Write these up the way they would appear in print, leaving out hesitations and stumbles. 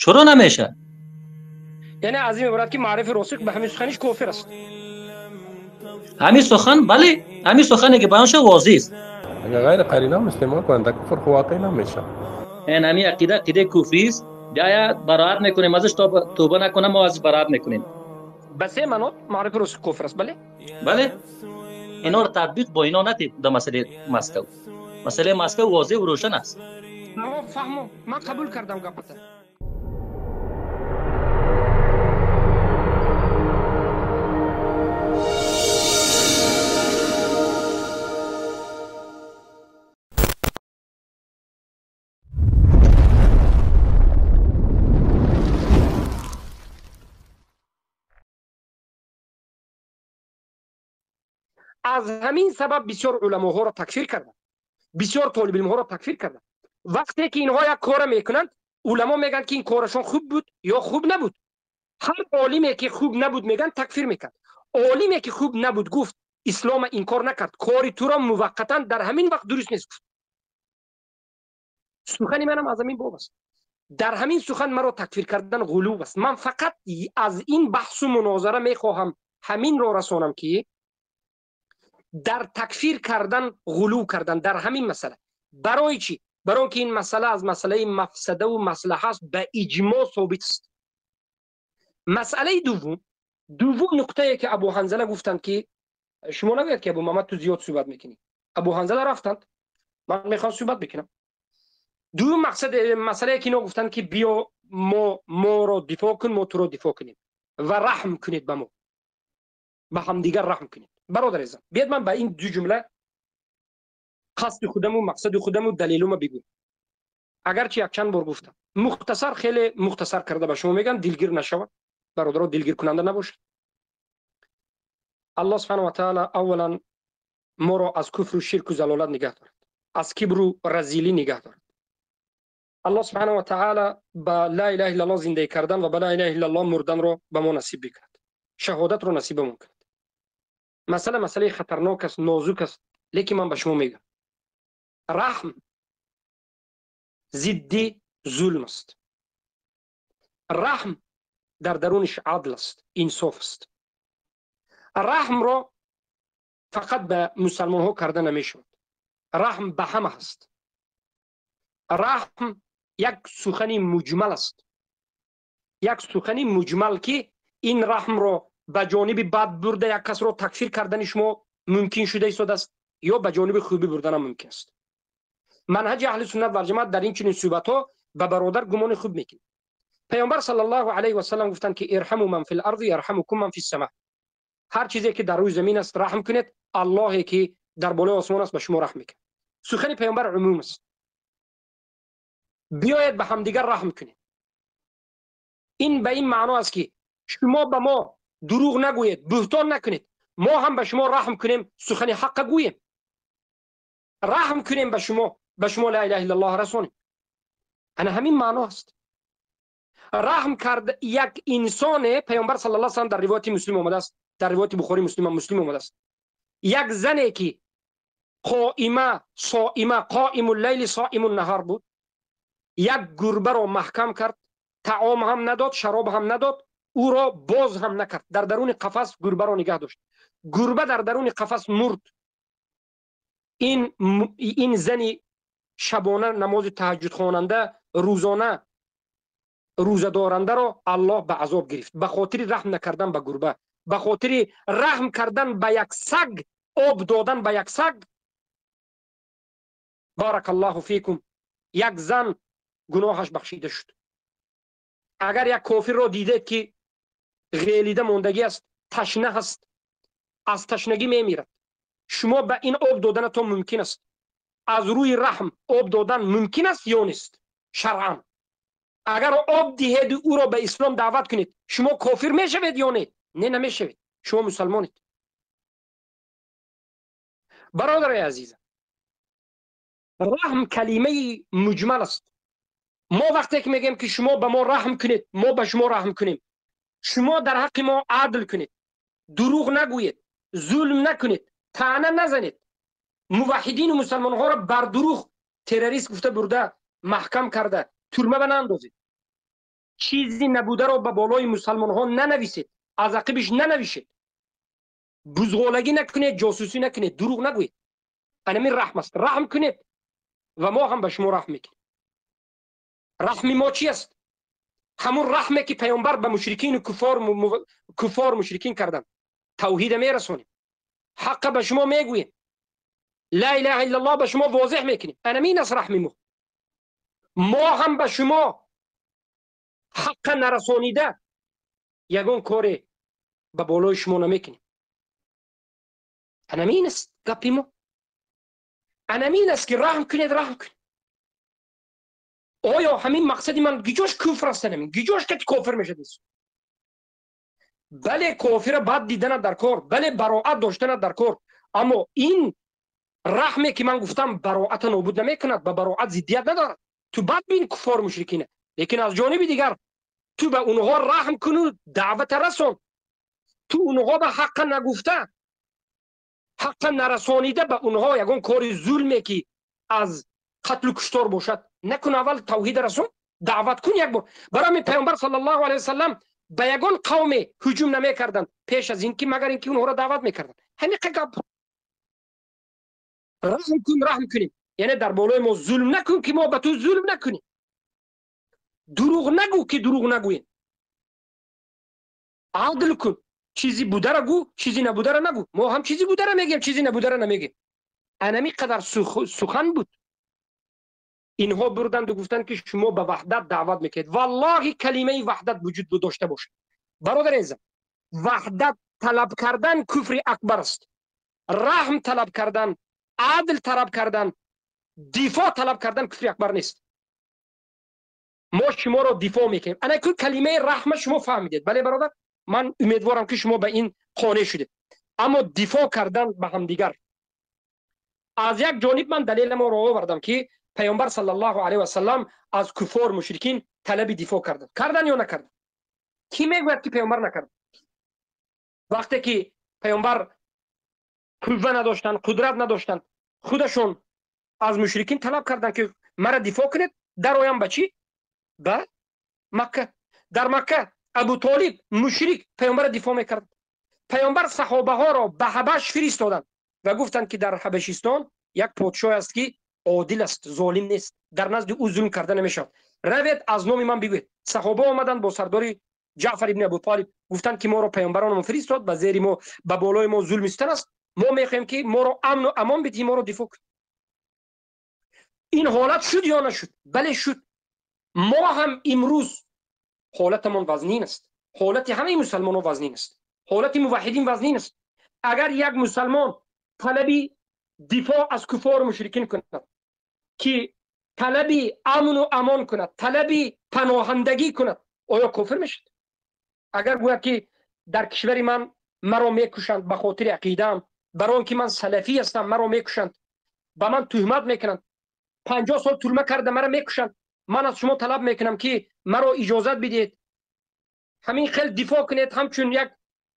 چرا نمیشه؟ یعنی از این عبارت که معرف راسخ به همین سخنش کافر است. همین سخن، بله، همین سخنی که بیان شد واضح است. اگر غیر قرینه هم استعمال کنند کفر خو واقع نمیشه. این همین عقیده عقیده کفری است. بیا برائت میکنیم ازش، تا توبه نکنه ما از برائت میکنیم. به سه معنا معرف راسخ کفر است. بله بله، اینا رو تطبیق با اینا ندید در مسئله مسکو. مسئله مسکو واضح و روشن است. ما فهمم، من قبول کردم گپت. از همین سبب بسیار علماها را تکفیر کردند، بسیار طالب علم ها را تکفیر کردند. وقتی که اینها یک کار میکنند، علما میگن که این کارشون خوب بود یا خوب نبود. هر عالمی که خوب نبود میگن تکفیر میکرد. عالمی که خوب نبود گفت اسلام انکار نکرد، کاری تو را موقتا در همین وقت درست نیست گفت. سخن منم از همین باب است. در همین سخن مرا تکفیر کردن غلو است. من فقط از این بحث و مناظره میخواهم همین را رسانم که در تکفیر کردن غلو کردن در همین مسئله. برای چی؟ برای که این مسئله از مسئله مفسده و مصلحه است، به اجماع ثابت است. مسئله دوم نقطه که ابو حنظله گفتند که شما نگوید که ابو محمد تو زیاد صحبت میکنی. ابو حنظله رفتند، من میخوام صحبت بکنم. دوم مقصد مسئله که اینا گفتند که بیا ما رو دفاع کن، ما تو رو دفاع کنیم و رحم کنید به ما، به همدیگر رحم کنید. برادر عزیزم، بیاد من به این دو جمله قصد خودم و مقصد خودم و دلیلم بگم. اگرچه یک چند بار گفتم، مختصر، خیلی مختصر کرده به شما میگم، دلگیر نشود برادرها، دلگیر کننده نباشد. الله سبحانه و تعالی اولا ما را از کفر و شرک و ضلالت نگه دارد، از کبر و رذیلی نگه دارد. الله سبحانه و تعالی به لا اله الا الله زندگی کردن و به لا اله الا الله مردن را به ما نصیب بکند، شهادت را نصیبمون کند. مسئله خطرناک است، نازک است، لیکن من به شما میگم رحم ضد ظلم است. رحم در درونش عدل است، انصاف است. رحم را فقط به مسلمان ها کرده نمیشود، رحم به همه است. رحم یک سخن مجمل است، یک سخن مجمل که این رحم را به جانب بد برده یک کس را تکفیر کردن شما ممکن شده ایستاده است یا به جانب خوبی بردن هم ممکن است. منهج اهل سنت و جماعت در این چنین صحبت ها به برادر گمان خوب میکنه. پیامبر صلی الله علیه و سلم گفتند که ارحموا من فی الارض یرحمکم من فی السماء. هر چیزی که در روی زمین است رحم کنید، الله که در بالای آسمان است به شما رحم میکنه. سخن پیامبر عموم است. بیاید به همدیگر رحم کنید. این به این معنا است که شما به ما دروغ نگویید، بهتان نکنید، ما هم به شما رحم کنیم، سخن حق گوییم، رحم کنیم به شما، به شما لا اله الا الله رسونیم. انا همین معنا است. رحم کرد یک انسان، پیامبر صلی الله علیه و سلم در روایت مسلم آمده است، در روایت بخاری مسلم آمده است، یک زنی که قائمه صائمه، قائم اللیل صائم النهار بود، یک گربه را محکم کرد، طعام هم نداد، شراب هم نداد، او را باز هم نکرد، در درون قفس گربه را نگه داشت. گربه در درون قفس مرد. این زنی شبانه نماز تهجد خواننده، روزانه روزه دارنده را الله به عذاب گرفت، به خاطر رحم نکردن به گربه، به خاطر رحم کردن به یک سگ، آب دادن به یک سگ. بارک الله فیکم، یک زن گناهش بخشیده شد. اگر یک کافر را دیده که غیلیده ماندگی است، تشنه است، از تشنگی میمیرد، شما به این آب دادنتون ممکن است. از روی رحم آب دادن ممکن است یا نیست؟ شرعا اگر آب دهید او را به اسلام دعوت کنید، شما کافر میشوید یا نه؟ نه، نمیشوید، شما مسلمانید. برادر عزیز، رحم کلمه مجمل است. ما وقتی که میگیم که شما به ما رحم کنید، ما به شما رحم کنیم، شما در حق ما عدل کنید، دروغ نگویید، ظلم نکنید، طعنه نزنید، موحدین و مسلمان ها را بر دروغ تروریست گفته برده محکم کرده ترمه به نندازید. Чизи набударо ба болои мусалмонҳо нанависед, аз ақибиш нанавишед, бузғолагӣ накунед, ҷосусӣ накунед, дурӯғ нагӯед. Анамин раҳм аст. Раҳм кунед ва мо ҳам ба шумо раҳм мекунем. Раҳми мо чи аст? Ҳамун раҳме ки паёмбар ба мушрикину куффор мушрикин карданд. Тавҳида мерасонем, ҳаққа ба шумо мегӯем, ла илаҳа иллаллоҳ ба шумо возеҳ мекунем. Анамин аст раҳми мо. Мо ҳам ба шумо ҳаққа нарасонида ягон коре ба болои шумо намекунем. Анамин аст гапи мо. Анамин аст ки раҳм кунед, раҳм кунед. Оё ҳамин мақсади ман гиҷош куфр аст? Анамин гиҷош кати кофир мешад? Бале, кофира бад дидана дар кор, бале, бароат доштана дар кор, аммо ин раҳме ки ман гуфтам бароата нобуд намекунад, ба бароат зиддият надорад. Ту бад бин куффор мушрикина, лекин аз ҷониби дигар ту ба онҳо раҳм куну даъвата расон. Ту онҳо ба ҳаққа нагуфта, ҳаққа нарасонида ба онҳо ягон кори зулме ки аз қатлу куштор бошад накун. Аввал тавҳида расон, даъват кун як бор. Барои ҳамин паёмбар саллаллоҳу алайҳи васаллам ба ягон қавме ҳуҷум намекарданд пеш аз ин ки магар ин ки онҳоро даъват мекарданд. Ҳамиқа гап. Раҳм кун, раҳм кунем, яъне дар болои мо зулм накун ки мо ба ту зулм накунем. Дурӯғ нагӯ ки дурӯғ нагӯем. Адл кун, чизи бударо гӯ, чизи набударо нагӯ. Мо ҳам чизи бударо мегӯем, чизи набударо намегӯем. Анами қадар сухан буд. Инҳо бурданду гуфтанд ки шумо ба ваҳдат даъват мекунед. Валлоҳи, калимаи ваҳдат вуҷуд дошта бошад, бародар азизам, ваҳдат талаб кардан куфри акбар аст. Раҳм талаб кардан, адл талаб кардан, дифоъ талаб кардан куфри акбар нест. Мо шуморо дифоъ мекунем. Ана ку калимаи раҳма шумо фаҳмидед. Бале, бародар, ман умедворам ки шумо ба ин қонеъ шудед. Аммо дифоъ кардан ба ҳамдигар аз як ҷониб, ман далеламоро овардам ки паёмбар саллаллоҳу алайҳи васаллам аз куффор мушрикин талаби дифоъ карданд. Кардан ё накарданд? Кӣ мегӯяд ки паёмбар накард? Вақте ки паёмбар қувва надоштанд, қудрат надоштанд, худашон аз мушрикин талаб карданд ки мара дифоъ кунед, дароям ба чӣ? Ба Макка. Дар Макка Абу Толиб мушрик паёмбарро дифоъ мекард. Паёмбар саҳобаҳоро ба Ҳабаш фиристоданд ва гуфтанд ки дар Ҳабашистон як подшоҳ аст ки одил аст, золим нест, дар назди ӯ зулм карда намешавад. Равед, аз номи ман бигӯед. Саҳоба омаданд бо сардори Ҷаъфар ибни Абу Толиб, гуфтанд ки моро паёмбаронамон фиристод, ба зери мо, ба болои мо зулми ситам аст, мо мехоҳем ки моро амну амон бидиҳӣ, моро дифоъ кун. Ин ҳолат шуд ё нашуд? Бале, шуд. Мо ҳам имрӯз ҳолатамон вазнин аст, ҳолати ҳамаи мусалмонон вазнин аст, ҳолати муваҳҳидин вазнин аст. Агар як мусалмон талаби дифоъ аз куффору мушрикин кунад, ки талаби амну амон кунад, талаби паноҳандагӣ кунад, оё кофир мешавад? Агар гӯяд ки дар кишвари ман маро мекушанд ба хотири ақидаам, барои он ки ман салафӣ ҳастам маро мекушанд, ба ман туҳмат мекунанд, 50 сол тюрьма карда маро мекушанд, ман аз шумо талаб мекунам ки маро иҷозат бидиҳед, ҳамин хел дифоъ кунед, ҳамчун як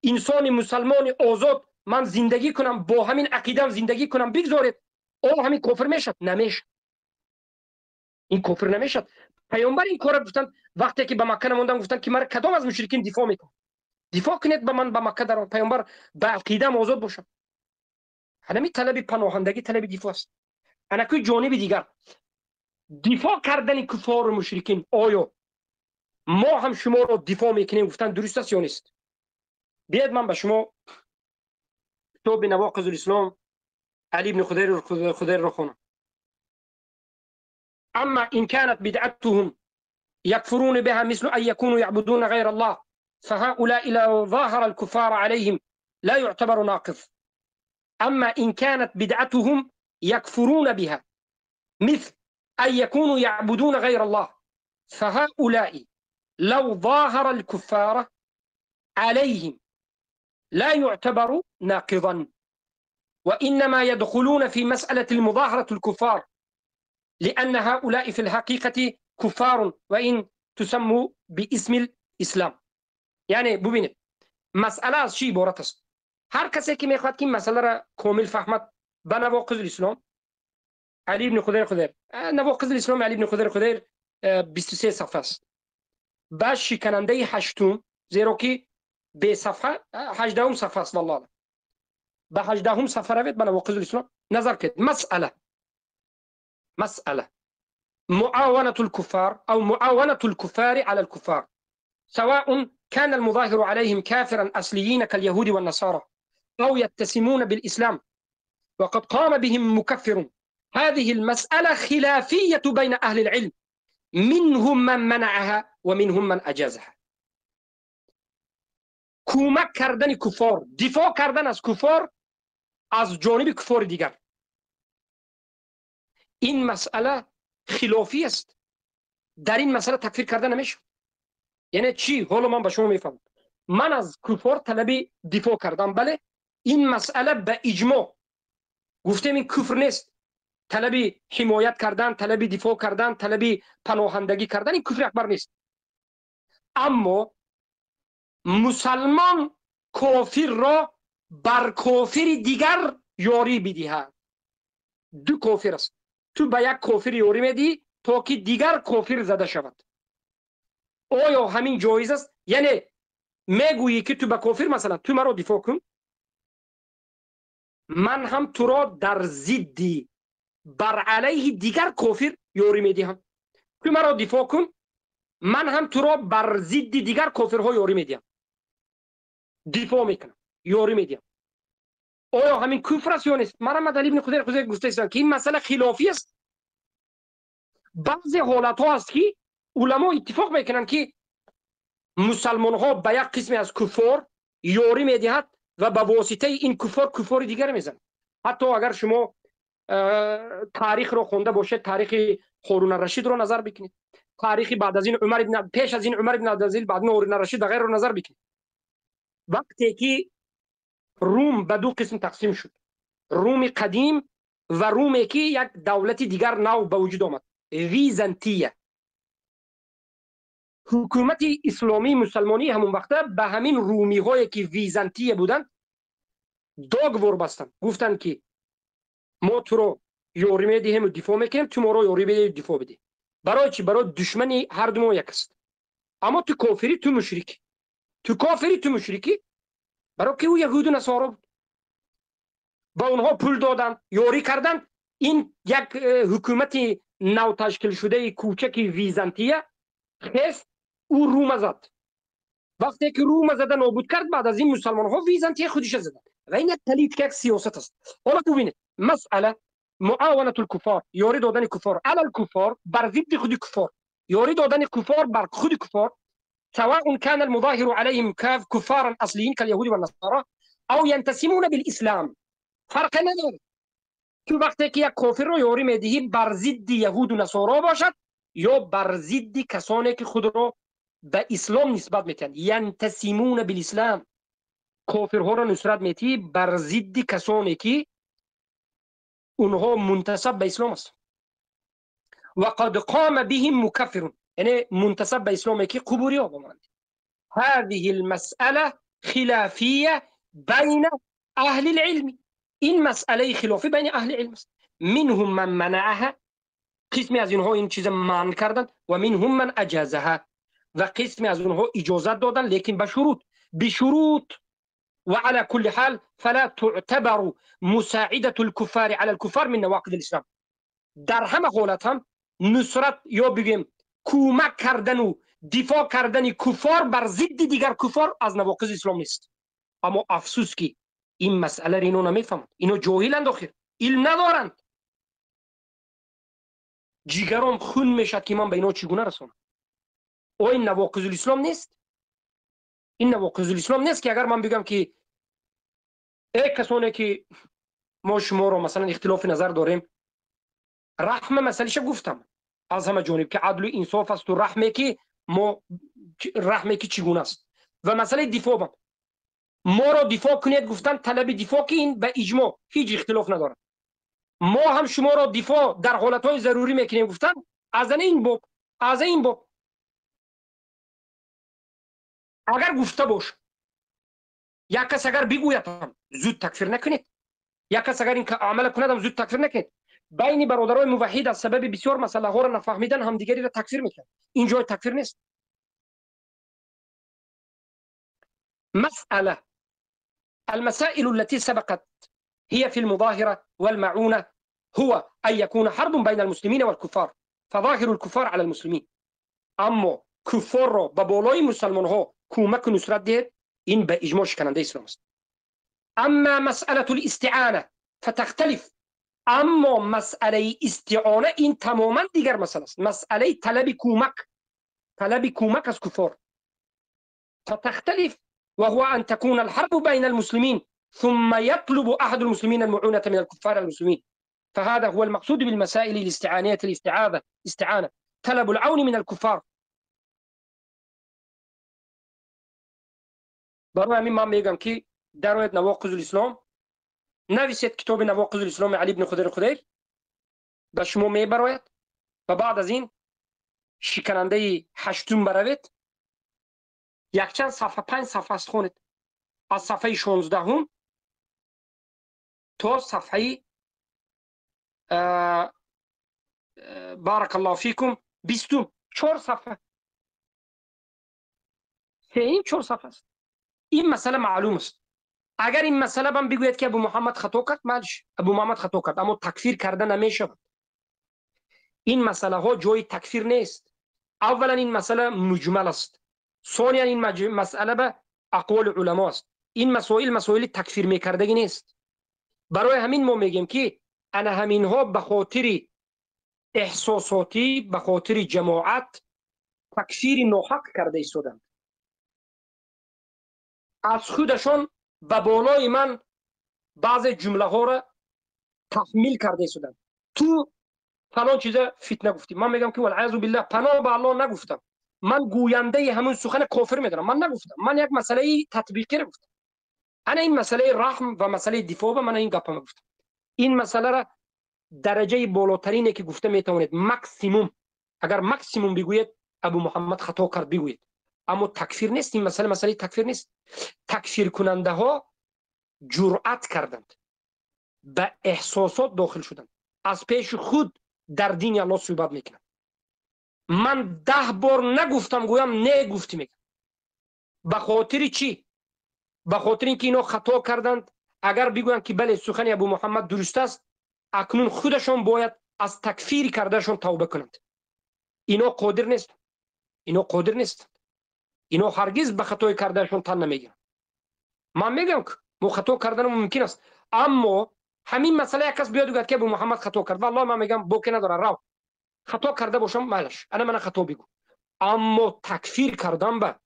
инсони мусалмони озод ман зиндагӣ кунам, бо ҳамин ақидаам зиндагӣ кунам, бигзоред, о ҳамин кофир мешавад? Намешавад. Ин кофир намешавад. Паёмбар ин корро гуфтанд, вақте ки ба Макка намонданд, гуфтанд ки мара кадом аз мушрикин дифоъ мекунад? Дифоъ кунед ба ман, ба Макка даром, паёмбар, ба ақидаам озод бошам. Ҳамин талаби паноҳандагӣ талаби дифоъ аст. Анакӯи ҷониби дигар, дифоъ кардани куффору мушрикин, оё мо ҳам шуморо дифоъ мекунем гуфтан дуруст аст ё нест? Биёед, ман ба шумо китоби Навоқизул Ислом Али ибни Худайрро хонам. أما إن كانت بدعتهم يكفرون بها، مثل أن يكونوا يعبدون غير الله، فهؤلاء لو ظاهر الكفار عليهم لا يعتبر ناقض. أما إن كانت بدعتهم يكفرون بها، مثل أن يكونوا يعبدون غير الله، فهؤلاء لو ظاهر الكفار عليهم لا يعتبر ناقضا، وإنما يدخلون في مسألة المظاهرة الكفار، لأن هؤلاء في الحقيقة كفار وإن تسموا باسم الإسلام. یعنی ببینید، مسئله از چی عبارت است. هر کسی که میخواد که این مسئله را کامل فهمد، به نواقض الاسلام علی ابن خدیر خدیر، نواقض الاسلام علی ابن خدیر خدیر 23 صفحه است. به شکننده هشتم، زیرا که به صفحه 18 صفحه است، والله به 18 صفحه روید، به نواقض الاسلام نظر کنید. مسأله معاونة الكفار أو معاونة الكفار على الكفار، سواء كان المظاهر عليهم كافرا أصليين كاليهود والنصارى أو يتسمون بالإسلام وقد قام بهم مكفر. هذه المسألة خلافية بين أهل العلم، منهم من منعها ومنهم من أجازها. کمک کردن کفار، دفاع کردن از کفار از جانب کفار دیگر، این مسئله خلافی است. در این مسئله تکفیر کردن نمیشه. یعنی چی؟ حالا من به شما میفهمم. من از کفار طلب دفاع کردم، بله، این مسئله به اجماع گفتیم این کفر نیست. طلب حمایت کردن، طلب دفاع کردن، طلب پناهندگی کردن، این کفر اکبر نیست. اما مسلمان کافر را بر کافر دیگر یاری بدهد. دو کافر است، تو به یک کافر یاری میدی تا که دیگر کافر زده شود. آیا همین جایز است؟ یعنی میگویی که تو به کافر مثلا تو مرا دفاع کن، من هم تو را در ضدی بر علیه دیگر کافر یاری میدهم. تو مرا دفاع کن، من هم تو را بر ضد دیگر کافرها یاری میدهم، دفاع میکنم، یاری میدهم. آیا همین کفر است یا نیست؟ مرا علی ابن خضیر گفته است که این مسئله خلافی است. بعضی حالت ها است که علما اتفاق میکنند که مسلمان ها به یک قسمی از کفار یاری میدهد و به واسطه این کفار کفار دیگر میزنند. حتی اگر شما تاریخ رو خونده باشید، تاریخ هارون الرشید رو نظر بکنید، تاریخ بعد از این عمر ابن، پیش از این عمر ابن عبدالعزیز، بعد هارون الرشید و غیره رو نظر بکنید. وقتی که روم به دو قسم تقسیم شد، روم قدیم و رومی که یک دولت دیگر نو به وجود آمد، ویزنتیه. حکومت اسلامی مسلمانی همون وقته به همین رومی هایی که ویزنتیه بودند داغ ور بستند، گفتند که ما تو رو یاری میدهیم و دفاع میکنیم، تو ما رو یاری بدهی و دفاع بدهی. برای چی؟ برای دشمنی هر دو ما یک است. اما تو کافری، تو مشرکی، تو کافری، تو مشرکی. برای که او یهود و نصارا بود، با اونها پول دادن، یاری کردن. این یک حکومت نو تشکیل شده کوچک ویزانتیه خست، او روم زد. وقتی که روم زده نابود کرد، بعد از این مسلمان ها ویزانتیه خودش زدن. و این یک پلیتیک، یک سیاست است. حالا ببینید مسئله معاونت الکفار، یاری دادن کفار علی الکفار بر ضد خود کفار، یاری دادن کفار بر خود کفار، سواء كان المظاهر عليهم كفارا اصليين كاليهود والنصارى او ينتسمون بالاسلام. فرق نداره. تو وقتی که یک کافر رو یاری میدهی بر ضد یهود و نصارا باشد یا بر ضد کسانی که خود رو به اسلام نسبت میتن، ینتسمون بالاسلام، کافرها رو نصرت میتی بر ضد کسانی که اونها منتسب به اسلام است. وقد قام بهم مکفر، یعنی منتسب به اسلام که قبوری ها بمانند. هذه المسألة خلافية بين أهل العلم. این مسئله خلافی بین اهل علم است. منهم من منعها، قسمی از اینها این چیز منع کردند، و منهم من اجازها، و قسمی از اونها اجازت دادن لیکن بشروط، بشروط. وعلى كل حال فلا تعتبر مساعدة الكفار على الكفار من نواقض الإسلام. در همه حالت هم نصرت یا بگیم کمک کردن و دفاع کردن کفار بر ضد دیگر کفار از نواقض اسلام نیست. اما افسوس که این مسئله را اینو نمیفهمند، اینو جاهلند، آخر علم ندارند. جیگرام خون میشد که من به اینا چگونه رسانم. او این نواقض الاسلام نیست. این نواقض الاسلام نیست که اگر من بگم که ای کسانی که ما شما رو مثلا اختلاف نظر داریم، رحم مسئلهش گفتم از همه جانب که عدل و انصاف است و رحمه که ما رحمه که چگونه است، و مسئله دفاع بم. ما را دفاع کنید گفتن طلب دفاع که این به اجماع هیچ اختلاف نداره. ما هم شما را دفاع در حالتهای ضروری میکنیم گفتن از این باب، از این باب اگر گفته باش یک کس اگر بگوید هم زود تکفیر نکنید، یک کس اگر این عمل کند هم زود تکفیر نکنید. بین برادرای موحد از سبب بسیار مسئله ها را نفهمیدن همدیگری را تکفیر میکنند. این جای تکفیر نیست. مسألة المسائل التي سبقت هي في المظاهرة والمعونة، هو أن يكون حرب بين المسلمين والكفار، فظاهر الكفار على المسلمين. اما کفار را به بالای مسلمان ها کمک و نصرت دهد، این به اجماع شکننده اسلام است. اما مسألة الاستعانة فتختلف. اما مسأله استعانه این تماما دیگر مسئله است، مسئله طلب کمک، طلب کمک از کفار. فتختلف، وهو أن تكون الحرب بين المسلمين ثم يطلب أحد المسلمين المعونة من الكفار المسلمين، فهذا هو المقصود بالمسائل الاستعانية الاستعاذة، استعانة طلب العون من الكفار. برای همین من میگم که در نواقض الاسلام نویسید، کتاب نواقض الاسلام علی بن خضیر خضیر به شما میبراید و بعد از این شکننده هشتم بروید، یکچند صفحه، 5 صفحه است خونید، از صفحه 16 تا صفحه بارک الله فیکم 20، 4 صفحه، این 4 صفحه است. این مسئله معلوم است. اگر این مسئله بم بگوید که ابو محمد خطا کرد، مالش، ابو محمد خطا کرد، اما تکفیر کرده نمیشود. این مسئله ها جای تکفیر نیست. اولا این مسئله مجمل است، ثانیا این مسئله به اقوال علما است. این مسائل مسائل تکفیر میکردگی نیست. برای همین ما میگیم که انا همین ها به خاطر احساساتی، به خاطر جماعت تکفیر ناحق کرده ایستادند. از خودشان به بالای من بعض جمله ها را تحمیل کرده ایستادند. تو فلان چیزا فتنه گفتی، من میگم که والعیاذ بالله پناه به الله نگفتم، من گوینده همون سخن کافر میدارم، من نگفتم، من یک مسئله تطبیقی را گفتم. انا این مسئله رحم و مسئله دفاع به من این گپ گفتم. این مسئله را درجه بالاترینه که گفته میتوانید، ماکسیموم، اگر ماکسیموم بگوید ابو محمد خطا کرد بگوید، اما تکفیر نیست. این مسئله مسئله تکفیر نیست. تکفیر کننده ها جرأت کردند، به احساسات داخل شدند، از پیش خود در دین الله صحبت میکنند. من 10 بار نگفتم، گویم نه گفتی میگم. به خاطر چی؟ به خاطر اینکه اینا خطا کردند. اگر بگویند که بله سخن ابو محمد درست است، اکنون خودشان باید از تکفیر کردهشان توبه کنند. اینا قادر نیست، اینا قادر نیست، اینا هرگز به خطای کردهشان تن نمیگیرند. من میگم که مو خطا کردن ممکن است، اما همین مسئله یک کس بیاد بگه که ابو محمد خطا کرد، والله من میگم بوک نداره، رو خطا کرده باشم مالش، انا من خطا بگو، اما تکفیر کردن به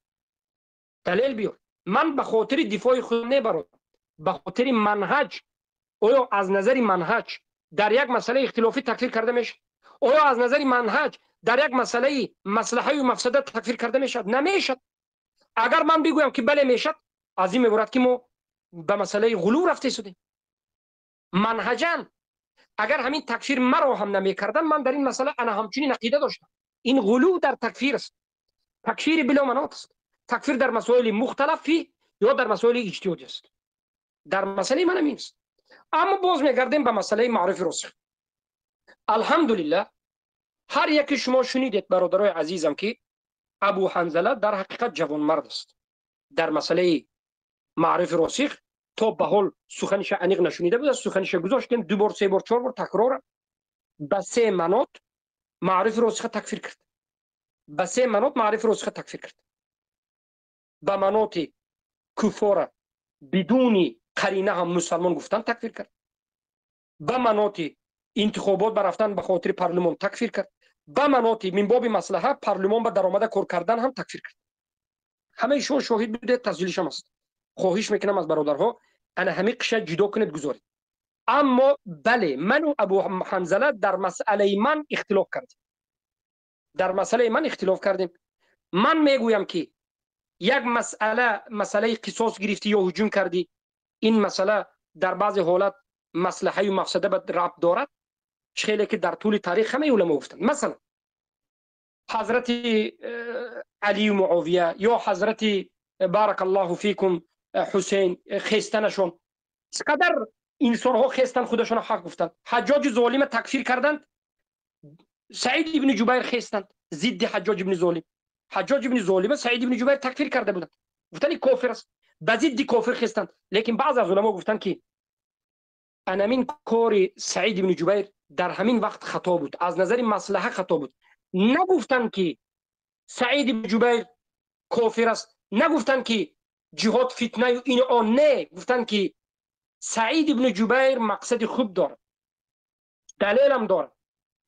دلیل بیار. من به خاطر دفاع خود نبرم، به خاطر منهج. آیا از نظر منهج در یک مسئله اختلافی تکفیر کرده میشه؟ آیا از نظر منهج در یک مسئله مصلحه و مفسده تکفیر کرده میشد؟ نمیشد. اگر من بگویم که بله میشد، از این عبارت که ما به مسئله غلو رفته شدیم. منهجا اگر همین تکفیر مرا هم نمیکردن، من در این مسئله انا همچنین عقیده داشتم. این غلو در تکفیر است، تکفیر بلا مناط است، تکفیر در مسائل مختلفی یا در مسائل اجتهادی است. در مسئله من همین است. اما باز میگردیم به مسئله معارف راسخ. الحمدلله هر یکی شما شنیدید برادرای عزیزم که ابو حنظله در حقیقت جوانمرد است. در مسئله معارف راسخ تا به حال سخنش عمیق نشنیده بود، سخنش گذاشتیم 2 بار 3 بار 4 بار تکرار، به 3 منات معارف راسخ تکفیر کرد. به 3 منات معارف راسخ تکفیر کرد. به منات کفار بدون قرینه هم مسلمان گفتن تکفیر کرد. به منات انتخابات برفتن به خاطر پارلمان تکفیر کرد. به منات من باب مصلحه پارلمان به درآمد کار کردن هم تکفیر کرد. همه شما شاهد بوده، تسجیلش هم است. خواهش میکنم از برادرها انا همه قشه جدا کنید گذارید. اما بله من و ابو حنظله در مسئله من اختلاف کردیم. در مسئله من اختلاف کردیم. من میگویم که یک مسئله، مسئله قصاص گرفتی یا هجوم کردی، این مسئله در بعض حالت مصلحه و مفسده به ربط دارد، خیلی که در طول تاریخ همه علما گفتند. مثلا حضرت علی و معاویه یا حضرت بارک الله فیکم حسین خیستنشون، چقدر انسان ها خیستن خودشون حق گفتند. حجاج ظالم تکفیر کردند، سعید ابن جبیر خیستند ضد حجاج ابن ظالم. حجاج ابن ظالم سعید ابن جبیر تکفیر کرده بودند، گفتن این کافر است. Ба зидди кофир хестанд. Лекин баъзе аз уламо гуфтанд, ки анамин кори Саид ибни Ҷубайр дар ҳамин вақт хато буд, аз назари маслаҳа хато буд. Нагуфтанд, ки Саид ибни Ҷубайр кофир аст, нагуфтанд, ки ҷиҳод фитнаю ин он. Не, гуфтанд, ки Саид ибни Ҷубайр мақсади хуб дорад, далелам дорад,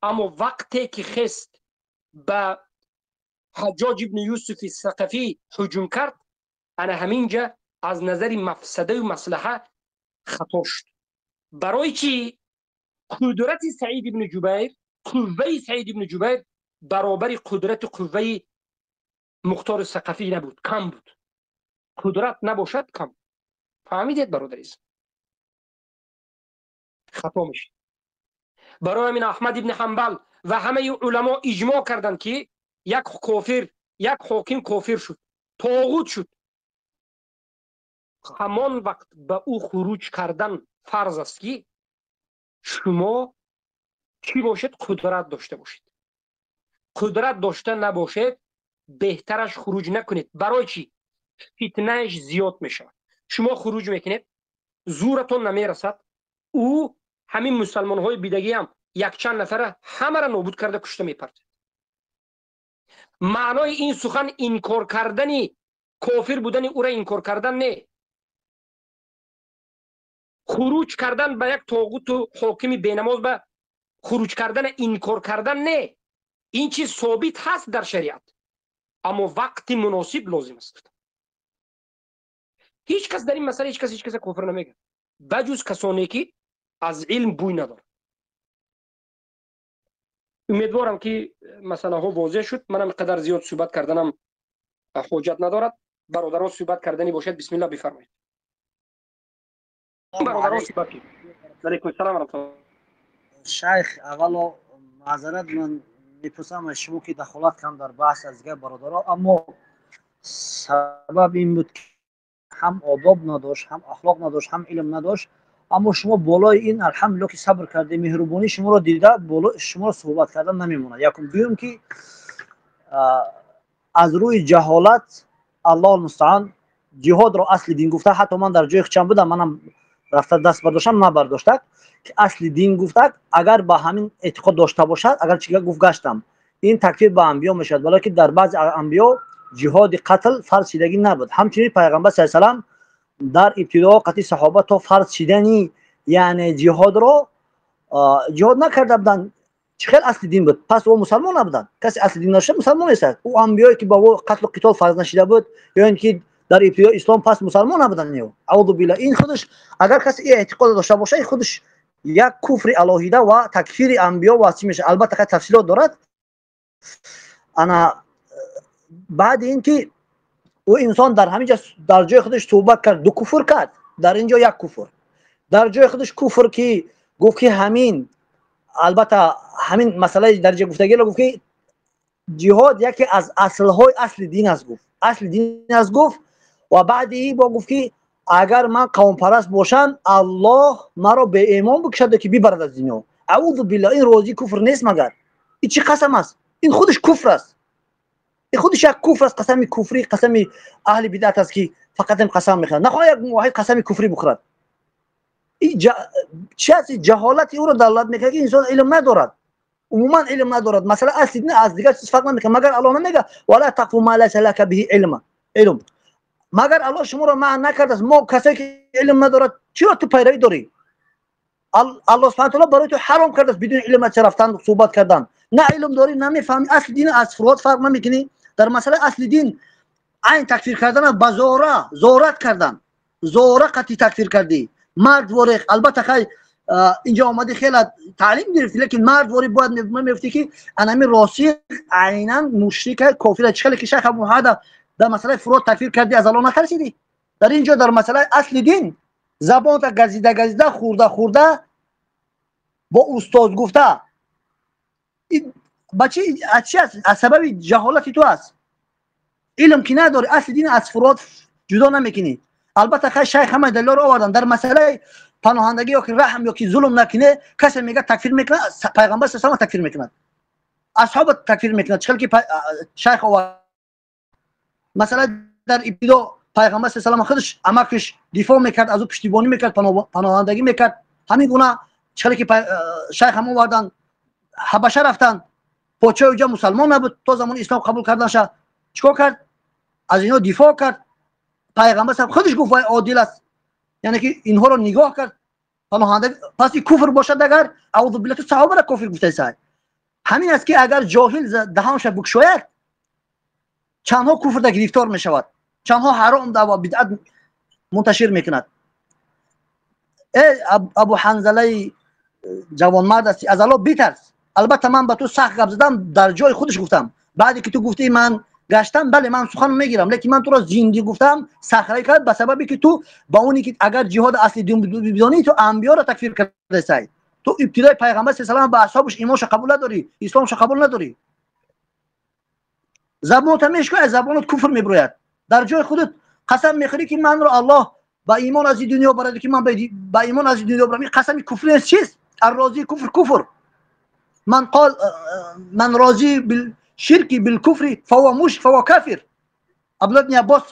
аммо вақте ки хест, ба Ҳаҷҷоҷ ибни Юсуфи Сақафӣ ҳуҷум кард, ана ҳаминҷа аз назари мафсадаю маслаҳа хато шуд. Барои чӣ? Қудрати Саид ибни Ҷубайр, қувваи Саид ибни Ҷубайр баробари қудрати қувваи Мухтори Сақафӣ набуд, кам буд. Қудрат набошад, кам. Фаҳмидед, бародариз? Хато мешид. Барои ҳамин Аҳмад ибни Ҳанбал ва ҳамаи уламо иҷмоъ карданд, ки як кофир, як ҳоким кофир шуд, тоғут шуд, ҳамон вақт ба ӯ хуруҷ кардан фарз аст, ки шумо чӣ бошед? Қудрат дошта бошед. Қудрат дошта набошед, беҳтараш хуруҷ накунед. Барои чӣ? Фитнааш зиёд мешавад. Шумо хуруҷ мекунед, зӯратон намерасад, ӯ ҳамин мусалмонҳои бидагиам якчанд нафара ҳамаро нобуд карда, кушта мепартад. Маънои ин сухан инкор кардани кофир будани ӯра инкор кардан не. Хуруҷ кардан ба як тоғуту ҳокими бенамоз, ба хуруҷ кардана инкор кардан не. Ин чиз собит ҳаст дар шариат, аммо вақти муносиб лозим аст. Ҳеҷ кас дар ин масъала ҳеҷ кас ҳеҷ каса кофир намегӯяд, ба ҷуз касоне, ки аз илм бӯй надорад. Умедворам, ки масъалаҳо возеҳ шуд. Манам қадар зиёд суҳбат карданам ҳоҷат надорад. Бародаро, суҳбат карданӣ бошад, бисмилла, бифармоед. Бародаро, суҳбат. Алайкум ассалом ва раҳматуллоҳ. Шайх, аввало маъзарат ман мепурсам аз шумо, ки дахолат кардам дар баҳс аз дигар бародаро, аммо сабаб ин буд, ки ҳам одоб надошт, ҳам ахлоқ надошт, ҳам илм надошт. Аммо шумо болои ин, алҳамдулилло, ки сабр кардем, меҳрубонии шуморо дида, боло шуморо суҳбат кардан намемонад. Якум. Дуюм, ки аз рӯи ҷаҳолат, аллоҳ мустаан, ҷиҳодро асли дин гуфта. Ҳатто ман дар ҷои хичам будам, манам рафта даст бардоштам, набардоштак, ки асли дин гуфтак. Агар ба ҳамин эътиқод дошта бошад, агар чига гуфт гаштам, ин такфир ба анбиё мешавад, балки дар баъзе анбиё ҷиҳоди қатл фарз шидагӣ набуд. Ҳамчунин Пайғамбар са салам дар ибтидо қатъи саҳоба то фарз шидани, яъне ҷиҳодро ҷиҳод накарда буданд. Чӣ хел асли дин буд? Пас ӯ мусалмон набуданд. Касе асли дин надошта, мусалмон нест. Ӯ анбиёе, ки ба ӯ қатлу қитол фарз нашида буд ё ин ки дар ибтидои ислом, пас мусалмон набуданд. Аузу билла. Ин худаш, агар касе эътиқод дошта бошад, худаш як куфри алоҳида ва такфири анбиё ва чӣ мешавад. Албатта, хай, тафсилот дорад. Ана баъди ин ки ӯ инсон дар ҳамин ҷа дар ҷои худаш суҳбат кард, ду куфр кард дар ин ҷо. Як куфр дар ҷои худаш, куфр ки гуфт, ки ҳамин, албатта, ҳамин масъалаи дарҷа гуфтагиро гуфт, ки ҷиҳод яке аз аслҳои асли дин аст гуфт, асли дин аст гуфт. Ва баъди бо гуфт, ки агар ман қавмпараст бошам, Аллоҳ маро беэмон бикушад, ки бибарад аз дунё. Аузу билла. Ин розии куфр нест магар? Ин чӣ қасам аст? Ин худаш куфр аст, ин худаш як куфр аст. Қасами куфрӣ, қасами аҳли бидъат аст, ки фақат ин қасам мехӯрад. Нахоҳ як муваҳид қасами куфрӣ бихӯрад. Чи аст? Ҷаҳолати ӯро далолат мекунад, ки инсон илм надорад, умуман илм надорад. Масалан, асли дин аз дигар чиз фарқ намекунад. Магар Аллоҳ намега: «Вала тақфу ма лайса лака биҳи илма», илм? Магар Аллоҳ шуморо манъ накардааст? Мо касое, ки илм надорад, чиро ту пайравӣ дорӣ? Аллоҳ субҳана таала барои ту ҳаром кардааст бидуни илм аз рафтан, суҳбат кардан. На илм дорӣ, намефаҳмӣ, асли дин аз фуруот фарқ намекунӣ. Дар масъалаи асли дин айн такфир кардана ба зора зорат кардан, зора қатъи такфир кардӣ мардворе. Албатта, хай, инҷо омадӣ, хеле таълим гирифтӣ, лекин мардворӣ бояд мегуфтӣ, ки анами росиқ айнан мушрика, кофира. Чӣ хеле ки шайх Абу дар масъалаи фуруот такфир кардӣ, аз Аллоҳ натарсидӣ? Дар ин ҷо, дар масъалаи асли дин, забонта газида газида, хӯрда хӯрда, бо устоз гуфта, ба чи, аз чи аст? Аз сабаби ҷаҳолати ту аст. Илм ки надорӣ, асли дин аз фуруот ҷудо намекунӣ. Албатта, хай, шайх ҳамаи далелҳоро овардан дар масъалаи паноҳандагӣ ё ки раҳм ё ки зулм накунӣ. Касе мега, такфир мекунад, Пайғамбар са такфир мекунад, асҳоба такфир мекунад. Чӣ хел ки шайх овард, масалан, дар ибтидо Пайғамбар саллаллоҳу худаш амакаш дифоъ мекард, аз ӯ пуштибонӣ мекард, паноҳандагӣ мекард. Ҳамин гуна чиқале ки шайх ҳам овардан, Ҳабаша рафтан, подшоҳи уҷа мусалмон набуд то замони ислом қабул карданша. Чикор кард? Аз инҳо дифоъ кард. Пайғамбар саллаллоҳу худаш гуфт вай одил аст, яъне ки инҳоро нигоҳ кард, паноҳандагӣ. Пас ин куфр бошад агар, аузу биллаҳ, ту саҳобаро кофир гуфтаи. Ҳамин аст ки агар ҷоҳил даҳонша бикушояд, чандҳо куфрда гирифтор мешавад, чандҳо ҳаром ва бидъат мунташир мекунад. Э Абу Ҳанзалаи ҷавонмард ҳасти, аз Аллоҳ битарс. Албатта ман ба ту сахт гап задам, дар ҷои худаш гуфтам. Баъде ки ту гуфтӣ ман гаштам, бале, ман сухан мегирам, лекин ман туро зиндӣ гуфтам, сахраӣ кард ба сабабе ки ту ба оне ки агар ҷиҳод асли дин бидонӣ, ту анбиёро такфир кардасай. Ту ибтидои пайғамбар саллаллоҳу ба асҳобаш имонша қабул надорӣ, исломша қабул надорӣ. Забонта мешкояд, аз забонат куфр мебирояд. Дар ҷои худат қасам мехӯрӣ ки манро Аллоҳ ба имон аз ин дунё барад, ки ман ба имон аз ин дунё барам. Ин қасами куфри нест, чист? Аррозии куфр куфр. Ман қол ман розӣ билширки билкуфри фаҳува мушрик фаҳува кафир. Абдуллоҳ ибни Аббос,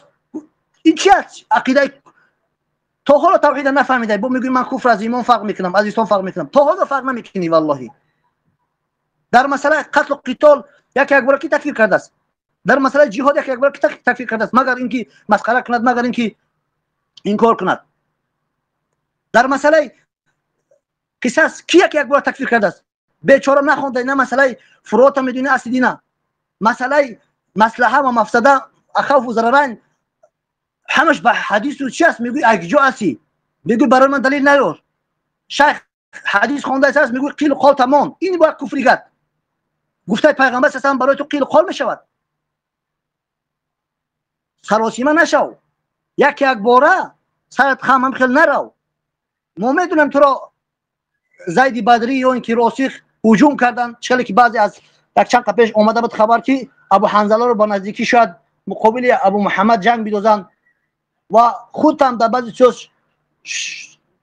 ин чи аст? Ақидаи то ҳоло тавҳида нафаҳмидай. Бо мегӯӣ ман куфр аз имон фарқ мекунам, аз ислом фарқ мекунам. То ҳоло фарқ намекунӣ валлоҳи. Дар масъалаи қатлу қитол яке як бора ки такфир кардааст? Дар масъалаи ҷиҳод яке як бора ки такфир кардааст? Магар ин ки масхара кунад, магар ин ки инкор кунад. Дар масъалаи қисас ки яке як бора такфир кардааст? Бечора нахонда, на масъалаи фурота медонӣ асли дина, масъалаи маслаҳа ва мафсада, ахавфу зарарайн, ҳамаш ба ҳадису чи аст? Мегӯй акҷо ҳастӣ, мегӯй барои ман далил наёр. Шайх ҳадис хондааст, мегӯй қил қол тамом. Ин бояд куфри гард. Гуфтаи пайғамбар саллаллоҳу барои ту қил қол мешавад. Саросима нашав, як як бора сарат хам ҳам хел нарав. Мо медонем туро Зайди Бадрӣ ё ин ки Росих ҳуҷум карданд, чиқале ки баъзе аз як чанд пеш омада буд хабар ки Абу Ҳанзаларо ба наздикӣ шояд муқобили Абу Муҳаммад ҷанг бидозанд ва худам дар баъзе чиз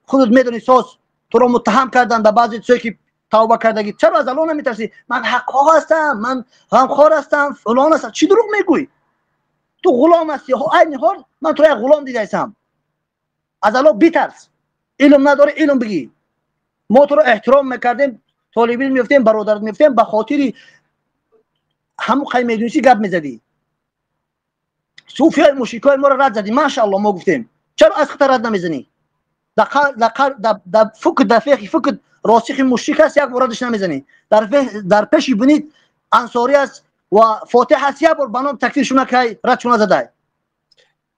худат медонӣ, соз туро муттаҳам карданд дар баъзе чизое ки тавба кардагӣ. Чаро аз Аллоҳ наметарсӣ? Ман ҳаққо ҳастам, ман ғамхор ҳастам, фалон ҳастам. Чӣ дурӯғ мегӯӣ? Ту ғулом ҳастӣ. Айни ҳол ман туро як ғулом дидаистам. Аз Аллоҳ битарс. Илм надорӣ, илм бигӣ. Мо туро эҳтиром мекардем, толибилм меёфтем, бародарат меёфтем, ба хотири ҳамон қай медонистӣ гап мезадӣ. Суфиёи мушрикои моро рад задӣ, машаалло, мо гуфтем. Чаро аз худта рад намезанӣ? Дар фукр, дар фехи фукр Росихи мушрик аст, як бор радаш намезанӣ. Дар пеши бунид ансорӣ аст ва фотиҳ аст, як бор ба ном такфир шуна кай рад шуна задай.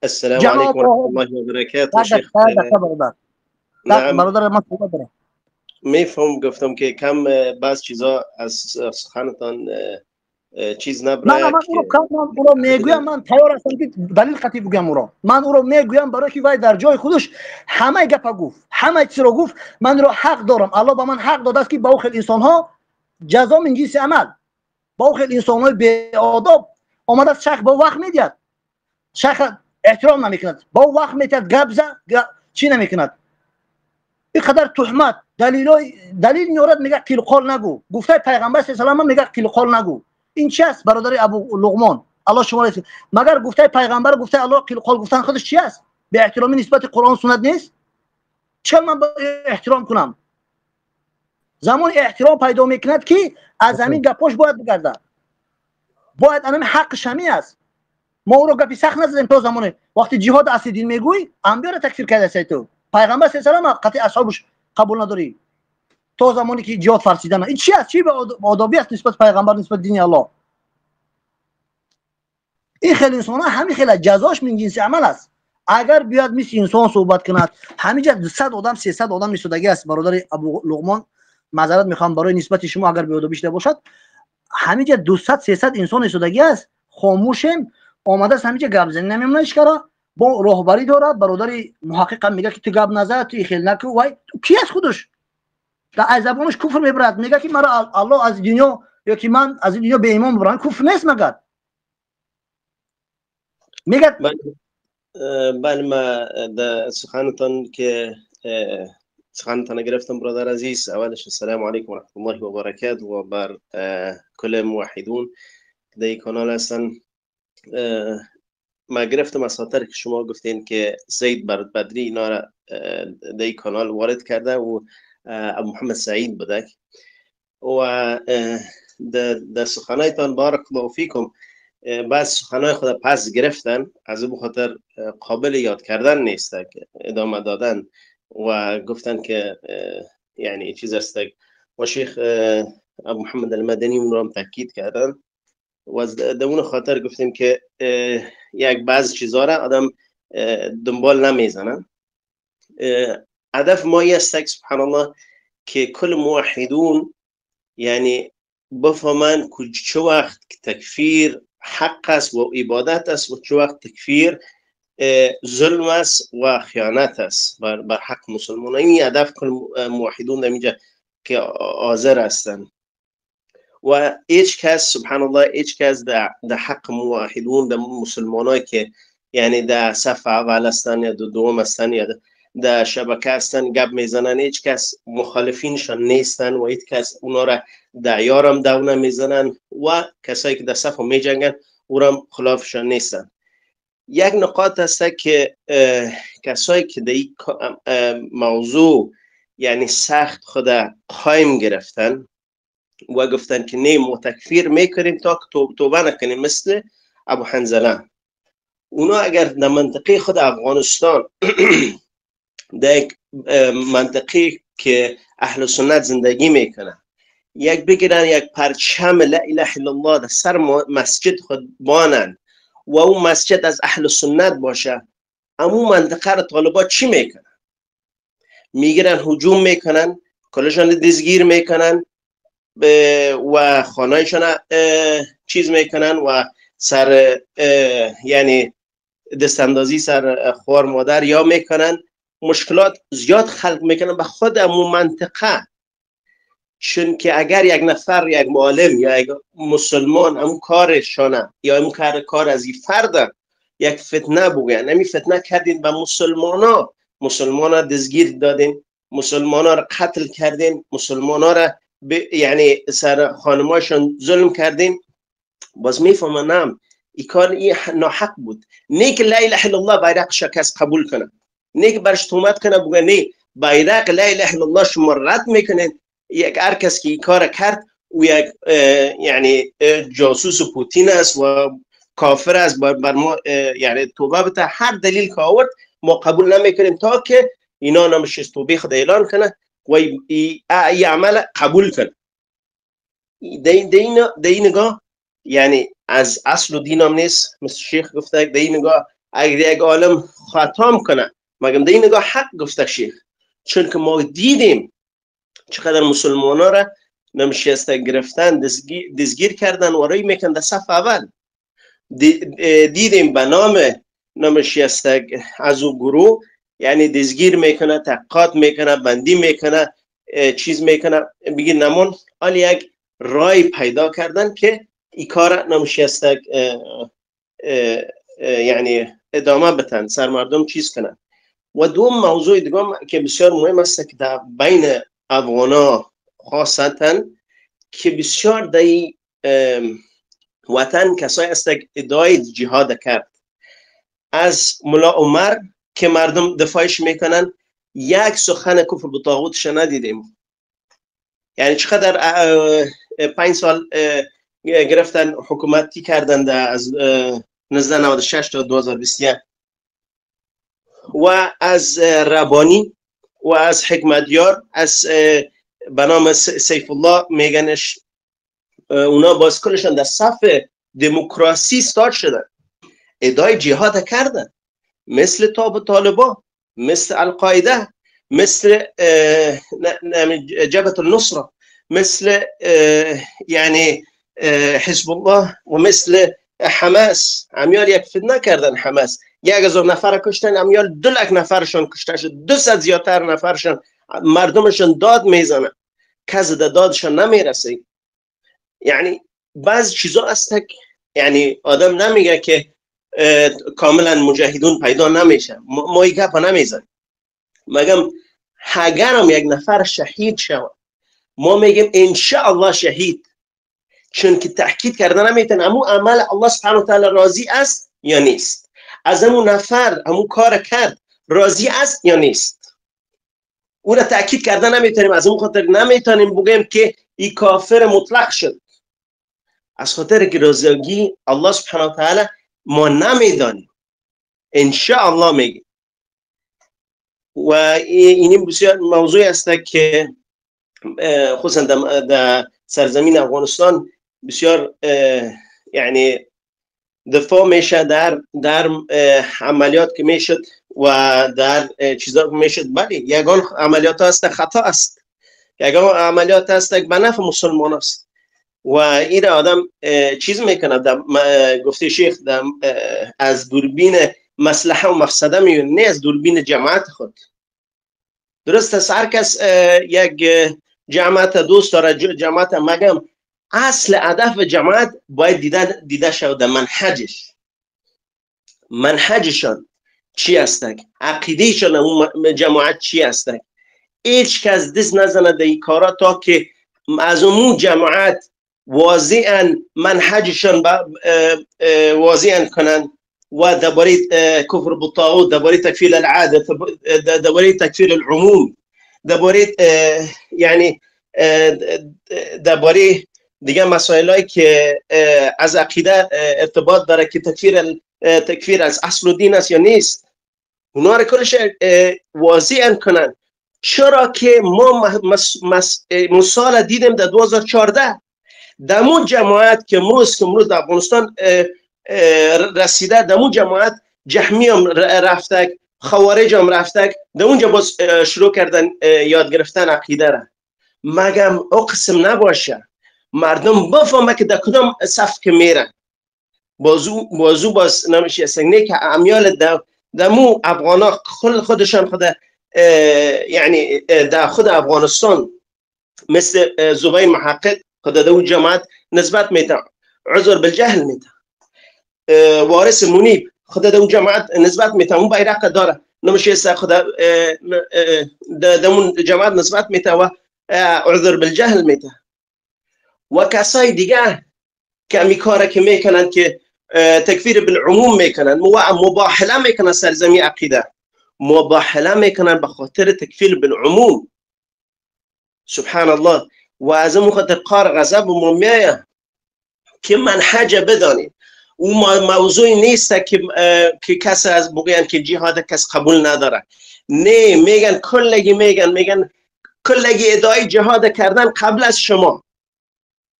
السلام عليكم ورحمة الله وبركاته شيخ. برادر من صحبت دارم. میفهم، گفتم که کم بعض چیزا از سخنتان چیز نبره. نه، من او رو میگویم، من تیار هستم که دلیل قطعی بگم. او را من او رو میگویم برای که وای در جای خودش همه گپ گفت، همه چیز رو گفت. من رو حق دارم، الله به من حق داده است که با او خیلی انسان ها جزا من جنس عمل. با او خیلی انسان های بی‌آداب آمده است، شیخ با وقت میدید، شیخ احترام نمیکند، با او وقت میدید گپ چی نمیکند. اینقدر تهمت، دلیل میورد، میگه قیل قال نگو. گفته پیغمبر صلی الله علیه و میگه قیل قال نگو. این چی است برادر ابو لقمان؟ الله شما را، مگر گفته پیغمبر، گفته الله قیل قال گفتن خودش چی است؟ به احترامی نسبت قرآن سنت نیست؟ چرا من باید احترام کنم؟ زمان احترام پیدا میکند که از همین گپاش باید بگرده، باید انم حقش همی است. ما او رو گپی سخت نزدیم تا زمانه وقتی جهاد اصلی دین میگوی، انبیا را تکفیر کرده است. تو پیغمبر صلی الله علیه و قطعی اصحابش قبول نداری تا زمانی که جهاد فرسیدن. این چی است؟ چی به آدابی است نسبت پیغمبر، نسبت دین الله؟ این خیلی انسان ها همین خیلی جزاش من جنس عمل است. اگر بیاد مثل انسان صحبت کند، همینجا 200 آدم، 300 آدم ایستادگی است. برادر ابو لقمان، معذرت میخوام برای نسبت شما اگر بی‌ادبی شده باشد. همینجا 200 300 انسان ایستادگی است، خاموشیم. آمده است همینجا گپ زنی نمیمونه، اشکارا با راهبری دارد. برادر محقق هم میگه که تو گپ نزد، تو خیلی نکو. وای کی از خودش در از زبانش کفر میبرد، میگه که مرا الله از دنیا یا که من از دنیا به ایمان ببرم. کفر نیست مگر؟ میگه بله، ما در سخنتان که سخنتان گرفتم برادر عزیز. اولش السلام علیکم و رحمت الله و برکاته و بر کل موحدون در کانال هستن. ما گرفتم از خاطر که شما گفتین که سید بدری اینا را در کانال وارد کرده و ابو محمد سعید بوده و در سخنایتان بارک الله فیکم بعض سخنای خود پس گرفتن، از او خاطر قابل یاد کردن نیست ادامه دادن و گفتن که یعنی چیز است و شیخ ابو محمد المدنی اون رو هم تاکید کردن و از دون خاطر گفتیم که یک بعض چیزا را آدم دنبال نمیزنن. هدف ما است سبحان الله که کل موحدون یعنی بفهمن که چه وقت تکفیر حق است و عبادت است و چه وقت تکفیر ظلم است و خیانت است بر حق مسلمان. این هدف کل موحدون در اینجا که حاضر هستند و هیچ کس سبحان الله هیچ کس در حق موحدون در مسلمانایی که یعنی در صف اول هستن یا دوم هستن یا در شبکه هستن گپ میزنن، هیچ کس مخالفینشان نیستن و هیچ کس اونا را در یارم دو نمیزنن و کسایی که در صف میجنگن او را خلافشان نیستن. یک نقاط هست که کسایی که در این موضوع یعنی سخت خود قایم گرفتن و گفتن که نه ما تکفیر میکنیم تا توبه نکنیم، مثل ابو حنظله، اونا اگر در منطقه خود افغانستان در یک منطقه که اهل سنت زندگی میکنن یک بگیرن یک پرچم لا اله الا الله در سر مسجد خود بانن و اون مسجد از اهل سنت باشه، امو منطقه رو طالبا چی میکنن؟ میگیرن هجوم میکنن، کلشان دستگیر میکنن و خانهشان چیز میکنن و سر یعنی دستاندازی سر خوار مادر یا میکنن، مشکلات زیاد خلق میکنن به خود امو منطقه. چون که اگر یک نفر یک معلم یا یک مسلمان امو کارشانه یا امو کار از این فرد یک فتنه بگن، امی فتنه کردین به مسلمانا، مسلمانا دستگیر دادین، مسلمانا را قتل کردین، مسلمانا را یعنی سر خانماشون ظلم کردین، باز میفهمم این کار این ناحق بود. نه که لا اله الا الله بیرقش کس قبول کنه، نه که برش تهمت کنه بگه نه بیرق لا اله الا الله شما رد میکنین. یک هر کس که این کار کرد او یک یعنی جاسوس پوتین است و کافر است، بر ما یعنی توبه بده، هر دلیل که آورد ما قبول نمیکنیم تا که اینا نامش توبه خود اعلان کنه و این عمل قبول کنه. در این نگاه یعنی از اصل و دینم نیست، مثل شیخ گفته در این نگاه اگر یک عالم خطام کنه مگم در این نگاه حق گفته شیخ، چون که ما دیدیم چقدر مسلمان ها را نمشیسته گرفتن دستگیر کردن و روی میکن در صف اول. دیدیم به نام نمشیسته از او گروه یعنی دستگیر میکنه، تقاط میکنه، بندی میکنه، چیز میکنه، بگیر نمون حال یک رای پیدا کردن که این کار نمشیسته یعنی ادامه بتن سر مردم چیز کنن. و دوم موضوع دیگه که بسیار مهم است که در بین افغانا خاصتا که بسیار در وطن کسایی است که ادعای جهاد کرد، از ملا عمر که مردم دفاعش میکنن یک سخن کفر به طاغوتش ندیدیم. یعنی چقدر 5 سال گرفتن حکومتی کردن از 1996 تا 2021 و از ربانی و از حکمتیار از به نام سیف الله میگنش، اونا باز کلشان در صف دموکراسی ستارت شدن، ادعای جهاد کردن، مثل طالبا، مثل القاعده، مثل جبهة النصره، مثل یعنی حزب الله و مثل حماس. عمیال یک فتنه کردن حماس، 1000 نفر کشتن، عمیال 2 لک نفرشان کشته شد، 200 زیادتر نفرشان، مردمشان داد میزنن، کس دادشان نمیرسه. یعنی بعض چیزا هست یعنی آدم نمیگه که کاملا مجاهدون پیدا نمیشه، ما این گپ نمیزنیم، مگم اگرم یک نفر شهید شود ما میگیم انشاءالله شهید، چون که تاکید کرده نمیتونه امو عمل الله سبحانه و تعالی راضی است یا نیست. از همون نفر همون کار کرد راضی است یا نیست. او را تأکید کرده نمیتونیم، از اون خاطر نمیتونیم بگیم که این کافر مطلق شد، از خاطر که راضیگی الله سبحانه و تعالی ما نمیدانیم. ان شاء الله میگیم. و این بسیار موضوعی است که خصوصا در سرزمین افغانستان بسیار یعنی دفاع میشه در عملیات که میشد و در چیزا میشد. بله، یگان عملیات هست خطا است، یگان عملیات هست به نفع مسلمان است و این آدم چیز میکنه. در گفته شیخ از دوربین مصلحه و مفسده میبینه، نه از دوربین جماعت خود. درست است، هر کس یک جماعت دوست داره، جماعت، مگم اصل هدف جماعت باید دیده شود. منهجش، منهجشان چی است، عقیدهشان اون جماعت چی است. هیچ کس دست نزنه در این کارا تا که از اون جماعت واضحا منهجشان واضحا کنن و درباره کفر بالطاغوت، درباره تکفیر العاده، درباره تکفیر العموم، درباره یعنی درباره دیگه مسائل که از عقیده ارتباط داره که تکفیر از اصل دین است یا نیست، اونا رو کلش واضح کنن. چرا که ما مثال دیدیم در 2014 دمو جماعت که امروز در افغانستان رسیده، دمو جماعت جهمی هم رفته، خوارج هم رفته، در اونجا باز شروع کردن یاد گرفتن عقیده را. مگم او قسم نباشه، مردم بفهمه که در کدام صف که میرن. بازو باز نمیشه نه که امیال دمو افغانا خودشان خود یعنی در خود افغانستان مثل زبیر محقق خود در جماعت نسبت میته، عذر بالجهل میته، وارث منیب خود در جماعت نسبت میته، اون بیرق داره نمیشه خود در اون جماعت نسبت میته و عذر بالجهل میته. و کسای دیگه که امی کاره که میکنن که تکفیر بالعموم میکنن و مباحله میکنن، سرزمین عقیده مباحله میکنن به خاطر تکفیر بالعموم. سبحان الله. و از اون خاطر قار غضب ما میایه که منهج بدانید. او موضوعی نیست که کس از بگوین که جهاد کس قبول نداره. نه، میگن کلگی، میگن کلگی ادعای جهاد کردن قبل از شما،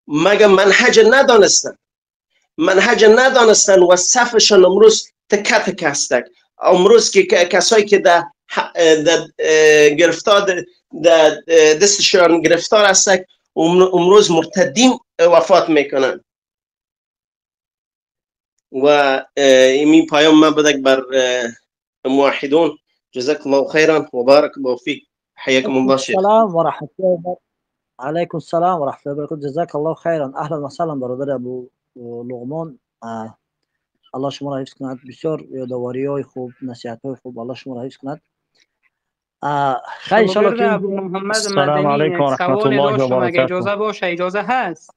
مگه منهج ندانستن، منهج ندانستن و صفشان امروز تکه تکه هستک. امروز که کسایی که در گرفتار در دستشان گرفتار هستک امروز مرتدین وفات میکنن. و این پایان من بدک بر موحدون. جزاك الله خيرا وبارك الله فيك، حياكم الله شيخ. السلام ورحمة الله. علیکم السلام و رحمت الله وبرکاته. جزاک الله خیرا. اهلا و سهلا برادر ابو لغمان، الله شما را حفظ کند. بسیار یادآوری های خوب، نصیحت های خوب، الله شما را حفظ کند. خیر ان شاء الله. که ابو محمد مدنی و رحمت الله و برکاته. اجازه باشه، اجازه هست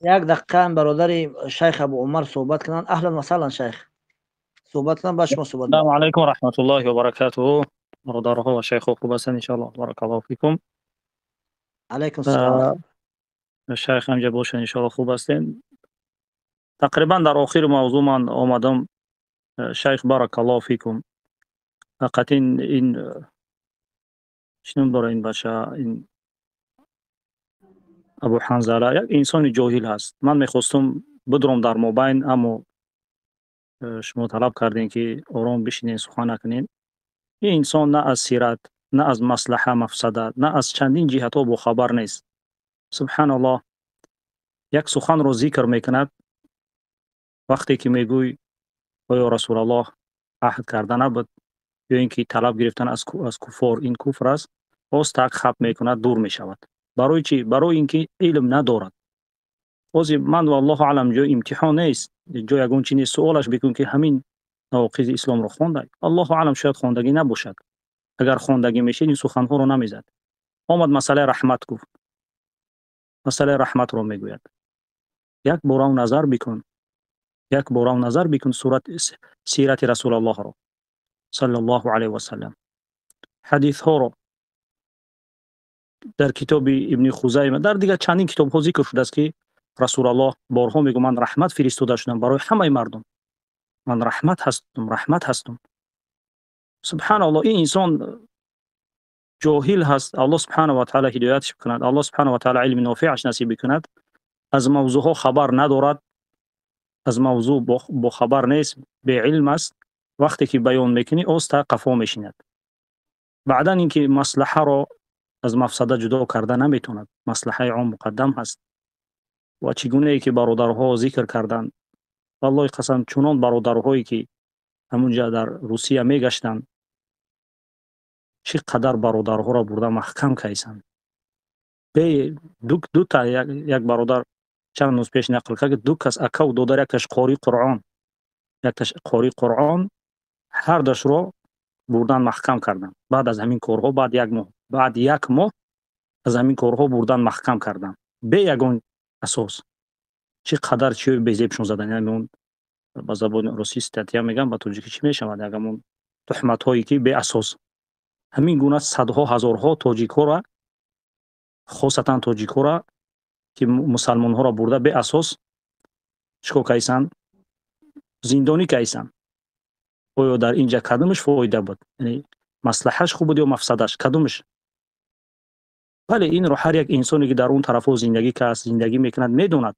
یک دقیقه برادر شیخ ابو عمر صحبت کنند. اهلا و سهلا شیخ، صحبت کنند، با شما صحبت. السلام علیکم و رحمت الله و برکاته. برادرها و شیخ خوب هستن ان شاء الله. بارک الله فیکم. علیکم السلام. شیخ هم باشن ان شاء الله خوب هستین. تقریبا در آخر موضوع من آمدم. شیخ بارک الله فیکم، فقط این چنون داره این بچه، این ابو حنظله یک انسان جاهل هست. من میخواستم بدرم در مبین، اما شما طلب کردین که آرام بشینین سخن نکنین. این انسان نه از سیرت، نه از مصلحه مفسده، نه از چندین جهت ها خبر نیست. سبحان الله، یک سخن رو ذکر میکند وقتی که میگوی آیا رسول الله عهد کرده نبود یا اینکه طلب گرفتن از کفار این کفر است، باز تک خپ میکند، دور میشود. برای چی؟ برای اینکه علم ندارد. باز من والله اعلم جای امتحان نیست، جای یگان چی نیست، سوالش بکن که همین نواقض اسلام رو خونده. الله اعلم شاید خوندگی نباشد. اگر خوندگی میشه این سخنها رو نمیزد. آمد مسئله رحمت گفت، مسئله رحمت رو میگوید. یک بار نظر بکن، Як борам назар бикун сурат сирати Расулаллоҳро саллаллоҳу алайҳи васаллам, ҳадисҳоро дар китоби Ибни Хузайма, дар дигар чандин китобҳо зикр шудааст, ки Расулаллоҳ борҳо мегӯ: ман раҳмат фиристода шудам барои ҳамаи мардум, ман раҳмат ҳастум, раҳмат ҳастум. Субҳаналлоҳ, ин инсон ҷоҳил ҳаст. Аллоҳ субҳанаҳу ва таъала ҳидоятш бикунад, Аллоҳ субҳанаҳу ва таъала илми нофиаш насиб бикунад. Аз мавзӯъҳо хабар надорад, аз мавзӯъ бохабар нест, беилм аст. Вақте ки баён мекунӣ, оста қафо мешинад. Баъдан ин ки маслаҳаро аз мафсада ҷудо карда наметавонад, маслаҳаи ом муқаддам ҳаст. Ва чӣ гунае ки бародарҳо зикр карданд, валлоҳи қасам, чунон бародарҳое ки ҳамунҷа дар Русия мегаштанд, чӣ қадар бародарҳоро бурда маҳкам кайсанд. Дута як бародар чанд рӯз пеш нақл кард, ду кас акаву додар, якташ қории Қуръон, якташ қории Қуръон, ҳардашро бурдан маҳкам карданд. Баъд аз ҳамин корҳо, баъд як моҳ, баъд як моҳ аз ҳамин корҳо бурдан маҳкам карданд, бе ягон асос. Чӣ қадар чиҳои безебшон задан, яъне он ба забони русӣ статья мегӯям, ба тоҷикӣ чӣ мешавад, ягамон туҳматҳое ки беасос. Ҳамин гуна садҳо ҳазорҳо тоҷикҳоро, хосатан тоҷикҳоро, ки мусалмонҳоро бурда беасос чикор кайсанд, зиндонӣ кайсанд. Оё дар инҷа кадомаш фоида буд? Яъне маслаҳаш хуб буд ё мафсадаш, кадомаш? Бале, инро ҳар як инсоне ки дар он тарафҳо зиндагӣ каст, зиндагӣ мекунад, медонад.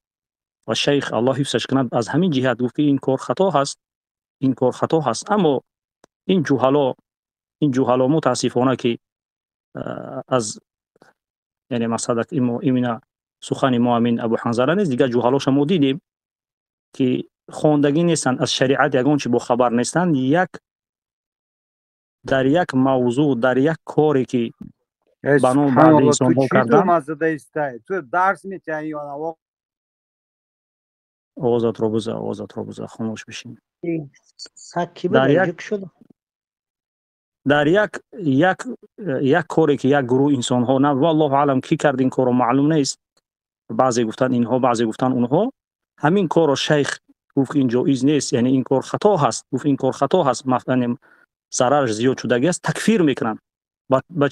Ва шайх, Аллоҳ ҳифзаш кунад, аз ҳамин ҷиҳат гуфт, ки ин кор хато ҳаст, ин кор хато ҳаст. Аммо ин ҷуҳало, ин ҷуҳало мутаассифона ки аз, яъне мақсад именно сухани мо амин Абу Ҳанзала нест, дигар ҷуҳалоша мо дидем ки хондагӣ нестанд, аз шариат ягон чи бохабар нестанд. Як дар як мавзӯъ, дар як коре ки ба ном баъди инсонҳо карданд. Овозатро буза, овозатро буза, хомӯш бишин. Дар як коре ки як гурӯҳ инсонҳо, на валлоҳу алам кӣ кард ин корро, маълум нест, баъзе гуфтанд инҳо, баъзе гуфтанд онҳо, ҳамин корро шайх гуфт ин ҷоиз нест, яъне ин кор хато ҳаст, гуфт ин кор хато ҳаст, зарараш зиёд шудагӣ аст, такфир мекунанд. Ба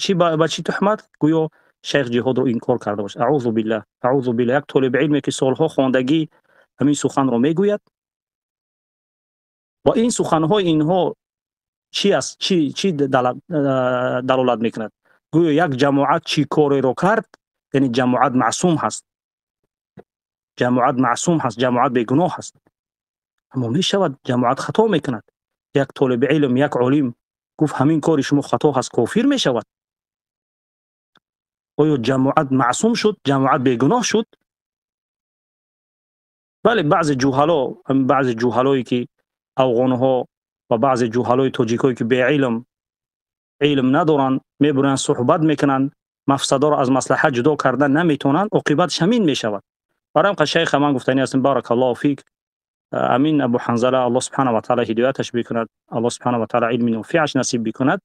чӣ туҳмат? Гӯё шайх ҷиҳодро инкор карда бошад. Аузу биллаҳ, аузу биллаҳ. Як толиби илме ки солҳо хондагӣ ҳамин суханро мегӯяд ва ин суханҳои инҳо чӣ аст, чӣ далолат мекунад? Гӯё як ҷамоат чӣ кореро кард, яъне ҷамоат маъсум ҳаст, ҷамоат маъсум ҳаст, ҷамоат бегуноҳ ҳаст. Аммо мешавад ҷамоат хато мекунад. Як толиби илм, як олим гуфт ҳамин кори шумо хато ҳаст, кофир мешавад. Оё ҷамоат маъсум шуд? Ҷамоат бегуноҳ шуд? Бале, баъзе ҷуҳало, баъзе ҷуҳалое ки афғонҳо ва баъзе ҷуҳалои тоҷикое ки беилм, илм надоранд, мебуранд, суҳбат мекунанд, мафсадоро аз маслаҳат ҷудо кардан наметавонанд, оқибатш ҳамин мешавад. Барои ҳам шайха ман гуфтанӣ ҳастам, баракаллоҳу фик, амин Абу Ҳанзала, Аллоҳ субҳанаҳу ва таъала ҳидояташ бикунад, Аллоҳ субҳанаҳу ва таъала илми нофиаш насиб бикунад.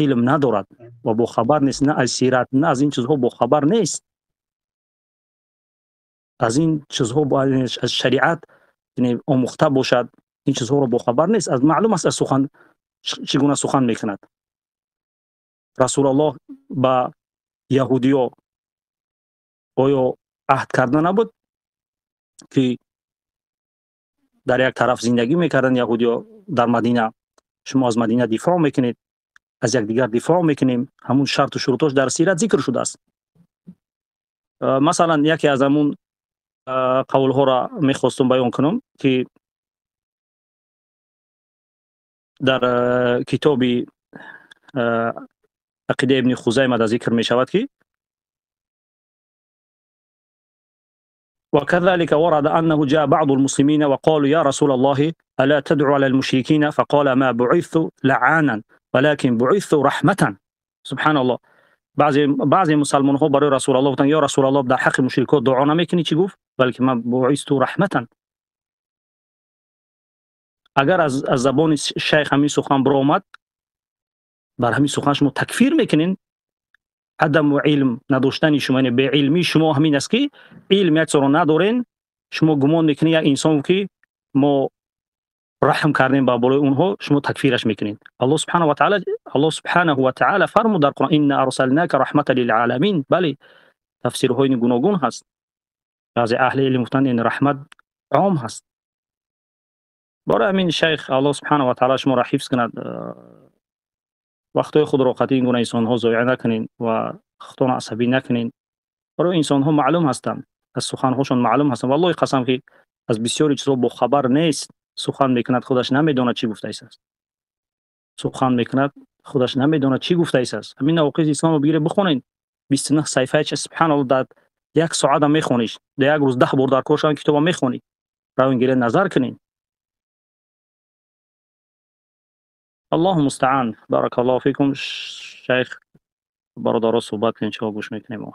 Илм надорад ва бохабар нест, на аз сират, на аз ин чизҳо бохабар нест, аз ин чизҳо, аз шариат омӯхта бошад, ин чизҳоро бохабар нест. Аз маълум аст аз сухан чӣ гуна сухан мекунад. Расулаллоҳ ба яҳудиё оё аҳд карда набуд ки дар як тараф зиндагӣ мекарданд яҳудиё дар Мадина, шумо аз Мадина дифоъ мекунед, аз якдигар дифоъ мекунем, ҳамун шарту шурутош дар сират зикр шудааст. Масалан, яке аз ҳамун қавлҳоро мехостум баён кунам ки дар китоби ақидаи Ибни Хузайма дар зикр мешавад ки وكذلك ورد أنه جاء بعض المسلمين وقالوا يا رسول الله ألا تدعو على المشركين فقال ما بعثت لعانا ولكن بعثت رحمة. سبحان الله. بعضی مسلمان ها برای رسول الله گفتند یا رسول الله در حق مشرکان دعا نمیکنی؟ چی گفت؟ بلکه من بعثت رحمة. اگر از زبان شیخ همین سخن برآمد، بر همین سخن شما تکفیر میکنین. عدم علم نداشتن شما، یعنی به علمی شما همین است که علم یک رو ندارین، شما گمان میکنین یک انسان که Мо раҳм кардем ба болои онҳо, шумо такфираш мекунед. Аллоҳ субҳанаҳу ва таъала, Аллоҳ субҳанаҳу ва таъала фармуд дар Қуръон: инна арсалнака раҳматан лилъаламин. Бале, тафсирҳои гуногун ҳаст. Баъзе аҳли илм гуфтанд, ин раҳмат ом ҳаст. Барои ҳамин, шайх, Аллоҳ субҳанаҳу ва таъала шуморо ҳифз кунад. Вақтҳои худро қатъи ин гуна инсонҳо зоеъ накунед ва худтонро асабӣ накунед. Барои инсонҳо маълум ҳастанд, аз суханҳошон маълум ҳастанд. Валлоҳи қасам, ки аз бисёри чизҳо бохабар нест. Сухан мекунад, худаш намедонад, чӣ гуфтааст. Сухан мекунад, худаш намедонад, чӣ гуфтааст. Ҳамин навоқизи исломро бигиред, бихонед, 29 саҳифаи ча, субҳаналлоҳ, дар як соата мехониш, дар як рӯз 10 бор дар кор шаванд, китоба мехонӣ. Равин, гиред, назар кунед. Аллоҳу мустаан. Баракаллоҳу фикум, шайх. Бародаро, суҳбат кунед, чиҳо гӯш мекунем мо.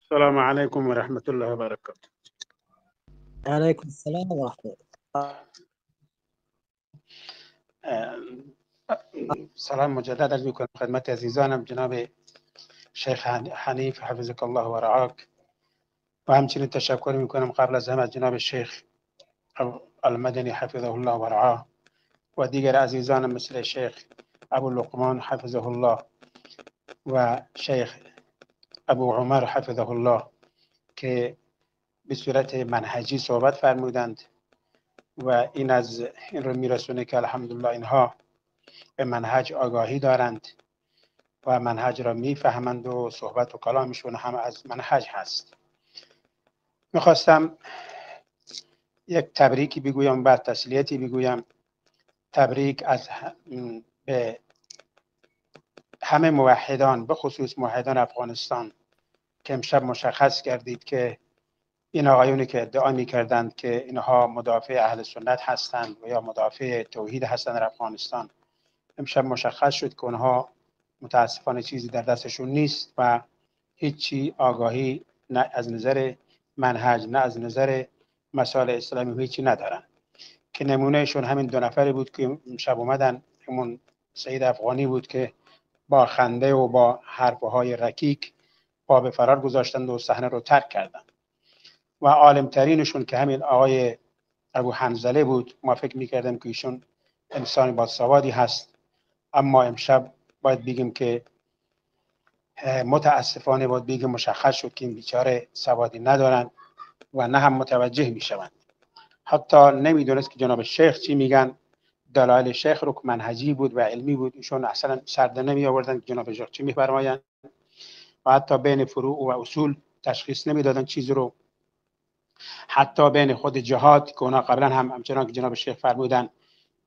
السلام عليكم ورحمة الله وبركاته. علیکم السلام و رحمت. سلام مجدد عرض میکنم خدمت عزیزانم، جناب شیخ حنیف حفظک الله و رعاک، و همچنین تشکر میکنم قبل از همه جناب شیخ المدنی حفظه الله و رعاه و دیگر عزیزانم مثل شیخ ابو لقمان حفظه الله و شیخ ابو عمر حفظه الله که به صورت منهجی صحبت فرمودند و این از این رو میرسونه که الحمدلله اینها به منهج آگاهی دارند و منهج را میفهمند و صحبت و کلامشون هم از منهج هست. میخواستم یک تبریکی بگویم، بعد تسلیتی بگویم. تبریک از به همه موحدان، به خصوص موحدان افغانستان، که امشب مشخص کردید که این آقایونی که ادعا می‌کردند که اینها مدافع اهل سنت هستند و یا مدافع توحید هستند در افغانستان، امشب مشخص شد که اونها متاسفانه چیزی در دستشون نیست و هیچی آگاهی نه از نظر منهج نه از نظر مسائل اسلامی هیچی ندارن، که نمونهشون همین دو نفری بود که امشب اومدن. همون سعید افغانی بود که با خنده و با حرفهای رکیک پا به فرار گذاشتند و صحنه رو ترک کردند، و عالمترینشون که همین آقای ابو حنظله بود، ما فکر میکردم که ایشون انسان با سوادی هست، اما امشب باید بگیم که متاسفانه باید بگیم مشخص شد که این بیچاره سوادی ندارن و نه هم متوجه میشوند. حتی نمیدونست که جناب شیخ چی میگن. دلایل شیخ رو که منهجی بود و علمی بود ایشون اصلا سرده نمی آوردن که جناب شیخ چی میفرمایند، و حتی بین فروع و اصول تشخیص نمیدادن چیز رو، حتی بین خود جهاد که اونا قبلا هم همچنان که جناب شیخ فرمودن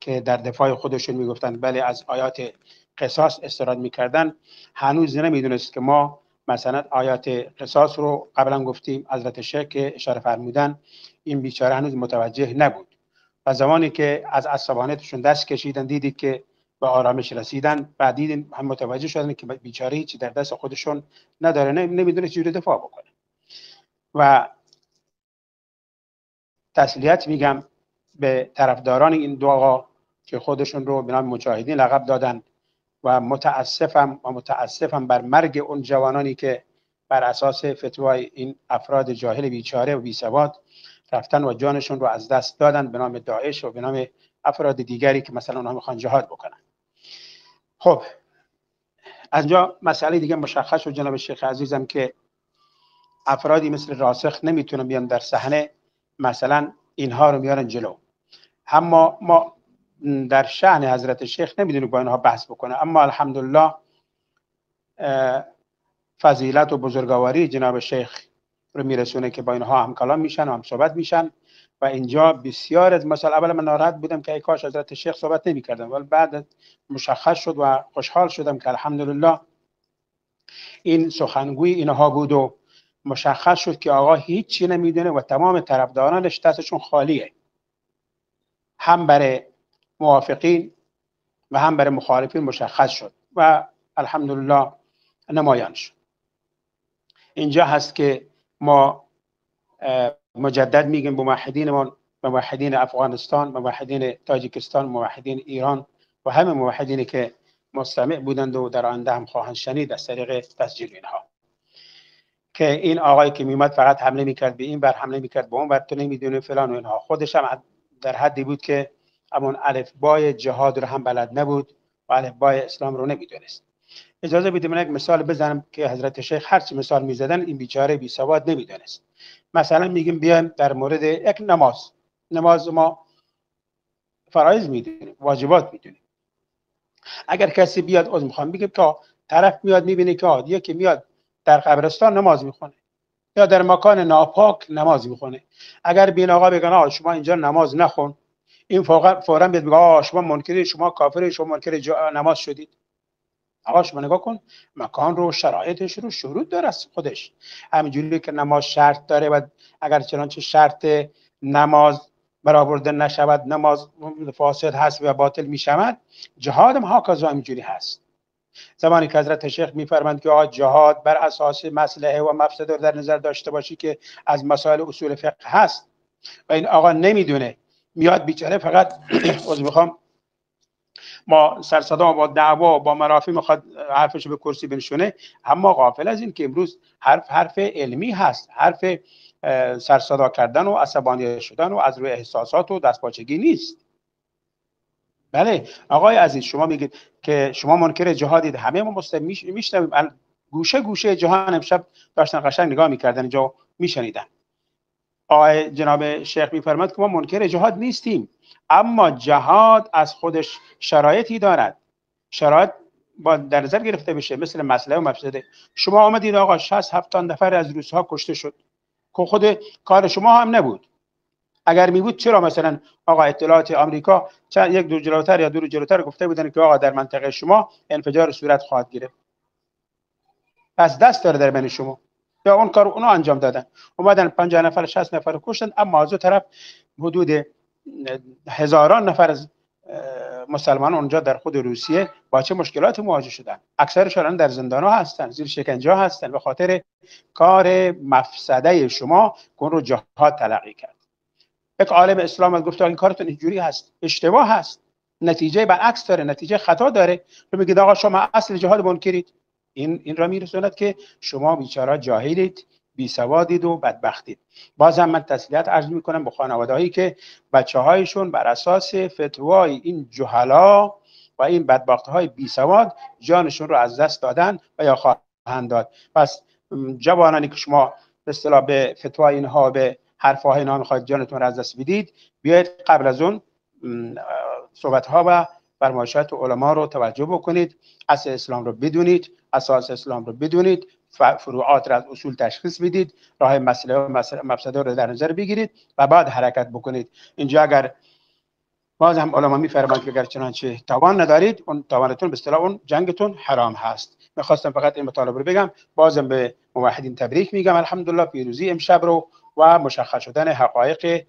که در دفاع خودشون میگفتن بله از آیات قصاص استراد میکردن، هنوز نمیدونست که ما مثلا آیات قصاص رو قبلا گفتیم، حضرت شیخ که اشاره فرمودن این بیچاره هنوز متوجه نبود. و زمانی که از عصبانیتشون دست کشیدن دیدید که به آرامش رسیدن و دیدین هم متوجه شدن که بیچاره هیچی در دست خودشون نداره، نمیدونه چجوری دفاع بکنه. و تسلیت میگم به طرفداران این دو آقا که خودشون رو به نام مجاهدین لقب دادن، و متاسفم بر مرگ اون جوانانی که بر اساس فتوای این افراد جاهل بیچاره و بیسواد رفتن و جانشون رو از دست دادن به نام داعش و به نام افراد دیگری که مثلا اونها میخوان جهاد بکنن. خب از اینجا مسئله دیگه مشخص شد جناب شیخ عزیزم که افرادی مثل راسخ نمیتونن بیان در صحنه، مثلا اینها رو میارن جلو. اما ما در شأن حضرت شیخ نمیدونیم با اینها بحث بکنه، اما الحمدلله فضیلت و بزرگواری جناب شیخ رو میرسونه که با اینها هم کلام میشن و هم صحبت میشن. و اینجا بسیار از مثلا اول من ناراحت بودم که ای کاش حضرت شیخ صحبت نمیکردم، ولی بعد مشخص شد و خوشحال شدم که الحمدلله این سخنگوی اینها بود و مشخص شد که آقا هیچی نمیدونه و تمام طرفدارانش دستشون خالیه، هم برای موافقین و هم برای مخالفین مشخص شد و الحمدلله نمایان شد. اینجا هست که ما مجدد میگیم به موحدینمان، به موحدین افغانستان، به موحدین تاجیکستان، موحدین ایران و همه موحدینی که مستمع بودند و در آینده هم خواهند شنید از طریق تسجیل اینها، که این آقایی که میومد فقط حمله میکرد به این بر، حمله میکرد به اون بر، تو نمیدونی فلان و اینها. خودش هم در حدی بود که همون الفبای جهاد رو هم بلد نبود و الفبای اسلام رو نمیدونست. اجازه بدید من یک مثال بزنم که حضرت شیخ هرچی مثال میزدن این بیچاره بی سواد نمیدونست. مثلا میگیم بیایم در مورد یک نماز، نماز ما فرایض میدونیم، واجبات میدونیم. اگر کسی بیاد، از میخوام بگم که طرف میاد میبینه که یکی میاد در قبرستان نماز میخونه یا در مکان ناپاک نماز میخونه، اگر بین آقا بگن آقا شما اینجا نماز نخون، این فوراً بیاد بگه آقا شما منکری، شما کافری، شما منکر نماز شدید. آقا شما نگاه کن مکان رو، شرایطش رو، شروط داره از خودش. همینجوری که نماز شرط داره و اگر چنانچه شرط نماز برآورده نشود نماز فاسد هست و باطل میشود، جهاد هم هاکذا همینجوری هست. زمانی که حضرت شیخ میفرمایند که آقا جهاد بر اساس مصلحه و مفسده رو در نظر داشته باشی که از مسائل اصول فقه هست، و این آقا نمیدونه، میاد بیچاره فقط عذر میخوام با سرصدا، با دعوا، با مرافی میخواد حرفش به کرسی بنشونه، اما غافل از این که امروز حرف حرف علمی هست، حرف سرصدا کردن و عصبانی شدن و از روی احساسات و دستپاچگی نیست. بله آقای عزیز، شما میگید که شما منکر جهادید، همه ما میشنویم، گوشه گوشه جهان امشب داشتن قشنگ نگاه میکردن، اینجا میشنیدن. آقای جناب شیخ میفرماد که ما منکر جهاد نیستیم، اما جهاد از خودش شرایطی دارد، شرایط با در نظر گرفته بشه، مثل مسئله و مفسده. شما آمدید آقا 60-70 نفر از روس‌ها کشته شد که خود کار شما هم نبود. اگر می بود چرا مثلا آقا اطلاعات آمریکا چند یک دو جلوتر یا دو جلوتر گفته بودن که آقا در منطقه شما انفجار صورت خواهد گرفت، پس دست داره در بین شما، یا اون کار اونو انجام دادن، اومدن 50 نفر 60 نفر کشتن، اما از اون طرف حدود هزاران نفر از مسلمان اونجا در خود روسیه با چه مشکلات مواجه شدن، اکثرشان در زندان ها هستن، زیر شکنجه هستن، به خاطر کار مفسده شما که اون رو جهاد تلقی کرد. یک عالم اسلام گفت این کارتون اینجوری هست، اشتباه هست، نتیجه برعکس داره، نتیجه خطا داره. رو میگید آقا شما اصل جهاد منکرید. این را میرسوند که شما بیچاره جاهلید، بیسوادید و بدبختید. بازم من تسلیت عرض میکنم به خانواده‌هایی که بچه‌هایشون بر اساس فتوای این جهلا و این بدبخت‌های بیسواد جانشون رو از دست دادن و یا خواهند داد. پس جوانانی که شما به اصطلاح به فتوای اینها، به حرف‌های اینها میخواید جانتون رو از دست بدید، بیاید قبل از اون صحبت‌ها و فرمایشات علما رو توجه بکنید، اصل اسلام رو بدونید، اساس اسلام رو بدونید، فروعات را از اصول تشخیص بدید، راه مسئله و مفسده رو در نظر بگیرید و بعد حرکت بکنید. اینجا اگر باز هم علما میفرمایند که اگر چنانچه توان ندارید، اون توانتون به اصطلاح اون جنگتون حرام هست. میخواستم فقط این مطالب رو بگم. بازم به موحدین تبریک میگم، الحمدلله پیروزی امشب رو و مشخص شدن حقایق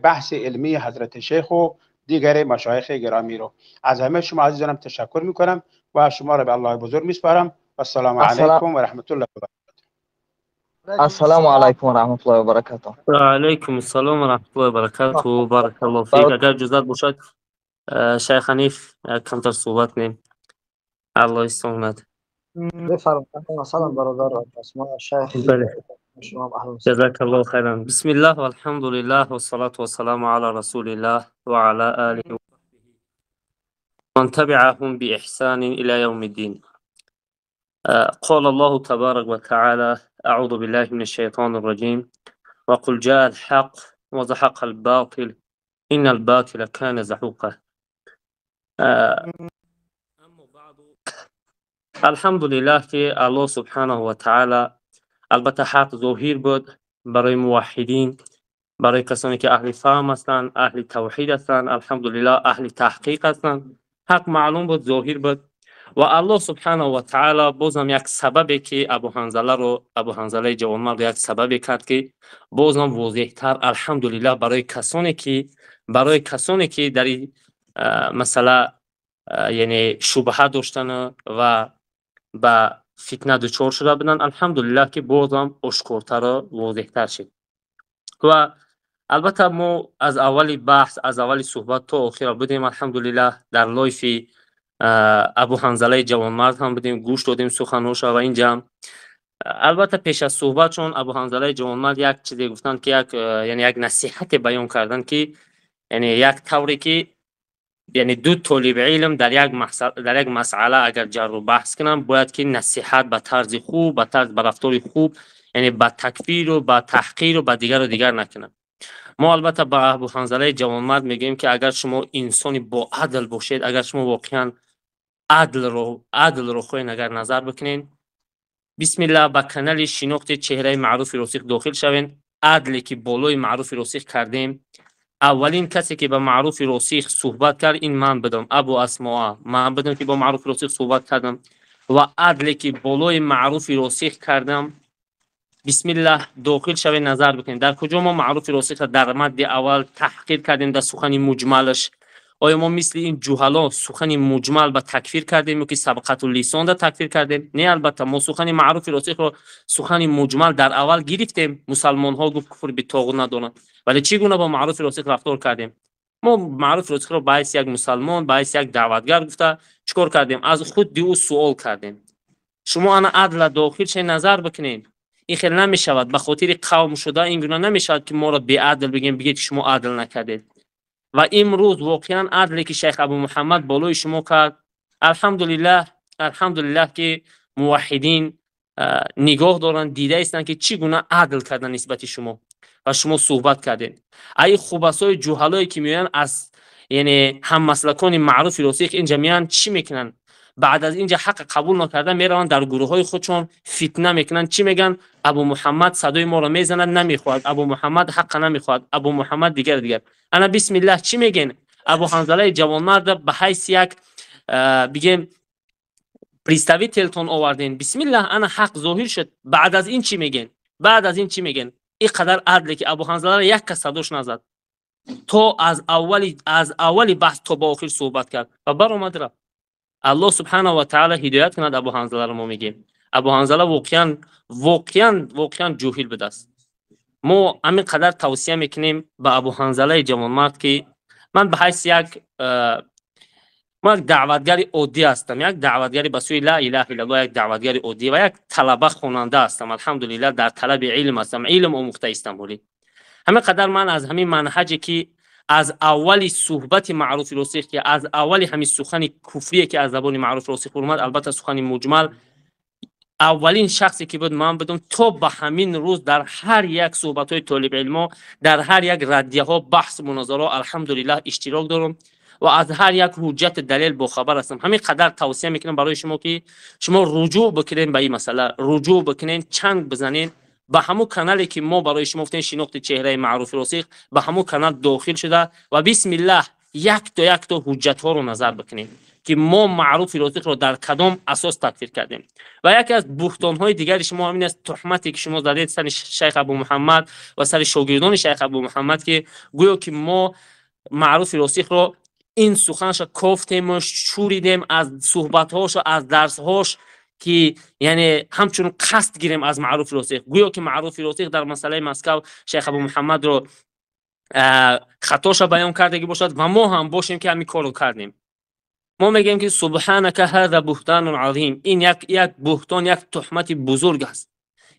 بحث علمی حضرت شیخ و دیگر مشایخ گرامی رو. از همه شما عزیزانم تشکر میکنم و شما را به الله بزرگ میسپارم. و السلام علیکم و رحمت الله و برکاته. السلام علیکم و رحمت الله و برکاته. و علیکم السلام و رحمت الله و برکاته. بارک الله فیک. اگر اجازه باشد شیخ حنیف کمتر صحبت کنیم. الله استعانت. بفرمایید. سلام برادر اسماء شیخ. بله. جزاك الله خيرا. بسم الله والحمد لله والصلاة والسلام على رسول الله وعلى آله وصحبه ومن تبعهم بإحسان إلى يوم الدين. قال الله تبارك وتعالى: أعوذ بالله من الشيطان الرجيم، وقل جاء الحق وزحق الباطل إن الباطل كان زحوقا. أما بعد، الحمد لله که الله سبحانه وتعالى البته حق ظاهر بود برای موحدین، برای کسانی که اهل فهم هستند، اهل توحید هستند، الحمدلله اهل تحقیق هستند. حق معلوم بود، ظاهر بود و الله سبحانه و تعالی بازم یک سببی که ابو حنظله رو، ابو حنظله جوانمرد یک سببی کرد که بازم واضح تر الحمدلله برای کسانی که در این مسئله یعنی شبهه داشتن و به فتنه دچار شده بودن، الحمدلله که بازم آشکارتر و واضحتر شد. و البته ما از اول بحث، از اول صحبت تا آخر بودیم الحمدلله، در live ابو حنظله جوانمرد هم بودیم، گوش دادیم سخنوش و اینجا Албатта, пеш аз суҳбатшон Абу Ҳанзалаи ҷавонмард як чизе гуфтанд, ки як, яъне як насиҳате баён карданд, ки яъне як тавре ки яъне ду толиби илм дар як масъала агар ҷарру баҳс кунанд, бояд ки насиҳат ба тарзи хуб, ба тарз, ба рафтори хуб, яъне ба такфиру ба таҳқиру ба дигару дигар накунанд. Мо албатта ба Абу Ҳанзалаи ҷавонмард мегӯем, ки агар шумо инсони боадл бошед, агар шумо воқеан адлро хоҳед, агар назар бикунед, бисмиллаҳ, ба канали «Шинохти чеҳраи маъруфи росих» дохил шавед. Адле ки болои маъруфи росих кардем, аввалин касе ки ба маъруфи росих суҳбат кард, ин ман будам, Абу Асмоа ман будам, ки бо маъруфи росих суҳбат кардам. Ва адле ки болои маъруфи росих кардам, бисмиллаҳ, дохил шавед, назар бикунед, дар куҷо мо маъруфи росихро дар мадди аввал таҳқир кардем дар сухани муҷмалаш. Оё мо мисли ин ҷуҳало сухани муҷмал ба такфир кардем ё ки сабқату лисонда такфир кардем? Не, албатта, мо сухани маъруфи росихро сухани муҷмал дар аввал гирифтем. Мусалмонҳо, гуфт, куфр битоғут надоранд, вале чӣ гуна бо маъруфи росих рафтор кардем? Мо маъруфи росихро ба ҳайси як мусалмон, ба ҳайси як даъватгар гуфта, чӣ кор кардем? Аз худи ӯ суол кардем. Шумо ана адла дохил ше, назар бикунед. Ин хел намешавад, ба хотири қавм шуда ин гуна намешавад, ки моро беадл бигем, бигед, ки шумо адл накардед. Ва имрӯз воқеан адле ки шайх Абу Муҳаммад болои шумо кард, алҳамдулиллаҳ, алҳамдулиллаҳ, ки муваҳҳидин нигоҳ доранд, дида истанд, ки чӣ гуна адл кардан нисбати шумо ва шумо суҳбат кардед. Ай хубасои ҷуҳалое ки меоянд, аз яъне ҳаммаслакони маъруфи росих инҷа меоянд, чӣ мекунанд? Баъд аз инҷа ҳаққа қабул накарда, мераванд, дар гурӯҳҳои худшон фитна мекунанд. Чӣ мегӯянд? Абу Муҳаммад садои моро мезанад, намехоҳад, Абу Муҳаммад ҳаққа намехоҳад, Абу Муҳаммад дигар дигар. Ана бисмиллаҳ, чӣ мегӯен? Абу Ҳанзалаи ҷавонмарда ба ҳайси як, бигем, представитель тон оварден. Бисмиллаҳ, ана ҳақ зоҳир шуд. Баъд аз ин чӣ мегӯен? Баъд аз ин чӣ мегӯен? Ин қадар адле ки Абу Ҳанзаларо як кас садош назад, то аз аввали баҳс то ба охир суҳбат кард ва баромад, рафт. Аллоҳ субҳанаҳу ва таъала ҳидоят кунад Абу Ҳанзаларо. Мо мегӯем, Абу Ҳанзала воқеан, воқеан, воқеан ҷоҳил будааст. Мо ҳамин қадар тавсия мекунем ба Абу Ҳанзалаи ҷавонмард, ки ман ба ҳайси як ман як даъватгари оддӣ ҳастам, як даъватгари ба сӯи ла илаҳа иллаллоҳ, як даъватгари оддӣ ва як талаба хонанда ҳастам. Алҳамдулиллаҳ, дар талаби илм ҳастам, илм омӯхта истам. Ҳолӣ ҳамин қадар ман аз ҳамин манҳаҷе ки аз аввали суҳбати маъруфи росих, ки аз аввали ҳамин сухани куфрие ки аз забони маъруфи росих омад, албатта сухани муҷмал, аввалин шахсе ки буд, ман будам. То ба ҳамин рӯз дар ҳар як суҳбатҳои толибилмо, дар ҳар як раддияҳо, баҳс, мунозараҳо, алҳамдулиллаҳ, иштирок дорам ва аз ҳар як ҳуҷҷати далел бохабар ҳастам. Ҳамин қадар тавсия мекунам барои шумо, ки шумо руҷӯъ бикунед ба ин масъала, руҷӯъ бикунед, чанг бизанед ба ҳамун канале ки мо барои шумо гуфтем, «Шинохти чеҳраи маъруфи росих». Ба ҳамун канал дохил шуда ва бисмиллаҳ, якто якто ҳуҷҷатҳоро назар бикунед, ки мо маъруфи росихро дар кадом асос такфир кардем. Ва яке аз буҳтонҳои дигари шумо ҳамин аст, туҳмате ки шумо задед сари шайх Абу Муҳаммад ва сари шогирдони шайх Абу Муҳаммад, ки гӯё ки мо маъруфи росихро ин суханша кофтему шӯридем аз суҳбатҳошу аз дарсҳош, ки яъне ҳамчун қасд гирем аз маъруфи росих, гӯё ки маъруфи росих дар масъалаи Москав шайх Абу Муҳаммадро хатоша баён кардагӣ бошад ва мо ҳам бошем, ки ҳамин корро кардем. Мо мегӯем, ки субҳанака ҳаза буҳтанун азим. Ин як буҳтон, як туҳмати бузург аст.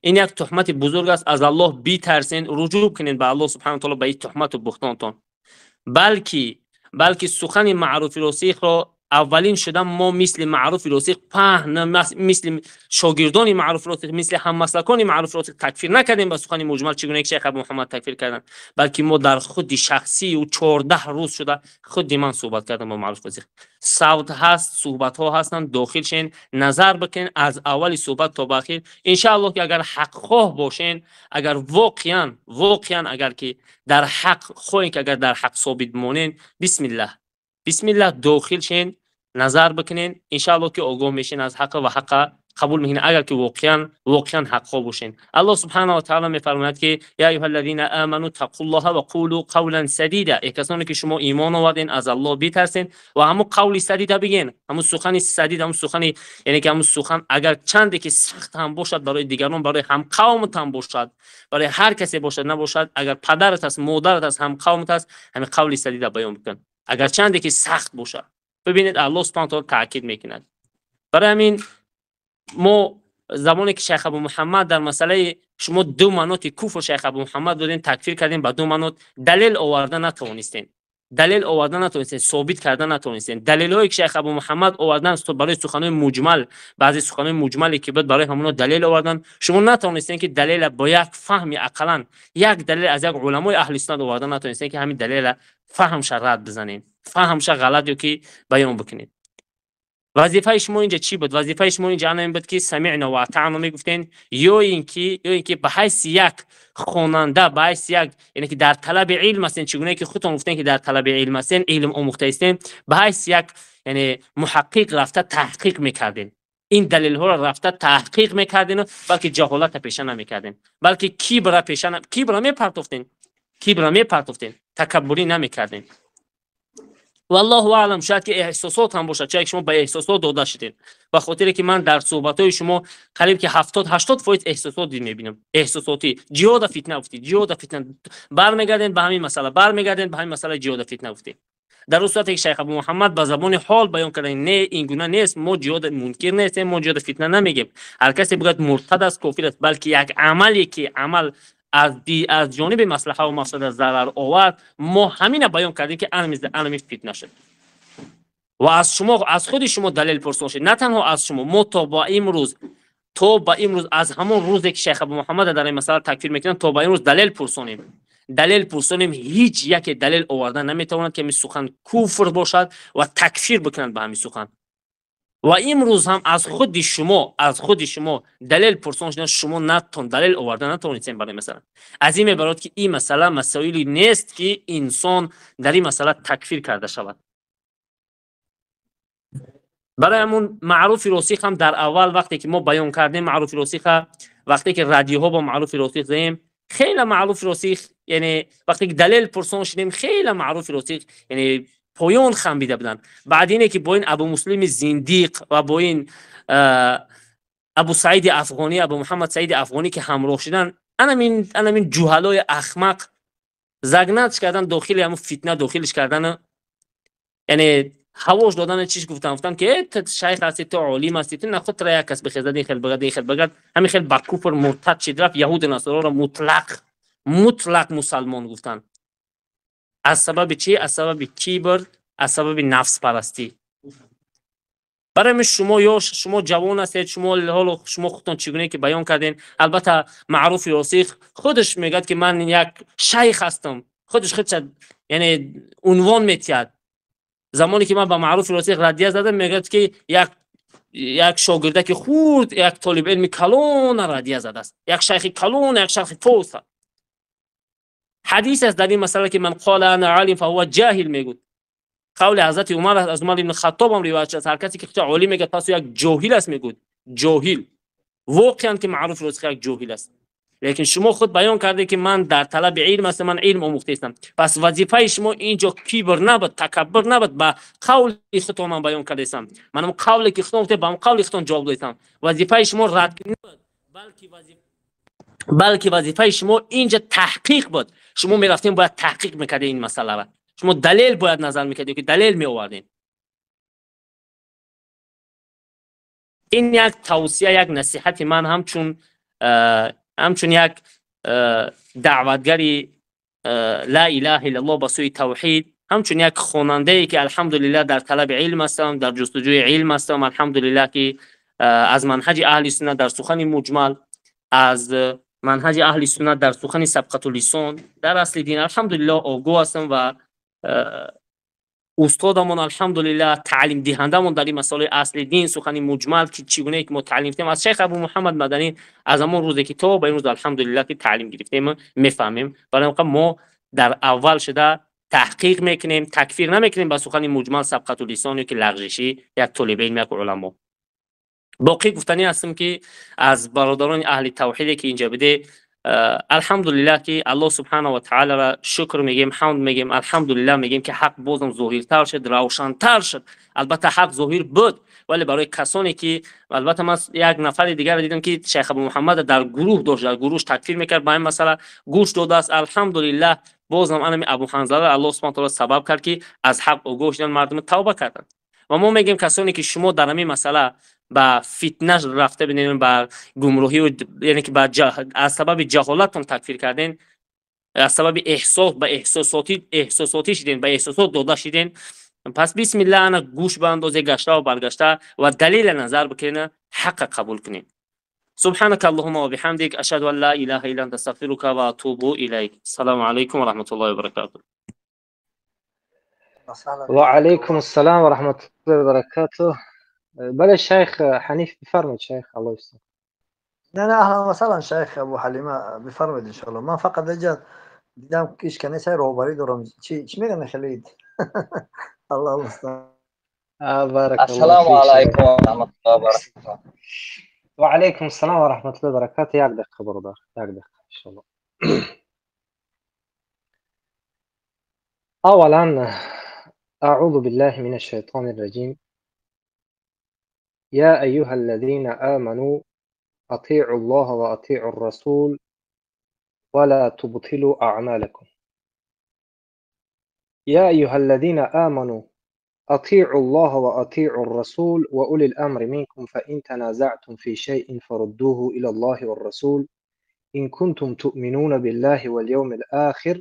Ин як туҳмати бузург аст. Аз Аллоҳ битарсен, руҷӯъ кунед ба Аллоҳ субҳана таоло ба ин туҳмату буҳтонтон. Балки сухани маъруфи росихро аввалин шуда мо мисли маъруфи росих паҳн, мисли шогирдони маъруфи росих, мисли ҳаммаслакони маъруфи росих такфир накардем ба сухани муҷмал, чӣ гуна ки шайх Абу Муҳаммад такфир карданд, балки мо дар худи шахсии ӯ 14 рӯз шуда худи ман суҳбат кардам бо маъруф росих. Савт ҳаст, суҳбатҳо ҳастанд, дохил шен, назар бикунед аз аввали суҳбат то ба ахир. Иншааллоҳ, ки агар ҳақхоҳ бошен, агар воқеан, воқеан агар ки дар ҳақ хоҳем, ки агар дар ҳақ собит монен, бисмиллаҳ, бисмиллаҳ, дохил шен, назар бикунен. Иншааллоҳ, ки огоҳ мешен аз ҳақа ва ҳақа қабул мекунед, агар ки воқеан, воқеан ҳақхоҳ бошен. Аллоҳ субҳана ва таъала мефармояд, ки я аюҳа аллазина аману тақуллоҳа ва қулу қавлан садида. Э касоне ки шумо имон оварден, аз Аллоҳ битарсен ва ҳамун қавли садида биген, ҳамун сухани садид, ҳамун сухани, яъне ки ҳамун сухан агар чанде ки сахт ҳам бошад барои дигарон, барои ҳамқавмат ҳам бошад, барои ҳар касе бошад, набошад, агар падарат аст, модарат аст, ҳамқавмат аст, ҳамин қавли садида баён бикун, агар чанде ки сахт бошад. Бибинед, Аллоҳ субҳана таъала таъкид мекунад. Барои ҳамин мо زمانی که شیخ ابو محمد در مسئله شما دو منوط کفر شیخ ابو محمد دادین، تکفیر کردین با دو منوط، دلیل آورده نتوانستین، دلیل آوردن نتونستین، ثابت کردن نتونستین. دلیلایی که شیخ ابو محمد آوردن برای سخنان مجمل، بعضی سخنان مجملی که بود برای همونا دلیل آوردن، شما نتونستین که دلیل با یک فهم اقلا یک دلیل از یک علمای اهل سنت آوردن نتونستین که همین دلیل فهمش رد بزنین، فهمش غلط یا که بیان بکنین. وظیفه شما اینجا چی بود؟ وظیفه شما اینجا این بود که سمعنا و اطعنا میگفتین، یا اینکه به حیث یک خواننده، به حیث یک یعنی که در طلب علم هستین، چگونه که خودتون گفتین که در طلب علم هستین، علم آموخته هستین، به حیث یک یعنی محقق رفته تحقیق میکردین، این دلیل ها را رفته تحقیق میکردین، بلکه جهالت پیشه نمیکردین، بلکه کبر پیشه کبر میپرتوفتین، کبر میپرتوفتین، تکبری نمیکردین. والله اعلم شاید که احساسات هم باشد، شاید شما به احساسات داده شدین، به خاطر که من در صحبت‌های شما قریب که 70-80% احساسات می‌بینم، احساساتی. جهاد فتنه گفتی، جهاد فتنه، برمیگردین به همین مسئله، برمیگردین به همین مسئله جهاد فتنه گفتی. در اون صورت که شیخ ابو محمد به زبان حال بیان کردن نه این گونه نیست، ما جهاد منکر نیستیم، ما جهاد فتنه نمیگیم، هر کسی بگه مرتد است کافر است، بلکه یک عملی که عمل از جانب مصلحه و مفسده ضرر آورد، ما همین بیان کردیم که انمی فتنه شد. و از شما، از خود شما دلیل پرسان شد، نه تنها از شما، ما تا با امروز، از همون روزی که شیخ ابو محمد در این مسئله تکفیر میکنن تا با امروز دلیل پرسانیم، دلیل پرسانیم، هیچ یک دلیل آوردن نمیتواند که می سخن کفر باشد و تکفیر بکنند به همین سخن. و امروز هم از خود شما دلیل پرسان شدن، شما نتون دلیل آوردن نتونستین برای مثلا. از این میبرد که این مسئله مسائلی نیست که انسان در این مسئله تکفیر کرده شود. برای همون معروف راسخ هم در اول وقتی که ما بیان کردیم معروف راسخ، وقتی که رادیوها با معروف راسخ زدیم، خیلی معروف راسخ یعنی وقتی که دلیل پرسان شدیم خیلی معروف راسخ یعنی پایان خمیده بودن. بعد اینه که با این ابو مسلم زندیق و با این ابو سعید افغانی، ابو محمد سعید افغانی که همراه شدن، انمین جهلای احمق زگنتش کردن داخل همون فتنه داخلش کردن، یعنی هواش دادن چیش گفتن که تو شیخ هستی، تو عالم هستی، تو نخود را یک کس بخیزد این خیل بگد این خیل بگد، همین خیل با کفر مرتد شد رفت. یهود نصارا را مطلق مسلمان گفتن. از سبب چی؟ از سبب کبر، از سبب نفس پرستی. برای شما یا شما جوان هستید، شما حالا شما خودتون چگونه که بیان کردین، البته معروف راسخ خودش میگه که من یک شیخ هستم، خودش یعنی عنوان میتید. زمانی که من با معروف راسخ ردیه زدم میگه که یک شاگرده که خورد، یک طالب علم کلان ردیه زده است، یک شیخ کلان، یک شیخ فوس. حدیث است در این مسئله که من قال انا عالم فهو جاهل میگوید. قول حضرت عمر از عمر بن خطاب هم روایت شده، هر کسی که خودش عالم میگه پس یک جاهل است میگوید. جاهل واقعا که معروف راسخ یک جاهل است. لیکن شما خود بیان کرده که من در طلب علم هستم، من علم آموخته هستم، پس وظیفه شما اینجا کبر نبود، تکبر نبود. با قول خودتون من بیان کرده هستم، منم قولی که خودم گفته با قول خودتون جواب دادم. وظیفه شما رد نبود، بلکه وظیفه شما اینجا تحقیق بود. شما میرفتین باید تحقیق میکردین این مسئله را، شما دلیل باید نظر میکردین که دلیل میآوردین. این یک توصیه، یک نصیحت من همچون یک دعوتگری لا اله الا الله به سوی توحید، همچون یک خواننده ای که الحمدلله در طلب علم هستم، در جستجوی علم هستم، الحمدلله که از منهج اهل سنت در سخن مجمل، از منهج اهل سنت در سخن سبقت اللسان در اصل دین الحمدلله آگاه هستم و استادمون الحمدلله تعلیم دهندمون در این مسائل اصل دین سخن مجمل که چگونه که ما تعلیم گرفتیم از شیخ ابو محمد مدنی از همون روزی که تا به امروز الحمدلله که تعلیم گرفتیم میفهمیم. برای ما در اول شده تحقیق میکنیم، تکفیر نمیکنیم با سخن مجمل سبقت اللسان که لغزشی یک طالب علم یک علما. باقی گفتنی هستم که از برادران اهل توحید که اینجا بوده الحمدلله که الله سبحانه و تعالی را شکر میگیم، حمد میگیم، الحمدلله میگیم که حق بازم ظاهرتر شد، روشنتر شد. البته حق ظاهر بود، ولی برای کسانی که البته من یک نفر دیگر دیدم که شیخ ابو محمد در گروه داشت، در گروهش تکفیر میکرد، با این مسئله گوش داده است. الحمدلله بازم انمی ابو حنظله الله سبحانه و تعالی سبب کرد که از حق آگاه شدن، مردم توبه کردند. و ما میگیم کسانی که شما در همین مسئله به فتنه رفته بودین، به گمراهی و یعنی که از سبب جهالتتون تکفیر کردین، از سبب احساس به احساساتی شدین، به احساسات داده شدین. پس بسم الله انا گوش باندازه گشته و برگشته و دلیل نظر بکنین، حق قبول کنین. سبحانك اللهم وبحمدك اشهد ان لا اله الا انت استغفرك واتوب اليك. السلام علیکم و رحمت الله و برکاته. و علیکم السلام و رحمت الله و برکاته. بله شیخ حنیف بفرمایید. شیخ الله یستر. نه نه اهلا و سهلا شیخ ابو حلیمه بفرمایید ان شاء الله. من فقط اینجا دیدم که هیچ کس راهبری دارم. چی میگن خیلی الله المستعان. بارك الله. السلام علیکم و رحمت الله و برکاته. و علیکم السلام و رحمت الله و برکاته. یک دقیقه برادر، یک دقیقه ان شاء الله. اولا اعوذ بالله من الشیطان الرجیم. یا ایها الذین آمنوا اطیعوا الله و اطیعوا الرسول ولا تبطلوا اعمالكم. يا أيها الذين آمنوا أطيعوا الله وأطيعوا الرسول وأولي الأمر منكم فإن تنازعتم في شيء فردوه إلى الله والرسول إن كنتم تؤمنون بالله واليوم الآخر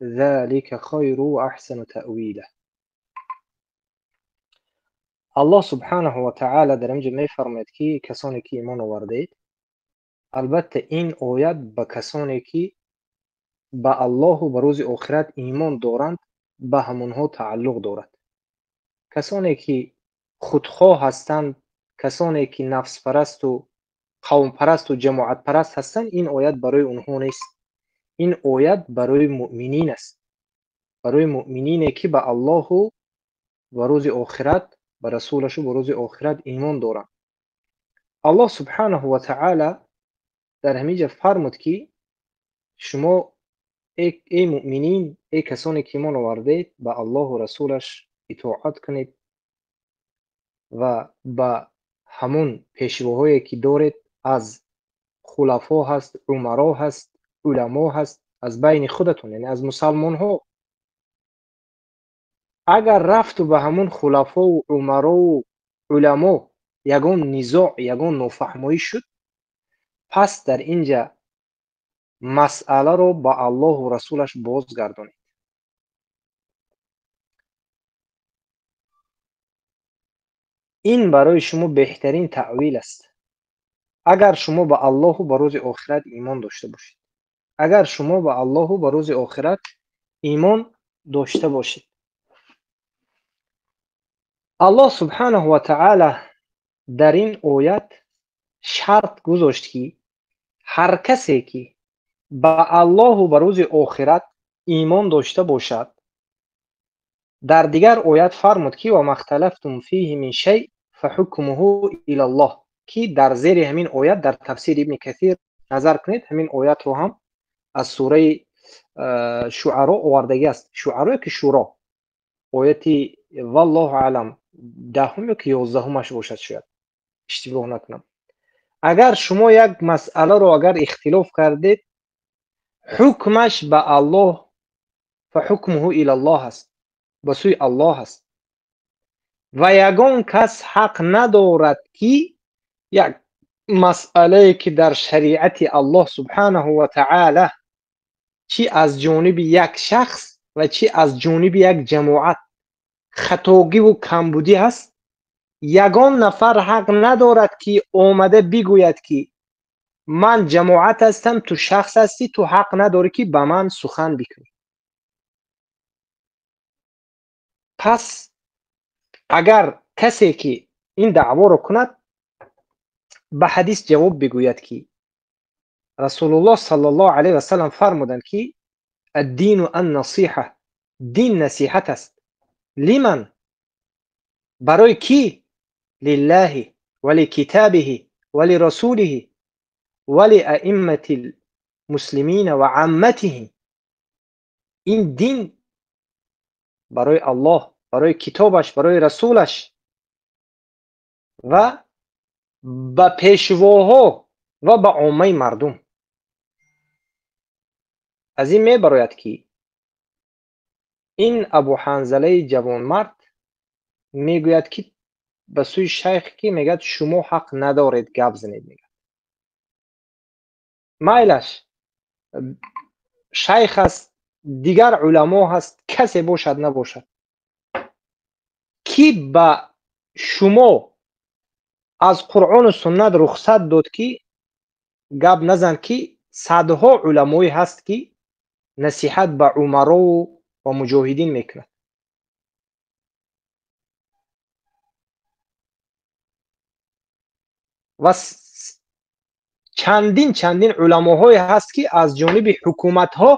ذلك خير وأحسن تأويلا. الله سبحانه وتعالى در اینجا می‌فرماید که کسانی که ایمان آوردید، البته این آیت به کسانی که به الله و به روز آخرت ایمان دارند به همونها تعلق دارد. کسانی که خودخواه هستند، کسانی که نفس پرست و قوم پرست و جماعت پرست هستند، این آیت برای اونها نیست. این آیت برای مؤمنین است، برای مؤمنینی که به الله و به روز آخرت، به رسولش و به روز آخرت ایمان دارند. الله سبحانه و تعالی در همینجا فرمود که شما ای مؤمنین، ای کسانی که ایمان آوردید، به الله و رسولش اطاعت کنید و به همون پیشواهایی که دارید، از خلفا هست، عمرا هست، علما هست، از بین خودتون، یعنی از مسلمان ها. اگر رفت و به همون خلفا و عمرا و علما یگان نزاع، یگان نافهمایی شد، پس در اینجا مسئله رو با الله و رسولش بازگردانید. این برای شما بهترین تأویل است. اگر شما به الله و به روز آخرت ایمان داشته باشید، اگر شما به الله و به روز آخرت ایمان داشته باشید. الله سبحانه و تعالی در این آیت شرط گذاشت که هر کسی که به الله و به روز آخرت ایمان داشته باشد. در دیگر آیت فرمود که و ما اختلفتم فیه من شیء فحکمه الی الله، که در زیر همین آیت در تفسیر ابن کثیر نظر کنید، همین آیت رو هم از سوره شعراء آوردگی است. شعراء که شورا، آیت والله اعلم دهم یا که 11 باشد، شاید اشتباه نکنم. اگر شما یک مسئله رو اگر اختلاف کردید، حکمش به الله، فحکمه الی الله است، به سوی الله است و یگان کس حق ندارد که یک مسئله که در شریعت الله سبحانه و تعالی چی از جانب یک شخص و چی از جانب یک جماعت خطاگی و کمبودی هست، یگان نفر حق ندارد که آمده بگوید که من جماعت هستم، تو شخص هستی، تو حق نداری که به من سخن بکنی. پس اگر کسی که این دعوا رو کند، به حدیث جواب بگوید که رسول الله صلی الله علیه و سلم فرمودند که الدین النصیحه، دین نصیحت است. لمن؟ برای کی؟ لله ولکتابه ولرسوله ولأئمة المسلمین و عامتهم. این دین برای الله، برای کتابش، برای رسولش و به پیشواها و به عامه مردم. از این میبراید که این ابو حنظله جوانمرد میگوید که ба сӯи шайх, ки мегӯяд шумо ҳақ надоред гап занед. Мегӯяд майлаш, шайх аст, дигар уламо ҳаст, касе бошад набошад, ки ба шумо аз Қуръону суннат рухсат дод ки гап назан, ки садҳо уламое ҳаст ки насиҳат ба умарову ва муҷоҳидин мекунад. Ва чандин чандин уламоҳое ҳаст ки аз ҷониби ҳукуматҳо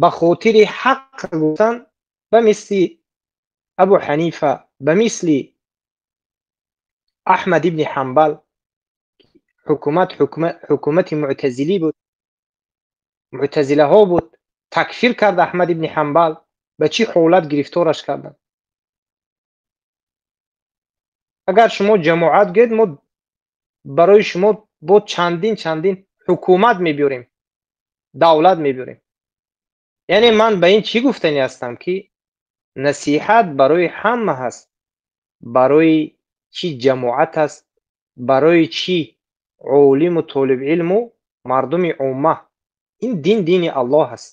ба хотири ҳақ гуфтан, ба мисли Абу Ҳанифа, ба мисли Аҳмад ибни Ҳанбал, ҳукумат ҳукумати муътазилӣ буд, муътазилаҳо буд, такфир кард Аҳмад ибни Ҳанбал, ба чӣ ҳолат гирифтораш карданд. Агар шумо ҷамоат гӯед, мо барои шумо бо чандин чандин ҳукумат мебиёрем, давлат мебиёрем. Яъне ман ба ин чӣ гуфтанӣ ҳастам, ки насиҳат барои ҳама ҳаст, барои чӣ ҷамоат аст, барои чӣ олиму толибилму мардуми омма. Ин дин дини Аллоҳ аст.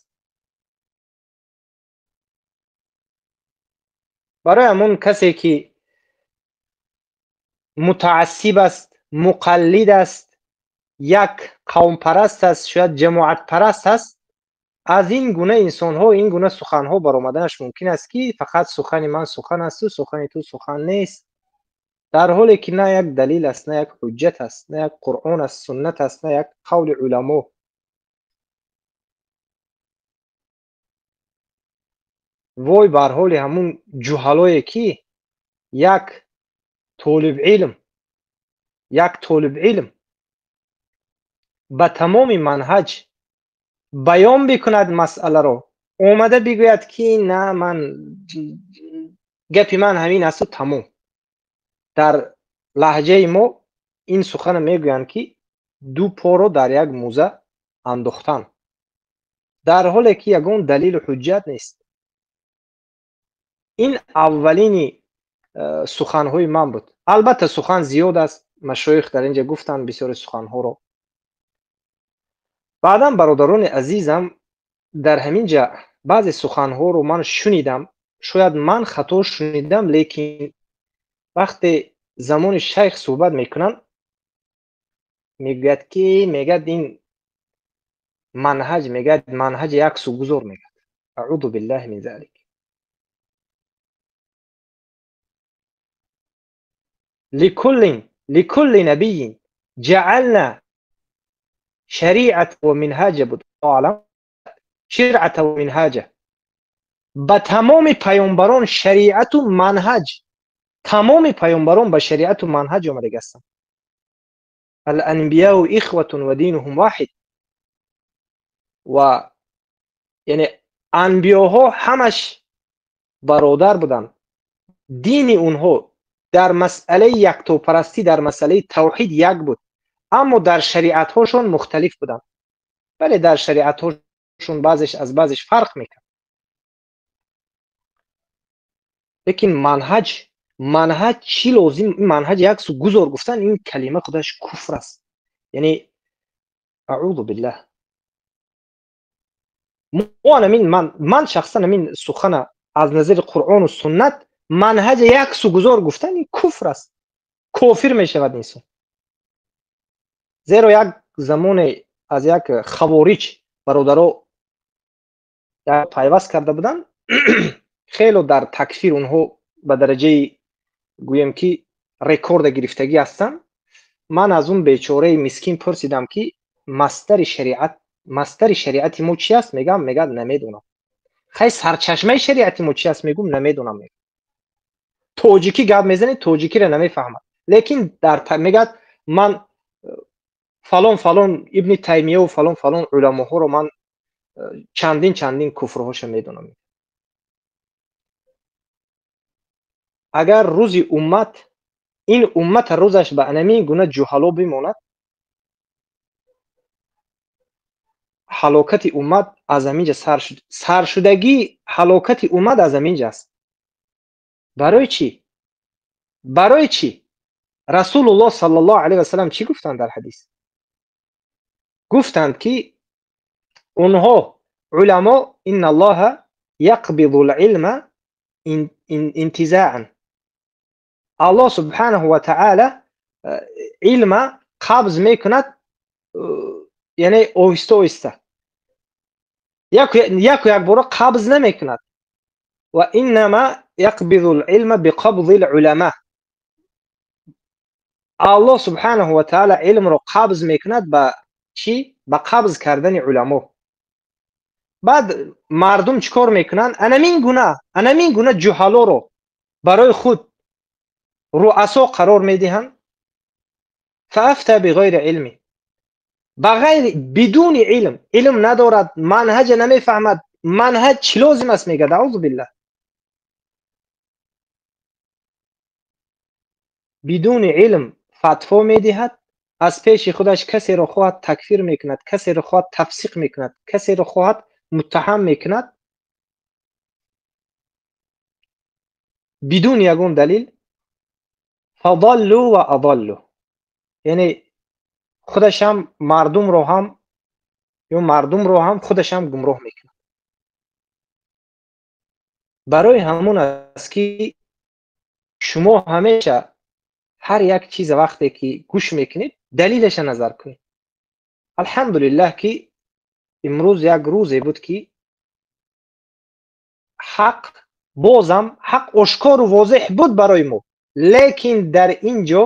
Барои ҳамон касе ки мутаассиб аст, муқаллид аст, як қавмпараст аст, шояд ҷамоатпараст аст, аз ин гуна инсонҳо ин гуна суханҳо баромаданаш мумкин аст, ки фақат сухани ман сухан асту сухани ту сухан нест, дар ҳоле ки на як далил аст, на як ҳуҷҷат аст, на як Қуръон аст, суннат аст, на як қавли уламо. Вой бар ҳоли ҳамун ҷуҳалое ки як толибилм, як толибилм ба тамоми манҳаҷ баён бикунад масъаларо, омада бигӯяд ки на, ман гапи ман ҳамин асту тамом. Дар лаҳҷаи мо ин сухана мегӯянд ки ду поро дар як мӯза андохтан, дар ҳоле ки ягон далилу ҳуҷҷат нест. Ин аввалини суханҳои ман буд. Албатта сухан зиёд аст, машоих дар инҷа гуфтанд бисёри суханҳоро. Баъдан бародарони азизам, дар ҳамин ҷа баъзе суханҳоро ман шунидам, шояд ман хато шунидам, лекин вақте замони шайх суҳбат мекунанд, мегӯяд ки мегӯяд ин манҳаҷ, мегӯяд манҳаҷи як сугузор, мегӯяд. Аъуду биллаҳи мин залик. Ликулли набийин ҷаална шариат ва минҳаҷа буд, алам ширъата ва минҳаҷа. Ба тамоми паёмбарон шариату манҳаҷ, тамоми паёмбарон ба шариату манҳаҷ омадагӣ ҳастанд. Ал-анбияу ихватун ва динуҳум воҳид. Ва яъне анбиёҳо ҳамаш бародар буданд. Дини онҳо дар масъалаи яктопарастӣ, дар масъалаи тавҳид як буд, аммо дар шариатҳошон мухталиф буданд. Бале, дар шариатҳошон баъзеш аз баъзеш фарқ мекард, лекин манҳаҷ, манҳаҷ чӣ лозим? Манҳаҷ як су гузор гуфтан, ин калима худаш куфр аст. Яъне аъузу биллаҳ. Мо анамин ман шахсан ҳамин сухана аз назари Қуръону суннат манҳаҷ як су гузор гуфтан ин куфр аст, кофир мешавад инсон. Зеро як замоне аз як хавориҷ бародаро пайваст карда буданд, хело дар такфир онҳо ба дараҷаи гӯем ки рекорда гирифтагӣ ҳастанд. Ман аз он бечораи мискин пурсидам ки мастари шариат, мастари шариати мо чи аст? Мегам, мегӯяд намедонам. Хай, сарчашмаи шариати мо чи аст? Мегӯм намедонам. Мегӯям тоҷикӣ гап мезанед, тоҷикиро намефаҳмад, лекин дар мегӯяд ман фалон фалон ибни Таймияву фалон фалон уламоҳоро ман чандин чандин куфрҳоша медонам. Агар рӯзи уммат ин уммата рӯзаш ба анамин гуна ҷуҳало бимонад, ҳалокати уммат аз ҳамин ҷа сар шуд. Саршудагии ҳалокати уммат аз ҳамин ҷа аст. Барои чӣ? Барои чӣ? Расулуллоҳ саллаллоҳу алайҳи васаллам чӣ гуфтанд дар ҳадис? Гуфтанд ки онҳо уламо инналлоҳа яқбизул илма интизаан. Аллоҳ субҳанаҳу ва таъала илма қабз мекунад, яъне оҳиста оҳиста, яку якбора қабз намекунад. Ва иннама яқбизул илма биқабзил улама. Аллоҳ субҳанаҳу ва таъала илмро қабз мекунад ба чӣ? Ба қабз кардани уламо. Баъд мардум чӣ кор мекунанд? Анамин гуна ҷуҳалоро барои худ руасо қарор медиҳанд. Фаафта биғайри илми, ба ғайри бидуни илм, илм надорад, манҳаҷа намефаҳмад, манҳаҷ чӣ лозим аст мегӯяд, аузу биллаҳ. Бидуни илм фатво медиҳад, аз пеши худаш касеро хоҳад такфир мекунад, касеро хоҳад тафсиқ мекунад, касеро хоҳад муттаҳам мекунад бидуни ягон далил. Фадаллу ва адаллу, яъне худашам мардумро ҳам ё мардумро ҳам худашам гумроҳ мекунад. Барои ҳамон аст ки шумо ҳамеша ҳар як чиз вақте ки гӯш мекунед далилаша назар кунед. Алҳамдулиллаҳ ки имрӯз як рӯзе буд ки ҳақ бозам ҳақ ошкору возеҳ буд барои мо, лекин дар ин ҷо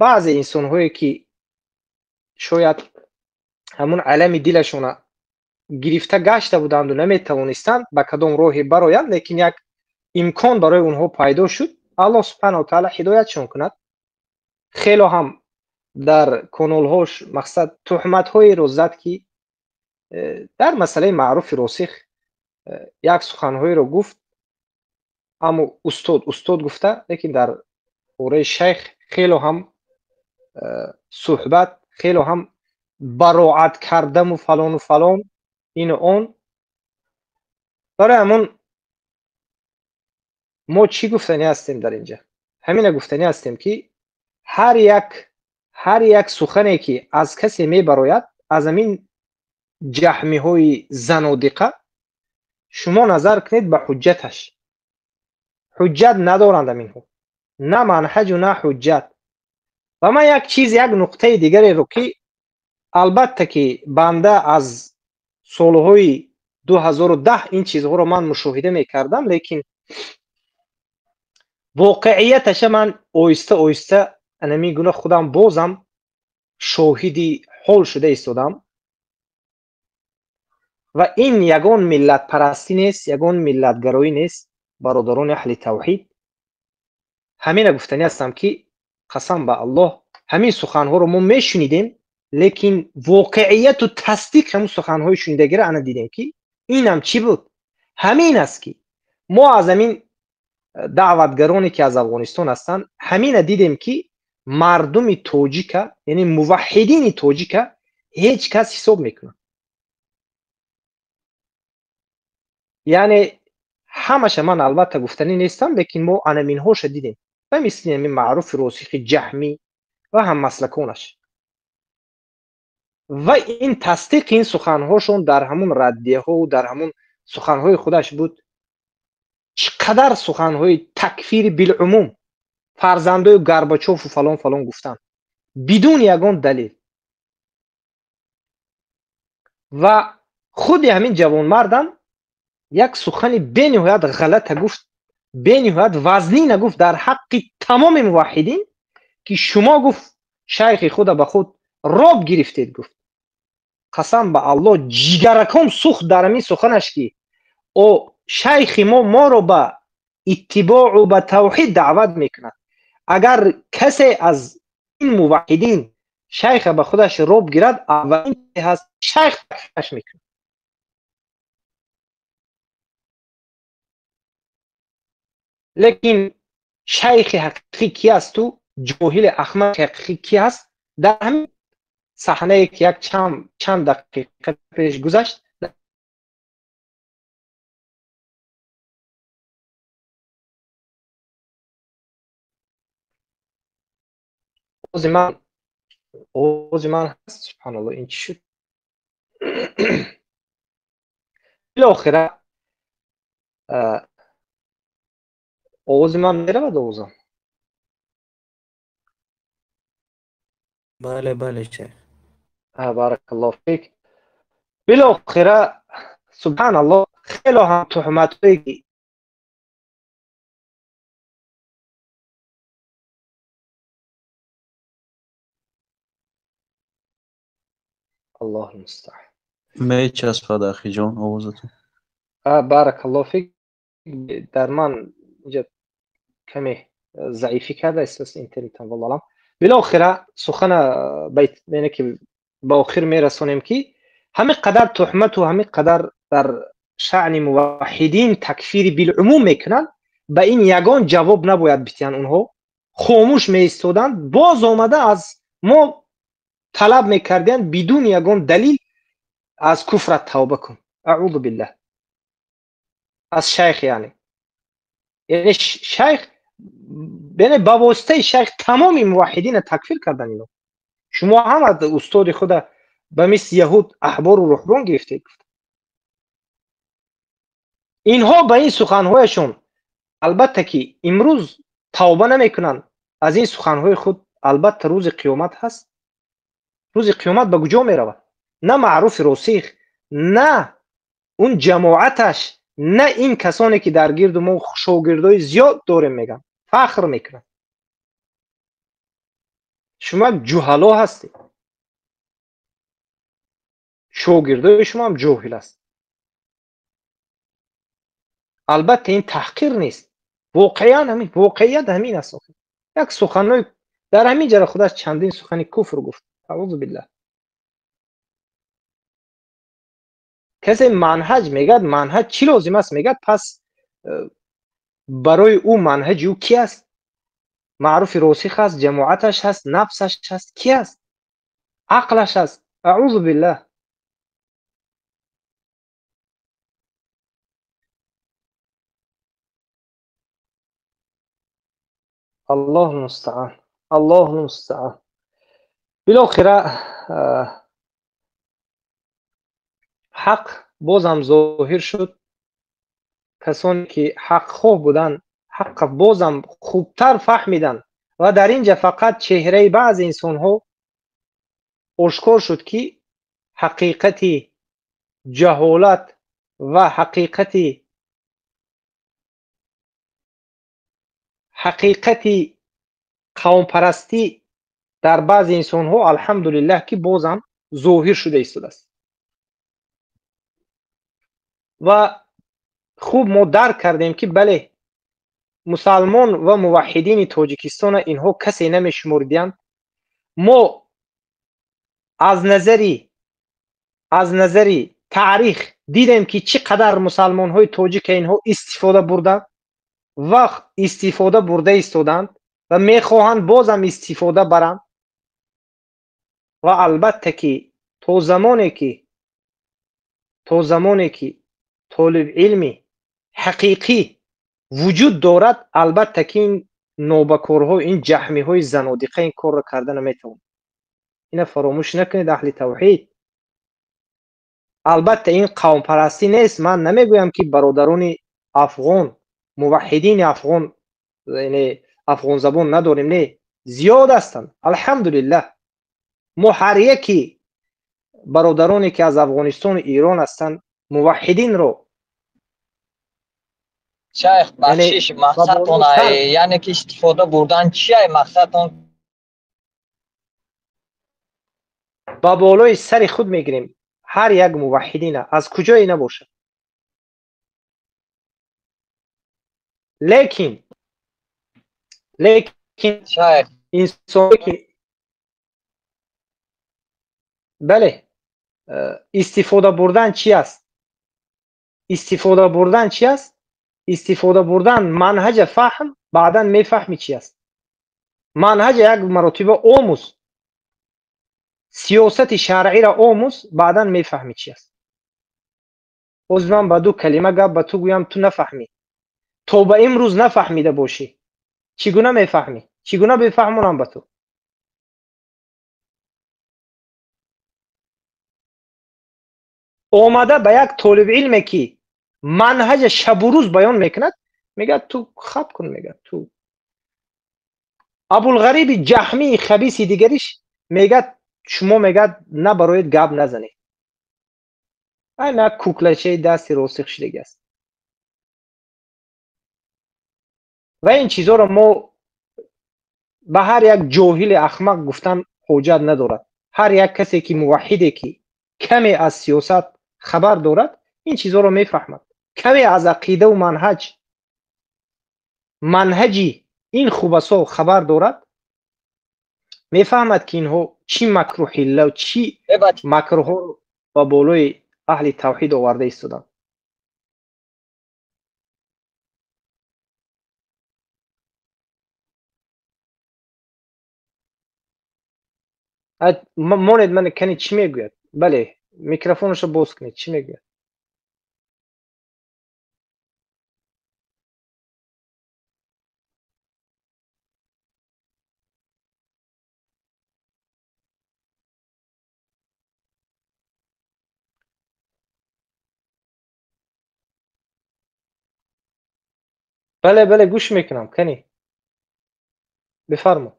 баъзе инсонҳое ки шояд ҳамун алами дилашона гирифта гашта буданду наметавонистанд ба кадом роҳе бароянд, лекин як имкон барои онҳо пайдо шуд. Аллоҳ субҳанаҳу ва таъала ҳидоятшон кунад. Хело ҳам дар канолҳош мақсад туҳматҳоеро зад ки дар масъалаи маъруфи росих як суханҳоеро гуфт, аммо устод гуфта, лекин дар бораи шайх хело ҳам суҳбат, хело ҳам бароат кардаму фалону фалон ину он. Барои ҳамон мо чӣ гуфтанӣ ҳастем дар инҷа? Ҳамина гуфтанӣ ҳастем ки ҳар як сухане ки аз касе мебарояд, аз ҳамин ҷаҳмиҳои занодиқа, шумо назар кунед ба ҳуҷҷаташ. Ҳуҷҷат надоранд ҳаминҳо, на манҳаҷу на ҳуҷҷат. Ва ман як чиз, як нуқтаи дигареро ки албатта ки банда аз солҳои 2010 ин чизҳоро ман мушоҳида мекардам, лекин воқеияташа ман оҳиста оҳиста анамин гуна худам бозам шоҳиди ҳол шуда истодам. Ва ин ягон миллатпарастӣ нест, ягон миллатгароӣ нест, бародарони аҳли тавҳид. Ҳамина гуфтанӣ ҳастам ки қасам ба Аллоҳ, ҳамин суханҳоро мо мешунидем, лекин воқеияту тасдиқ ҳамун суханҳои шунидагиро ана дидем ки инам чӣ буд? Ҳамин аст ки мо аз ҳамин даъватгароне ки аз Афғонистон ҳастанд, ҳамина дидем ки мардуми тоҷика, яъне муваҳҳидини тоҷика ҳеҷ кас ҳисоб мекунад. Яъне ҳамаша ман албатта гуфтанӣ нестам, лекин мо анаминҳоша дидем, ба мисли ҳамин маъруфи росихи ҷаҳмӣ ва ҳаммаслаконаш. Ва ин тасдиқи ин суханҳошон дар ҳамун раддияҳову дар ҳамун суханҳои худаш буд. Чӣ қадар суханҳои такфири билумум фарзандои Горбачову фалон фалон гуфтанд бидуни ягон далил. Ва худи ҳамин ҷавонмардам як сухани бениҳоят ғалата гуфт, бениҳоят вазнина гуфт дар ҳаққи тамоми муваҳҳидин ки шумо гуфт шайхи худа ба худ роб гирифтед гуфт. Қасам ба Аллоҳ ҷигараком сӯхт дар ҳамин суханаш ки о шайхи мо моро ба иттибоъу ба тавҳид даъват мекунад. Агар касе аз ин муваҳҳидин шайха ба худаш роб гирад, аввалин ҳаст шайх такфираш мекунад. Лекин шайхи ҳақиқӣ ки асту ҷоҳили аҳмақи ҳақиқӣ ки ҳаст, дар ҳамин саҳнае ки як чанд дақиқа пеш гузашт, Овози ман ҳаст. Субҳаналлоҳ, ин чӣ шуд? Билохира овози ман меравад, овозам? Бале, бале, шайх. Баракаллоҳу фик. Билохира субҳаналлоҳ, хело ҳам туҳматҳое ки аллоҳ мустаъан. Мечаспад, ахиҷон, овозатон. Баракаллоҳу фик. Дар ман инҷа каме заифӣ карда эҳсос интернетам, валлоҳу алам. Билохира сухана яъне ки ба охир мерасонем, ки ҳамин қадар туҳмату ҳамин қадар дар шаъни муваҳҳидин такфири билумум мекунанд, ба ин ягон ҷавоб набояд битиҳанд. Онҳо хомӯш меистоданд, боз омада аз мо талаб мекарданд бидуни ягон далил аз куфрат тавба кун. Аъузу биллаҳ. Аз шайх, яъне шайх, яъне ба воситаи шайх тамоми муваҳҳидина такфир кардан. Ино шумо ҳам аз устоди худа ба мисли яҳуд аҳбору руҳбон гирифтед. Инҳо ба ин суханҳояшон албатта ки имрӯз тавба намекунанд аз ин суханҳои худ. Албатта рӯзи қиёмат ҳаст. Рӯзи қиёмат ба куҷо меравад? На маъруфи росих, на он ҷамоаташ, на ин касоне ки дар гирду мо шогирдои зиёд дорем мегӯянд, фахр мекунанд. Шумо ҷуҳало ҳастед, шогирдои шумо ҳам ҷоҳил аст. Албатта ин таҳқир нест, воқеан ҳамин, воқеият ҳамин аст. Як суханҳои дар ҳамин ҷара худаш чандин сухани куфр гуфт. Аъузу биллаҳ. Касе манҳаҷ мегӯяд, манҳаҷ чӣ лозим аст мегӯяд, пас барои ӯ манҳаҷи ӯ ки аст? Маъруфи росих аст, ҷамоаташ ҳаст, нафсаш ҳаст, ки аст? Ақлаш аст. Аъузу биллаҳ. Аллоҳу мустаъан, Аллоҳу мустаъан. Билохира ҳақ бозам зоҳир шуд. Касоне ки ҳақхоҳ буданд ҳаққа бозам хубтар фаҳмиданд ва дар ин ҷа фақат чеҳраи баъзе инсонҳо ошкор шуд, ки ҳақиқати ҷаҳолат ва ҳақиқати қавмпарастӣ дар баъзе инсонҳо алҳамдулиллаҳ ки бозам зоҳир шуда истодааст. Ва хуб мо дарк кардем, ки бале, мусалмон ва муваҳҳидини Тоҷикистона инҳо касе намешумориданд. Мо аз назари таърих дидем, ки чӣ қадар мусалмонҳои тоҷика инҳо истифода бурданд ва истифода бурда истоданд ва мехоҳанд бозам истифода баранд. Ва албатта ки то замоне ки толибилми ҳақиқӣ вуҷуд дорад, албатта ки ин нобакорҳо, ин ҷаҳмиҳои занодиқа ин корро карда наметавонанд. Ина фаромӯш накунед, аҳли тавҳид. Албатта ин қавмпарастӣ нест. Ман намегӯям ки бародарони афғон, муваҳҳидини афғон, яъне афғонзабон надорем, не, зиёд ҳастанд алҳамдулиллаҳ. Мо ҳар яки бародароне ки аз Афғонистону Эрон ҳастанд муваҳҳидинро шайх, бахшиш, мақсадтон яъне ки истифода бурдан чия мақсадтон? Ба болои сари худ мегирем ҳар як муваҳҳидина аз куҷое набошад. Лекин инсоне ки бале, истифода бурдан чи аст? Истифода бурдан чи аст? Истифода бурдан манҳаҷа фаҳм, баъдан мефаҳми чи аст. Манҳаҷа як маротиба омӯз, сиёсати шаръиро омӯз, баъдан мефаҳми чи аст. Боз ман ба ду калима гап ба ту гӯям, ту нафаҳмӣ. То ба имрӯз нафаҳмида бошӣ, чӣ гуна мефаҳмӣ? Чӣ гуна бифаҳмонам ба ту? Омада ба як толиби илме ки манҳаҷ шабу рӯз баён мекунад, мегӯяд ту хаб кун, мегӯяд ту. Абулғариби ҷаҳмии хабиси дигариш мегӯяд шумо, мегӯяд, набароед, гап назанед. Ана куклачаи дасти росих шудагӣ аст. Ва ин чизҳоро мо ба ҳар як ҷоҳили ахмақ гуфтан ҳоҷат надорад. Ҳар як касе ки муваҳҳиде ки каме аз сиёсат хабар дорад, ин чизҳоро мефаҳмад. Каме аз ақидаву манҳаҷ, манҳаҷи ин хубасо хабар дорад, мефаҳмад ки инҳо чӣ макру ҳилла, чӣ макрҳоро ба болои аҳли тавҳид оварда истоданд. Монед, ман кани чӣ мегӯяд? Бале, микрофонашро боз кунед, чӣ мегӯяд? Бале, бале, гӯш мекунам, кани бифармо.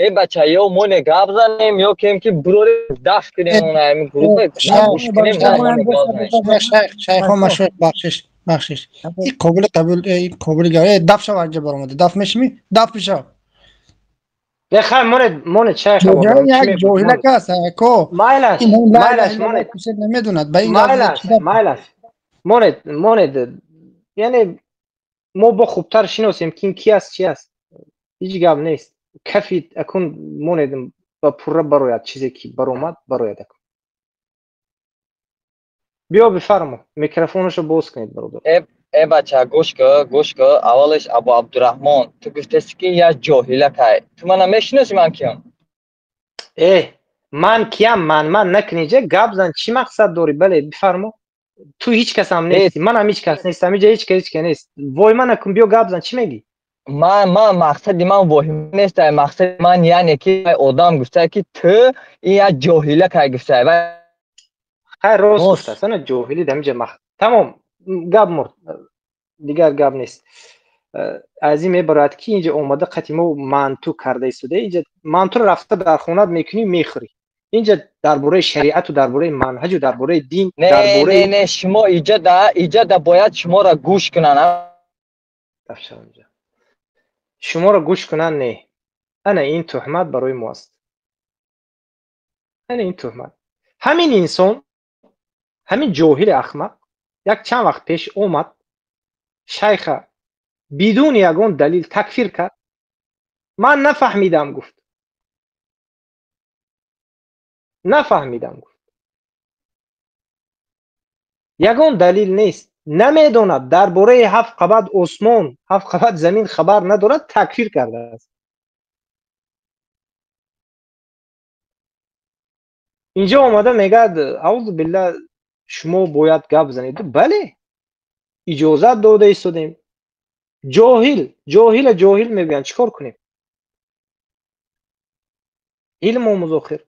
Э бача, ё мо не гап занем, ё кем ки бурорем, даф кунем она ҳамин гурӯҳ гӯш кунем. Шайхо машоих, бахшиш, бахшиш, ин қобили қабул, ин қобили гап. Даф шав, анҷа баромада даф мешими, даф бишав. Не, хай, монед, монед, шайх. Як ҷоҳилак аст ако. Майлаш, майлаш, монед. Намедонад ба ин. Майлаш, майлаш, монед, монед. Яъне мо бо хубтар шиносем ки ин ки аст, чи аст. Ҳеҷ гап нест. Кафи акун монедем, ба пурра барояд, чизе ки баромад барояд акун. Биё, бифармо, микрофонашро боз кунед, бародар. Э бача, гӯш ку, гӯш ку. Аввалаш, Абу Абдураҳмон, ту гуфтасти ки як ҷоҳилакай. Ту мана мешиноси, ман киям? Э, ман киям, ман накунӣ, ҷа гап зан, чӣ мақсад дорӣ? Бале, бифармо. Ту ҳеҷ касам нести, манам ҳеҷ кас нестам, иҷа ҳеҷ кас, ҳеҷ кас нест. Вой, ман накун, биё гап зан, чӣ мегӣ? Ман мақсади ман воҳима нест. Мақсади ман яъне ки одам гуфта ки ту ин як ҷоҳилакай гуфта. Хай, рост гуфтааст, ана ҷоҳили дамиҷа. Тамом, гап мурд, дигар гап нест. Аз ин мебарояд ки инҷа омада қати мо манту карда истода. Инҷа мантуро рафта дар хонаат мекунӣ, мехӯрӣ. Инҷа дар бораи шариату дар бораи манҳаҷу дар бораи дин, дар бораи не, шумо иҷа бояд шуморо гӯш кунанд. Шуморо гӯш кунанд, не. Ана ин туҳмат барои мо аст. Ана ин туҳмат. Ҳамин инсон, ҳамин ҷоҳили ахмақ як чанд вақт пеш омад, шайха бидуни ягон далил такфир кард. Ман нафаҳмидам гуфт, нафаҳмидам гуфт, ягон далил нест, намедонад, дар бораи ҳафт қабат осмон, ҳафт қабат замин хабар надорад, такфир кардааст. Инҷо омада мегӯяд: аузу билла, шумо бояд гап занед. Бале, иҷозат дода истодем. Ҷоҳил ҷоҳила ҷоҳил мегӯянд, чӣ кор кунем? Илм омӯз охир.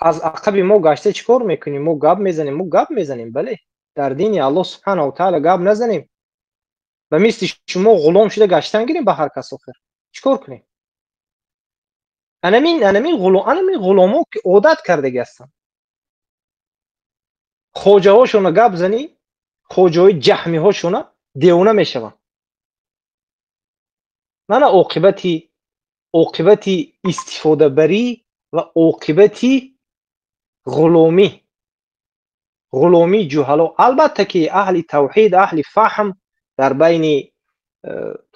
Аз ақаби мо гашта чӣ кор мекунем? Мо гап мезанем, мо гап мезанем, бале. Дар дини Аллоҳ субҳанаҳу ва таъала гап назанем, ба мисли шумо ғулом шуда гаштан гирем ба ҳар кас охир. Чӣ кор кунем? Анамин ғулом, анамин ғуломо ки одат кардаги ҳастанд. Хоҷаҳошона гап занӣ, хоҷаҳои ҷаҳмиҳошона девона мешаванд. Мана оқибати истифодабарӣ ва оқибати ғуломӣ, ғуломии ҷуҳало. Албатта ки аҳли тавҳид, аҳли фаҳм дар байни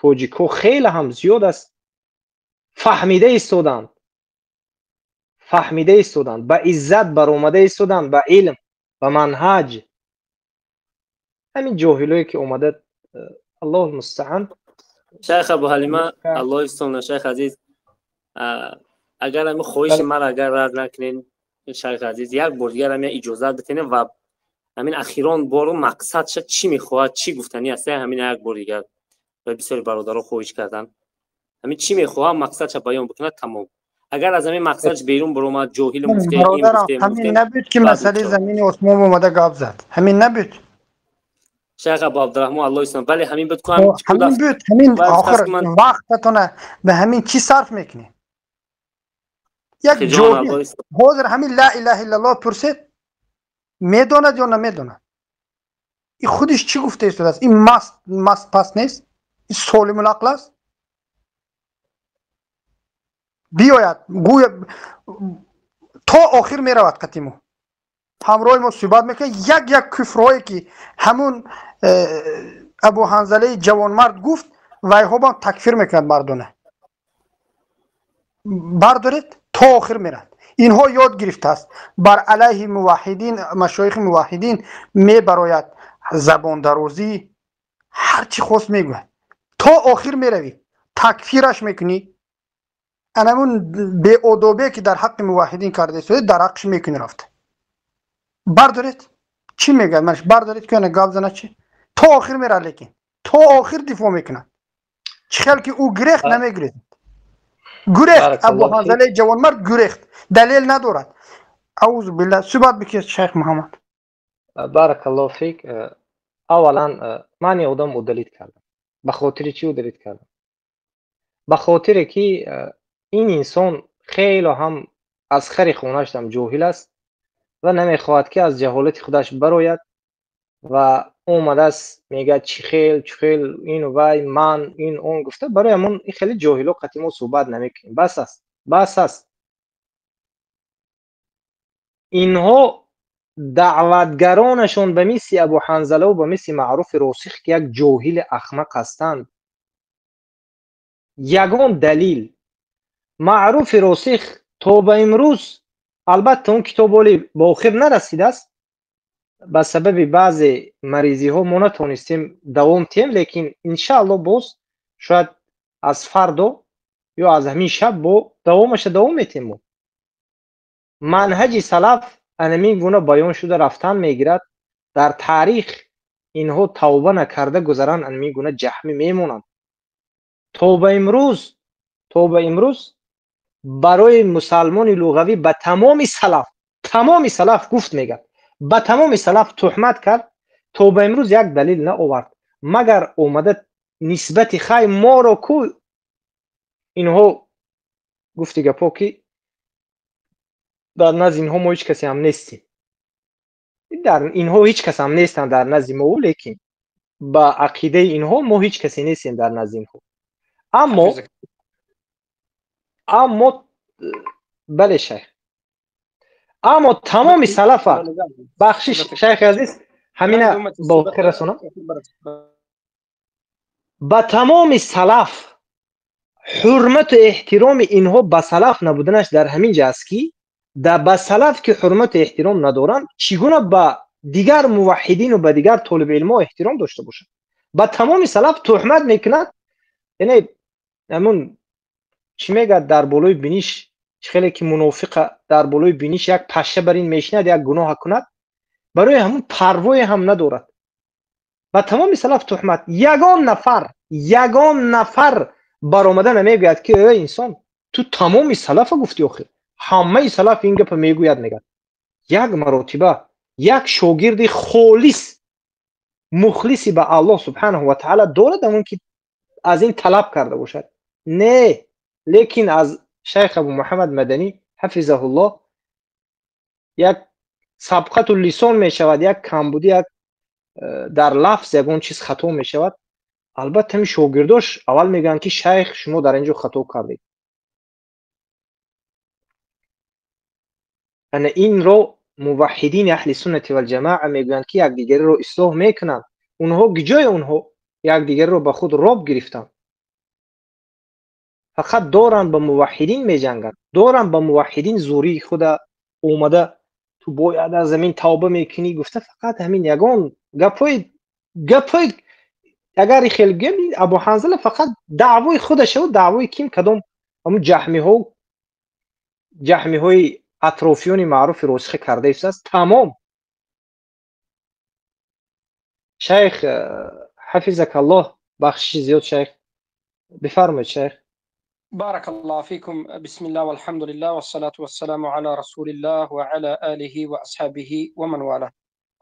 тоҷикҳо хеле ҳам зиёд аст. Фаҳмида истоданд, фаҳмида истоданд, ба иззат баромада истоданд, ба илм, ба манҳаҷ. Ҳамин ҷоҳилое ки омада, Аллоҳ мустаъан. Шайх Абу Ҳалима, Аллоҳ истона, шайх азиз, агар ҳамин хоҳиши маро агар рад накунен, шайх азиз, як бор дигар ҳам иҷозат битенем ва Ҳамин ахирон боро мақсадша чӣ мехоҳад, чӣ гуфтанӣ аст, ҳамин як бор дигар ва бисёри бародаро хоҳиш кардан. Ҳамин чӣ мехоҳад мақсадша баён бикунад, тамом. Агар аз ҳамин мақсадш берун баромад, ҷоҳил гуфте, ин гуфте, ҳамин набуд ки масъалаи замини осмон омада гап зад. Ҳамин набуд. Шайх Абу Абдурраҳмон Аллоҳ ислом. Бале, ҳамин буд ку ҳамин буд, ҳамин охир вақтатона ба ҳамин чӣ сарф мекунед? Як ҷоҳил ҳозир ҳамин ла илаҳа иллаллоҳ пурсед, медонад ё намедонад? Ин худиш чӣ гуфта истодааст? Ин маст пас нест? Ин солимул ақл аст? Биёяд, гӯя то охир меравад қатъи мо. Ҳамроҳи мо суҳбат мекунад, як як куфрҳое ки ҳамун Абу Ҳанзалаи ҷавонмард гуфт, вайҳо бам такфир мекунад мардона. Бардоред, то охир мерад. Инҳо ёд гирифтааст. Бар алайҳи муваҳҳидин, машоихи муваҳҳидин мебарояд забондарозӣ, ҳар чӣ хост мегӯяд. То охир меравӣ, такфираш мекунӣ. Анамун беодобе ки дар ҳаққи муваҳҳидин карда истода, дар ҳаққиш мекунӣ рафта. Бардоред, чӣ мегӯяд? Манш бардоред ки ана гап зана чӣ? То охир мерад, лекин то охир дифоъ мекунад. Чӣ хел ки ӯ гирехт, намегирезад. Гурехт, Абу Ҳанзалаи ҷавонмард гурехт, далел надорад. Аузу биллаҳ. Суҳбат бикунед шайх Муҳаммад. Баракаллоҳу фик. Аввалан ман ин одам удалит кардам. Ба хотири чӣ удалит кардам? Ба хотире ки ин инсон хеле ҳам аз хари хонааш ҳам ҷоҳил аст ва намехоҳад ки аз ҷаҳолати худаш барояд ва омадааст мегӯяд чӣ хел, чӣ хел ин вай, ман ин он гуфта. Барои ҳамон ин хеле ҷоҳило қатъи мо суҳбат намекунем. Бас аст, бас аст. Инҳо даъватгаронашон ба мисли Абу Ҳанзала ва ба мисли Маъруфи Росих ки як ҷоҳили ахмақ ҳастанд, ягон далил Маъруфи Росих то ба имрӯз, албатта он китоб оли ба охир нарасидааст, ба сабаби баъзе маризиҳо мо натонистем давом диҳем, лекин иншааллоҳ боз шояд аз фардо ё аз ҳамин шаб бо давомаша давом метиҳем. Мо манҳаҷи салаф анамин гуна баён шуда рафтан мегирад. Дар таърих инҳо тавба накарда гузаранд, анамин гуна ҷаҳмӣ мемонанд. То ба имрӯз барои мусалмони луғавӣ ба тамоми салаф гуфт мегӯяд, ба тамоми салаф туҳмат кард, то ба имрӯз як далил наовард, магар омада нисбати хай моро ку инҳо гуфти гапо ки дар назди инҳо мо ҳеҷ касе ҳам нестем. Дар инҳо ҳеҷ кас ҳам нестанд дар назди мо, лекин ба ақидаи инҳо мо ҳеҷ касе нестем дар назди инҳо. Аммо бале шайх, аммо тамоми салафа, бахшиш шайхи азиз, ҳамина ба охир расонам. Ба тамоми салаф ҳурмату эҳтироми инҳо ба салаф набуданаш дар ҳамин ҷа аст ки ба салаф ки ҳурмату эҳтиром надоранд, чӣ гуна ба дигар муваҳҳидину ба дигар толибилмҳо эҳтиром дошта бошанд? Ба тамоми салаф туҳмат мекунад. Яъне ҳамун чӣ мегӯяд, дар болои биниш чӣ хеле ки мунофиқа дар болои биниш як паша бар ин мешинад, як гуноҳа кунад, барои ҳамун парвое ҳам надорад. Ба тамоми салаф туҳмат. Ягон нафар баромада намегӯяд ки эй инсон, ту тамоми салафа гуфти, охир ҳамаи салаф ин гапа мегӯяд. Мегӯяд як маротиба як шогирди холис мухлиси ба Аллоҳ субҳанаҳу ва таъала дорад, ҳамон ки аз ин талаб карда бошад. Не, лекин аз шайх Абу Муҳаммад Маданӣ ҳафизаҳуллоҳ як сабқату лисон мешавад, як камбудӣ, як дар лафз ягон чиз хато мешавад. Албатта ҳамин шогирдош аввал мегӯянд ки шайх, шумо дар ин ҷо хато кардед. Ана инро муваҳҳидини аҳли суннати валҷамоа мегӯянд ки якдигариро ислоҳ мекунанд. Онҳо ҷои онҳо якдигариро ба худ роб гирифтанд. Фақат доранд ба муваҳҳидин меҷанганд, доранд ба муваҳҳидин зӯрии худа омада ту бояд аз замин тавба мекунӣ гуфта, фақат ҳамин ягон гапҳои агар хел гӯем, Абу Ҳанзала фақат даъвои худашаву даъвои ким кадом ҳамун ҷаҳмиҳои атрофиёни маъруфи росиха карда истааст. Тамом. Шайх ҳафизакаллоҳ, бахшиши зиёд шайх, бифармоед шайх. بارك الله فيكم. بسم الله والحمد لله والصلاة والسلام على رسول الله وعلى آله وأصحابه ومن والاه.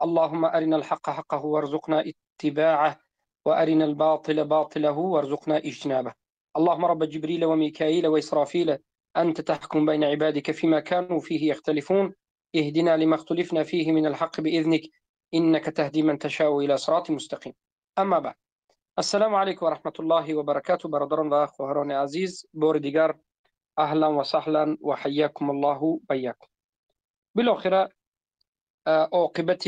اللهم أرنا الحق حقه وارزقنا اتباعه وأرنا الباطل باطله وارزقنا اجتنابه. اللهم رب جبريل وميكائيل وإسرافيل أنت تحكم بين عبادك فيما كانوا فيه يختلفون، اهدنا لما اختلفنا فيه من الحق بإذنك إنك تهدي من تشاء إلى صراط مستقيم. أما بعد، السلام علیکم و رحمت الله و برکاته. برادران و خواهران عزیز، بار دیگر اهلا و سهلا و حیاکم الله و ایاکم. بالاخره عاقبت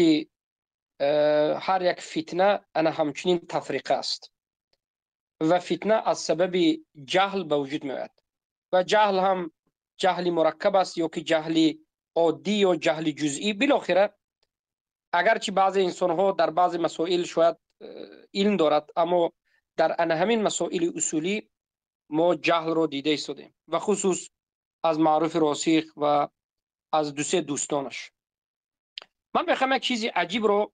هر یک فتنه انا همچنین تفریقه است و فتنه از سبب جهل به وجود می آید و جهل هم جهل مرکب است یا که جهل عادی یا جهل جزئی. بالاخره اگرچه بعضی انسان ها در بعضی مسائل شاید علم دارد، اما در ان همین مسائل اصولی ما جهل رو دیده ایستادیم و خصوص از معروف راسخ و از دو سه دوستانش. من میخوام یک چیزی عجیب رو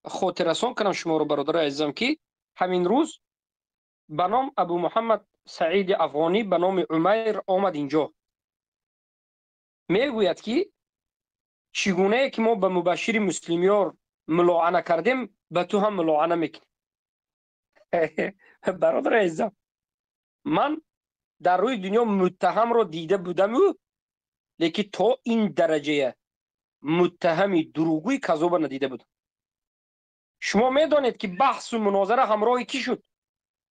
خاطر رسان کنم شما رو برادرای عزیزم، که همین روز به نام ابو محمد سعید افغانی به نام عمیر آمد اینجا، میگوید که چگونه که ما به مبشر مسلمیار ملاعنه کردیم به تو هم ملاعنه میکنیم. برادر عزیزم، من در روی دنیا متهم رو دیده بودم، لیکن تا این درجه متهمی دروغگوی کذاب ندیده بودم. شما میدانید که بحث و مناظره همراه کی شد؟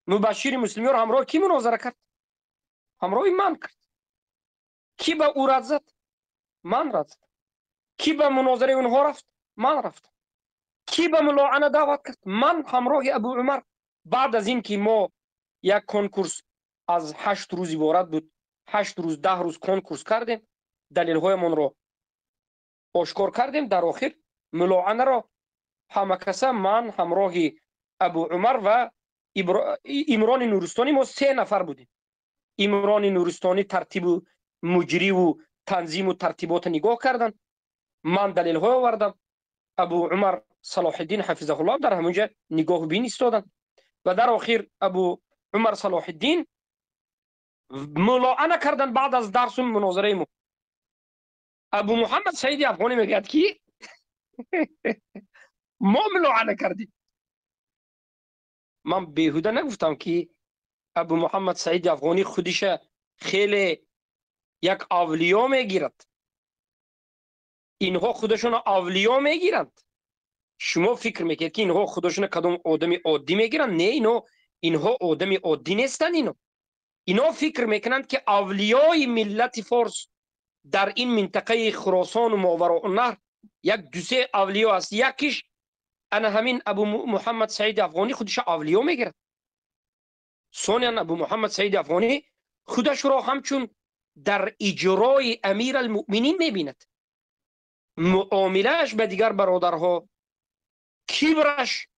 مبشر مسلمیار همراه کی مناظره کرد؟ همراه من کرد. کی به او رد زد؟ من رد زد. کی به مناظره اونها رفت؟ من رفتم. کی به ملاعنه دعوت کرد؟ من همراه ابو عمر. بعد از این که ما یک کنکورس از 8 روز عبارت بود، 8 روز 10 روز کنکورس کردیم، دلیل هایمان رو آشکار کردیم، در آخر ملاعنه را همه کسا من همراه ابو عمر و عمران نورستانی، ما 3 نفر بودیم. عمران نورستانی ترتیب و مجری و تنظیم و ترتیبات نگاه کردن، من دلیل های آوردم، ابو عمر صلاح الدین حفظه الله در همونجا نگاه بین ایستادن و در آخر ابو عمر صلاح الدین ملاعنه کردن بعد از درس و مناظره ما. ابو محمد سعید افغانی میگه که ما ملاعنه کردیم. من بیهوده نگفتم که ابو محمد سعید افغانی خودش خیلی یک اولیا میگیرد. اینها خودشون اولیا میگیرند. شما فکر میکنید که اینها خودشون کدوم آدم عادی میگیرند؟ نه، اینها آدم عادی نیستند. اینا فکر میکنند که اولیای ملت فارس در این منطقه خراسان و ماوراء النهر یک دو سه اولیا است. یکیش انا همین ابو محمد سعید افغانی خودش اولیا میگیرد. ثانیا ابو محمد سعید افغانی خودش را همچون در اجرای امیر المؤمنین میبیند. معاملهش به دیگر برادرها، کبرش،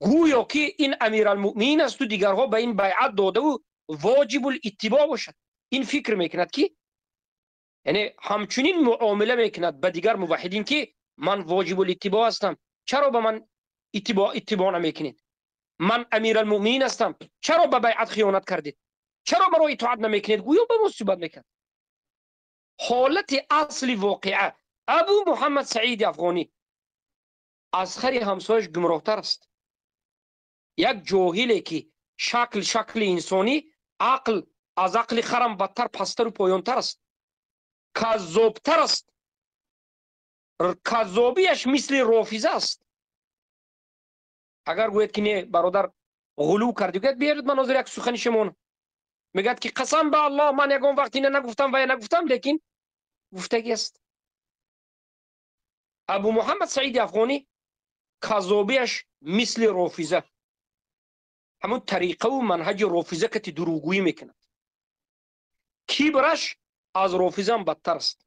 گویا که این امیرالمؤمنین است و دیگرها به این بیعت داده و واجب الاتباع باشد. این فکر میکند که یعنی همچنین معامله میکند به دیگر موحدین که من واجب الاتباع هستم، چرا به من اتباع نمیکنید؟ من امیرالمؤمنین هستم، چرا به بیعت خیانت کردید؟ چرا مرا اطاعت نمیکنید؟ گویا به مصیبت میکند. حالت اصل واقعه ابو محمد سعید افغانی از خری همسایش گمراهتر است. یک جاهلی که شکل انسانی، عقل از عقل خرم بدتر، پستر و پایانتر است، کذابتر است، کذابیش مثل رافضه است. اگر گوید که نه برادر غلو کردی، گوید بیارید مناظر یک سخن شما، میگد که قسم به الله من یگان وقتی نه نگفتم و یا نگفتم، لیکن گفتگی است. ابو محمد سعید افغانی کذابیش مثل رافضه، همون طریقه و منهج رافضه که دروغگویی میکند. کبرش از رافضه هم بدتر است.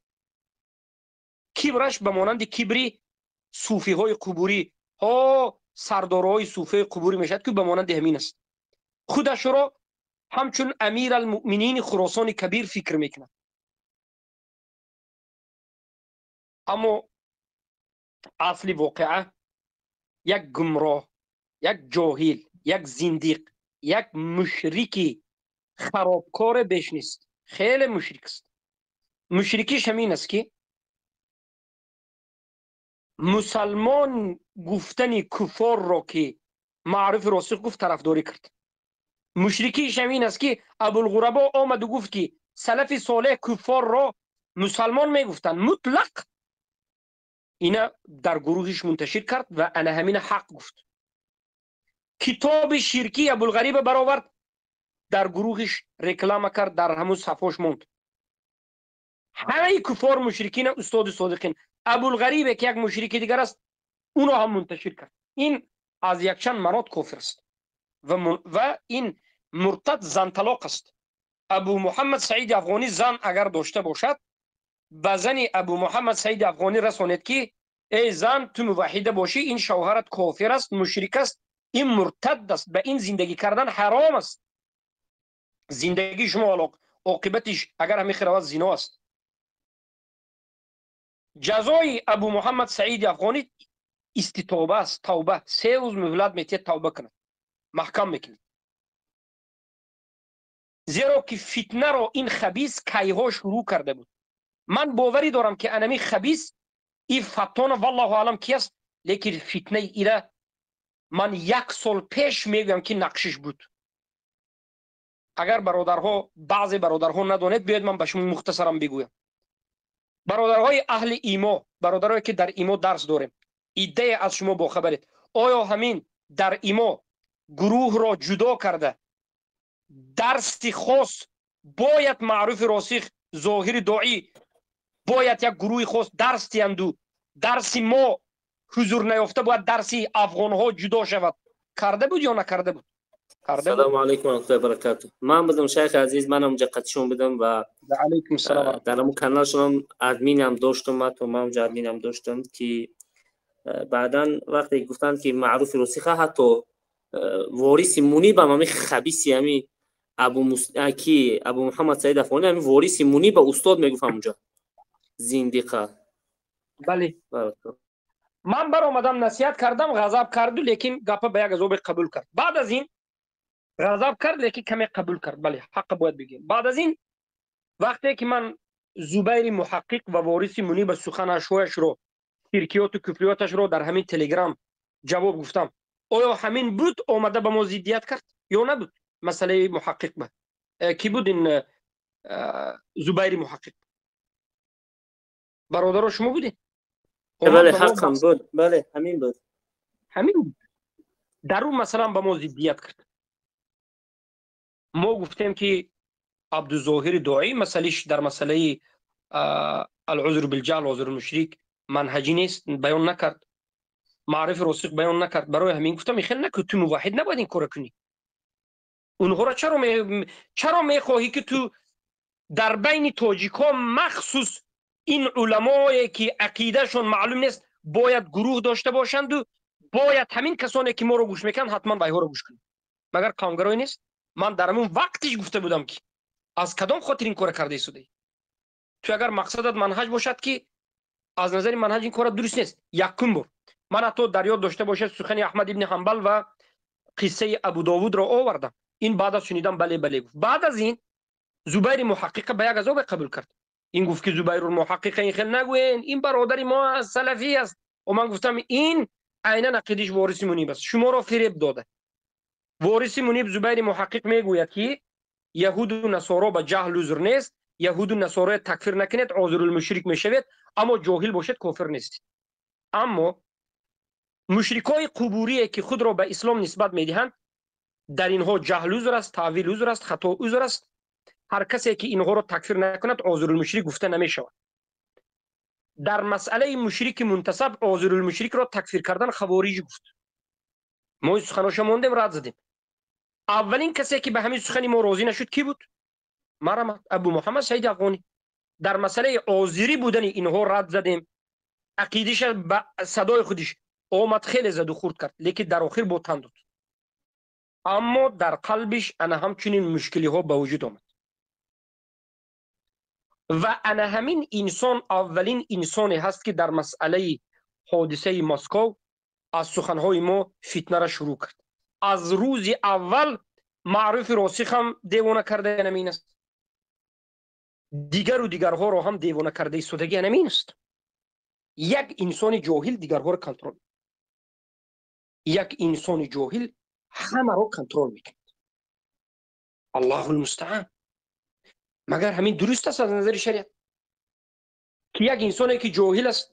کبرش به مانند کبری صوفی های قبوری ها، سردارهای صوفی قبوری میشد که به مانند همین است. خودش را همچون امیر المؤمنین خراسان کبیر فکر میکند. اما اصل واقعه یک گمراه، یک جاهل، یک زندیق، یک مشرکی خرابکار بیش نیست. خیلی مشرک است. مشرکیش همین است که مسلمان گفتن کفار را که معرف راسخ گفت طرفداری کرد. مشرکیش همین است که ابوالغربا آمد و گفت که سلف صالح کفار را مسلمان میگفتند مطلق، اینا در گروهش منتشر کرد و انا همین حق گفت. کتاب شرکی ابوالغریب برآورد، در گروهش رکلام کرد، در همون صفحش موند. همه کفار مشرکین استاد صادقین، ابوالغریب که یک مشرک دیگر است اونو هم منتشر کرد. این از یک چند منات کفر است و این مرتد زن طلاق است. ابو محمد سعید افغانی زن اگر داشته باشد، به زن ابو محمد سعید افغانی رسانید که ای زن تو موحده باشی، این شوهرت کافر است، مشرک است، این مرتد است، به این زندگی کردن حرام است. زندگی شما عاقبتش اگر همین خیرات زنا است. جزای ابو محمد سعید افغانی استتابه است، توبه. 3 روز مهلت میتید توبه کند، محکم میکنید. زیرا که فتنه را این خبیث کیها شروع کرده بود. من باوری دارم که انمی خبیث این فتان والله اعلم کی است، لیکن فتنه ایره من 1 سال پیش میگم که نقشش بود. اگر برادرها، بعضی برادرها ندانید، بیاید من به شما مختصرا بگویم. برادرهای اهل ایما، برادرهایی که در ایما درس داریم، ایده از شما باخبرید. آیا همین در ایما گروه را جدا کرده درس خاص باید معروف راسخ ظاهر داعی باید یک گروه خاص درس دیندو درس ما حضور نیافته باید درس افغان ها جدا شود، کرده بود یا نکرده بود؟ سلام علیکم و رحمت الله و برکاته. من بودم شیخ عزیز، منم اونجا قدشون بودم و علیکم السلام. در اون کانال شما ادمینم داشتم، من تو من اونجا ادمینم داشتم که بعداً وقتی گفتن که معروف راسخه، حتی وارث منیب هم همین خبیثی، همین ابو کی ابو محمد سعید افغانی، همین وارث منیب استاد میگفت اونجا زندیقه. بله من برآمدم نصیحت کردم، غضب کرد، لیکن گپ به یک عذاب قبول کرد. بعد از این غضب کرد لیکن کمی قبول کرد. بله حق باید بگیم. بعد از این وقتی که من زبیر محقق و وارث منیب سخنش رو شرکیات و کفریاتش رو در همین تلگرام جواب گفتم، آیا همین بود آمده به ما ضدیت کرد یا نبود؟ مسئله محقق بود. کی بود این زبیر محقق؟ برادر شما بودین؟ بله حقم بود، بله همین بود، همین بود. در اون مثلا به ما ضدیت کرد. ما گفتیم که عبدالظاهر داعی مسئلهش در مسئله العذر بالجهل عذر المشرک منهجی نیست، بیان نکرد، معرف راسخ بیان نکرد. برای همین گفتم خیلی نکن، تو موحد نباید این کار کنی. اونها را چرا میخواهی که تو در بین تاجیکا مخصوص این علمایی که عقیدهشون معلوم نیست باید گروه داشته باشند و باید همین کسانی که ما رو گوش میکنن حتما وایها رو گوش کنن؟ مگر کامگرایی نیست؟ من در همون وقتش گفته بودم که از کدام خاطر این کار کرده ایستادی؟ تو اگر مقصدت منهج باشد که از نظر منهج این کار درست نیست. یکم بار من حتی در یاد داشته باشد سخن احمد ابن حنبل و قصه ابو داوود را آوردم. این بعد از شنیدم بله بله گفت. بعد از این زبیر محقق به یک عذاب قبول کرد. این گفت که زبیر المحقق این خیلی نگوین، این برادر ما از سلفی است. و من گفتم این عینا عقیدش وارث منیب است، شما را فریب داده. وارث منیب زبیر محقق میگوید که یهود و نصارا به جهل عذر نیست، یهود و نصارا تکفیر نکنید، عذر المشرک میشوید، اما جاهل باشد کافر نیست. اما مشرکای قبوری که خود را به اسلام نسبت میدهند در اینها جهل عذر است، تاویل عذر است، خطا عذر است. هر کسی که اینها را تکفیر نکند عذر المشرک گفته نمیشود. در مسئله مشرک منتسب عذر المشرک را تکفیر کردن خوارج گفت. ما سخناشو موندیم رد زدیم. اولین کسی که به همین سخنی ما راضی نشد کی بود؟ مرحمت ابو محمد سعید افغانی. در مسئله عذری بودن اینها رد زدیم. عقیدش به صدای خودش آمد خیلی زد و خورد کرد، لیکن در آخر با تن داد. اما در قلبش انا همچنین مشکلی ها به وجود آمد. و انا همین انسان اولین انسانی هست که در مسئله حادثه مسکو Аз суханҳои мо фитнаро шурӯъ кард. Аз рӯзи аввал маъруфи росих ҳам девона карда намин аст, дигару дигарҳоро ҳам девона карда истодагӣ намин аст. Як инсони ҷоҳил дигарҳоро контрол, як инсони ҷоҳил ҳамаро контрол мекунад. Аллоҳу лмустаан. Магар ҳамин дуруст аст аз назари шариат, ки як инсоне ки ҷоҳил аст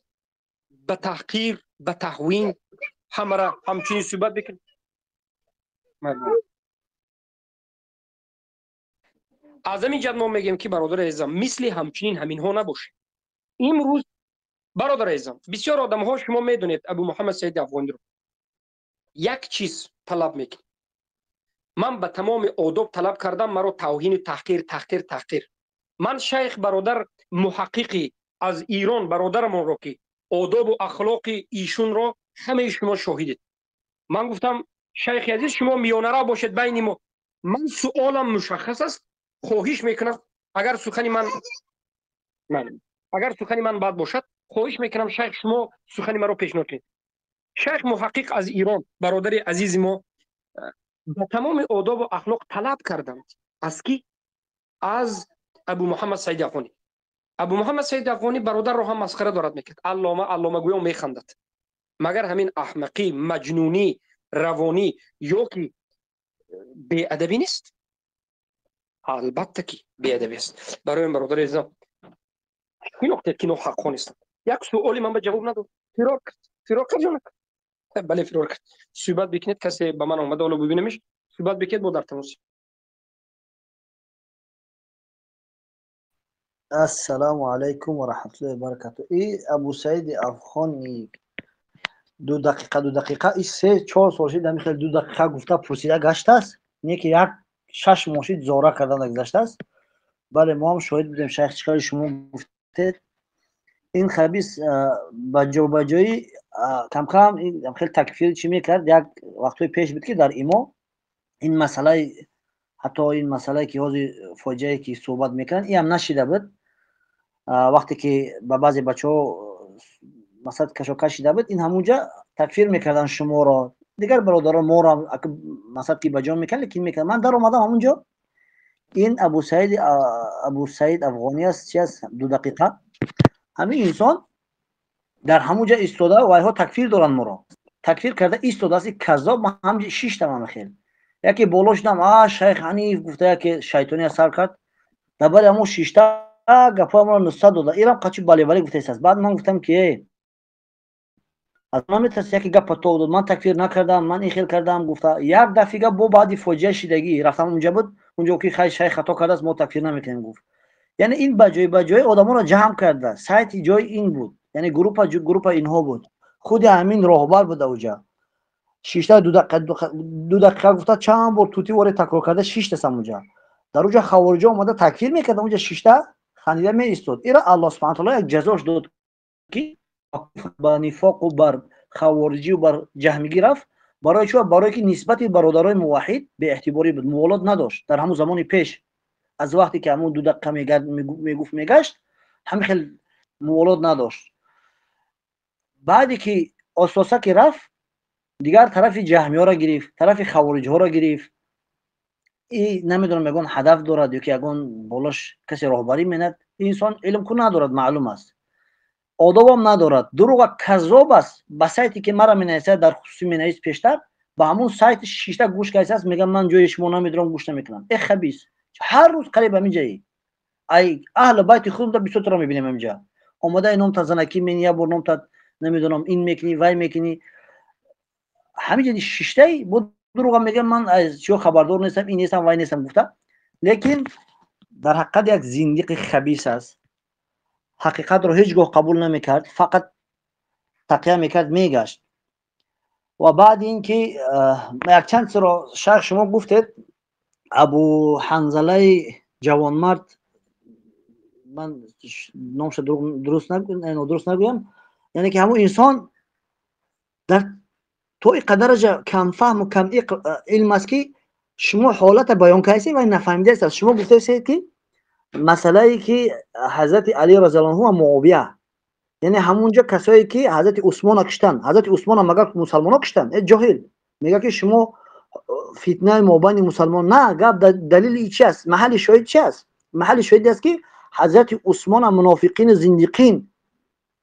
ба таҳқир, ба таҳвин ҳамаро ҳамчунин суҳбат бикунад? Аз ҳамин ҷиҳат мо мегӯем, ки бародари азизам, мисли ҳамчунин ҳаминҳо набошед. Имрӯз, бародари азизам, бисёр одамҳо, шумо медонед Абу Муҳаммад Саиди Афғониро, як чиз талаб мекунад. Ман ба тамоми одоб талаб кардам, маро тавҳину таҳқир, таҳқир, таҳқир. Ман шайх бародар муҳаққиқи аз Ирон бародарамонро, ки одобу ахлоқи ишунро ҳамаи шумо шоҳидед, ман гуфтам: шайхи азиз, шумо миёнарав бошед байни мо. Ман суолам мушаххас аст, хоҳиш мекунам, агар сухани ман бад бошад, хоҳиш мекунам, шайх, шумо сухани маро пешниҳод кунед. Шайх муҳаққиқ аз Ирон, бародари азизи мо, ба тамоми одобу ахлоқ талаб карданд. Аз ки? Аз Абу Муҳаммад Саиди Афғонӣ. Абу Муҳаммад Саиди Афғонӣ бародарро ҳам масхара дорад мекард, аллома, аллома гӯё механдад. Магар ҳамин аҳмақӣ, маҷнунӣ, равонӣ ё ки беадабӣ нест? Албатта ки беадабӣ аст. Барои бародари азизам, шинохтед, ки ноҳақҳо нестанд. Як суоли ман ба ҷавоб надод, фирор кард. Фирор кард ё накард? Бале, фирор кард. Суҳбат бикунед, касе ба ман омада, ҳоло бибинемиш. Суҳбат бикунед, бо дар тамос. Ассалому алайкум ва раҳматуллоҳи ва баракату. И Абусаиди Афғони 2 дақиқа, 2 дақиқа, и 3-4 сол шид, ҳамин хел 2 дақиқа гуфта пурсида гаштааст, не ки як 6 моҳ шид, зора кардан гузаштааст. Бале, мо ҳам шоҳид будем, шайх, чӣ кори шумо гуфтед. Ин хабис ба ҷобаҷоӣ камкам хел такфир чӣ мекард. Як вақтҳои пеш буд, ки дар имо ин масъалаи, ҳатто ин масъалае ки ҳозир фоҷиае ки суҳбат мекунанд, иам нашида буд. Вақте ки ба баъзе бачаҳо масалан кашокаш шида буд, ин ҳамунҷа такфир мекарданд шуморо, дигар бародарон моро, масалан ки ба ҷон мекард, лекин мекард. Ман даромадам ҳамунҷо, ин Абусаид Афғонӣ аст, чи аст, 2 дақиқа ҳамин инсон дар ҳамунҷа истода, вайҳо такфир доранд, моро такфир карда истодааст. Каззоб. Ман ҳамҷа шиштам, ҳама хел яке боло шудам, а шайх Ҳаниф гуфта, яке шайтони сар кард. Дар бари ҳамон шишта гапҳои моро нусрат дода, ирам қачи бале, бале гуфтааст. Баъд ман гуфтам, ки э, аз ман метарси? Яке гапа то дод: ман такфир накардам, ман ин хел кардам гуфта. Як дафъига бо баъди фоҷиа шидагӣ рафтам, унҷа буд, унҷо ки хай, шайх хато кардааст, мо такфир намекунем гуфт. Яъне ин ба ҷои ба ҷои одамонро ҷамъ карда, сайти ҷои ин буд, яъне группа инҳо буд, худи ҳамин роҳбар буда, уҷа шишта 2 дақиқа гуфта, чанд бор тути воре такрор карда шиштасам уҷа. Дар уҷа хавориҷо омада такфир мекардам, уҷа шишта хандида меистод. Ира Аллоҳ субҳана таоло як ҷазош дод, ки ба нифоқу бар хавориҷию бар ҷаҳмигӣ рафт. Барои чӣ? Барое ки нисбати бародарои муваҳҳид беэътиборӣ буд, муволот надошт. Дар ҳамон замони пеш, аз вақте ки ҳамон 2 дақиқа мегуфт, мегашт, ҳамин хел муволот надошт. Баъде ки ососа ки рафт, дигар тарафи ҷаҳмиёро гирифт, тарафи хавориҷҳоро гирифт. И намедонам, ягон ҳадаф дорад ё ки ягон болош касе роҳбарӣ менад. Инсон илм ку надорад, маълум аст, одобам надорад, дурӯға, каззоб аст. Ба сайте ки мара менависад, дар хусусӣ менавист, пештар ба ҳамон сайти шишта гӯш кардааст, мегам: ман ҷои шумо намедорам, гӯш намекунам. Э хабис, ҳар рӯз қариб ҳамин ай аҳли байти худда бисёртаро мебинем. Ҳаминҷа омада номта занакӣ мени, як бор номта намедонам, ин мекунӣ, вай мекунӣ. Ҳаминҷа шиштаи бо дурӯға мегам: ман аз чиё хабардор нестам, ин нестам, вай нестам гуфта. Лекин дар ҳақиқат як зиндиқи хабис аст. Ҳақиқатро ҳеҷ гоҳ қабул намекард, фақат тақия мекард, мегашт. Ва баъди ин ки якчанд чизро, шайх, шумо гуфтед, Абу Ҳанзалаи ҷавонмард, ман номша дуруст нагӯям, яъне ки ҳамун инсон дар то ин қадараҷа камфаҳму кам илм аст, ки шумо ҳолата баён кардед ва нафаҳмидааст. Шумо гуфтаед, ки масъалае ки ҳазрати Али разиаллоҳу анҳу ва Муовия Яъне ҳамунҷо касое ки ҳазрати Усмона киштанд, ҳазрати Усмона магар мусалмоно киштанд? Э, ҷоҳил, мега ки шумо фитнаи мобайни мусалмон. На, гап далили чи аст? Маҳалли шоҳид чи аст? Маҳалли шоҳид аст, ки ҳазрати Усмона мунофиқини зиндиқин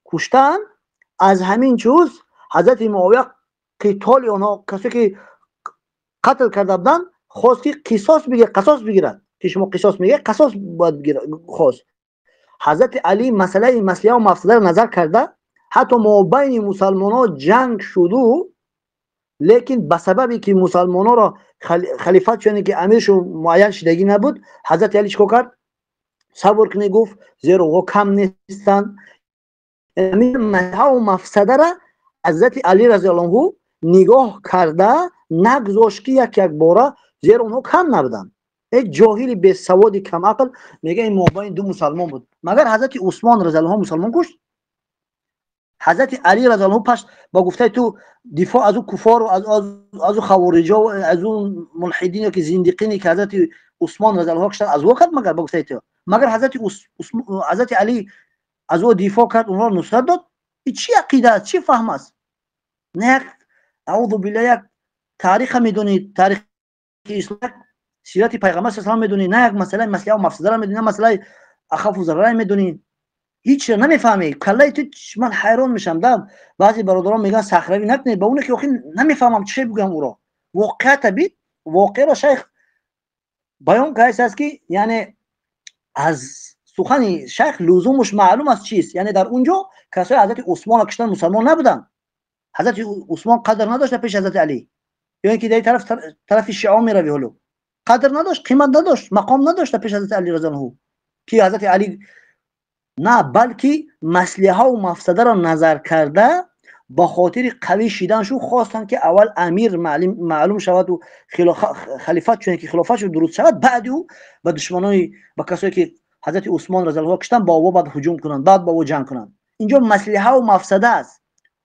куштанд. Аз ҳамин чиз ҳазрати Муовия қитоли онҳо, касое ки қатл карда буданд, хост ки қисос бигирад, қасос бигирад, ки шумо қисос мегӯед, қасос бояд бигирад, хост. Ҳазрати Алӣ масъалаи маслиҳа мафсадаро назар карда, ҳатто мобайни мусалмонҳо ҷанг шуду, лекин ба сабабе ки мусалмонҳоро халифат чуне ки амиршон муайян шидагӣ набуд, ҳазрати Алӣ чӣ кор кард? Сабр кунед, гуфт, зеро онҳо кам нестанд. Маслиҳаву мафсадара ҳазрати Алӣ разиаллоҳу анҳу нигоҳ карда нагузошт, ки як якбора, зеро онҳо кам набуданд. Э, ҷоҳили бесаводи камақл, мега ин мобайни ду мусалмон буд. Магар ҳазрати Усмон разиаллоҳу анҳу мусалмон кушт? Ҳазрати Алӣ разиаллоҳу паш ба гуфтаи ту дифоъ аз ӯ куфору аз ӯ хавориҷо, аз ӯ мулҳидине ки зиндиқине ки ҳазрати Усмон разиаллоҳу куштанд, аз ӯ кард? Магар ба гуфтаи ту, магар ҳазрати Алӣ аз ӯ дифоъ кард, онҳоро нусрат дод? Ин чӣ ақида аст, чӣ фаҳм аст? На як, аузу билла, як тариха медонӣ, тарихи ислом, сирати пайғамбар саллаллоҳу медонӣ, на як масъалаи маслиҳа мафсадара медонӣ, на масъалаи ахафу зарара медонӣ, ҳеҷ намефаҳмӣ. Каллаи ту, ман ҳайрон мешам да. Баъзе бародарон мегӯянд, сахравӣ накунед, ба оне ки охир намефаҳмам, чӣ бигӯям ӯро. Воқеата бит, воқеаро шайх баён кардааст, ки яъне аз сухани шайх лузумуш маълум аст чист. Яъне дар он ҷо касои ҳазрати Усмонро киштан мусалмон набуданд. Ҳазрати Усмон қадр надошта пеши ҳазрати Алӣ, ё ин ки дар тараф, тарафи шиао меравӣ, ҳоло қадр надошт, қимат надошт, мақом надошта пеши ҳазрати Алӣ разиаллоҳу, ки ҳазрати Алӣ на, балки маслиҳаву мафсадаро назар карда, ба хотири қавӣ шиданшу хостанд, ки аввал амир маълум шаваду халифат чуне ки хилофатшу дуруст шавад, баъди ӯ ба душманои, ба касое ки ҳазрати Усмон разиаллоҳу киштанд, бо ӯ баъд ҳуҷум кунанд, баъд бо ӯ ҷанг кунанд. Инҷо маслиҳаву мафсада аст.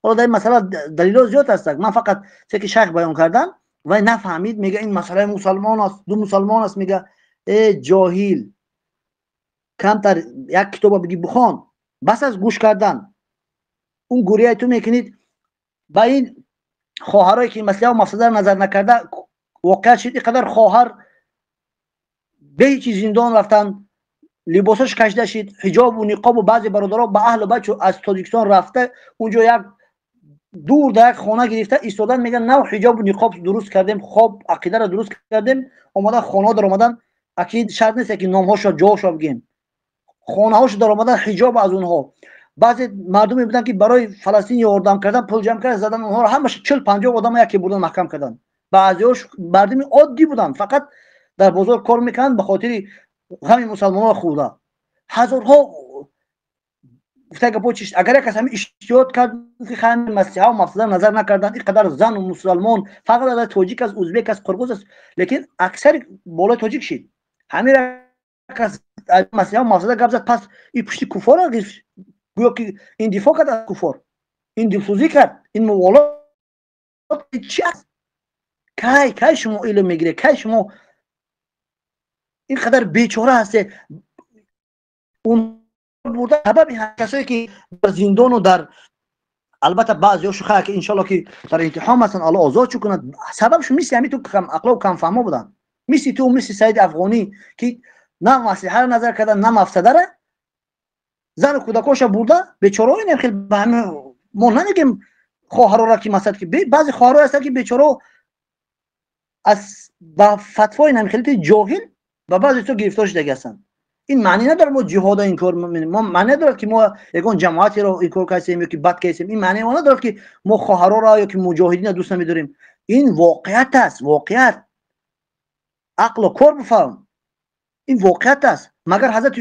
Ҳоло дар ин масъала далилҳо зиёд ҳастанд. Ман фақат се ки шайх баён кардам, вай нафаҳмид, мега ин масъалаи мусалмон аст, ду мусалмон аст. Мега, э ҷоҳил, камтар як китоба биги, бихон, бас аз гӯш кардан. Он гурияи ту мекунид ба ин хоҳарое ки маслиҳаву мафсадаро назар накарда, воқеат шид, ин қадар хоҳар бе ҳеҷи зиндон рафтанд, либосаш кашида шид, ҳиҷобу ниқобу. Баъзе бародаро ба аҳлу бачу аз Тоҷикистон рафта, унҷо як дур дар як хона гирифта истодан, мегӯянд, нав ҳиҷобу ниқоб дуруст кардем, хоб ақидаро дуруст кардем, омадан, хонаҳо даромадан. Акид шарт нест, ки номҳошо, ҷоҳошо бигем. Хонаҳошо даромадан, ҳиҷоб аз онҳо. Баъзе мардуме буданд, ки барои Фаластин ёрдам кардан пул ҷамъ кардан, задан онҳоро, ҳамаша 40-50 одама яке бурдан, маҳкам карданд. Баъзеҳош мардуми оддӣ буданд, фақат дар бозор кор мекарданд, ба хотири ғами мусалмонҳоро хӯрда ҳазорҳо гуфта гапо чист. Агар як кас ҳамин иштиҳод кард, ки ҳамин маслиҳаву мафсада назар накарданд, ин қадар зану мусалмон, фақат аз тоҷик аст, узбек аст, қурғуз аст, лекин аксари болои тоҷик шид. Ҳамин кас маслиҳаву мафсада гап зад, пас ин пушти куфорро гирифт, гӯё ки ин дифоъ кард аз куфор, ин дилсӯзӣ кард, ин муволот чи аст? Кай, кай шумо илм мегиред? Кай шумо ин қадар бечора ҳастед? Бурда сабаби касое ки дар зиндону дар, албатта, баъзеҳо шуха ки иншалло ки дар интиҳом ҳастанд, Алло озодшу кунад, сабабшу мисли ҳамин ту кам ақлову камфаҳмо буданд, мисли ту, мисли Саиди Афғонӣ, ки на маслиҳаро назар карда, на мафсадара, зану кӯдакоша бурда, бечораҳо. Инам хел ба ҳами мо намегем хоҳарора, ки масалан ки баъзе хоҳарое ҳастанд, ки бечораҳо аз ба фатвои намхелити ҷоҳил ба баъзе то гирифтор шудаги ҳастанд. Ин маънӣ надорад мо ҷиҳода инкор, мо маънӣ надорад, ки мо ягон ҷамоатеро инкор кардем ё ки бад кардем. Ин маънии он надорад, ки мо хоҳарора ё ки муҷоҳидина дӯст намедорем. Ин воқеат аст, воқеат. Ақло кор бифаҳм, ин воқеат аст. Магар ҳазрати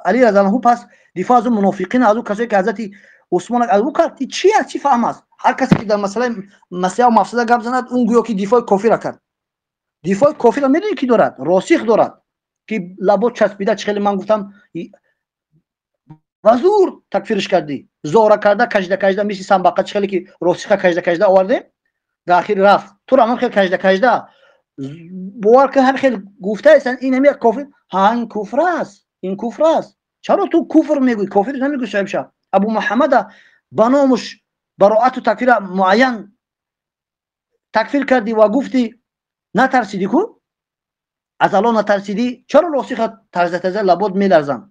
Али разиаллоҳу пас дифоъ аз ӯ мунофиқин, аз ӯ касое ки ҳазрати Усмон аз ӯ кард? Ин чи аст, чӣ фаҳм аст? Ҳар касе ки дар масъалаи маслиҳаву мафсада гап занад, он гӯё ки дифои кофира кард. Дифои кофира медонӣ ки дорад? Росих дорад, ки лабо часпида, чӣ хеле ман гуфтам, ва зур такфириш кардӣ, зора карда, кажда кажда, мисли самбақа, чӣ хеле ки росиха кажда кажда овардем, дар ахир рафт. Туро ҳамон хел кажда кажда, бовар кун, ҳамин хел гуфтаестанд, ин ҳами як кофир. Ҳа, ин куфр аст, ин куфр аст. Чаро ту куфр мегӯӣ, кофир намегӯӣ? Соҳибша, Абу Муҳаммада ба номуш бароату такфира муайян такфир кардӣ ва гуфтӣ, натарсидӣ ку? Аз Аллоҳ натарсидӣ? Чаро росиха тарза тарза лабот меларзанд?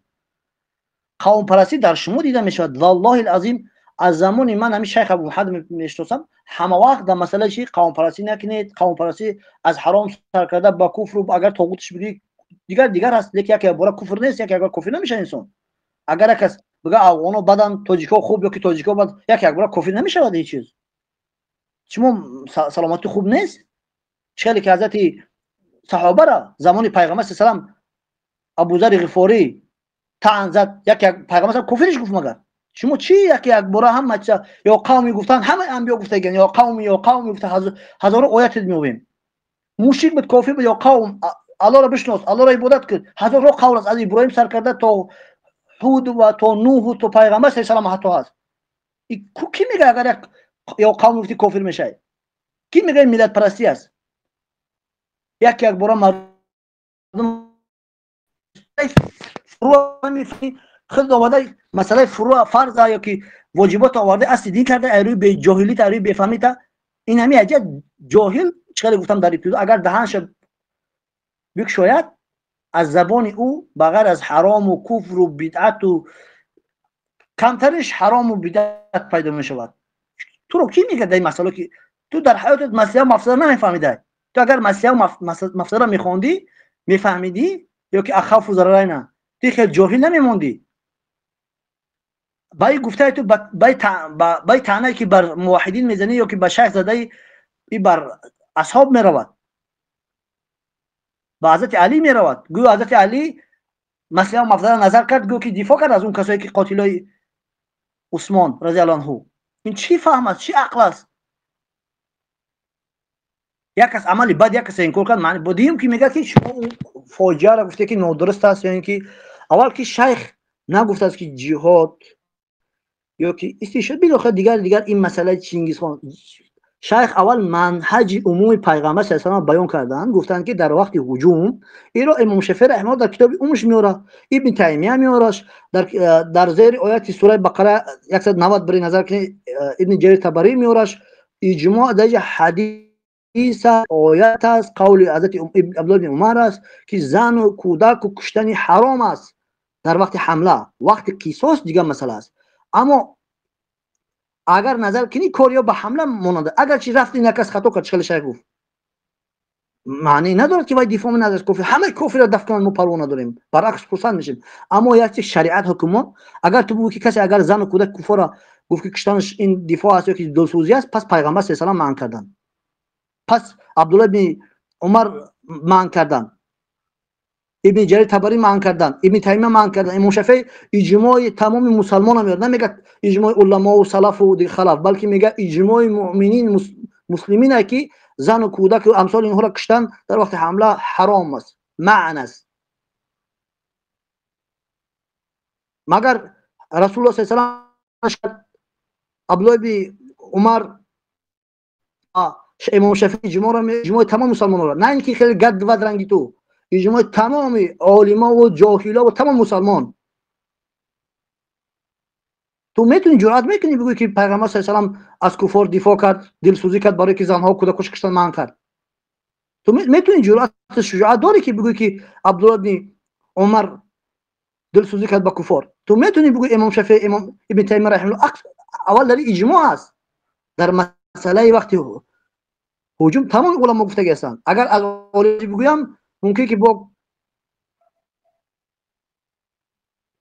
Қавмпарастӣ дар шумо дида мешавад. Валлоҳи азим, аз замони ман ҳамин шайх Абу Муҳаммад мешиносам, ҳама вақт дар масъалаи чи қавмпарастӣ накунед, қавмпарастӣ аз ҳаром сар карда ба куфру агар тоғутиш бигӣ, дигар дигар аст, лекин яке бора куфр нест, яке агар кофир намешавад инсон. Агар як кас бига афғоно бадан, тоҷикҳо хуб ё ки тоҷикҳо бад, яке як бора кофир намешавад ҳеҷ чиз. Шумо саломатӣ хуб нест? Чӣ хеле ки ҳазрати саҳобара замони пайғамбар салам Абузари Ғифорӣ таън зад, яке пайғамбар кофириш гуфт, магар шумо чӣ яке як бора ҳама чиза ё қавми гуфтан, ҳама анбиё гуфтаган ё қавми, ё қавми гуфта, ҳазоро оят меовем. Мушрик буд, кофир буд, ё қавм, Аллоҳро бишнос, Аллоҳро ибодат кун. Ҳазорҳо қавл аст, аз Иброҳим сар карда то Ҳуд ва то Нуҳу то пайғамбар салам ҳатто ҳаст. Кӣ мега агар як ё қавм гуфти кофир мешавӣ? Кӣ мега миллатпарастӣ аст? Як як бора мардум худ омада масъалаи фуруъ, фарза ё ки воҷибот оварда, асли дин карда, айрӯи беҷоҳилита, айрӯи бефаҳмита. Ин ҳами аҷаб ҷоҳил, чӣ хеле гуфтам дар ибтидо, агар даҳанша бикушояд, аз забони ӯ ба ғайр аз ҳарому куфру бидъату камтариш ҳарому бидъат пайдо мешавад. Туро кӣ мегӯяд дар ин масъала, ки ту дар ҳаётат маслиҳа мафсада намефаҳмидай? Ту агар маслиҳа мафсада мехондӣ, мефаҳмидӣ, ё ки ахафу зарарайна, ту хел ҷоҳил намемондӣ. Ба ин гуфтаи ту, ба ин таънае ки бар муваҳидин мезанӣ ё ки ба шайх задаи, и бар асҳоб меравад, ба ҳазрати Алӣ меравад. Гӯё ҳазрати Алӣ маслиҳа мафсада назар кард, гӯё ки дифоъ кард аз он касое ки қотилои Усмон разиаллоҳу анҳу. Ин чӣ фаҳм аст, чӣ ақл аст? Як кас амали бад як каса инкор кард, маъни бо дуюм ки мегӯяд, ки шумо фоҷиаро гуфте, ки нодуруст аст, ё ин ки аввал ки шайх нагуфтааст, ки ҷиҳод ё ки истишҳод, билохир дигар дигар ин масъалаи Чингизхон. Шайх аввал манҳаҷи умуми пайғамбар саллаллоҳу алайҳи васаллам баён карданд, гуфтанд, ки дар вақти ҳуҷум, инро Имом Шафеъ раҳимаҳуллоҳ дар китоби умш меорад, Ибни Таймия меораш, дар зери ояти сураи Бақара 190 бири назар кунед, Ибни Ҷарир Табарӣ меораш, иҷмоъ дар ҳадис оят аст, қавли ҳазрати Абдуллоҳ ибни Умар аст, ки зану кӯдаку куштани ҳаром аст дар вақти ҳамла. Вақти қисос дигар масъала аст. Аммо агар назар кунӣ, кор ё ба ҳамла монанда, агарчи рафти як кас хато кард, хеле шайх гуфт, маъне надорад, ки вай дифоъ меназад аз кофир. Ҳамаи кофирро дафт кунанд, мо парво надорем, баръакс хурсанд мешем. Аммо як чиз шариат ҳукмо, агар ту бигӯӣ, ки касе агар зану кӯдак куфора гуфт, ки куштанаш ин дифоъ аст ё ки дилсӯзӣ аст, пас пайғамбар саллаллоҳу алайҳи васаллам манъ карданд, пас Абдуллоҳ ибни Умар манъ карданд, Ибни Ҷарир Табарӣ манъ карданд, Ибни Таймия манъ карданд, Имом Шафеъ, иҷмои тамоми мусалмона меорад. Намегӯяд иҷмои уламову салафу дигар халаф, балки мегӯяд иҷмои муъминин муслимине, ки зану кӯдаку амсоли инҳоро куштан дар вақти ҳамла ҳаром аст, маън аст. Магар Расулуллоҳ саллаллоҳу алайҳи васаллам, Абдуллоҳ ибни Умар, Имом Шафеъ иҷмоъро, иҷмои тамоми мусалмононро, на ин ки хеле гад вад ранги ту, иҷмои тамоми олимову ҷоҳилову тамоми мусалмон. Ту метавонӣ, ҷуръат мекунӣ бигӯӣ, ки пайғамбар саллаллоҳу алайҳи васаллам аз куффор дифоъ кард, дилсӯзӣ кард, барое ки занҳо кӯдакош куштан манъ кард? Ту метавонӣ, ҷуръат, шуҷоат дорӣ, ки бигӯӣ, ки Абдуллоҳ ибни Умар дилсӯзӣ кард ба куффор? Ту метавонӣ бигӯӣ Имом Шафеъ, Имом Ибни Таймия раҳимаҳуллоҳ? Аввал дар иҷмоъ аст дар масъалаи вақти ҳуҷум, тамоми уламо гуфтагӣ ҳастанд. Агар аз олӣ бигӯям, мумкин ки бо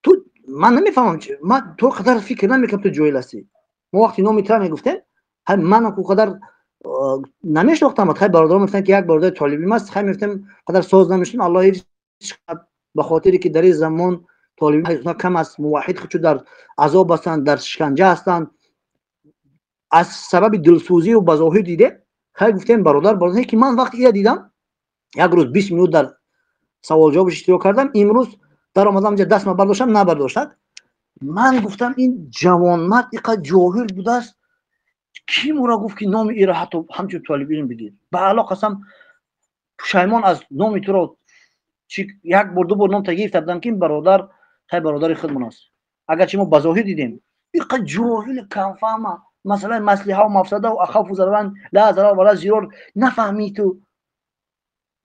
ту ман намефаҳмам, ман то қадар фикр намекунам, ту ҷоҳил ҳастӣ. Мо вақти номи тра мегуфтем, манам қадар намешнохтам. Хай, бародарон мегуфтанд, ки як бародари толибилм аст. Хай, мегуфтем, қадар соз намешудем. Аллоҳ ҳифз, ба хотире ки дар ин замон толибилм кам аст, муваҳид худшо дар азоб ҳастанд, дар шиканҷа ҳастанд, аз сабаби дилсӯзию ба зоҳир дидем. Хай, гуфтем, бародар, бародар, ки ман вақти ира дидам, як рӯз 20 минут дар саволҷавобш иштирок кардам. Имрӯз даромадам инҷа, дастма бардоштам, набардоштад. Ман гуфтам, ин ҷавонмард иқадр ҷоҳил будааст, кӣ муро гуфт, ки номи ира ҳатто ҳамчун толибилм бигир? Ба Аллоҳ қасам, пушаймон аз номи туро як бор, ду бор ном тагирифта будам, ки ин бародар, хай, бародари худмон аст, агарчи мо ба зоҳир дидем. Иқа ҷоҳил камфаҳма, масъалаи маслиҳа ва мафсада ва ахафу зараран ла зарар вала зирор нафаҳмӣ. Ту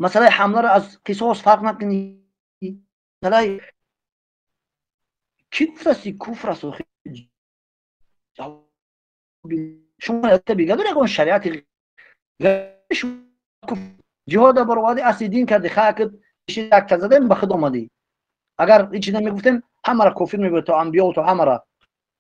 масъалаи ҳамларо аз қисос фарқ накунӣ. Масъалаи кӣ гуфтасти куфр аст? Шумо бигадор ягон шариати ҷиҳода бароварди, асли дин карди, хакт якта задем, ба худ омадӣ. Агар ҳеҷ намегуфтем, ҳамаро кофир мебуд, то анбиё, то ҳамаро.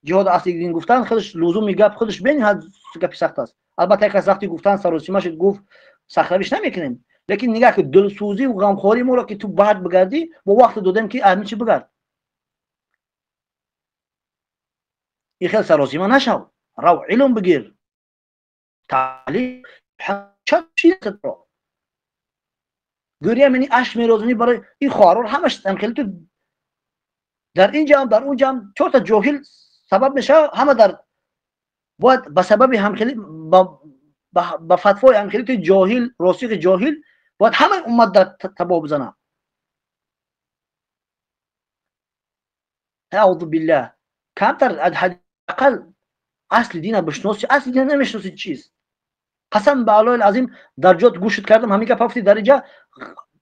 Ҷиҳод асли дин гуфтан худаш лузуми гап худаш бениҳоят гапи сахт аст. Албатта, як кас вақти гуфтан саросима шуд, гуфт, сахравиш намекунем, лекин нигаҳ ки дилсӯзӣ ва ғамхории моро ки ту баъд бигардӣ, бо вақт додем ки ҳамин чи бигард. Ин хел саросима нашав, рав илм бигир, таълим. Гӯрия мени аш мерозунӣ барои ин хоҳарор ҳамаш хеле ту дар ин ҷамъ, дар он ҷамъ чорта ҷоҳил сабаб мешава. Ҳама дар бояд ба сабаби ҳамхели, ба фатвои ҳамхели ту ҷоҳил, росиқи ҷоҳил, бояд ҳамаи уммат дар табо бизана. Аузу биллаҳ. Камтар ҳадди ақал асли дина бишноси. Асли дина намешиноси чист? Қасам ба Аллоҳи азим, дар ҷот гӯшт кардам, ҳамин гап ҳафти дар инҷа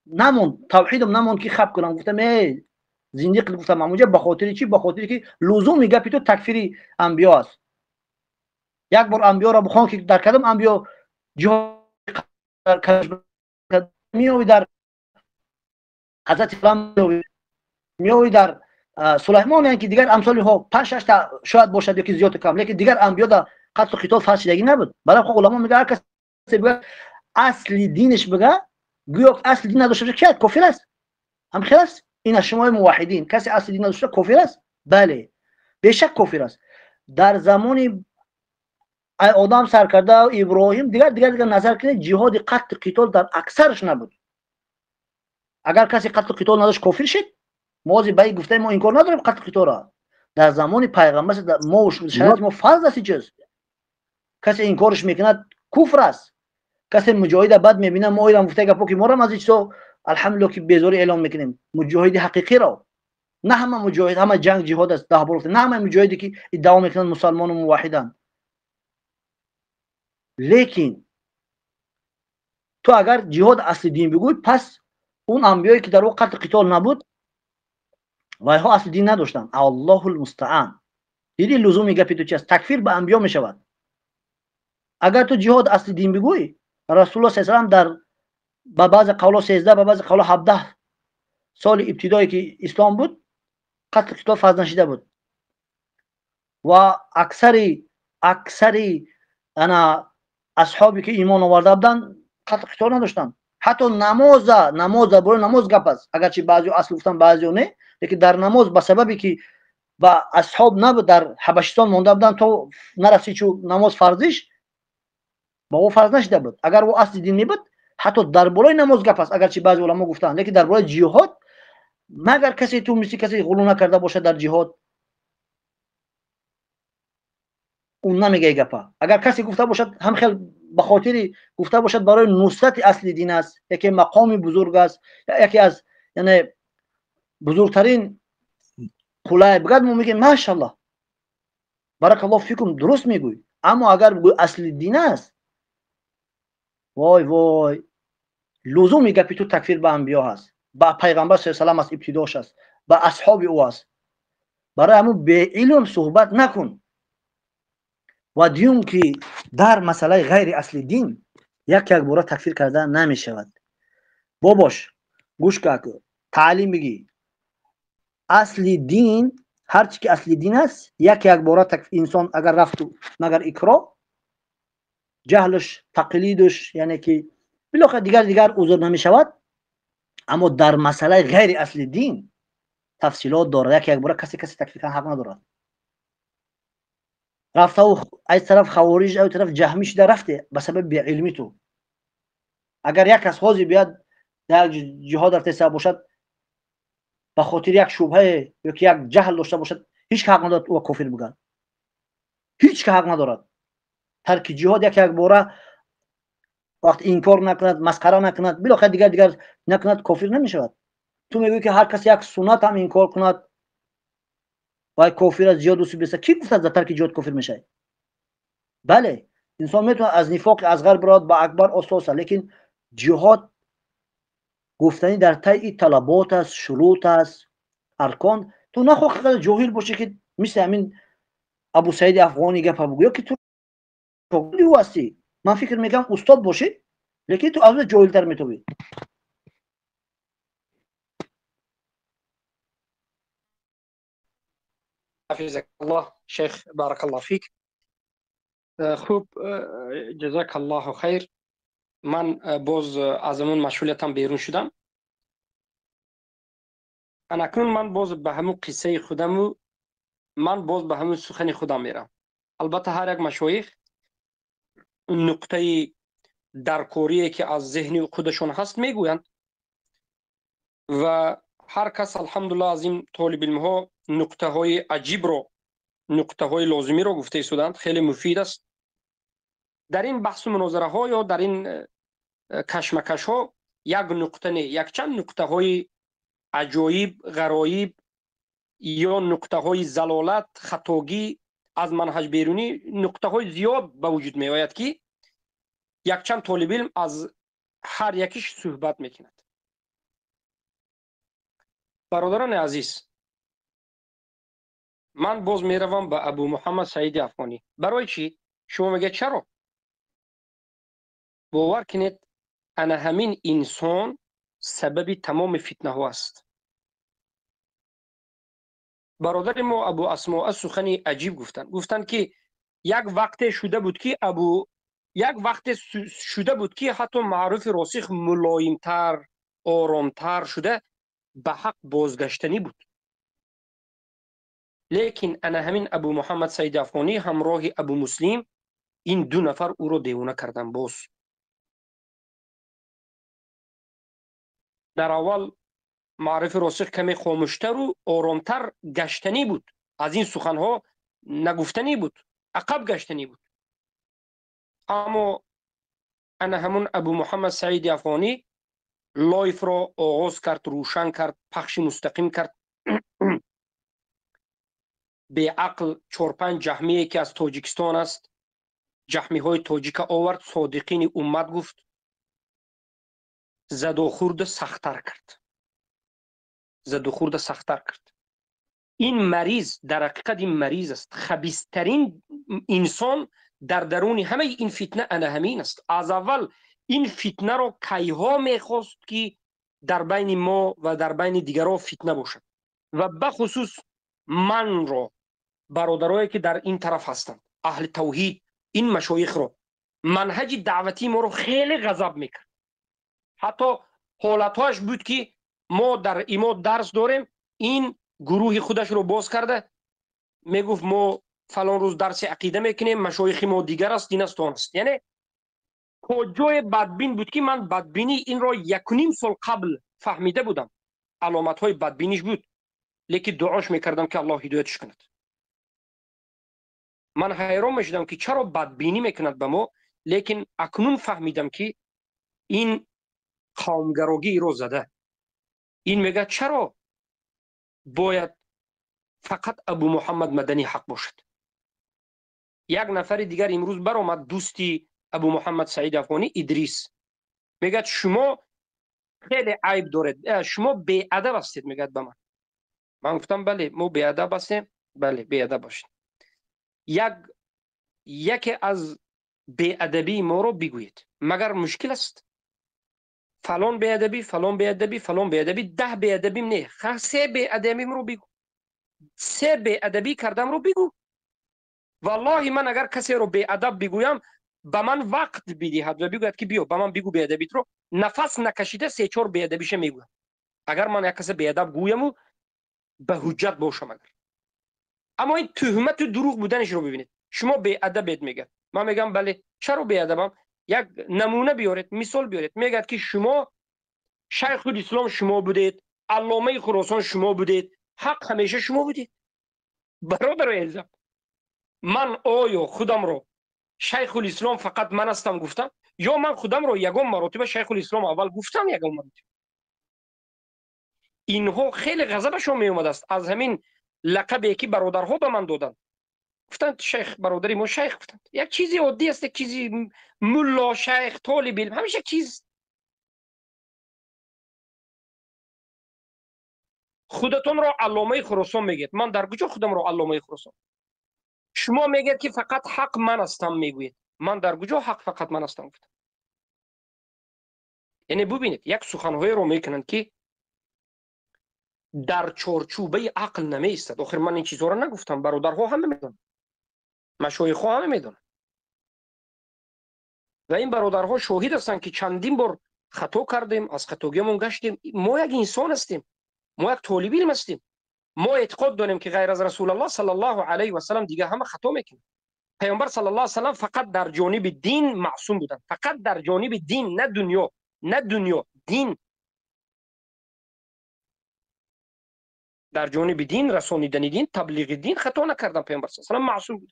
намонд, тавҳидам намонд ки хаб кунам. Гуфтам: э, зиндиқ, гуфтам ҳамонҷа. Ба хотири чӣ? Ба хотири ки лузуми гапи ту такфири анбиё аст. Як бор анбиёро бихон ки дар кадом анбиё меови, дар ҳазрати меови, дар Сулаймон, яъне ки дигар амсолиҳо панҷ шашта шояд бошад ёки зиёду кам, лекин дигар анбиё дар қатлу қитол фарз шидагӣ набуд. Барои уламо мега, ҳар касе бигӯяд асли диниш, бига гӯё асли дин надошта бошад, ки кофир аст. Ҳам хел аст. Ин аз шумои муваҳидин касе асли дин надошта кофир аст? Бале, бешак кофир аст. Дар замони одам сар карда Иброҳим, дигар дигар дигар назар кунед, ҷиҳоди қатлу қитол дар аксараш набуд. Агар касе қатлу қитол надошт, кофир шид? Мо ҳозир ба ин гуфтаи мо инкор надорем қатлу қитолро. Дар замони пайғамбар мо шариати мо фарз аст. Чиз касе инкорш мекунад, куфр аст. Касе муҷоҳида бад мебинад, мо оилам гуфтаи гапо ки морам аз ин чизо, алҳамдулилло, ки безорӣ эълон мекунем муҷоҳиди ҳақиқиро. На ҳама муҷоҳид, ҳама ҷанг ҷиҳод аст, 10 бор гуфтем, на ҳама муҷоҳиде ки иддао мекунанд мусалмону муваҳиданд. Лекин ту агар ҷиҳод асли дин бигӯй, пас он анбиёе ки дар о қатли қитол набуд, вайҳо асли дин надоштанд. Аллоҳу лмустаан. Диди лузуми гапи ту чи аст? Такфир ба анбиё мешавад. Агар ту ҷиҳод асли дин бигӯй, Расулулло са салам дар ба баъзе қавло 13, ба баъзе қавло 17 соли ибтидое ки ислом буд, қатли қитол фарз нашида буд ва аксари ана асҳобе ки имон оварда буданд, қатли қитол надоштанд. Ҳатто намоза дар бораи намоз гап аст, агарчи баъзео асл гуфтанд, баъзео не, лекин дар намоз ба сабабе ки ба асҳоб набуд, дар Ҳабашистон монда буданд, то нарасид чу намоз фарзиш ба ӯ фарз нашида буд. Агар ӯ асли дин мебуд, ҳатто дар болои намоз гап аст, агарчи баъзе уламо гуфтанд, лекин дар бораи ҷиҳод, магар касе ту мисли касе ғулу накарда бошад дар ҷиҳод, ӯ намегӯяд гапа. Агар касе гуфта бошад, ҳам хел ба хотири гуфта бошад, барои нусрати асли дин аст, яке мақоми бузург аст, яке аз яъне бузургтарин қулай бигӯяд, мо мегӯем: машаллоҳ, баракаллоҳу фикум, дуруст мегӯй. Аммо агар бигӯй асли дин аст, вой вой, лузуми гапи ту такфир ба анбиё ҳаст, ба пайғамбар са салам аст, ибтидош аст, ба асҳоби ӯ аст. Барои ҳамун беилм суҳбат накун. Ва дуюм ки дар масъалаи ғайри асли дин як як бора такфир карда намешавад. Бобош, гӯш ка, таълим бигӣ. Асли дин, ҳар чи ки асли дин аст, як як бора инсон агар рафту, магар икро, ҷаҳлш, тақлидуш, яъне ки билохира дигар дигар узр намешавад. Аммо дар масъалаи ғайри асли дин тафсилот дорад. Як як бора касе такфир кардан ҳақ надорад. Рафтаву ай тараф хавориҷ, ай тараф ҷаҳмӣ шуда рафте ба сабаби беилмӣ ту. Агар як кас ҳозир биёяд, дар ҷиҳод рафтеса бошад, ба хотири як шубҳае ёки як ҷаҳл дошта бошад, ҳеҷ ҳақ надорад ӯ кофир бигӯяд, ҳеҷ ка ҳақ надорад. Тарки ҷиҳод як як бора вақт инкор накунад, масхара накунад, билохира дигар дигар накунад, кофир намешавад. Ту мегӯӣ ки ҳар кас як суннат ҳам инкор кунад. Вай кофир аст, ҷиҳод усул беста. Кӣ гуфтааст дар тарки ҷиҳод кофир мешавӣ? Бале, инсон метавонад аз нифоқи асғар биравад ба акбар ососа, лекин ҷиҳод гуфтанӣ дар таи талабот аст, шурут аст, аркон. Ту нахоҳ қадар ҷоҳил бошӣ, ки мисли ҳамин Абу Саиди Афғонӣ гапа бугӯ, ё ки ту шогирди ӯ ҳастӣ. Ман фикр мекунам, устод бошӣ, лекин ту аз ӯ ҷоҳилтар метобӣ. حفظك الله شيخ، بارك الله فيك. خوب، جزاك الله خیر. من باز از اون مشغولیتم بیرون شدم. اکنون من باز به همون قصه خودم و من باز به همون سخن خودم میرم. البته هر یک مشایخ نقطه درکوری که از ذهن خودشون هست میگویند و هر کس الحمدلله از این طالب علم ها نقطه های عجیب رو، نقطه های لازمی رو گفته شدند، خیلی مفید است. در این بحث و مناظره ها یا در این کشمکش ها یک نقطه نه، یک چند نقطه های عجایب، غرایب یا نقطه های زلالت، خطاگی از منهج بیرونی، نقطه های زیاد به وجود می آید که یک چند طالب علم از هر یکیش صحبت میکند. برادران عزیز، من باز میروم به ابو محمد سعید افغانی. برای چی؟ شما میگه چرا؟ باور کنید انا همین انسان سبب تمام فتنه ها است. برادر ما ابو اسماء سخنی عجیب گفتن. گفتن که یک وقت شده بود که ابو یک وقت شده بود که حتی معروف راسخ ملایمتر، آرامتر شده به حق بازگشتنی بود. لیکن انا همین ابو محمد سعید افغانی همراه ابو مسلم، این دو نفر او رو دیوانه کردن. باز در اول معرف راسخ کمی خاموشتر و آرامتر گشتنی بود، از این سخنها نگفتنی بود، عقب گشتنی بود. اما انا همون ابو محمد سعید افغانی live را آغاز کرد، روشن کرد، پخش مستقیم کرد. به عقل 4-5 جهمی که از تاجیکستان است، جهمی های تاجیک آورد، صادقین امت گفت، زد و خورد سخت‌تر کرد، زد و خورد سخت‌تر کرد. این مریض در حقیقت این مریض است، خبیث‌ترین انسان در درون همه این فتنه انا همین است. از اول این فتنه را کیها میخواست که در بین ما و در بین دیگران فتنه باشد و بخصوص من را، برادرایی که در این طرف هستند، اهل توحید، این مشایخ را، منهج دعوتی ما رو خیلی غضب میکرد. حتی حالتهاش بود که ما در ایما درس داریم، این گروه خودش رو باز کرده میگفت ما فلان روز درس عقیده میکنیم، مشایخ ما دیگر است، این است، آن است. یعنی کجای بدبین بود که من بدبینی این را 1.5 سال قبل فهمیده بودم، علامت های بدبینیش بود، لیکن دعاش میکردم که الله هدایتش کند. من حیران میشدم که چرا بدبینی میکند به ما، لیکن اکنون فهمیدم که این قومگراگی رو زده. این میگه چرا باید فقط ابو محمد مدنی حق باشد. یک نفر دیگر امروز برآمد، دوستی ابو محمد سعید افغانی، ادریس، میگه شما خیلی عیب دارید، شما بی ادب هستید، میگه به من. من گفتم بله ما بی ادب هستیم، بله بی ادب باشید. یکی از بی ادبی ما رو بگویید، مگر مشکل است؟ فلان بی ادبی، فلان بی ادبی، فلان بی ادبی، 10 بی ادبیم نه، 3 بی ادبیم رو بگو، 3 بی ادبی کردم رو بگو. والله من اگر کسی رو بی ادب بگویم، به من وقت بدهد و بگوید که بیا به من بگو بی ادبیت رو، نفس نکشیده 3-4 بی ادبیش میگویم. اگر من یک کسی بی ادب گویم و به حجت باشم اگر. اما این تهمت و دروغ بودنش رو ببینید. شما بی ادبید میگه، من میگم بله. چرا بی ادبم؟ یک نمونه بیارید، مثال بیارید. میگه که شما شیخ الاسلام شما بودید، علامه خراسان شما بودید، حق همیشه شما بودید. برادر عزیزم، من آیا خودم رو شیخ الاسلام فقط من هستم گفتم، یا من خودم رو یگان مراتب شیخ الاسلام اول گفتم یگان مراتب؟ اینها خیلی غضبشون می اومد است از همین Лақабе ки бародарҳо ба ман доданд, гуфтанд шайх, бародари мо шайх гуфтанд. Як чизи оддӣ аст, як чизи мулло, шайх, толиби илм, ҳамеша чиз. Худатонро алломаи Хуросон мегӯед. Ман дар куҷо худамро алломаи Хуросон? Шумо мегӯед ки фақат ҳақ ман ҳастам мегӯед. Ман дар куҷо ҳақ фақат ман ҳастам гуфтам? Яъне бубинед, як суханҳоеро мекунанд ки дар чорчӯбаи ақл намеистад. Охир ман ин чизҳоро нагуфтам, бародарҳо ҳама медонанд, машоихҳо ҳама медонанд. Ва ин бародарҳо шоҳид ҳастанд ки чандин бор хато кардем, аз хатогиамон гаштем. Мо як инсон ҳастем, мо як толиби илм ҳастем. Мо эътиқод дорем ки ғайр аз Расулаллоҳ саллаллоҳу алайҳи васаллам дигар ҳама хато мекунанд. Паёмбар саллаллоҳу алайҳи васаллам фақат дар ҷониби дин маъсум буданд, фақат дар ҷониби дин, на дунё, на дунё, дин. Дар ҷониби дин, расонидани дин, таблиғи дин хато накардан. Паёмбар саллаллоҳу алайҳи васаллам маъсум буд.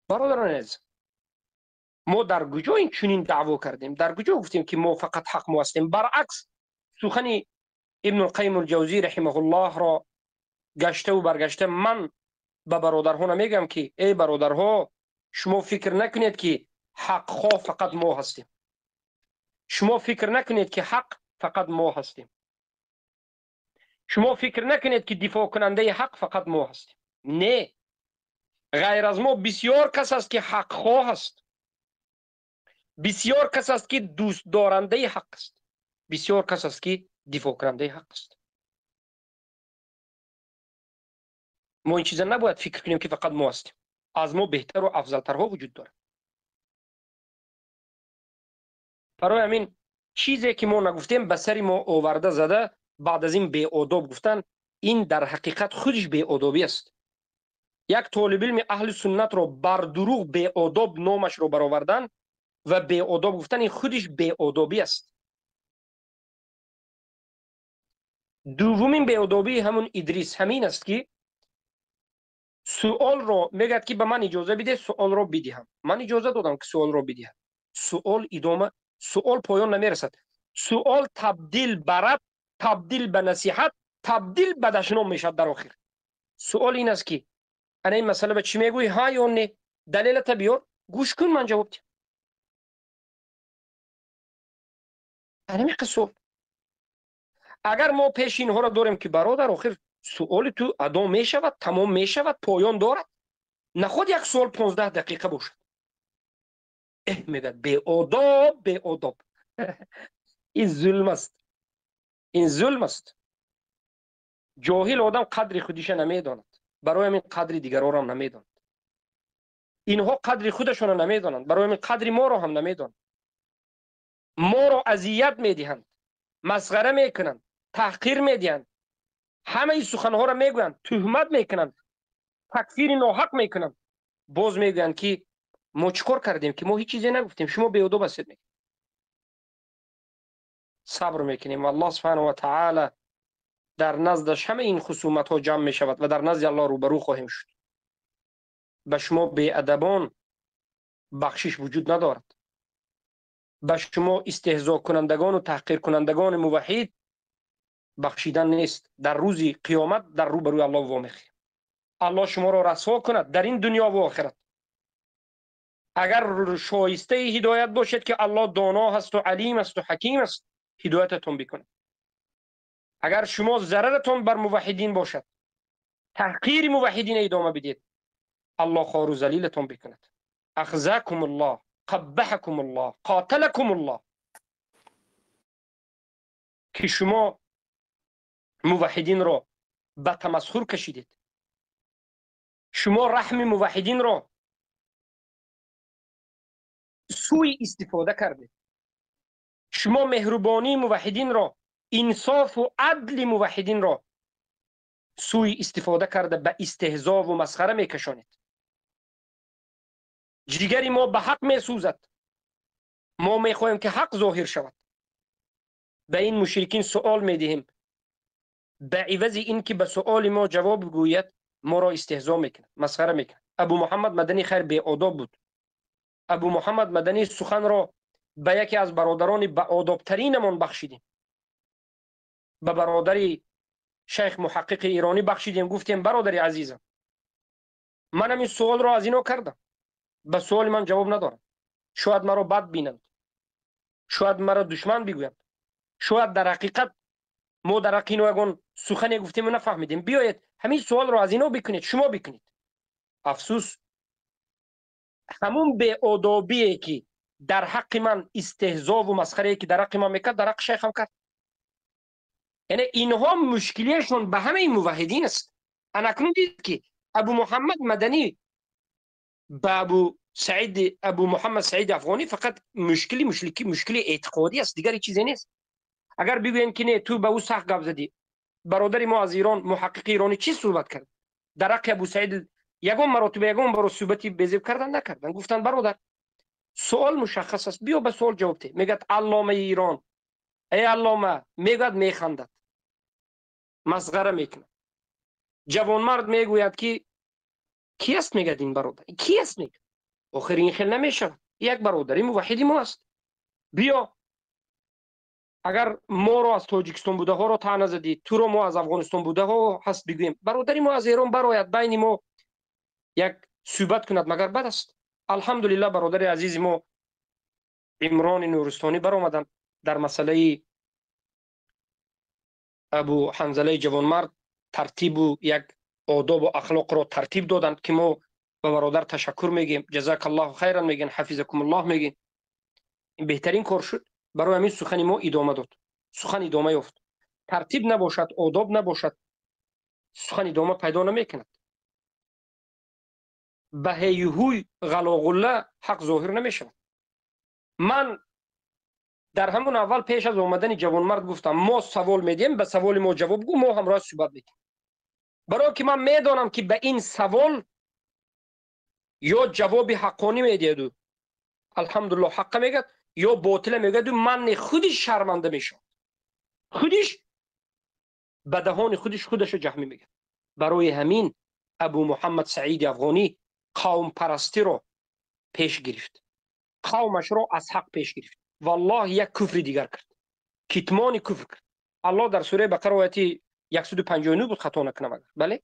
Бародарони азиз, мо дар куҷо ин чунин даъво кардем? Дар куҷо гуфтем ки мо фақат ҳақ мо ҳастем? Баръакс, сухани Ибн Қайим ал-Ҷавзӣ раҳимаҳуллоҳро гаштаву баргашта ман ба бародарҳо намегӯям ки эй бародарҳо, шумо фикр накунед ки ҳақхоҳ фақат мо ҳастем. Шумо фикр накунед ки ҳақ фақат мо ҳастем. Шумо фикр накунед ки дифоъкунандаи ҳақ фақат мо ҳастем. Не, ғайр аз мо бисёр кас аст ки ҳақхоҳ аст, бисёр кас аст ки дӯстдорандаи ҳақ аст, бисёр кас аст ки дифоъкунандаи ҳақ аст. Мо ин чиза набояд фикр кунем ки фақат мо ҳастем. Аз мо беҳтару афзалтарҳо вуҷуд дорад. Барои ҳамин чизе ки мо нагуфтем ба сари мо оварда зада, баъд аз ин беодоб гуфтан, ин дар ҳақиқат худиш беодобӣ аст. Як толибилми аҳли суннатро бар дурӯғ беодоб номашро баровардан ва беодоб гуфтан, ин худиш беодобӣ аст. Дуввумин беодобии ҳамун Идрис ҳамин аст ки суолро мегӯяд ки ба ман иҷоза бидеҳ, суолро бидиҳам. Ман иҷоза додам ки суолро бидиҳам. Суол идома, суол поён намерасад. Суол табдил ба рад, табдил ба насиҳат, табдил ба дашном мешавад дар охир. Суол ин аст ки ана ин масъала ба чӣ мегӯӣ, ҳа ё не? Далелата биёр, гӯш кун, ман ҷавоб диҳам. Ҳамин суол. Агар мо пеши инҳоро дорем ки бародар, охир суоли ту адо мешавад, тамом мешавад, поён дорад. Наход як суол 15 дақиқа бошад. Эҳ, мегӯяд беодоб, беодоб. Ин зулм аст, ин зулм аст. Ҷоҳил одам қадри худиша намедонад, барои ҳамин қадри дигарро ҳам намедонад. Инҳо қадри худашонро намедонанд, барои ҳамин қадри моро ҳам намедонанд. Моро азият медиҳанд, масғара мекунанд, таҳқир медиҳанд, ҳамаи суханҳоро мегӯянд, туҳмат мекунанд, такфири ноҳақ мекунанд. Боз мегӯянд ки мо чӣ кор кардем, ки мо ҳеҷ чизе нагуфтем, шумо беодоб ҳастед. Сабр мекунем. Аллоҳ субҳанаҳу ва таъала дар наздаш ҳамаи ин хусуматҳо ҷамъ мешавад ва дар назди Аллоҳ рӯбарӯ хоҳем шуд. Ба шумо беадабон бахшиш вуҷуд надорад. Ба шумо истеҳзокунандагону таҳқиркунандагони муваҳҳид бахшидан нест. Дар рӯзи қиёмат дар рӯбарӯи Аллоҳ вомехӯрем. Аллоҳ шуморо расво кунад дар ин дунё ва охират. Агар шоистаи ҳидоят бошед ки Аллоҳ доно ҳасту алим асту ҳаким аст, ҳидоятатон бикунад. Агар шумо зараратон бар муваҳҳидин бошад, таҳқири муваҳҳидин идома бидиҳед, Аллоҳ хору залилатон бикунад. Ахзакумуллоҳ, қаббаҳакумуллоҳ, қоталакумуллоҳ. Ки шумо муваҳҳидинро ба тамасхур кашидед, шумо раҳми муваҳҳидинро сӯи истифода кардед, шумо меҳрубонии муваҳҳидинро, инсофу адли муваҳҳидинро сӯи истифода карда ба истеҳзову масхара мекашонед. Ҷигари мо ба ҳақ месӯзад. Мо мехоҳем ки ҳақ зоҳир шавад. Ба ин мушрикин суол медиҳем. Ба ивази ин ки ба суоли мо ҷавоб гӯяд, моро истеҳзо мекунад, масхара мекунад. Абу Муҳаммад Маданӣ хайр беодоб буд. Абу Муҳаммад Маданӣ суханро ба яке аз бародарони баодобтаринамон бахшидем, ба бародари شیخ محقق ایرانی بخشیدیم، گفتیم برادر عزیزم من همین سوال رو از اینا کردم، به سوال من جواب ندارم، شاید مرا بد بینند، شاید مرا دشمن بگویند، شاید در حقیقت ما در حق اینو یگان سخنی گفتیم و نفهمیدیم، بیایید همین سوال رو از اینا بکنید، شما بکنید. افسوس همون به آدابیه که در حق من استهزا و مسخره که در حق من میکرد در حق شیخ هم کرد. یعنی اینها مشکلیشون به همه موحدین است. انا اکنون دید که ابو محمد مدنی به ابو سعید، ابو محمد سعید افغانی فقط مشکلی اعتقادی است، دیگر چیزی نیست. اگر بگوین که نه تو به او سخت گپ زدی، برادر ما از ایران محقق ایرانی چی صحبت کرد در حق ابو سعید؟ یگان مراتب یگان برو صحبتی بزیب کردن نکردن، گفتن برادر سوال مشخص است، بیا به سوال جواب ده. میگه علامه ایران، ای علامه، میگه میخندد، مسخره میکنه. جوانمرد میگوید که کی است؟ میگه این برادر کی است؟ میگه آخر این خیلی نمیشه، یک برادری موحدی ما است، بیا اگر ما رو از تاجیکستان بوده ها رو طعنه زدی، تو رو ما از افغانستان بوده ها هست بگوییم، برادری ما از ایران براید بین ما یک صحبت کند، مگر بد است؟ الحمدلله برادر عزیز ما عمران نورستانی برآمدند در مسئله ابو حنظله جوانمرد ترتیب و یک آداب و اخلاق را ترتیب دادند که ما به برادر تشکر میگیم، جزاک الله خیرا میگیم، حفظکم الله میگیم. این بهترین کار شد. برای همین سخن ما ادامه داد، سخن ادامه یافت. ترتیب نباشد، آداب نباشد، سخن ادامه پیدا نمیکند. به هیهوی غلاغله حق ظاهر نمیشود. من در همون اول پیش از آمدن جوانمرد گفتم ما سوال میدیم، به سوال ما جواب گو، ما همراه صحبت میکنیم. برای که من میدانم که به این سوال یا جواب حقانی میدید، الحمدلله حق میگد، یا باطل میگد، من خودش شرمنده میشم، خودش به دهان خودش خودش جهمی میگه. برای همین ابو محمد سعید افغانی قوم پرستی رو پیش گرفت، قومش رو از حق پیش گرفت، والله یک کفر دیگر کرد، کتمان کفر کرد. الله در سوره بقره آیه 159 بود، خطا نکنم اگر، بله،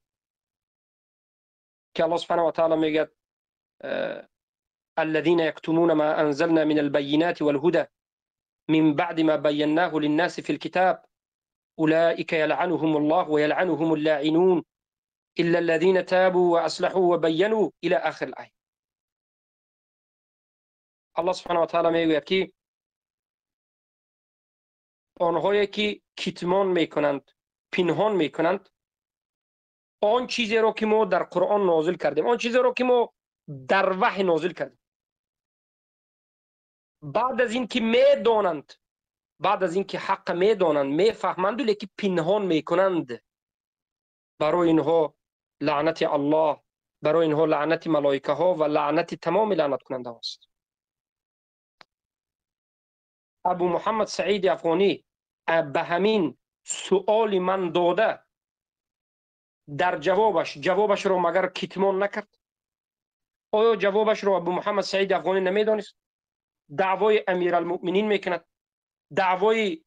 که الله سبحانه و تعالی میگه الذين يكتمون ما أنزلنا من البينات والهدى من بعد ما بيناه للناس في الكتاب أولئك يلعنهم الله ويلعنهم اللاعنون إلا الذين تابوا وأصلحوا وبينوا إلى آخر الآية. الله سبحانه وتعالى میگوید که آنهایی که کتمان میکنند، پنهان میکنند آن چیزی را که ما در قرآن نازل کردیم، آن چیزی را که ما در وحی نازل کردیم، بعد از اینکه میدانند، بعد از اینکه حق میدانند، میفهمند، لیکن پنهان میکنند، برای اینها لعنت الله، برای اینها لعنت ملائکه ها و لعنت تمام لعنت کننده هاست. ابو محمد سعید افغانی به همین سؤال من داده در جوابش رو مگر کتمان نکرد؟ آیا جوابش رو ابو محمد سعید افغانی نمیدانست؟ دعوای امیرالمؤمنین میکند، دعوای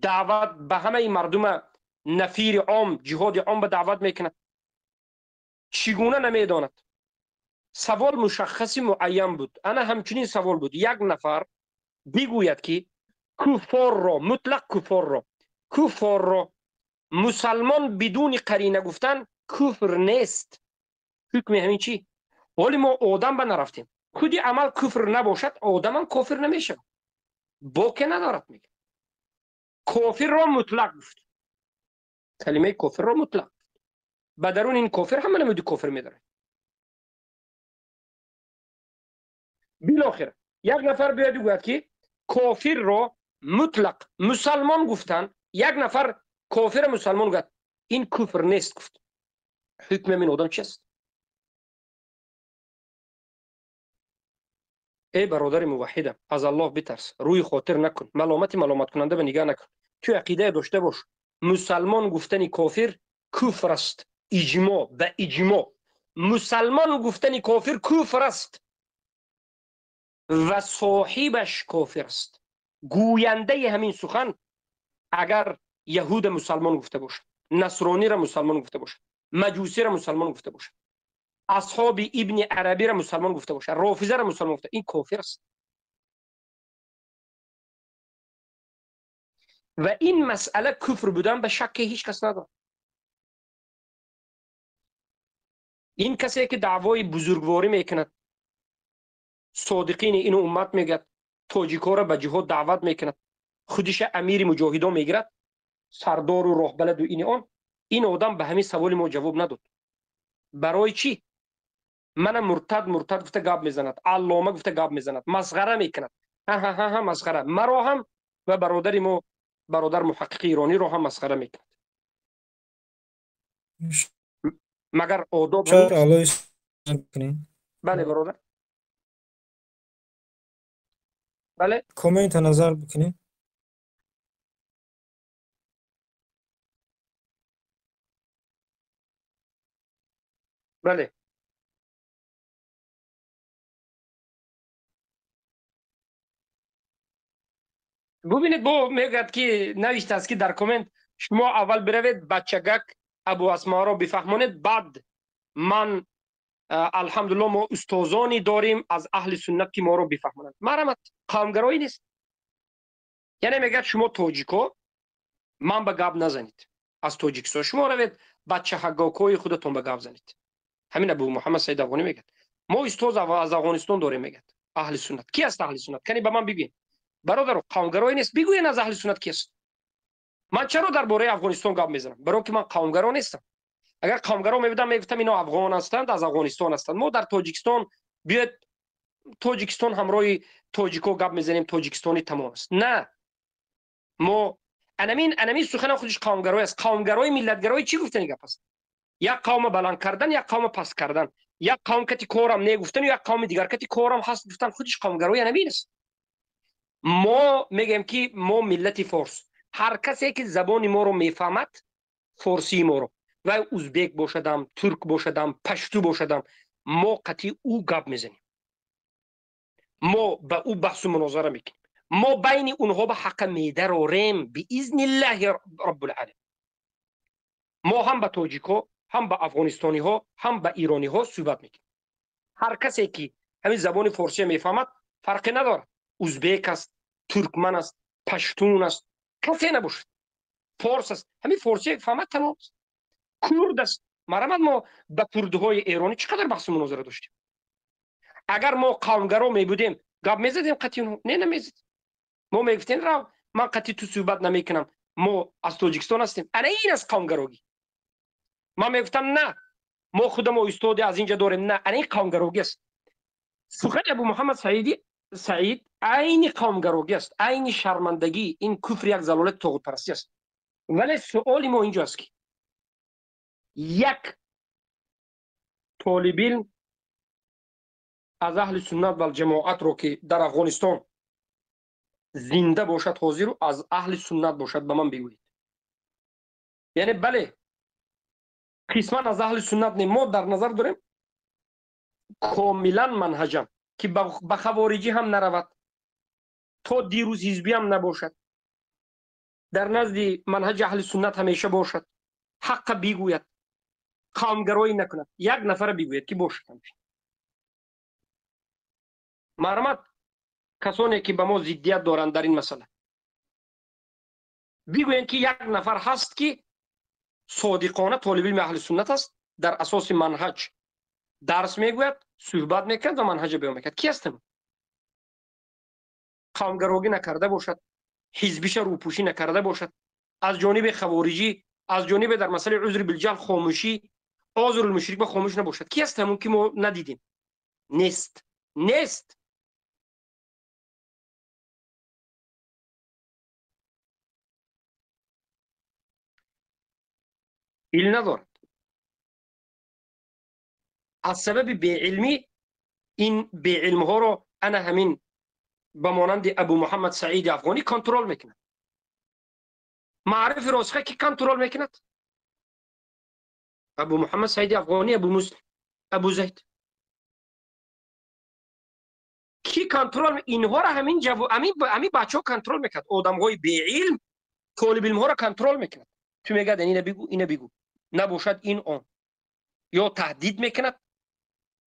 دعوت به همه مردم نفیر عام، جهاد عام به دعوت میکند، چگونه نمیداند؟ سوال مشخصی معین بود. انا همچنین سوال بود، یک نفر بگوید که کفار را، مطلق کفار را، کفار را مسلمان بدون قرینه گفتن کفر نیست، حکم همین چی؟ ولی ما آدم به نرفتیم، خودی عمل کفر نباشد آدم هم کافر نمیشه، باک ندارد. میگه کافر را مطلق گفت، کلمه کافر را مطلق گفت، به درون این کافر همه نمودی کافر میداره. بالاخره یک نفر بیاد بگوید که کافر را مطلق مسلمان گفتن، یک نفر کافر مسلمان گفت این کفر نیست گفت، حکم من آدم چیست؟ ای برادر موحدم، از الله بترس، روی خاطر نکن، ملامت ملامت کننده به نگاه نکن، تو عقیده داشته باش مسلمان گفتن کافر کفر است، اجماع به اجماع مسلمان گفتن کافر کفر است و صاحبش کافر است. گوینده همین سخن اگر یهود مسلمان گفته باشد، نصرانی را مسلمان گفته باشد، مجوسی را مسلمان گفته باشد، اصحاب ابن عربی را مسلمان گفته باشد، رافضه را مسلمان گفته، این کافر است. و این مسئله کفر بودن به شک هیچ کس ندارد. این کسی که دعوای بزرگواری میکند، صادقین این امت میگد، تاجیکا را به جهاد دعوت میکند، خودش امیر مجاهدان میگیرد، سردار و راهبلد و این آن، این آدم به همین سوال ما جواب نداد. برای چی؟ من مرتد مرتد گفته گپ میزند، علامه گفته گپ میزند، مسخره میکند، ها ها ها ها مسخره مرا هم و برادر ما، برادر محقق ایرانی را هم مسخره میکند. مگر آداب بله برادر، بله کامنت نظر بکنید. بله ببینید با میگد که نوشته است که در کامنت شما اول بروید بچگک ابو اسما را بفهمانید، بعد من الحمدلله ما استادانی داریم از اهل سنت که ما رو بفهمانند. مرحمت، قومگرایی نیست. یعنی میگه شما تاجیکو من به گپ نزنید، از تاجیکستان شما روید بچه حقاکوی خودتون به گپ زنید. همین ابو محمد سید افغانی میگه ما استاد از افغانستان داریم، میگه اهل سنت. کی است اهل سنت؟ کنی به من بگین برادر، قومگرایی نیست، بگوین از اهل سنت کی است. من چرا درباره افغانستان گپ میزنم؟ برای که من قومگرا نیستم. اگر قومگرا میبودم میگفتم اینا افغان هستند، از افغانستان هستند. ما در تاجیکستان بیاید تاجیکستان همراه تاجیکو گپ میزنیم، تاجیکستانی تمام است. نه، ما انمین سخن خودش قومگرایی است. قومگرایی ملتگرایی چی گفتن گپ است؟ یک قوم بلند کردن، یک قوم پس کردن، یک قوم کتی کورم نه گفتن، یک قوم دیگر کتی کورم هست گفتن، خودش قومگرایی انمین است. ما میگیم که ما ملت فارس، هر کسی که زبان ما رو میفهمد، فارسی ما رو، و ازبک باشدم، ترک باشدم، پشتو باشدم، ما قطعی او گپ میزنیم، ما به او بحث و مناظره میکنیم، ما بین اونها به حق میدراریم باذن الله رب العالمین. ما هم به تاجیکو، هم به افغانستانی ها، هم به ایرانی ها صحبت میکنیم. هر کسی که همین زبان فارسی میفهمد فرقی نداره، ازبک است، ترکمن است، پشتون است، کسی نباشد، فارس است، همین فارسی فهمد تمام است. کرد است. مرحمت، ما به کردهای ایرانی چقدر بحث مناظره داشتیم. اگر ما قومگرا میبودیم گپ میزدیم قطعی اونها؟ نه، نمیزدیم. ما میگفتیم رو من قطعی تو صحبت نمیکنم، ما از تاجیکستان هستیم. انا این از قومگراگی. ما میگفتم نه، ما خودم استاد از اینجا داریم. نه، انا این قومگراگی است. سخن ابو محمد سعید عین قومگراگی است، عین شرمندگی، این کفر یک ضلالت طاغوت پرستی است. ولی سوال ما اینجاست که یک طالب علم از اهل سنت و جماعت رو که در افغانستان زنده باشد، حاضر از اهل سنت باشد، به من بگویید. یعنی بله قسما از اهل سنت نه، ما در نظر داریم کاملا منهجم که به خوارجی هم نرود، تا دیروز حزبی هم نباشد، در نزد منهج اهل سنت همیشه باشد، حق بگوید، قومگرایی نکند. یک نفر بگوید که باشد همیشه. مرحمت کسانی که به ما ضدیت دارند در این مسئله بگویند که یک نفر هست که صادقانه طالب علم اهل سنت است، در اساس منهج درس میگوید، صحبت میکند و منهج بیان میکند. کی هستم؟ قومگرایی نکرده باشد، حزبیش روپوشی نکرده باشد، از جانب خوارجی، از جانب در مسئله عذر بالجهل خاموشی، عذر المشرک با خاموش نباشد. کی هست همون که ما ندیدیم؟ نیست، نیست. علم ندارد. از سبب بی‌علمی این بی‌علم ها رو انا همین به مانند ابو محمد سعید افغانی کنترل میکند. معرف راسخه کی کنترل میکند؟ ابو محمد سعید افغانی، ابو مسلم، ابو زید. کی کنترل اینها را؟ همین همین بچه‌ها کنترل میکند. آدم‌های بی‌علم طالب علم ها را کنترل میکند. Ту мегӯяд, ина бигӯ, ина бигӯ, набошад ин он. Ё таҳдид мекунад,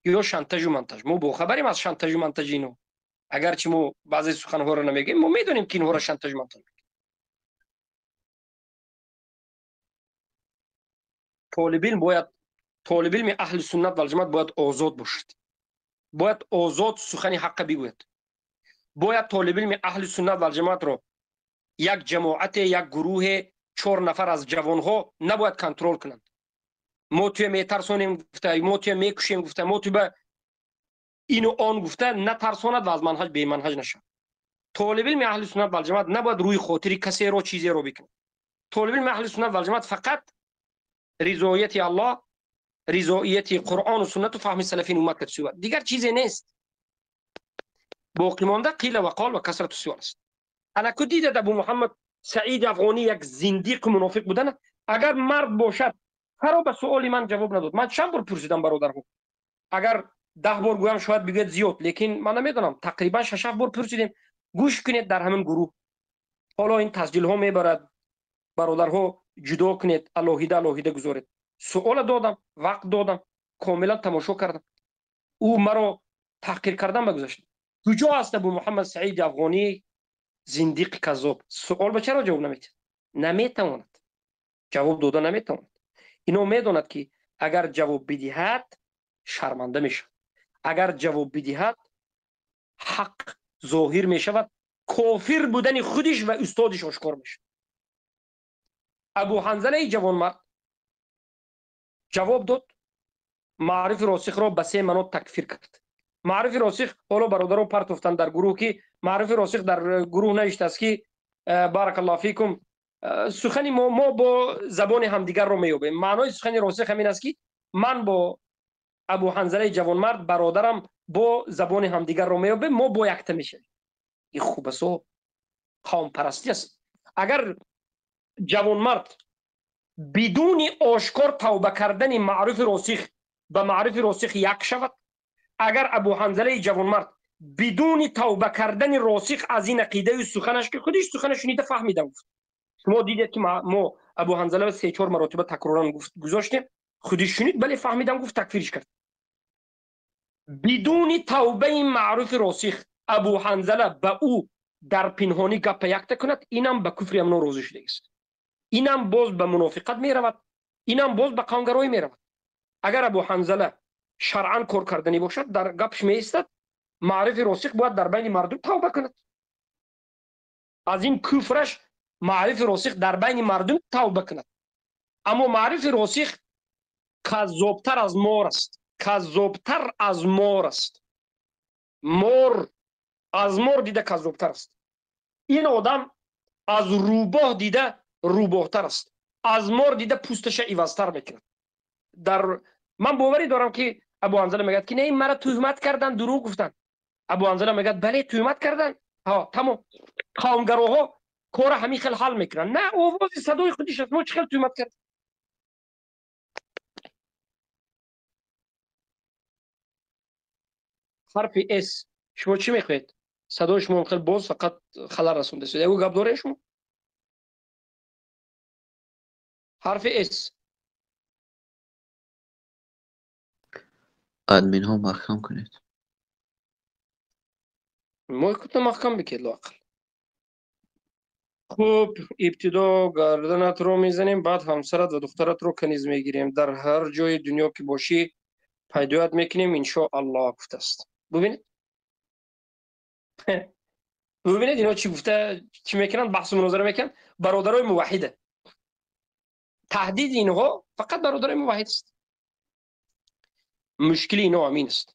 ё шантажу мантаж. Мо бохабарем аз шантажу мантажи ино. Агарчи мо баъзе суханҳоро намегӯем, мо медонем, ки инҳоро шантажу мантаж мекунад. Толибилм бояд, толибилми аҳли суннат вал ҷамоат бояд озод бошад, бояд озод сухани ҳаққа бигӯяд. Бояд толибилми аҳли суннат вал ҷамоатро як ҷамоате, як гурӯҳе, 4 нафар аз ҷавонҳо набояд контрол кунанд. Мо туя метарсонем гуфта, мо туя мекушем гуфта, мо туя ба ину он гуфта натарсонад ва аз манҳаҷ беманҳаҷ нашавад. Толибилми аҳли суннат вал ҷамоат набояд рӯи хотири касеро чизеро бикунад. Толибилми аҳли суннат вал ҷамоат фақат ризоияти Аллоҳ, ризоияти Қуръону суннату фаҳми салафин уммат кат сӯяд, дигар чизе нест. Боқӣ монда қила ва қол ва касрату суол аст. Анаку дидад Абу Муҳаммад Саиди Афғонӣ як зиндиқу мунофиқ будан. Агар мард бошад, чаро ба суоли ман ҷавоб надод? Ман чанд бор пурсидам, бародарҳо. Агар 10 бор гӯям, шояд бигӯяд зиёд, лекин ман намедонам, тақрибан 6-7 бор пурсидем. Гӯш кунед дар ҳамин гурӯҳ. Ҳоло ин тасҷилҳо мебарад, бародарҳо, ҷудо кунед, алоҳида алоҳида гузоред. Суола додам, вақт додам, комилан тамошо кардам. Ӯ маро таҳқир кардан ба гузашт. Куҷо аст Абу Муҳаммад Саиди Афғонӣ, зиндиқи каззоб? Суол ба чаро ҷавоб наметиҳад? Наметавонад. Ҷавоб дода наметавонад. Ино медонад, ки агар ҷавоб бидиҳад, шарманда мешавад. Агар ҷавоб бидиҳад, ҳақ зоҳир мешавад, кофир будани худиш ва устодиш ошкор мешавад. Абу Ҳанзалаи ҷавонмард ҷавоб дод, Маърифи Росихро ба 3 манот такфир кард. Маърифи Росих, ҳоло бародаро партофтанд дар гурӯҳ, ки Маърифи Росих дар гурӯҳ навиштааст, ки баракаллоҳу фикум, сухани мо бо забони ҳамдигарро меёбем. Маънои сухани Росих ҳамин аст, ки ман бо Абу Ҳанзалаи ҷавонмард бародарам бо забони ҳамдигарро меёбем, мо бо якта мешавем. Ин хуб аст, қавмпарастӣ аст. Агар ҷавонмард бидуни ошкор тавба кардани Маърифи Росих ба Маърифи Росих як шавад, агар Абу Ҳанзалаи ҷавонмард бидуни тавба кардани Росих аз ин ақидаю суханаш, ки худиш суханаш шунида фаҳмидам гуфт. Шумо дидед, ки мо Абу Ҳанзала 3-4 маротиба такроран гуфт, гузоштем, худиш шунид, бале фаҳмидам гуфт, такфириш кард. Бидуни тавбаи Маъруфи Росих Абу Ҳанзала ба ӯ дар пинҳонӣ гапа якта кунад, инам ба куфри амно розӣ шудагист. Инам боз ба мунофиқат меравад, инам боз ба қавмгароӣ меравад. Агар Абу Ҳанзала шаръан кор карданӣ бошад, дар гапш меистад, Маърифи Росих бояд дар байни мардум тавба кунад. Аз ин куфраш Маърифи Росих дар байни мардум тавба кунад. Аммо Маърифи Росих каззобтар аз мор аст, каззобтар аз мор аст. Мор аз мор дида каззобтар аст. Ин одам аз рӯбоҳ дида рӯбоҳтар аст. Аз мор дида пӯсташа ивазтар мекунад. Дар ман боварӣ дорам, ки Абу Ҳанзала мегӯяд, ки не, мара туҳмат кардан, дурӯғ гуфтанд. Абу Ҳанзала мегӯяд, бале, туҳмат кардан. Ҳа, тамом. Қавмгароҳо кора ҳамин хел ҳал мекунанд. На, овози садои худиш аст. Мо чӣ хел туҳмат кардем? Ҳарфи С. Шумо чӣ мехоҳед? Садои шумо хел боз фақат халал расондааст. Ягон гап доред шумо? Ҳарфи С. Админҳо маҳкам кунед. Мо кута маҳкам бикед лоақал. Хуб, ибтидо гарданатро мезанем, баъд ҳамсарат ва духтаратро каниз мегирем. Дар ҳар ҷои дунё ки бошӣ, пайдоят мекунем, иншоаллоҳ, гуфтааст. Бубинед. Бубинед, ино чӣ гуфта, чӣ мекунанд, баҳсу мунозара мекунанд. Бародарои муваҳида. Таҳдиди инҳо фақат бародарои муваҳид аст. Мушкили ино ҳамин аст.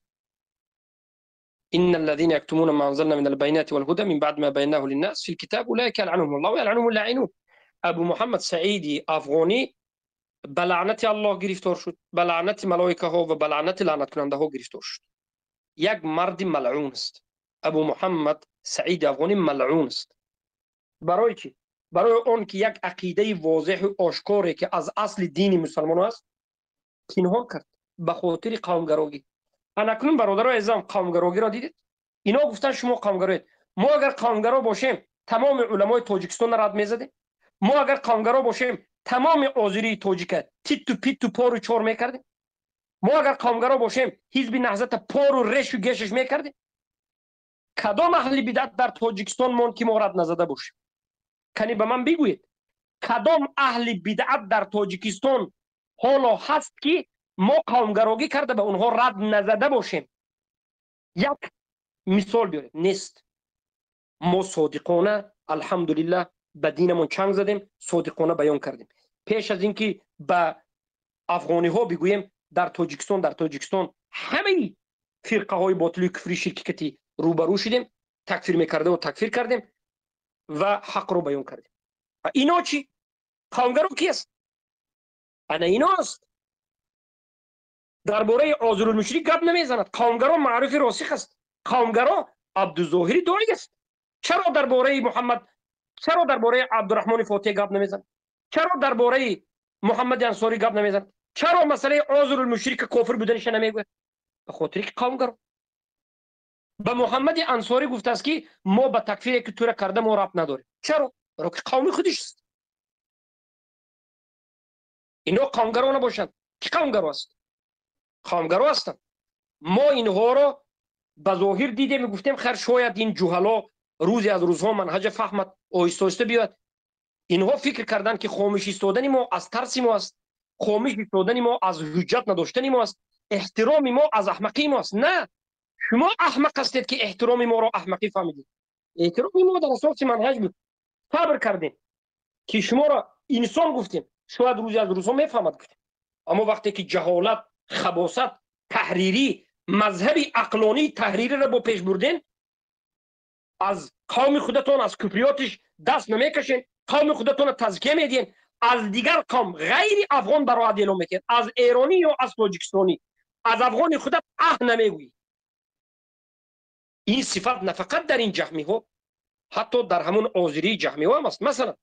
إن الذين يكتمون ما أنزلنا من البينات والهدى من بعد ما بيناه للناس في الكتاب أولئك يلعنهم الله ويلعنهم اللاعنون. Абу Муҳаммад Саиди Афғонӣ ба лаънати Аллоҳ гирифтор шуд, ба лаънати малоикаҳо ва ба лаънати лаънаткунандаҳо гирифтор шуд. Як марди малъун аст. Абу Муҳаммад Саиди Афғонӣ малъун аст. Барои чӣ? Барои он ки як ақидаи возеҳу ошкоре, ки аз асли дини мусалмон аст, пинҳон кард ба хотири қавмгарогӣ. Анакнун, бародарои азизам, қавмгарогиро дидед? Ино гуфтан, шумо қавмгароед. Мо агар қавмгаро бошем, тамоми уламои Тоҷикистонро рад мезадем. Мо агар қавмгаро бошем, Тамоми озирии тоҷика титту питту пору чор мекардем? Мо агар қавмгаро бошем, Ҳизби Наҳзата пору решу гешаш мекардем? Кадом аҳли бидат дар Тоҷикистон монд, ки мо рад назада бошем? Кани, ба ман бигӯед, кадом аҳли бидъат дар Тоҷикистон ҳоло ҳаст, ки мо қавмгарогӣ карда, ба онҳо рад назада бошем? Як мисол биёред. Нест. Мо содиқона, алҳамдулиллаҳ, ба динамон чанг задем, содиқона баён кардем. Пеш аз ин ки ба афғониҳо бигӯем, дар Тоҷикистон ҳамаи фирқаҳои ботилии куфри ширки кати рӯбарӯ шудем, такфир мекардему такфир кардем ва ҳақро баён кардем. Ино чӣ? Қавмгаро ки аст? Ана иност. Дар бораи Озирулмушрик гап намезанад. Қавмгаро Маъруфи Росих аст, қавмгаро Абдузоҳири Доӣ аст. Чаро дар бораи Муҳаммад, чаро дар бораи Абдураҳмони Фотиҳ гап намезанад? Чаро дар бораи Муҳаммади Ансорӣ гап намезанад? Чаро масъалаи Озирулмушрика кофир буданиша намегӯяд? Ба хотире ки қавмгаро. Ба Муҳаммади Ансорӣ гуфтааст, ки мо ба такфире, ки тура карда, мо рабт надорем. Чаро? Баро ки қавми худиш аст. Ино қавмгаро набошанд, ки қавмгаро аст? Қавмгаро ҳастанд. Мо инҳоро ба зоҳир дидем, гуфтем: хайр, шояд ин ҷуҳало рӯзе аз рӯзҳо манҳаҷа фаҳмад, оҳиста оҳиста биёяд. Инҳо фикр карданд, ки хомӯш истодани мо аз тарси мо аст, хомӯш истодани мо аз ҳуҷҷат надоштани мо аст, эҳтироми мо аз аҳмақии мо аст. На, шумо аҳмақ ҳастед, ки эҳтироми моро аҳмақӣ фаҳмидед. Эҳтироми мо дар асоси манҳаҷ буд. Сабр кардем, ки шуморо инсон гуфтем, шояд рӯзе аз рӯзҳо мефаҳмад гуфтем. Аммо вақте ки ҷаҳолат, хабосат, таҳрирӣ, мазҳаби ақлонии таҳририро бо пеш бурден, аз қавми худатон, аз куфриётиш даст намекашен, қавми худатонро тазкия медиҳен, аз дигар қавм, ғайри афғон бароат эълон мекунед, аз эронӣ ё аз тоҷикистонӣ, аз афғони худат аҳ намегӯӣ. Ин сифат на фақат дар ин ҷаҳмиҳо, ҳатто дар ҳамон озирии ҷаҳмиҳо ҳам аст. Масалан,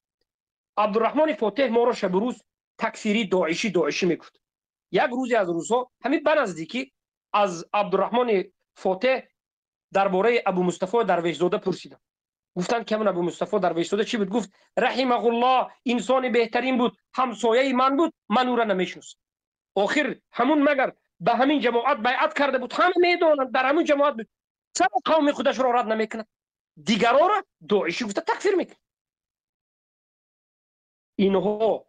Абдураҳмони Фотеҳ моро шабу рӯз такфирӣ, доишӣ, доишӣ мегуфт. Як рӯзе аз рӯзҳо ҳамин ба наздикӣ аз Абдураҳмони Фотеҳ дар бораи Абу Мустафо Дарвешзода пурсидам. Гуфтанд, ки ҳамон Абу Мустафо Дарвешзода чӣ буд? Гуфт: раҳимаҳуллоҳ, инсони беҳтарин буд, ҳамсояи ман буд, ман ӯра намешиносам. Охир ҳамун магар ба ҳамин ҷамоат байъат карда буд? Ҳама медонанд, дар ҳамун ҷамоат буд. Чаро қавми худашро рад намекунад, дигарора доишӣ гуфта такфир мекунад? Инҳо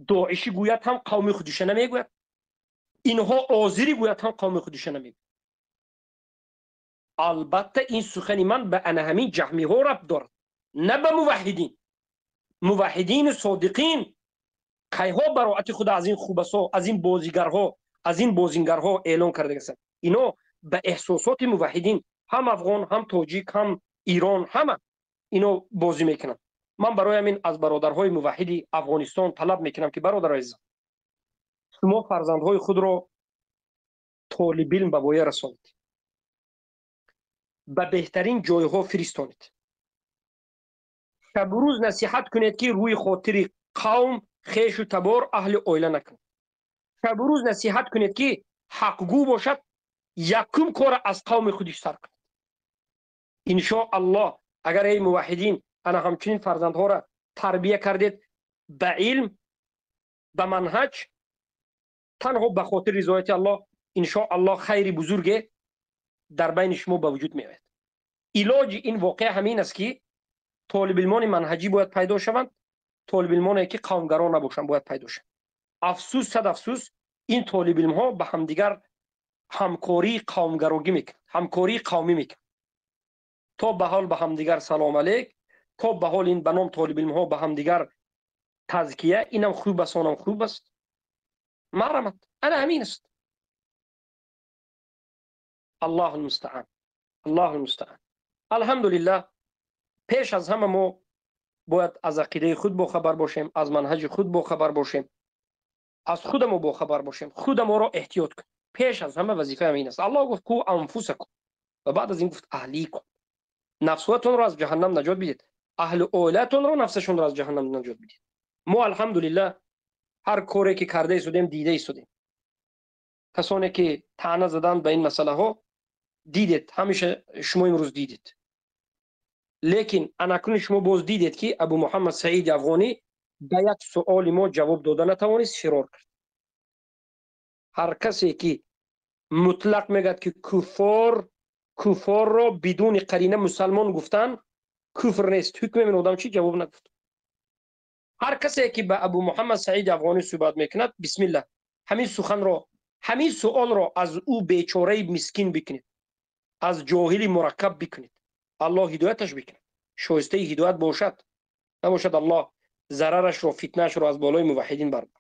доишӣ гӯяд ҳам, қавми худиша намегӯяд. Инҳо озирӣ гӯяд ҳам, қавми худиша намегӯяд. Албатта, ин сухани ман ба ана ҳамин ҷаҳмиҳо рабт дорад, на ба муваҳҳидин. Муваҳҳидину содиқин кайҳо бароати худа аз ин хубасо, аз ин бозигарҳо, аз ин бозингарҳо эълон карда ҳастанд. Ино ба эҳсосоти муваҳҳидин, ҳам афғон, ҳам тоҷик, ҳам эрон, ҳама ино бозӣ мекунанд. Ман барои ҳамин аз бародарҳои муваҳҳиди Афғонистон талаб мекунам, ки бародарои азизам, шумо фарзандҳои худро толибилм ба воя расонед, ба беҳтарин ҷойҳо фиристонед, шабу рӯз насиҳат кунед, ки рӯи хотири қавм, хешу табор, аҳли оила накунад. Шабу рӯз насиҳат кунед, ки ҳақгӯ бошад, якум кора аз қавми худиш сар кунад. Иншо Аллоҳ, агар, эй муваҳҳидин, ана ҳамчунин фарзандҳоро тарбия кардед ба илм, ба манҳаҷ, танҳо ба хотири ризояти Аллоҳ, иншо Аллоҳ, хайри бузурге дар байни шумо ба вуҷуд меояд. Илоҷи ин воқеа ҳамин аст, ки толибилмони манҳаҷӣ бояд пайдо шаванд, толибилмоне, ки қавмгаро набошанд, бояд пайдо шаванд. Афсӯс, сад афсӯс, ин толибилмҳо ба ҳамдигар ҳамкории қавмгарогӣ мекунанд, ҳамкории қавмӣ мекунанд. То ба ҳол ба ҳамдигар салом алейк, то ба ҳол ин ба ном толибилмҳо ба ҳамдигар тазкия, инам хуб аст, онам хуб аст, марҳамат. Ана ҳамин аст. Аллоҳу мустаан, Аллоҳу мустаан. Алҳамдулиллаҳ, пеш аз ҳама мо бояд аз ақидаи худ бохабар бошем, аз манҳаҷи худ бохабар бошем, аз худамо бохабар бошем, худаморо эҳтиёт кунем. Пеш аз ҳама вазифа ҳамин аст. Аллоҳ гуфт: قوا أنفسكم, ва баъд аз ин гуфт: أهليكم. Нафсҳоятонро аз ҷаҳаннам наҷот бидед, аҳли оилаатонро, нафсашонро аз ҷаҳаннам наҷот бидед. Мо, алҳамдулиллаҳ, ҳар коре ки карда истодем, дида истодем. Касоне ки таъна заданд ба ин масъалаҳо, дидед, ҳамеша шумо имрӯз дидед. Лекин анакуни шумо боз дидед, ки Абу Муҳаммад Саиди Афғонӣ Ба як суоли мо ҷавоб дода натавонист, фирор кард. Ҳар касе ки мутлақ мегӯяд, ки куфор куфорро бидуни қарина мусалмон гуфтан куфр нест, ҳукме мин одам чӣ ҷавоб нагуфт. Ҳар касе ки ба Абу Муҳаммад Саид Афғонӣ суҳбат мекунад, бисмиллаҳ, ҳамин суханро, ҳамин суолро аз ӯ бечораи мискин бикунед, аз ҷоҳили мураккаб бикунед. Аллоҳ ҳидояташ бикунад, шоистаи ҳидоят бошад, набошад, Аллоҳ зарарашро, фитнаашро аз болои муваҳҳидин бардор.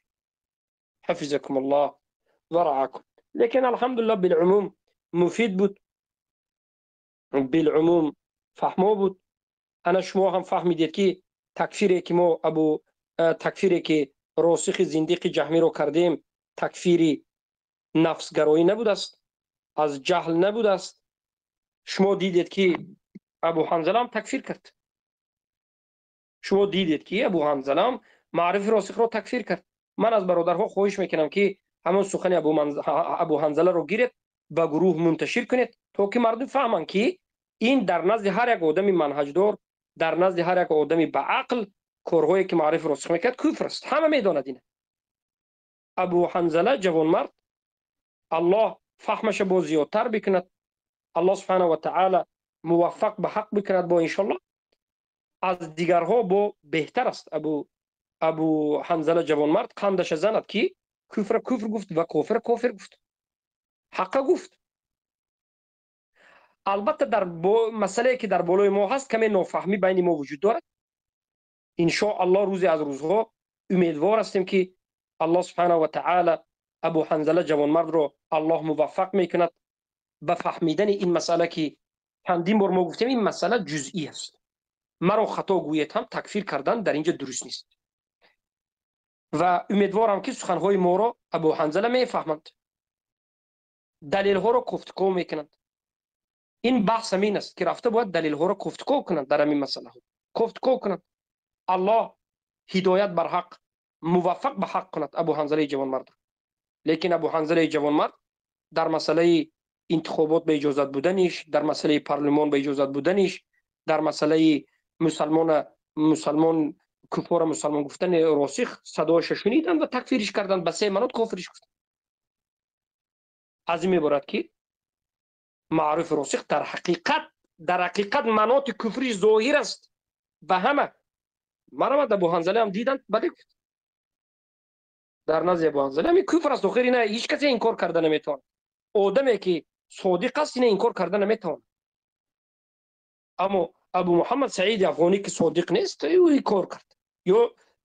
Ҳафизакум Аллоҳ ва раакум. Лекин алҳамдулиллаҳ, билумум муфид буд, билумум фаҳмо буд. Ана шумо ҳам фаҳмидед, ки такфире ки мо абу такфире ки Росихи зиндиқи ҷаҳмиро кардем, такфири нафсгароӣ набудааст, аз ҷаҳл набудааст. Шумо дидед, ки Абу Ҳанзалам такфир кард. Шумо дидед, ки Абу Ҳанзалам Маърифи Росихро такфир кард. Ман аз бародарҳо хоҳиш мекунам, ки ҳамон сухани Абу Ҳанзаларо гиред, ба гурӯҳ мунташир кунед, то ки мардум фаҳманд, ки ин дар назди ҳар як одами манҳаҷдор, дар назди ҳар як одами ба ақл, корҳое ки Маърифи Росих мекард, куфр аст. Ҳама медонад ина. Абу Ҳанзала ҷавонмард, Аллоҳ фаҳмаша боз зиёдтар бикунад, Аллоҳ субҳанаҳу ва таъала муваффақ ба ҳақ бикунад. Бо иншоллоҳ аз дигарҳо бо беҳтар аст. Абу Ҳанзала ҷавонмард қандаша занад, ки куфра куфр гуфт ва кофира кофир гуфт, ҳаққа гуфт. Албатта, дар масъалае ки дар болои мо ҳаст, каме нофаҳмӣ байни мо вуҷуд дорад. Иншоаллоҳ, рӯзе аз рӯзҳо умедвор ҳастем, ки Аллоҳ субҳанаҳу ва таъала Абу Ҳанзала ҷавонмардро Аллоҳ муваффақ мекунад ба фаҳмидани ин масъала, ки чандин бор мо гуфтем, ин масъала ҷузъӣ аст. Маро хато гӯед ҳам, такфир кардан дар инҷа дуруст нест. Ва умедворам, ки суханҳои моро Абу Ҳанзала мефаҳманд, далелҳоро кофтуков мекунанд. Ин баҳс ҳамин аст, ки рафта бояд далелҳоро кофтуков кунанд, дар ҳамин масъалаҳо кофтуков кунанд. Аллоҳ ҳидоят бар ҳақ, муваффақ ба ҳақ кунад Абу Ҳанзалаи ҷавонмардро. Лекин Абу Ҳанзалаи ҷавонмард дар масъалаи интихобот ба иҷозат буданиш, дар масъалаи парлумон ба иҷозат буданиш, дар масъалаи мусалмона мусалмон, куфора мусалмон гуфтани Росих, садояша шуниданд ва такфириш карданд, ба се манот кофириш гуфтанд. Аз ин меборад, ки Маъруфи Росих дар ҳақиқат маноти куфриш зоҳир аст ба ҳама. Марамад, Абу Ҳанзала ҳам диданд, бале гуфт. Дар назди Абу Ҳанзала ҳамин куфр аст. Охир ина ҳеҷ касе инкор карда наметавонад. Одаме ки содиқ аст, ина инкор карда наметавонад. Аммо Абу Муҳаммад Саиди Афғонӣ, ки содиқ нест, ӯ инкор кард. Ё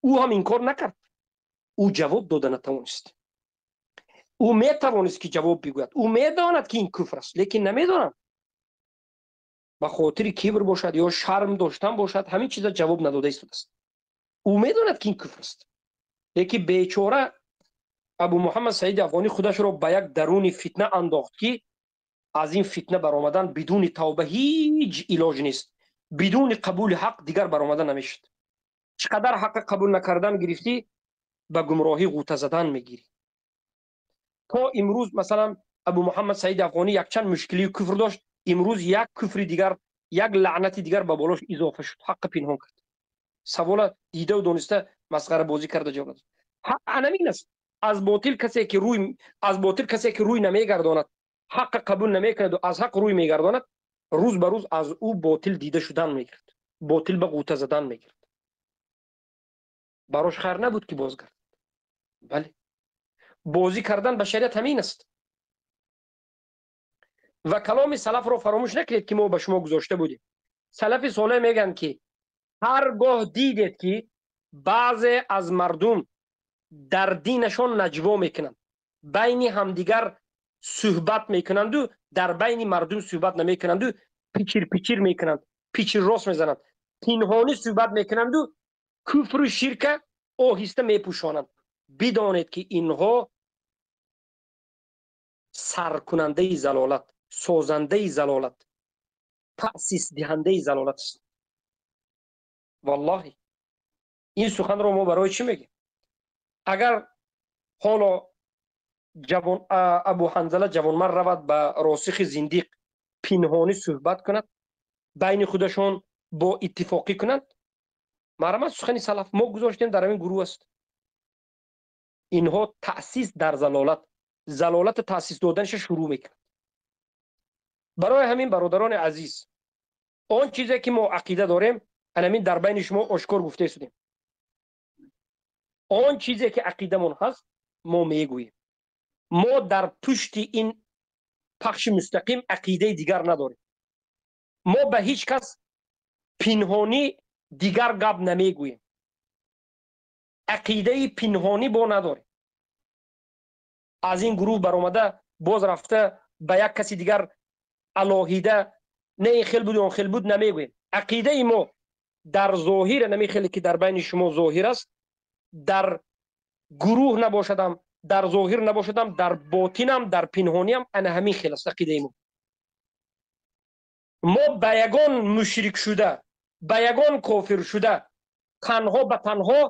ӯ ҳам инкор накард, ӯ ҷавоб дода натавонист. Ӯ метавонист, ки ҷавоб бигӯяд. Ӯ медонад, ки ин куфр аст, лекин намедонам, ба хотири кибр бошад ё шарм доштан бошад, ҳамин чиза ҷавоб надода истодааст. Ӯ медонад, ки ин куфр аст, лекин бечора Абу Муҳаммад Саиди Афғонӣ худашро ба як даруни фитна андохт, ки аз ин фитна баромадан бидуни тавба ҳеҷ илоҷ нест. Бидуни қабули ҳақ дигар баромада намешуд. Чӣ қадар ҳаққа қабул накардан гирифтӣ, ба гумроҳӣ ғӯта задан мегирӣ. То имрӯз, масалан, Абу Муҳаммад Саиди Афғонӣ якчанд мушкилии куфр дошт. Имрӯз як куфри дигар, як лаънати дигар ба болош изофа шуд. Ҳаққа пинҳон кард, савола дидаву дониста масхарабозӣ карда ҷавоб дод. Анамин аст. Аз ботил касе ки рӯй намегардонад, ҳаққа қабул намекунаду аз ҳақ рӯй мегардонад, рӯз ба рӯз аз ӯ ботил дида шудан мегирад, ботил ба ғӯта задан мегирад. Барош хайр набуд, ки бозгардад. Бале, бозӣ кардан ба шариат ҳамин аст. Ва каломи салафро фаромӯш накунед, ки мо ба шумо гузошта будем. Салафи солеҳ мегӯянд, ки ҳар гоҳ дидед, ки баъзе аз мардум дар динашон наҷво мекунанд, байни ҳамдигар суҳбат мекунанду дар байни мардум суҳбат намекунанду пичир пичир мекунанд, пичир рост мезананд, пинҳонӣ суҳбат мекунанду куфру ширка оҳиста мепӯшонанд, бидонед, ки инҳо саркунандаи залолат, созандаи залолат, таъсисдиҳандаи залолат аст. Валлоҳи, ин суханро мо барои чӣ мегӯем? Агар ҳоло ҷавон Абу Ҳанзала ҷавонмард равад, ба Росихи зиндиқ пинҳонӣ суҳбат кунад, байни худашон бо иттифоқӣ кунанд. Марҳамат, сухани салаф мо гузоштем, дар ҳамин гурӯҳ аст. Инҳо таъсис дар залолат, залолат таъсис доданша шурӯъ мекунад. Барои ҳамин, бародарони азиз, он чизе ки мо ақида дорем, ҳамин дар байни шумо ошкор гуфта истодем. Он чизе ки ақидамон ҳаст, мо мегӯем. Мо дар пушти ин пахши мустақим ақидаи дигар надорем. Мо ба ҳеҷ кас пинҳонӣ дигар гап намегӯем. Ақидаи пинҳонӣ бо надорем. Аз ин гурӯҳ баромада боз рафта ба як каси дигар алоҳида не ин хел буд, он хел буд намегӯем. Ақидаи мо дар зоҳир нами хеле ки дар байни шумо зоҳир аст, дар гурӯҳ набошадам, дар зоҳир набошадам, дар ботинам, дар пинҳониам ана ҳамин хел аст ақидаи мо. Мо ба ягон мушрик шуда, ба ягон кофир шуда, танҳо ба танҳо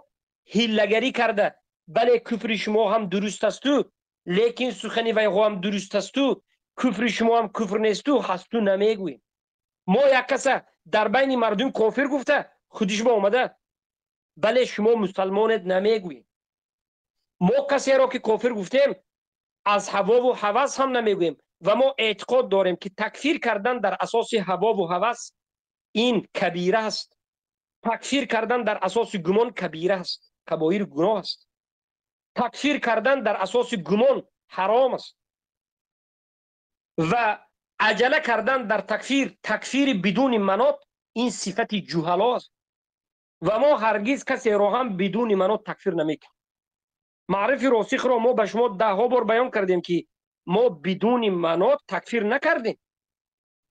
ҳиллагарӣ карда, бале, куфри шумо ҳам дуруст асту, лекин сухани вайҳо ҳам дуруст асту, куфри шумо ҳам куфр несту, ҳасту намегӯем. Мо як каса дар байни мардум кофир гуфта, худиш ба омада, бале, шумо мусалмонед намегӯем. Мо касеро ки кофир гуфтем, аз ҳавову ҳавас ҳам намегӯем ва мо эътиқод дорем ки такфир кардан дар асоси ҳавову ҳавас ин кабира аст. Такфир кардан дар асоси гумон кабира аст, кабоир гуноҳ аст. Такфир кардан дар асоси гумон ҳаром аст. Ва аҷала кардан дар такфир, такфири бидуни манот, ин сифати ҷуҳало аст. Ва мо ҳаргиз касеро ҳам бидуни манот такфир намекунем. Маърифи росихро мо ба шумо даҳҳо бор баён кардем ки мо бидуни манот такфир накардем.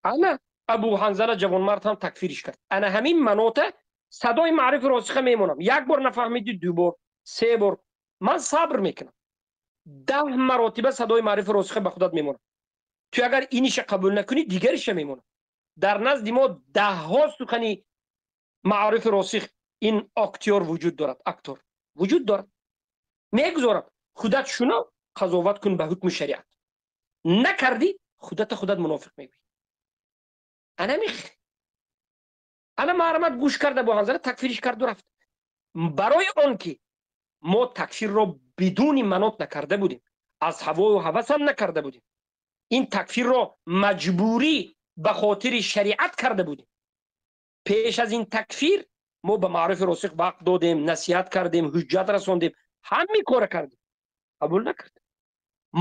Ана Абу Ҳанзала ҷавонмард ҳам такфириш кард. Ана ҳамин манота садои маърифи росиха мемонам. Як бор нафаҳмиди, ду бор, се бор. Ман сабр мекунам. 10 маротиба садои маърифи росиха ба худат мемонам. Ту агар иниша қабул накунӣ, дигариша мемонам. Дар назди мо даҳҳо сухани маърифи росих ин актёр вуҷуд дорад, актор вуҷуд дорад. Мегузорам, худат шунав, қазоват кун ба ҳукми шариат. Накардӣ, худата худат мунофиқ мегӯӣ. Ана мих. Ана маҳрамат гӯш карда бо ҳанзала такфириш карду рафт. Барои он ки мо такфирро бидуни манот накарда будем, аз ҳавою ҳавасам накарда будем, ин такфирро маҷбурӣ ба хотири шариат карда будем. Пеш аз ин такфир мо ба маърифи росих вақт додем, насиҳат кардем, ҳуҷҷат расондем, ҳамин кора кардем, қабул накард.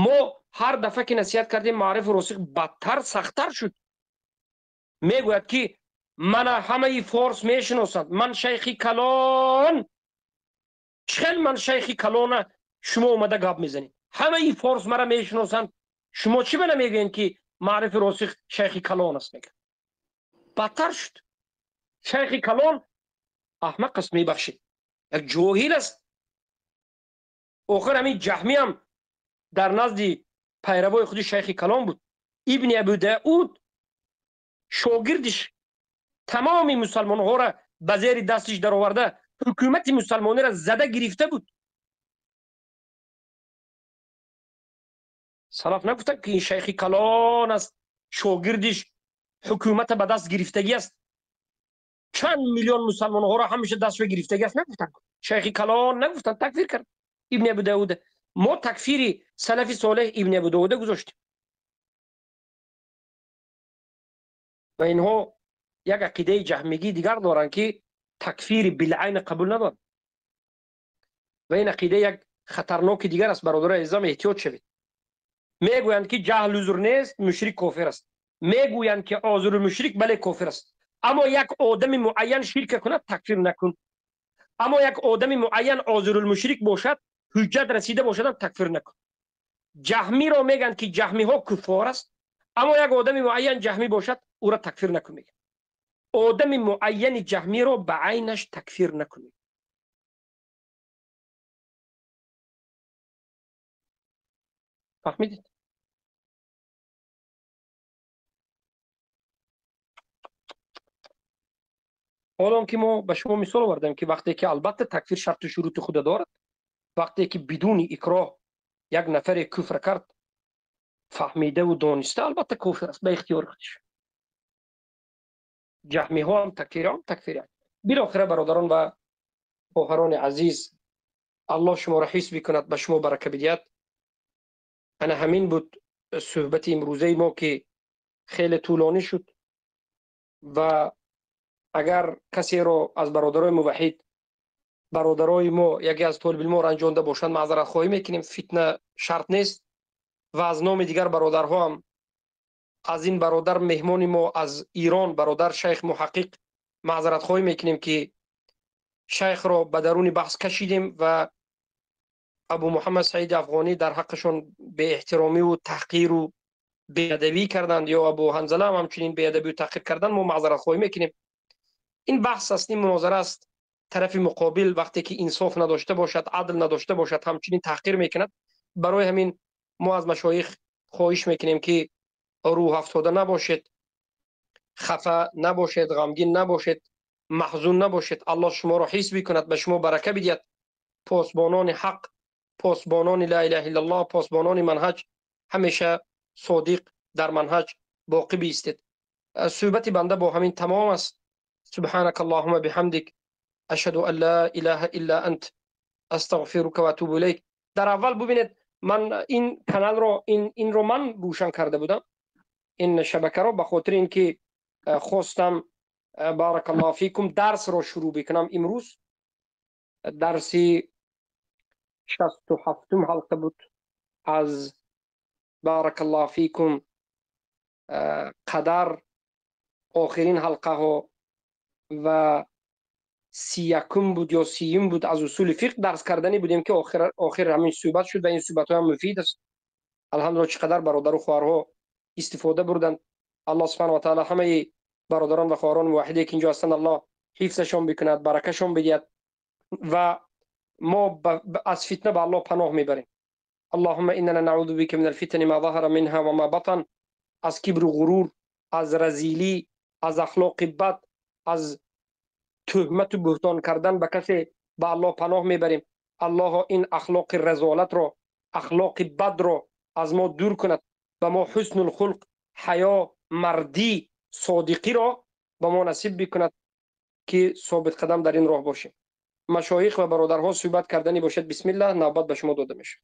Мо ҳар дафъа ки насиҳат кардем, маърифи росих бадтар, сахттар шуд. Мегӯяд ки мана ҳамаи форс мешиносанд, ман шайхи калон. Чӣ хел ман шайхи калона шумо омада гап мезанед? Ҳамаи форс мара мешиносанд, шумо чӣ ба намегӯед ки маърифи росих шайхи калон аст? Мегӯяд. Бадтар шуд. Шайхи калон аҳмақ аст, мебахшед, як ҷоҳил аст. Охир ҳамин ҷаҳмӣ ҳам дар назди пайравои худи шайхи калон буд. Ибни Абу Дауд шогирдиш тамоми мусалмонҳоро ба зери дастиш дароварда, ҳукумати мусалмониро зада гирифта буд. Салаф нагуфтанд ки ин шайхи калон аст, шогирдиш ҳукумата ба даст гирифтагӣ аст, чанд миллион мусалмонҳоро ҳамеша дастшо гирифтагӣ аст, нагуфтанд. Шайхи калон нагуфтанд, такфир кард Ибни Абу Дауд. Мо такфири салафи солеҳ Ибни Абу Дауда гузоштем. Ва инҳо як ақидаи ҷаҳмигии дигар доранд ки такфири билайн қабул надоранд. Ва ин ақида як хатарноки дигар аст, бародарони азизам, эҳтиёт шавед. Мегӯянд ки ҷаҳл узр нест, мушрик кофир аст. Мегӯянд ки озуру мушрик бале кофир аст. Аммо як одами муайян ширка кунад, такфир накун. Аммо як одами муайян озурулмушрик бошад, ҳуҷҷат расида бошадам, такфир накун. Ҷаҳмиро мегӯянд ки ҷаҳмиҳо куффор аст, аммо як одами муайян ҷаҳмӣ бошад, ӯро такфир накун мегӯянд. Одами муайяни ҷаҳмиро ба айнаш такфир накун. Фаҳмидед? Ҳолон ки мо ба шумо мисол овардем ки вақте ки албатта такфир шарту шурути худа дорад, вақте ки бидуни икроҳ як нафаре куфр кард, фаҳмидаву дониста, албатта кофир аст ба ихтиёри худиш. Ҷаҳмиҳо ҳам такфирам, такфирам. Билохира, бародарон ва Хоҳарони азиз, Аллоҳ шуморо ҳифз бикунад, ба шумо барака бидиҳад. Ана ҳамин буд суҳбати имрӯзаи мо, ки хеле тӯлонӣ шуд, ва агар касеро аз бародарои муваҳҳид, бародарои мо, яке аз толибилмо ранҷонда бошанд, маъзаратхоҳӣ мекунем. Фитна шарт нест. Ва аз номи дигар бародарҳо ҳам аз ин бародар меҳмони мо аз Ирон, бародар шайх Муҳаққиқ, маъзаратхоҳӣ мекунем, ки шайхро ба даруни баҳс кашидем ва Абу Муҳаммад Саид Афғонӣ дар ҳаққашон беэҳтиромиву таҳқиру беадабӣ карданд, ё Абу Ҳанзала ҳам ҳамчунин беадабию таҳқир карданд. Мо маъзаратхоҳӣ мекунем. Ин баҳс аст, ин мунозара аст. Тарафи муқобил вақте ки инсоф надошта бошад, адл надошта бошад, ҳамчунин таҳқир мекунад. Барои ҳамин мо аз машоих хоҳиш мекунем, ки рӯҳ афтода набошед, хафа набошед, ғамгин набошед, маҳзун набошед. Аллоҳ шуморо ҳифз бикунад, ба шумо барака бидиҳад. Посбонони ҳақ, посбонони ла илаҳа иллаллоҳ, посбонони манҳаҷ, ҳамеша содиқ дар манҳаҷ боқӣ биистед. Суҳбати банда бо ҳамин тамом аст. سبحانك اللهم بحمدك، اشهد ان لا اله الا انت، استغفرك واتوب الیک. در اول ببینید، من این کانال رو این رو من روشن کرده بودم، این شبکه رو، به خاطر اینکه خواستم بارک الله فیکم درس رو شروع بکنم. امروز درسی 67 حلقه بود از بارک الله فیکم قدر، آخرین حلقه ها و 31 بود یا 30 بود از اصول فقه درس کردنی بودیم که آخر همین صحبت شد و این صحبت ها هم مفید است. الحمدلله چقدر برادر و خواهرها استفاده بردند. الله سبحانه و تعالی همه برادران و خواهران موحده که اینجا هستند الله حفظشان بکند، برکشان بدهد و ما از فتنه به الله پناه میبریم. اللهم اننا نعوذ بك من الفتن ما ظهر منها و ما بطن. از کبر و غرور، از رذیلی، از اخلاق بد، از تهمت و بهتان کردن به کسی به الله پناه میبریم. الله این اخلاق رذالت را، اخلاق بد را از ما دور کند، به ما حسن الخلق، حیا، مردی، صادقی را به ما نصیب بکند که ثابت قدم در این راه باشیم. مشایخ و برادرها صحبت کردنی باشد، بسم الله، نوبت به شما داده میشود.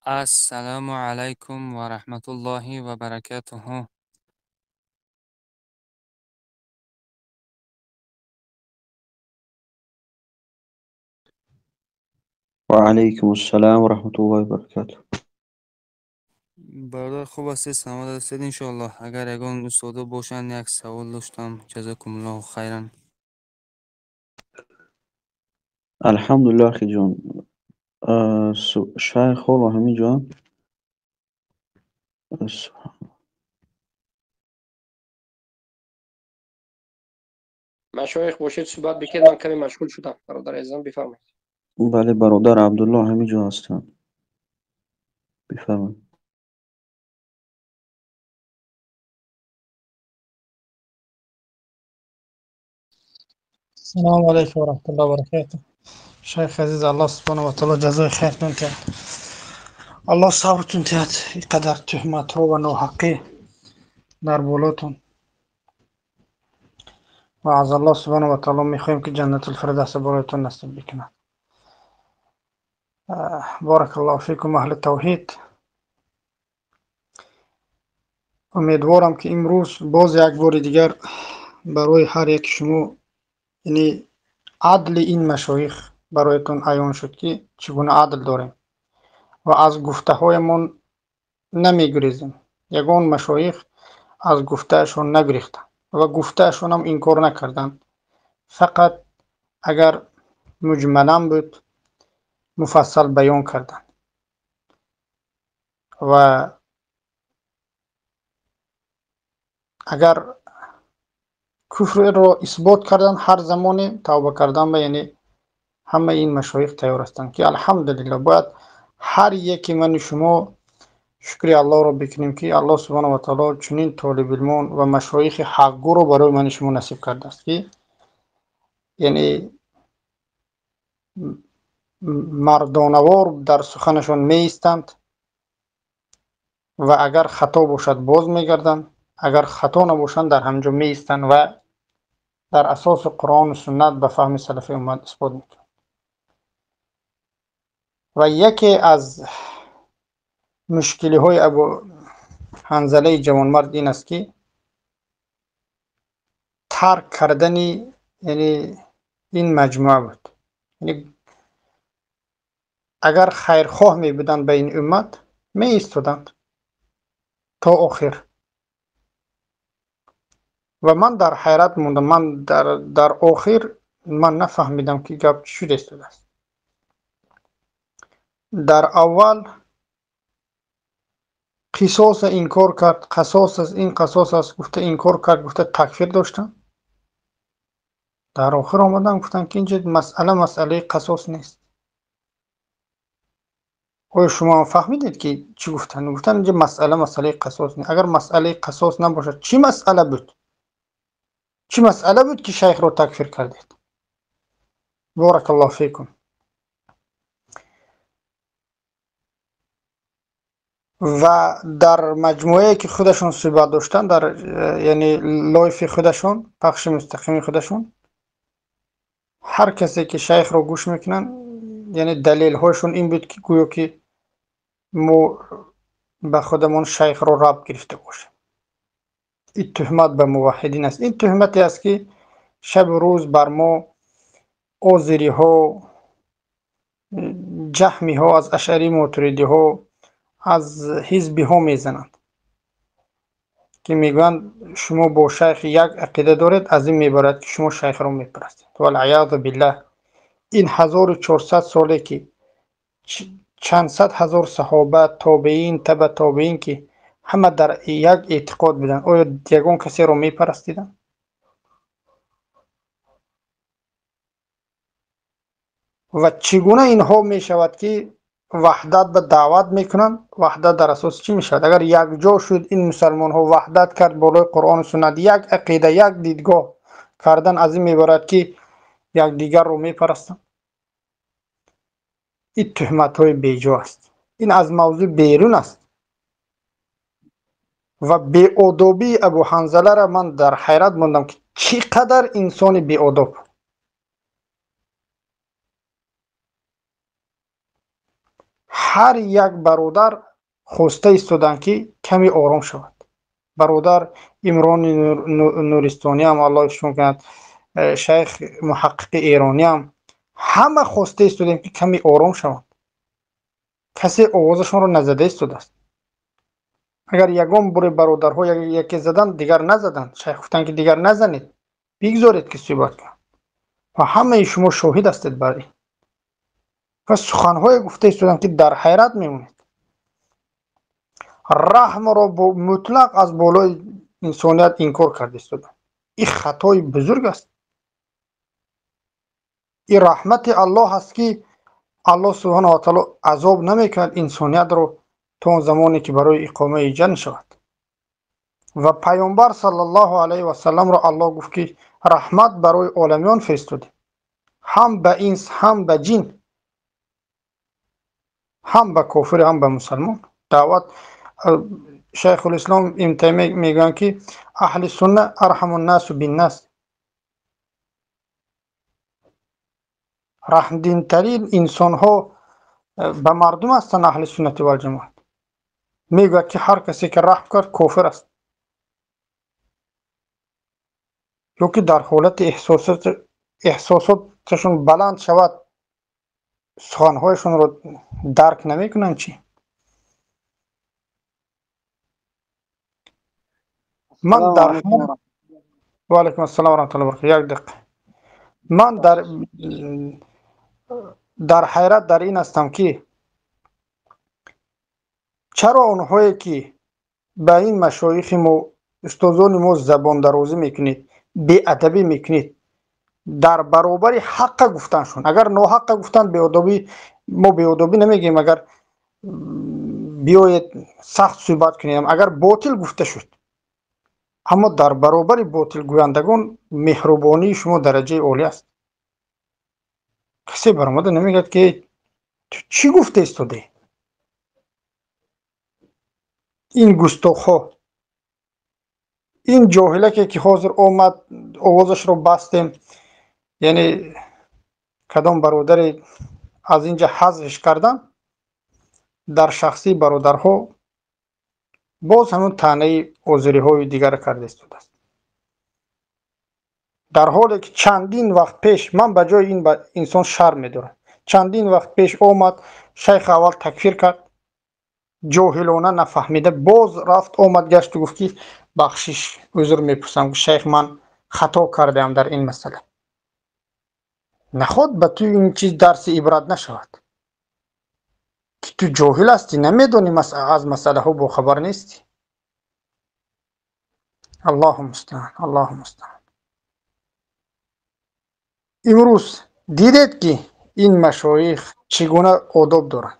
السلام علیکم و رحمت الله و برکاته. و علیکم السلام و رحمت الله و برکاته. برادر خوب هستید؟ سلامت هستید انشاءالله. اگر یگان استادا باشند یک سوال داشتم. جزاکم الله خیرا. الحمدلله اخی جان. شیخ و همین جان. مشایخ باشید صحبت بکنید، من کمی مشغول شدم. برادر عزیزم بفرمایید. بله برادر عبدالله همین جا هستم، بفرمایید. السلام علیکم و رحمت الله و برکاته. شیخ عزیز، الله سبحانه و تعالی جزای خیرتون تهد، الله صبرتون تهد. اینقدر تهمت ها و ناحقی در بالاتون و از الله سبحانه و تعالی میخوایم که جنت الفردوس برایتون نصیب بکنه. بارک الله فیکم اهل توحید. امیدوارم که امروز باز یک بار دیگر برای هر یک شما، یعنی عدل این مشایخ برایتون عیان شد که چگونه عدل داریم و از گفته هایمان نمیگریزیم. یگان مشایخ از گفتهشون نگریختن و گفتهشون هم انکار نکردن، فقط اگر مجملا بود مفصل بیان کردن و اگر کفر را اثبات کردن هر زمان توبه کردن به، یعنی همه این مشایخ تیار هستند که الحمدلله باید هر یکی من شما شکر الله را بکنیم که الله سبحانه و تعالی چنین طالب علمان و مشایخ حقگو را برای من شما نصیب کرده است که یعنی مردانوار در سخنشان می ایستند و اگر خطا باشد باز میگردند Агар хато набошанд, дар ҳамҷо меистанд ва дар асоси Қуръону суннат ба фаҳми салафи уммат исбот мекунанд. Ва яке аз мушкилиҳои Абу Ҳанзалаи ҷавонмард ин аст, ки тарк кардани, яъне ин маҷмӯа буд. Яъне агар хайрхоҳ мебуданд ба ин уммат, меистоданд то охир. Ва ман дар ҳайрат мондам. Ман дар охир ман нафаҳмидам, ки гап чӣ шуда истодааст. Дар аввал қисоса инкор кард, қасос аст, ин қасос аст гуфта инкор кард, гуфта такфир доштанд. Дар охир омаданд, гуфтанд, ки инҷа масъала масъалаи қасос нест. Оё шумо ҳам фаҳмидед, ки чӣ гуфтанд? Гуфтанд, инҷа масъала масъалаи қасос нест. Агар масъалаи қасос набошад, чӣ масъала буд? Чӣ масъала буд, ки шайхро такфир кардед? Боракаллоҳу фикум. Ва дар маҷмӯае, ки худашон суҳбат доштанд, дар яъне лайфи худашон, пахши мустақими худашон, ҳар касе ки шайхро гӯш мекунанд, яъне далелҳояшон ин буд, ки гӯё ки мо ба худамон шайхро раб гирифта бошем. Ин туҳмат ба муваҳҳидин аст. Ин туҳмате аст, ки шабу рӯз бар мо озириҳо, ҷаҳмиҳо, аз ашъарӣ мотуридиҳо, аз ҳизбиҳо мезананд, ки мегӯянд, шумо бо шайх як ақида доред, аз ин мебарад, ки шумо шайхро мепарастед. Валъиёзу биллаҳ. Ин 1400 соле, ки чанд сад ҳазор саҳоба, тобеин, таба тобеин, ки ҳама дар як эътиқод буданд, оё ягон касеро мепарастиданд? Ва чӣ гуна инҳо мешавад, ки ваҳдат ба даъват мекунанд? Ваҳдат дар асос чӣ мешавад? Агар якҷо шуд ин мусалмонҳо, ваҳдат кард болои Қуръону суннат, як ақида, як дидгоҳ кардан, аз ин мебарад, ки якдигарро мепарастанд? Ин туҳматҳои беҷо аст, ин аз мавзӯъ берун аст. Ва беодобии Абу Ҳанзаларо ман дар ҳайрат мондам, ки чӣ қадар инсони беодоб. Ҳар як бародар хоста истоданд, ки каме ором шавад. Бародар Имрони Нуристониам, Аллоҳ ишон кунад, шайх муҳаққиқи эрониам, ҳама хоста истодем, ки каме ором шаванд. Касе овозашонро назада истодааст. Агар ягон буре бародарҳо яке заданд, дигар назаданд. Шайх гуфтанд, ки дигар назанед, бигзоред, ки суҳбат кунанд. Ва ҳамаи шумо шоҳид ҳастед бар ин. Ва суханҳое гуфта истоданд, ки дар ҳайрат мемонед. Раҳмро мутлақ аз болои инсоният инкор карда истоданд. Ин хатои бузург аст. Ин раҳмати Аллоҳ аст, ки Аллоҳ субҳонаҳу ва таъоло азоб намекунад инсониятро то он замоне, ки барои иқомаи ҷанн шавад. Ва Паёмбар саллаллоҳу алайҳи васалламро Аллоҳ гуфт, ки раҳмат барои оламиён фиристодем, ҳам ба инс, ҳам ба ҷин, ҳам ба кофир, ҳам ба мусалмон даъват. Шайхулислом Ибн Таймия мегӯянд, ки аҳли сунна арҳаму ннасу биннас, раҳмдинтарин инсонҳо ба мардум ҳастанд аҳли суннати валҷамоат. Мегӯяд, ки ҳар касе ки раҳм кард, кофир аст, ё ки дар ҳолати эҳсосоташон баланд шавад, суханҳояшонро дарк намекунанд. Чӣ ман дар ва алайкум ассалом ва раҳматуллоҳи ва баракатуҳ. Як дақиқа. Ман дар ҳайрат дар ин ҳастам, ки чаро онҳое, ки ба ин машоихи мо, устозони мо забондарозӣ мекунед, беадабӣ мекунед дар баробари ҳаққа гуфтаншон. Агар ноҳаққа гуфтанд, беодобӣ, мо беодобӣ намегӯем. Агар биёед сахт суҳбат кунем, агар ботил гуфта шуд, аммо дар баробари ботилгӯяндагон меҳрубонии шумо дараҷаи олӣ аст. Касе баромада намегӯяд, ки ту чӣ гуфта истодаӣ? Ин густохҳо. Ин ҷоҳилаке ки ҳозир омад, овозашро бастем, яъне кадом бародаре аз инҷа ҳазфш кардан, дар шахсии бародарҳо боз ҳамон таънаи озириҳои дигар карда истодааст. Дар ҳоле ки чандин вақт пеш ман ба ҷои ин инсон шарм медорам. Чандин вақт пеш омад, шайх аввал такфир кард, ҷоҳилона нафаҳмида боз рафт омад гашту гуфт ки бахшиш, узр мепурсам, шайх, ман хато кардаам дар ин масъала. Наход ба ту ин чиз дарси ибрат нашавад ки ту ҷоҳил ҳастӣ, намедонӣ, аз масъалаҳо бохабар нестӣ. Аллоҳу мустаан, Аллоҳу мустаан. Имрӯз дидед ки ин машоих чӣ гуна одоб доранд.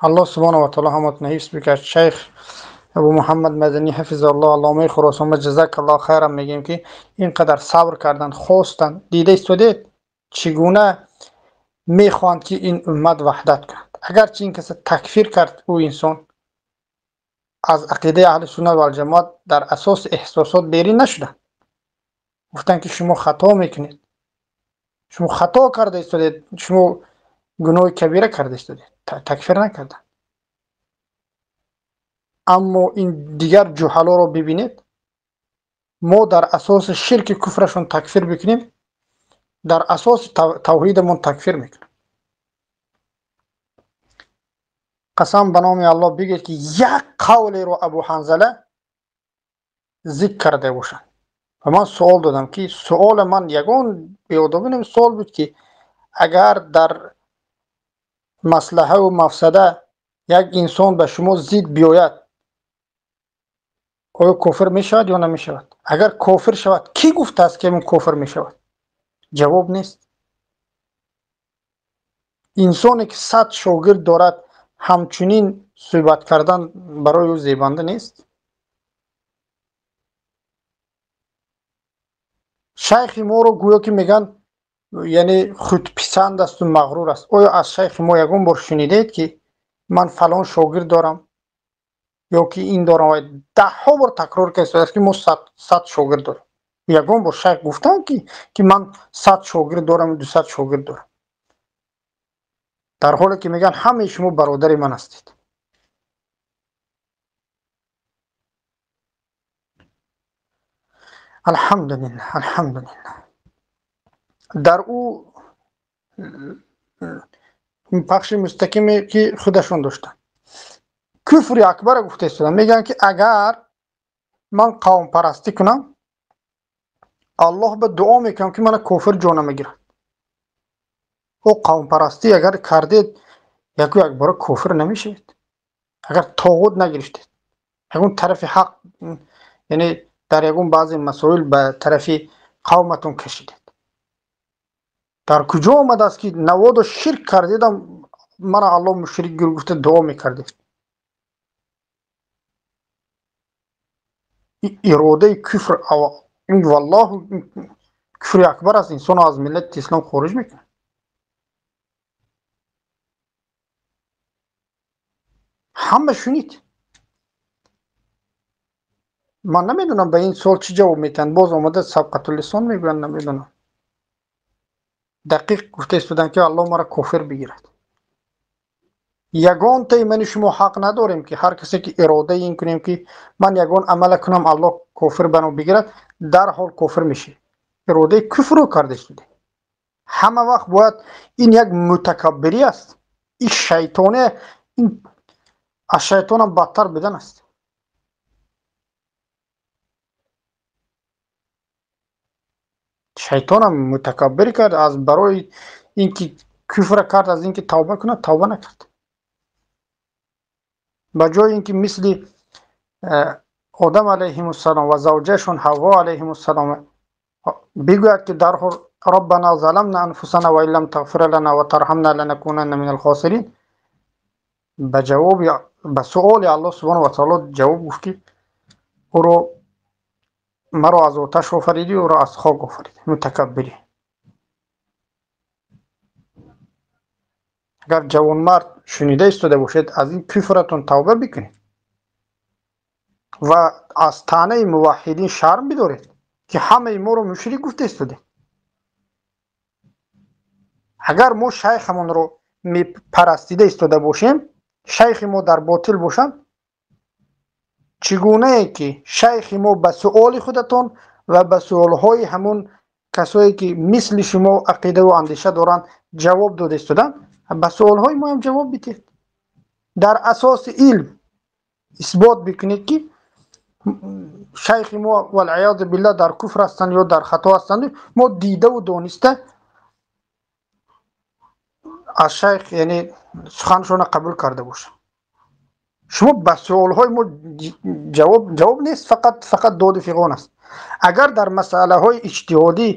Аллоҳ субҳонаҳу ва таъоло ҳаматона ҳифз бикард. Шайх Абу Муҳаммад Маданӣ ҳафизаллоҳ, алломаи Хуросон, ҷазакаллоҳ хайран мегӯем ки инқадар сабр карданд, хостанд. Дида истодед чӣ гуна мехоҳанд ки ин уммат ваҳдат кунад. Агарчи ин каса такфир кард, ӯ инсон аз ақидаи аҳли суннат валҷамоат дар асоси эҳсосот берин нашуданд. Гуфтанд ки шумо хато мекунед, шумо хато карда истодед, шумо гуноҳи кабира карда истодед, такфир накарданд. Аммо ин дигар ҷуҳалоро бибинед, мо дар асоси ширки куфрашон такфир бикунем, дар асоси тавҳидамон такфир мекунем. Қасам ба номи Аллоҳ бигӯед ки як қавлеро Абу Ҳанзала зикр карда бошанд. Ва ман суол додам ки суоли ман ягон беодобӣ нем, суол буд ки агар дар маслаҳаву мафсада як инсон ба шумо зид биёяд, оё кофир мешавад ё намешавад? Агар кофир шавад, кӣ гуфтааст ки ин кофир мешавад? Ҷавоб нест. Инсоне ки 100 шогирд дорад, ҳамчунин суҳбат кардан барои ӯ зебанда нест. Шайхи моро гӯё ки мегӯянд, яъне худписанд асту мағрур аст. Оё аз шайхи мо ягон бор шунидед ки ман фалон шогирд дорам ё ки ин дорам? Даҳҳо бор такрор кардааст ки мо 100 шогирд дорем. Ягон бор шайх гуфтанд ки ман 100 шогирд дорам, 200 шогирд дорам, дар ҳоле ки мегӯянд ҳамаи шумо бародари ман ҳастед. Алҳамдулиллаҳ, алҳамдулиллаҳ. Дар ӯ пахши мустақиме ки худашон доштанд, куфри акбара гуфта истоданд. Мегӯянд ки агар ман қавмпарастӣ кунам, Аллоҳ ба дуо мекунам ки мана кофир ҷо намегирад. О қавмпарастӣ агар кардед, яку якбора кофир намешавед. Агар тоғут нагирифтед, ягон тарафи ҳақ, яъне дар ягон баъзе масоил ба тарафи қавматон кашидед. Дар куҷо омадааст ки наводо ширк кардедам, мана Аллоҳ мушрик гуфта дуо мекардед? Иродаи куфр, валлоҳ, куфри акбар аст, инсонро аз миллати ислом хориҷ мекунад. Ҳама шунид. Ман намедонам ба ин суол чӣ ҷавоб метиҳанд. Боз омада сабқатуллисон мегӯянд, намедонам. Дақиқ гуфта истоданд ки Аллоҳ маро кофир бигирад. Ягонтаи мани шумо ҳақ надорем ки ҳар касе ки иродаи ин кунем ки ман ягон амала кунам, Аллоҳ кофир бано бигирад, дарҳол кофир мешавем. Иродаи куфрро карда истодем. Ҳама вақт бояд ин як мутакаббирӣ аст, ин шайтоне, ин аз шайтонам бадтар будан аст. Шайтонам мутакаббир кард аз барои инки куфра кард, аз инки тавба кунад, тавба накард. Ба ҷои инки мисли Одам алайҳимуссалом ва завҷашон Ҳавво алайҳимуссалом бигӯяд ки дарҳол Роббана заламна анфусана ва ин лам тағфир лана ва тарҳамна ланакунанна минал хосирин, ба ҷавоби ба суоли Аллоҳ субҳонаҳу ва таъоло ҷавоб гуфт ки ӯро маро аз оташ офаридӣ, ӯро аз хок офаридӣ. Мутакаббирӣ. Агар ҷавонмард шунида истода бошед, аз ин куфратон тавба бикунед ва аз таънаи муваҳҳидин шарм бидоред, ки ҳамаи моро мушрик гуфта истодед. Агар мо шайхамонро мепарастида истода бошем, шайхи мо дар ботил бошанд, чӣ гунае ки шайхи мо ба суоли худатон ва ба суолҳои ҳамун касое ки мисли шумо ақидаву андеша доранд ҷавоб дода истоданд, ба суолҳои мо ҳам ҷавоб бидиҳед. Дар асоси илм исбот бикунед, ки шайхи мо валъиёзу биллаҳ дар куфр ҳастанд ё дар хато ҳастанд. Мо дидаву дониста аз шайх, яъне суханшонро қабул карда бошем. Шумо ба суолҳои мо ҷавоб нест, фақат доду фиғон аст. Агар дар масъалаҳои иҷтиҳодӣ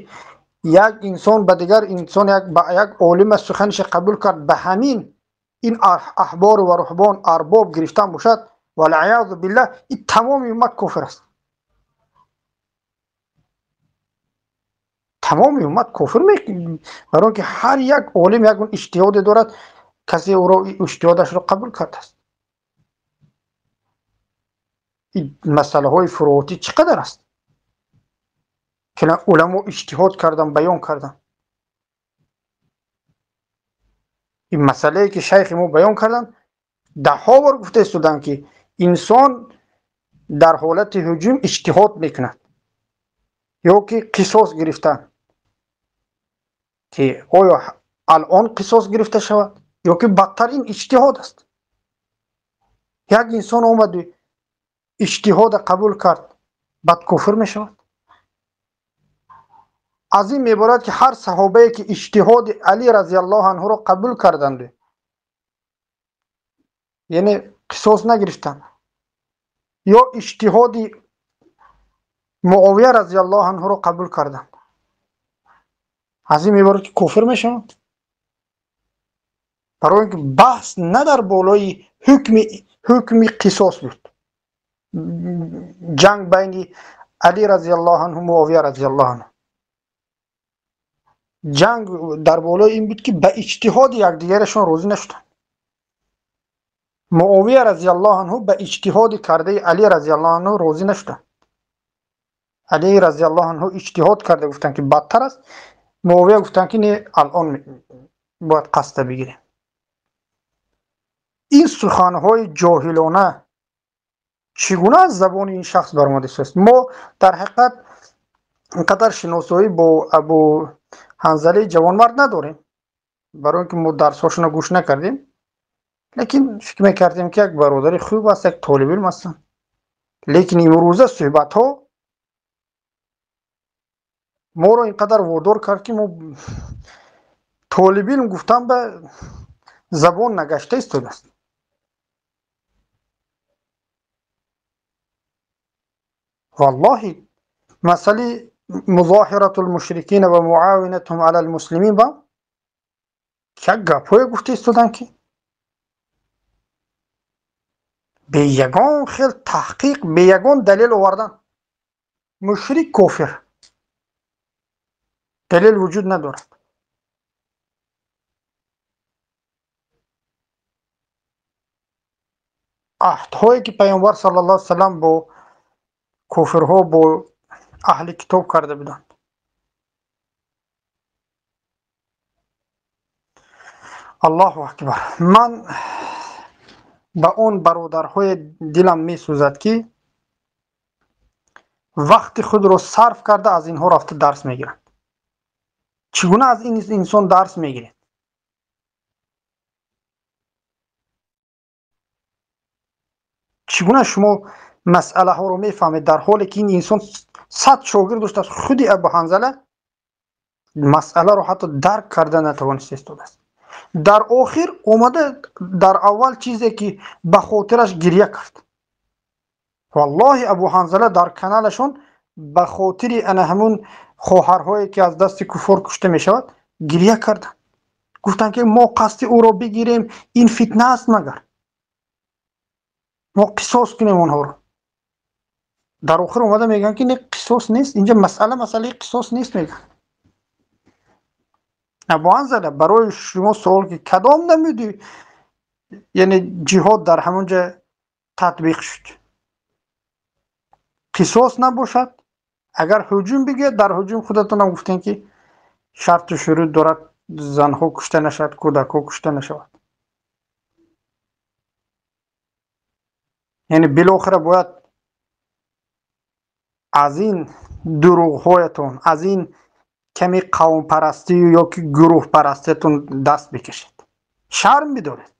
як инсон ба дигар инсон, як олим аз суханаш қабул кард, ба ҳамин ин аҳбору ва руҳбон арбоб гирифтан бошад, валъиёзу биллаҳ, ин тамоми уммат кофир аст. Тамоми уммат кофир, барои он ки ҳар як олим як иҷтиҳоде дорад, касе ӯро иҷтиҳодашро қабул кардааст. Ин масъалаҳои фуруотӣ чӣ қадар аст, ки уламо иҷтиҳод кардан, баён кардан. Ин масъалае ки шайхи мо баён карданд, даҳҳо бор гуфта истоданд, ки инсон дар ҳолати ҳуҷум иҷтиҳод мекунад ё ки қисос гирифтан, ки оё алон қисос гирифта шавад ё ки бадтарин иҷтиҳод аст. Як инсон омад иҷтиҳода қабул кард, бад куфр мешавад. Аз ин меборад, ки ҳар саҳобае ки иҷтиҳоди Али разияллоҳу анҳуро қабул карданд, яъне қисос нагирифтанд, ё иҷтиҳоди Муовия разияллоҳу анҳуро қабул карданд, аз ин меборад, ки кофир мешаванд. Барои он ки баҳс на дар болои ҳукми қисос буд, ҷанг байни Али разияллоҳу анҳу Муовия разияллоҳу анҳу, ҷанг дар болои ин буд, ки ба иҷтиҳоди якдигарашон розӣ нашуданд. Муовия разияллоҳу анҳу ба иҷтиҳоди кардаи Али разияллоҳу анҳу розӣ нашуданд. Али разияллоҳу анҳу иҷтиҳод карда гуфтанд, ки бадтар аст. Муовия гуфтанд, ки не, алон бояд қасда бигирем. Ин суханҳои ҷоҳилона чӣ гуна аз забони ин шахс баромада истодааст? Мо дар ҳақиқат ин қадар шиносоӣ бо Абу Ҳанзалаи ҷавонмард надорем, барои он ки мо дарсҳошонро гӯш накардем, лекин фикр мекардем, ки як бародари хуб аст, як толибилм ҳастанд. Лекин имрӯза суҳбатҳо моро ин қадар водор кард, ки мо толибилм гуфтан ба забон нагашта истодааст. Валлоҳи, масъалаи музоҳирату лмушрикина ва муавинатуҳум ала лмуслимин ба як гапҳое гуфта истоданд, ки бе ягон хел таҳқиқ, бе ягон далел овардан. Мушрик кофир, далел вуҷуд надорад. Аҳдҳое ки Пайғамбар саллаллоҳу алайҳи васаллам бо кофирҳо, бо аҳли китоб карда буданд. Аллоҳу акбар. Ман ба он бародарҳои дилам месӯзад, ки вақти худро сарф карда аз инҳо рафта дарс мегиранд. Чӣ гуна аз ин инсон дарс мегиред? Чӣ гуна шумо масъалаҳоро мефаҳмед, дар ҳоле ки ин инсон 100 шогирд доштааст? Худи Абу Ҳанзала масъаларо ҳатто дарк карда натавониста истодааст. Дар охир омада, дар аввал чизе ки ба хотираш гирья кард. Валлоҳи, Абу Ҳанзала дар каналашон ба хотири ана ҳамун хоҳарҳое ки аз дасти куффор кушта мешавад гирья карданд. Гуфтанд, ки мо қасди ӯро бигирем, ин фитна аст, магар мо қисос кунем онҳоро. Дар охир омада мегӯянд, ки не, қисос нест, инҷа масъала масъалаи қисос нест, мегӯянд. Абу Ҳанзала, барои шумо суол ки кадом намуди яъне ҷиҳод дар ҳамон ҷа татбиқ шуд? Қисос набошад, агар ҳуҷум бигӯяд, дар ҳуҷум худатонам гуфтем ки шарту шурут дорад, занҳо кушта нашавад, кӯдакҳо кушта нашавад. Яъне билохира бояд аз ин дурӯғҳоятон, аз ин ками қавмпарастию ё ки гурӯҳпарастиятон даст бикашед. Шарм бидоред.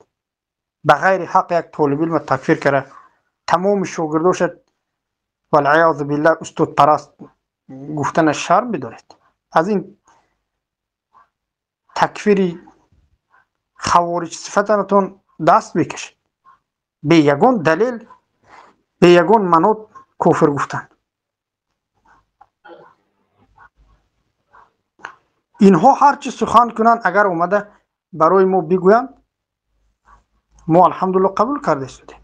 Ба ғайри ҳақ як толибилма такфир кара, тамоми шогирдоша валъиёзу биллаҳ устодпараст гуфтана шарм бидоред. Аз ин такфири хавориҷ сифатанатон даст бикашед. Бе ягон далел, бе ягон манот кофир гуфтан. Инҳо ҳарчи сухан кунанд, агар омада барои мо бигӯянд, мо алҳамдулиллоҳ қабул карда истодем.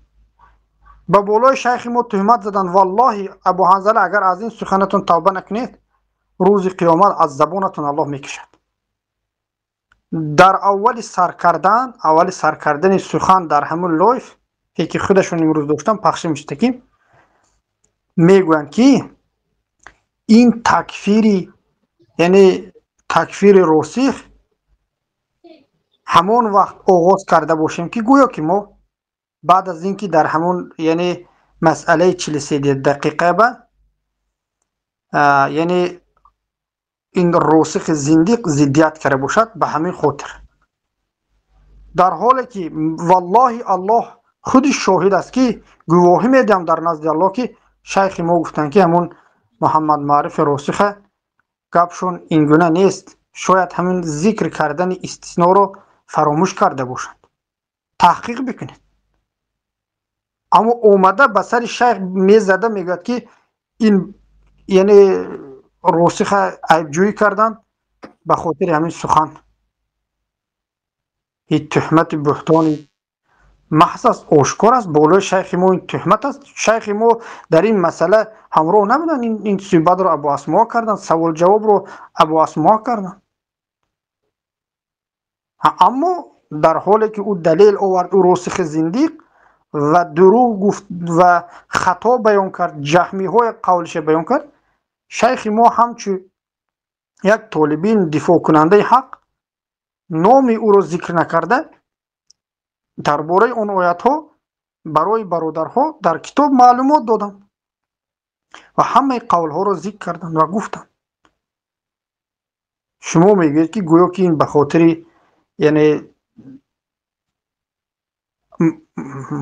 Ба болои шайхи мо туҳмат заданд. Валлоҳи, Абу Ҳанзала, агар аз ин суханатон тавба накунед, рӯзи қиёмат аз забонатон Аллоҳ мекашад. Дар аввали сар кардан, аввали сар кардани сухан дар ҳамун лойф, ки худашон имрӯз доштан пахши мустақим, мегӯянд ки ин такфири, яъне такфири росих ҳамон вақт оғоз карда бошем ки гӯё ки мо баъд аз ин ки дар ҳамон яъне масъалаи 43 дақиқа ба яъне ин росихи зиндиқ зиддият карда бошад, ба ҳамин хотир. Дар ҳоле ки валлоҳи Аллоҳ худи шоҳид аст ки гувоҳӣ медиҳам дар назди Аллоҳ ки шайхи мо гуфтанд ки ҳамон Муҳаммад Маърифи росиха гапшон ин гуна нест, шояд ҳамин зикр кардани истисноро фаромӯш карда бошанд. Таҳқиқ бикунед. Аммо омада ба сари шайх мезада мегӯяд ки ин яъне росиха айбҷӯӣ карданд ба хотири ҳамин сухан. Ин туҳмати буҳтони маҳз аст, ошкор аст, болои шайхи мо ин туҳмат аст. Шайхи мо дар ин масъала ҳамроҳ набуданд, ин суҳбатро Абу Асмо карданд, савол-ҷавобро Абу Асмо карданд. Аммо дар ҳоле ки ӯ далел овард, ӯ росихи зиндиқ ва дурӯғ гуфт ва хато баён кард, ҷаҳмиҳои қавлиша баён кард, шайхи мо ҳамчун як толибин дифоъкунандаи ҳақ номи ӯро зикр накарда дар бораи он оятҳо барои бародарҳо дар китоб маълумот доданд ва ҳамаи қавлҳоро зикр карданд ва гуфтанд. Шумо мегӯед ки гӯё ки ин ба хотири яъне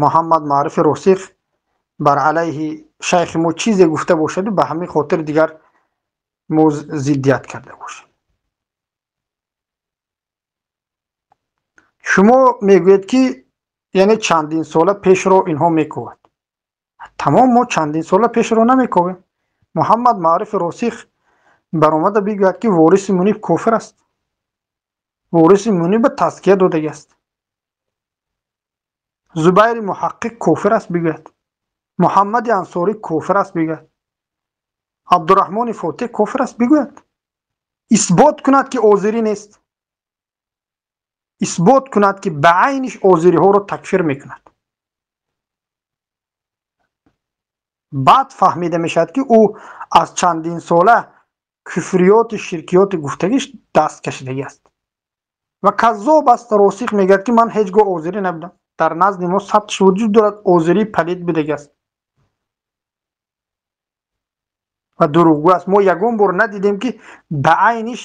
Муҳаммад Маърифи росих бар алайҳи шайхи мо чизе гуфта бошаду ба ҳамин хотир дигар мо зиддият карда бошем. Шумо мегӯед ки яъне чандин сола пешро инҳо мекӯвад. Тамом, мо чандин сола пешро намекӯвем. Муҳаммад Маърифи росих баромада бигӯяд ки вориси Муниб кофир аст. Вориси Муниб ба тазкия додагӣ аст. Зубайри Муҳаққиқ кофир аст бигӯяд. Муҳаммади Ансорӣ кофир аст бигӯяд. Абдураҳмони Фотиҳ кофир аст бигӯяд. Исбот кунад ки озирӣ нест. Исбот кунад ки ба айниш озириҳоро такфир мекунад. Баъд фаҳмида мешавад ки ӯ аз чандин сола куфриёти ширкиёти гуфтагиш даст кашидагӣ аст ва каззоб аст. Росих мегӯяд ки ман ҳеҷ гоҳ озирӣ набудам. Дар назди мо сабтш вуҷуд дорад, озирӣ палид будагӣ аст ва дурӯғгӯ аст. Мо ягон бор надидем ки ба айниш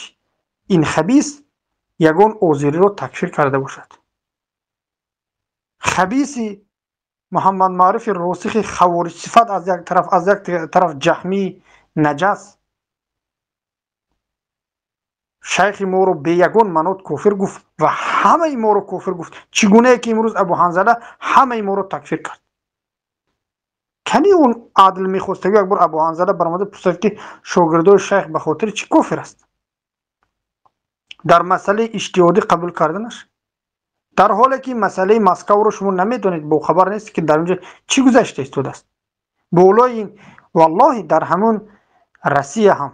ин хабис ягон озириро такфир карда бошад. Хабиси Муҳаммад Маърифи росихи хавориҷ сифат аз як тараф, аз як тараф ҷаҳмии наҷас шайхи моро бе ягон манот кофир гуфт ва ҳамаи моро кофир гуфт. Чӣ гунае ки имрӯз Абу Ҳанзала ҳамаи моро такфир кард. Кани он адл мехостагӣ як бор Абу Ҳанзала баромада пурсад ки шогирдои шайх ба хотири чӣ кофир аст? Дар масъалаи иҷтиҳодӣ қабул карданаш, дар ҳоле ки масъалаи Москваро шумо намедонед, бохабар нест ки дар онҷо чӣ гузашта истодааст. Болои ин валлоҳи дар ҳамон Россия ҳам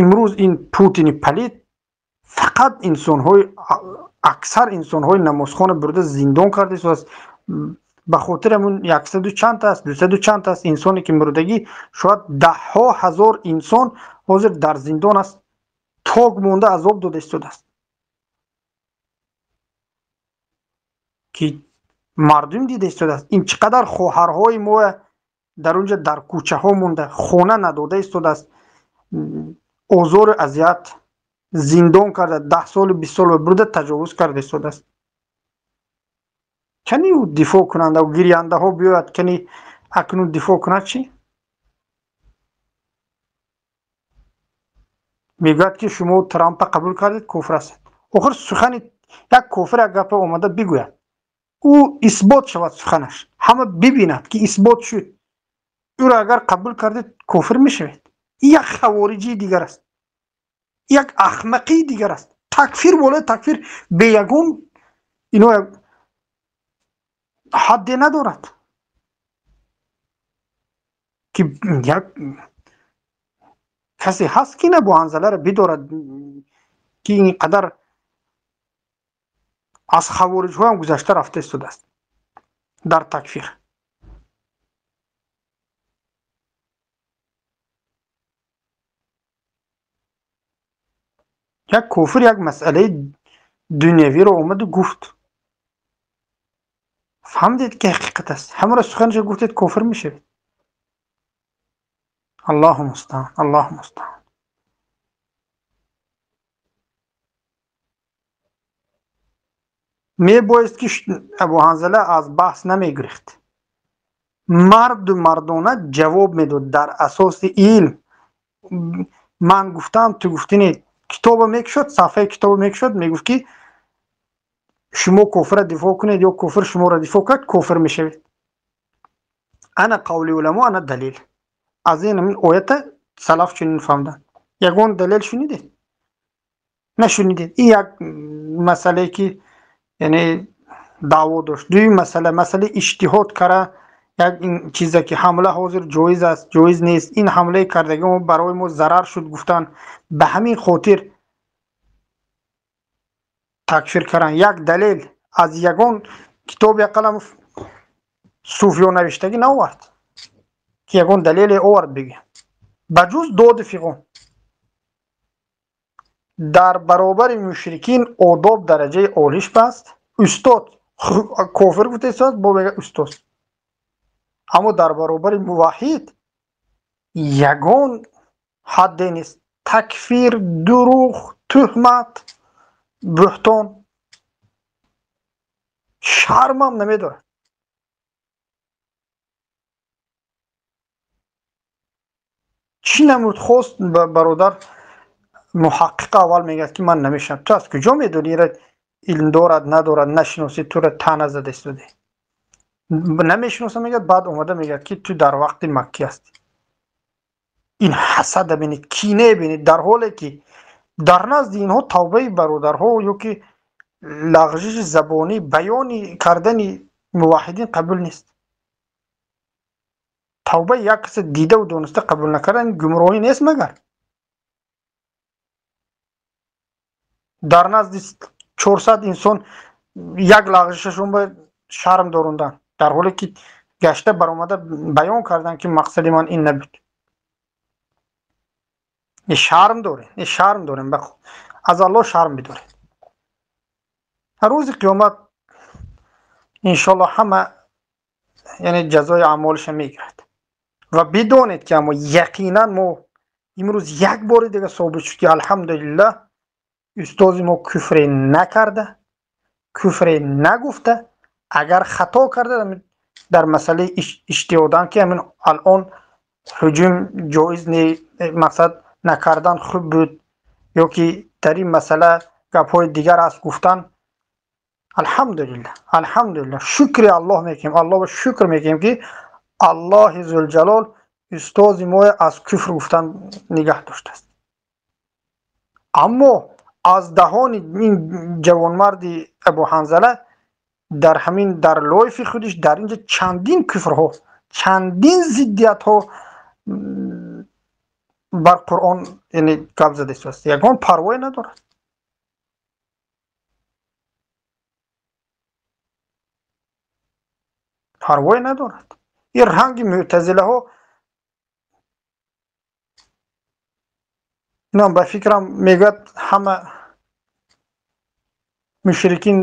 имрӯз ин Путини палид Фақат инсонҳои, аксар инсонҳои намозхона бурда зиндон карда истодааст. Ба хотири ҳамун яксаду чанд аст, дусаду чанд аст инсоне ки мурдагӣ, шояд даҳҳо ҳазор инсон ҳозир дар зиндон аст, ток монда азоб дода истодааст, ки мардум дида истодааст. Ин чӣ қадар хоҳарҳои мо дар онҷа дар кӯчаҳо монда, хона надода истодааст, озору азият, зиндон карда, 10 солу 20 сол бурда таҷовуз карда истодааст. Кани ӯ дифоъ кунанда, гиряндаҳо биёяд, кани акнун дифоъ кунад чӣ? Мегӯяд ки шумо Трампа қабул кардед, кофир ҳастед. Охир сухани як кофир як гапа омада бигӯяд, ӯ исбот шавад суханаш, ҳама бибинад ки исбот шуд, ӯро агар қабул кардед кофир мешавед. Як хавориҷии дигар аст, як ахмақии дигар аст. Такфир болои такфир бе ягон ино ҳадде надорад, ки як касе ҳаст ки на бо Ҳанзаларо бидорад, ки ин қадар аз хавориҷҳоям гузашта рафта истодааст дар такфир. Як кофир як масъалаи дунявиро омаду гуфт, фаҳмидед ки ҳақиқат аст, ҳамаро суханашо гуфтед, кофир мешавед. Аллоҳу мустаан, Аллоҳу мустаан. Мебоист ки Абу Ҳанзала аз баҳс намегирифт, марду мардона ҷавоб медод дар асоси илм. Ман гуфтам, ту гуфтӣ не. Китоба мекушод, сафҳаи китоба мекушод, мегуфт ки шумо кофирро дифоъ кунед ё кофир шуморо дифоъ кард, кофир мешавед. Ана қавли уламо, ана далил. Аз ин ҳамин оята салаф чунин фаҳмданд. Ягон далел шунидед? Нашунидед. Ин як масъалае ки яъне даъво дошт. Дуюм масъала, масъалаи иҷтиҳод кара, як ин чизе ки ҳамла ҳозир ҷоиз аст, ҷоиз нест, ин ҳамлаи кардагӣ мо барои мо зарар шуд гуфтан, ба ҳамин хотир такфир кардан. Як далел аз ягон китоб яқалам суфиё навиштагӣ наовард ки ягон далеле овард бигӯям, ба ҷуз доди фиғон. Дар баробари мушрикин одоб дараҷаи олиш паст. Устод кофир гуфта истодааст, бо мега устод. Аммо дар баробари муваҳҳид ягон ҳадде нест. Такфир, дурӯғ, туҳмат, буҳтон, шармам намедорад. Чӣ намуд хост бародар муҳаққиқ аввал мегӯяд ки ман намешавам. Ту аз куҷо медонӣ ира илм дорад надорад, нашиносӣ, тура таъна зада истодаӣ. Намешиносам мегӯяд, баъд омада мегӯяд ки ту дар вақти маккӣ ҳастӣ. Ин ҳасада бинед, кине бинед, дар ҳоле ки дар назди инҳо тавбаи бародарҳо ё ки лағжиши забонӣ, баёни кардани муваҳҳидин қабул нест. Тавбаи як касе дидаву дониста қабул накардан гумроҳӣ нест магар? Дар назди 400 инсон як лағжишашон ба шарм дорондан, дар ҳоле ки гашта баромада баён кардан ки мақсади ман ин набуд. Шарм дорем, шарм дорем, аз Аллоҳ шарм бидоред. Рӯзи қиёмат иншоаллоҳ ҳама яъне ҷазои аъмолаша мегирад. Ва бидонед ки аммо яқинан мо имрӯз як бори дига собит шуд ки алҳамдулиллаҳ устози мо куфре накарда, куфре нагуфта, агар хато карда дар масъалаи иҷтиҳодан ки ҳамин алон ҳуҷум ҷоиз не, мақсад накардан хуб буд, ё ки дар ин масъала гапҳои дигар аст гуфтан, алҳамдулиллаҳ, алҳамдулиллаҳ, шукри Аллоҳ мекунем, Аллоҳро шукр мекунем ки Аллоҳи зулҷалол устози мо аз куфр гуфтан нигаҳ доштааст. Аммо аз даҳони ин ҷавонмарди Абу Ҳанзала дар ҳамин дар лойфи худиш дар инҷа чандин куфрҳо, чандин зиддиятҳо бар Қуръон яъне гап зада истодааст, ягон парвое надорад. Парвое надорад. Ин ранги мӯътазилаҳо инам ба фикрам мегӯяд ҳама мушрикин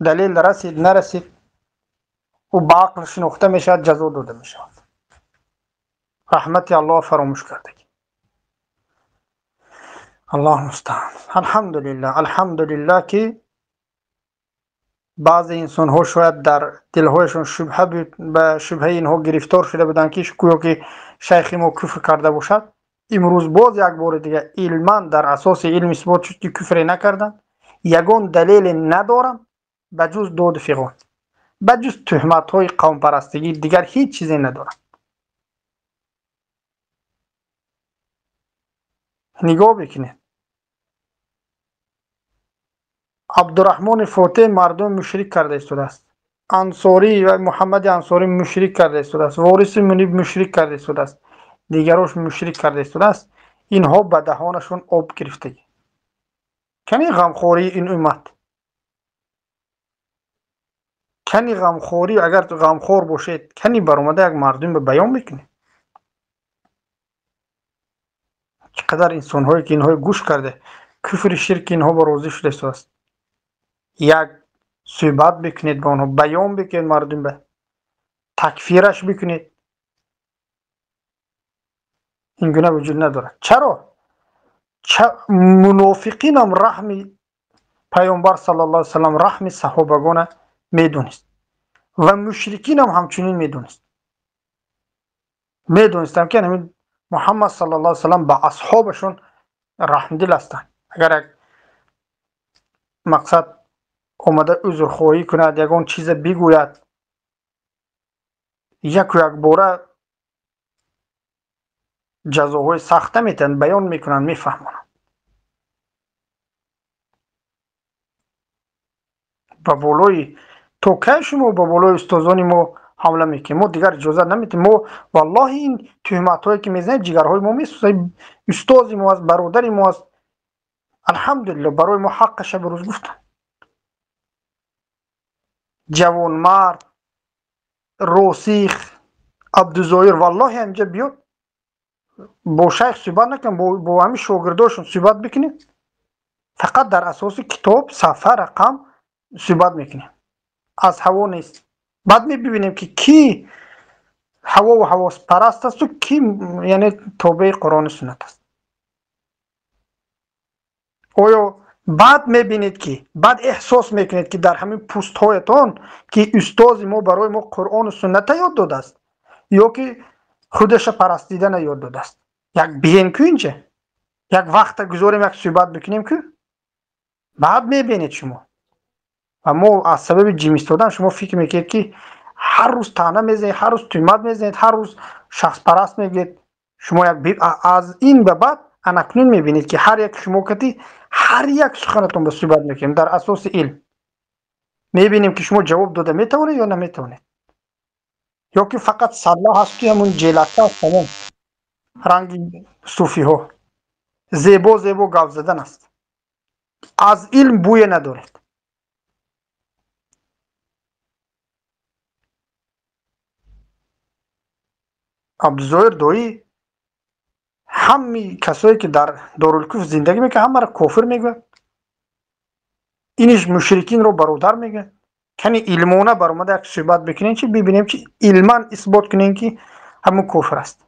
далел расид нарасид, ӯ ба ақл шинохта мешавад, ҷазо дода мешавад. Раҳмати Аллоҳ фаромӯш кардагӣ. Аллоҳ мустаъан. Алҳамдулиллаҳ, алҳамдулиллаҳ ки баъзе инсонҳо шояд дар дилҳояшон шубҳа буд, ба шубҳаи инҳо гирифтор шуда буданд, ки гӯё ки шайхи мо куфр карда бошад. Имрӯз боз як бори дига илман дар асоси илм исбот шуд, ки куфре накарданд, ягон далеле надоранд ба ҷуз доду фиғон, ба ҷуз туҳматҳои қавмпарастигӣ дигар ҳеҷ чизе надоранд. Нигоҳ бикунед, Абдураҳмони Фотеҳ мардум мушрик карда истодааст, Ансорӣ ва Муҳаммади Ансорӣ мушрик карда истодааст, Вориси Муниб мушрик карда истодааст, дигарош мушрик карда истодааст. Инҳо ба даҳонашон об гирифтагӣ. Кани ғамхории ин уммат? Кани ғамхорӣ? Агар ғамхор бошед, кани баромада як мардум ба баён мекунед? Чӣ қадар инсонҳое ки инҳое гӯш карда, куфри ширки инҳо ба розӣ шуда истодааст. Як суҳбат бикунед ба онҳо, баён бикунед мардум ба, такфираш бикунед. Ин гуна вуҷуд надорад. Чаро? Мунофиқинам раҳми Пайғамбар саллаллоҳу алайҳи васаллам, раҳми саҳобагона медонист ва мушрикинам ҳамчунин медонист. Медонистам ки ҳамин Муҳаммад саллаллоҳу алайҳи васаллам ба асҳобашон раҳмдил ҳастанд. Агар як мақсад омада узрхоҳӣ кунад, ягон чизе бигӯяд, яку якбора ҷазоҳои сахт наметиҳанд, баён мекунанд, мефаҳмонанд. Ба болои то кай шумо ба болои устозони мо ҳамла мекунед? Мо дигар иҷозат наметиҳем. Мо валлоҳи ин туҳматҳое ки мезанед ҷигарҳои мо месӯзад. Устози мо аст, бародари мо аст. Алҳамдулиллоҳ барои мо ҳаққаша ба рӯз гуфтанд. Ҷавонмард, росих, Абдузоир валлоҳи ҳаминҷа биёд бо шайх суҳбат накун, бо ҳамин шогирдошон суҳбат бикунем. Фақат дар асоси китоб, сафҳа, рақам суҳбат мекунем. Аз ҳаво нест. Баъд мебинем ки ки ҳавову ҳавоспараст асту ки яъне тобеи Қуръону суннат аст. Оё баъд мебинед ки, баъд эҳсос мекунед ки дар ҳамин пустҳоятон ки устози мо барои мо Қуръону сунната ёд додааст ё ки худаша парастидана ёд додааст? Як биен ку инҷа, як вақта гузорем, як суҳбат бикунем ку, баъд мебинед шумо. Ва мо аз сабаби ҷим истодан шумо фикр мекунед ки ҳар рӯз таъна мезанед, ҳар рӯз туҳмат мезанед, ҳар рӯз шахспараст мегӯед. Шумо як аз ин ба баъд анакнун мебинед ки ҳар як шумо кати ҳар як суханатон ба суҳбат мекунем дар асоси илм. Мебинем ки шумо ҷавоб дода метавонед ё наметавонед, ё ки фақат салла ҳаст ки ҳамун ҷелакка аст, тамом ранги суфиҳо зебо зебо гап задан аст, аз илм бӯе надоред. Абдузоир доӣ ҳами касое ки дар Дорулкуфр зиндагӣ мекунанд ҳамаро кофир мегӯяд, иниш мушрикинро бародар мегӯяд. Кани илмона баромада як суҳбат бикунем, чи бибинем, чи илман исбот кунем ки ҳамун кофир аст.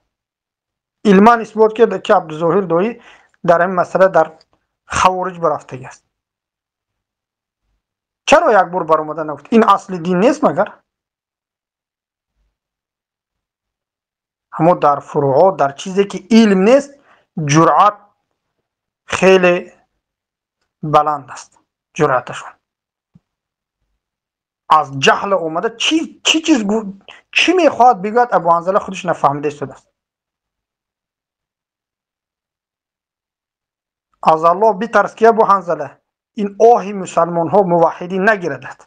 Илман исбот кард ки Абдузоҳир доӣ дар ҳамин масъала дар хавориҷ баррафтагӣ аст. Чаро як бор баромада нагуфт? Ин асли дин нест магар? Аммо дар фуруъот, дар чизе ки илм нест, ҷуръат хеле баланд аст. Ҷуръаташон аз ҷаҳл омада чӣ чиз чӣ мехоҳад бигӯяд, Абу Ҳанзала худаш нафаҳмида истодааст. Аз Аллоҳ битарс ки Абу Ҳанзала ин оҳи мусалмонҳо муваҳҳидин нагирадад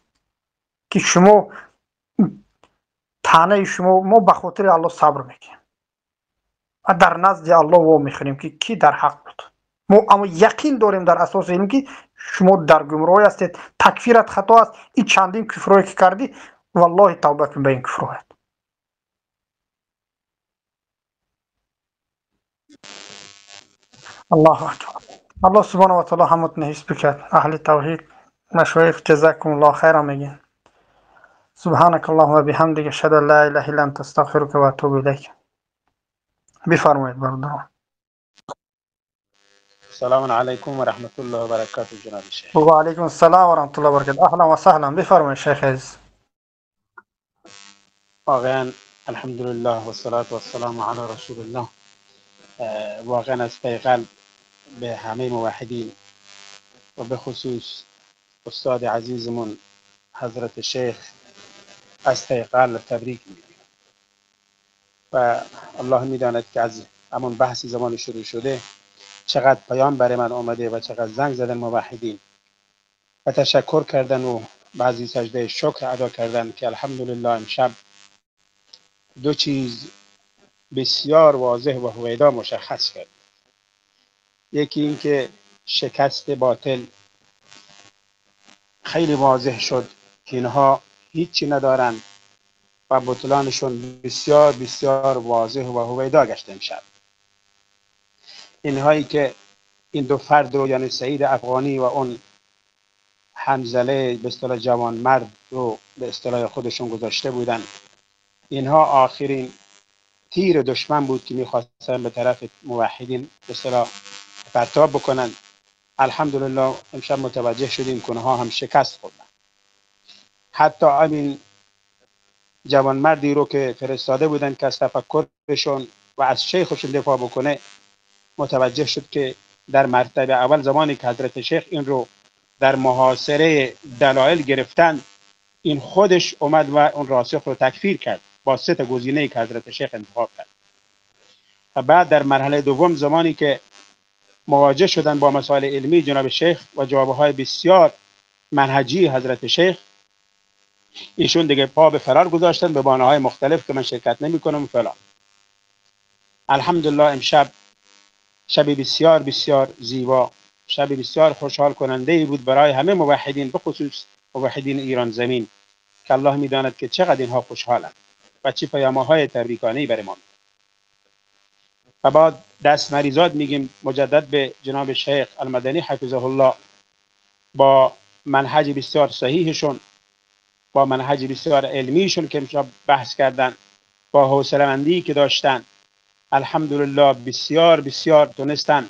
ки шумо таънаи шумо, мо ба хотири Аллоҳ сабр мекунем ва дар назди Аллоҳ во мехӯрем ки кӣ дар ҳақ буд. Мо аммо яқин дорем дар асоси илм ки шумо дар гумроҳӣ ҳастед, такфират хато аст. Ин чандин куфрое ки кардӣ والله توبه کن به این کفر. الله اکبر. الله سبحانه و تعالی همتون حفظ بکرد. اهل توحید مشایخ جزاکم الله خیرا میگین. سبحانك اللهم وبحمدك اشهد ان لا اله الا انت استغفرك واتوب الیک. بفرمایید برادران. سلام علیکم و رحمت الله و برکاته جناب شیخ. و علیکم السلام و رحمت الله و برکاته. اهلا و سهلا. بفرمایید شیخ عزیز. واقعا الحمدلله و الصلاة و السلام علی رسول الله. واقعا از پی قلب به همه موحدین و به خصوص استاد عزیزمون حضرت شیخ از ته قلب تبریک میگیم و الله میداند که از همون بحث زمان شروع شده چقدر پیام برای من آمده و چقدر زنگ زدن موحدین و تشکر کردن و بعضی سجده شکر ادا کردن که الحمدلله امشب دو چیز بسیار واضح و هویدا مشخص کرد. یکی این که شکست باطل خیلی واضح شد که اینها هیچی ندارند و بطلانشون بسیار بسیار واضح و هویدا گشت امشب. اینهایی که این دو فرد رو، یعنی سعید افغانی و اون حنظله به اصطلاح جوان مرد رو به اصطلاح خودشون گذاشته بودن، اینها آخرین تیر دشمن بود که میخواستن به طرف موحدین به اصطلاح پرتاب بکنن. الحمدلله امشب متوجه شدیم که اونها هم شکست خوردن. حتی همین جوانمردی رو که فرستاده بودن که از تفکرشون و از شیخشون دفاع بکنه، متوجه شد که در مرتبه اول زمانی که حضرت شیخ این رو در محاصره دلایل گرفتن، این خودش اومد و اون راسخ رو تکفیر کرد با سه تا گزینه‌ای که حضرت شیخ انتخاب کرد. و بعد در مرحله دوم زمانی که مواجه شدن با مسائل علمی جناب شیخ و جوابهای بسیار منهجی حضرت شیخ، ایشون دیگه پا به فرار گذاشتن به بانه‌های مختلف که من شرکت نمی‌کنم فلان. الحمدلله امشب شب بسیار بسیار زیبا، شب بسیار خوشحال کننده ای بود برای همه موحدین، به خصوص موحدین ایران زمین که الله می‌داند که چقدر اینها خوشحالند و چه پیام‌های تبریکانه‌ای برای ما. و بعد دست مریزاد میگیم مجدد به جناب شیخ المدنی حفظه الله با منهج بسیار صحیحشون، با منهج بسیار علمیشون که امشب بحث کردن، با حوصله‌مندی که داشتن، الحمدلله بسیار بسیار تونستن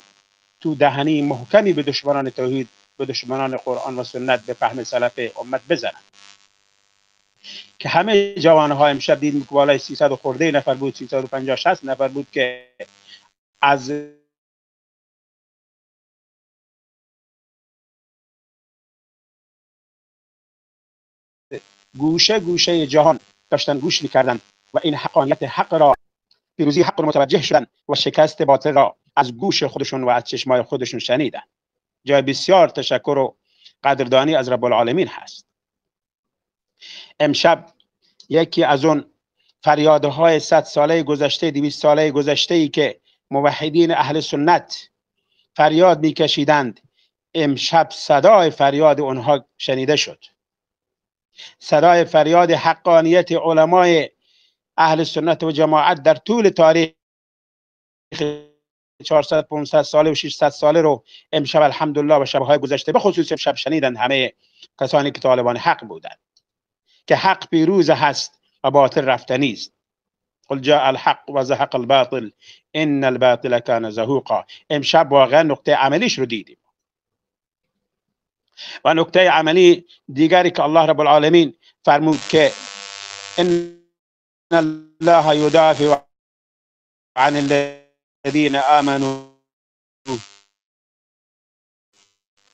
تو دهنی محکمی به دشمنان توحید، به دشمنان قرآن و سنت، به فهم سلف امت بزنن که همه جوانها امشب دیدیم که بالای 300 خورده نفر بود، 350 60 نفر بود که از گوشه گوشه جهان داشتن گوش میکردن و این حقانیت حق را، پیروزی حق را متوجه شدن و شکست باطل را از گوش خودشون و از چشمای خودشون شنیدن. جای بسیار تشکر و قدردانی از رب العالمین هست. امشب یکی از اون فریادهای 100 ساله گذشته، 200 ساله گذشته ای که موحدین اهل سنت فریاد میکشیدند، امشب صدای فریاد اونها شنیده شد. صدای فریاد حقانیت علمای اهل سنت و جماعت در طول تاریخ 400 500 ساله و 600 ساله رو امشب الحمدلله و شب‌های گذشته به خصوص امشب شنیدند همه کسانی که طالبان حق بودند که حق پیروز هست و باطل رفتنی است. قل جاء الحق و زهق الباطل ان الباطل کان زهوقا. امشب واقعا نقطه عملیش رو دیدیم. و نکته عملی دیگری که الله رب العالمین فرمود که ان الله یدافع عن الذین آمنوا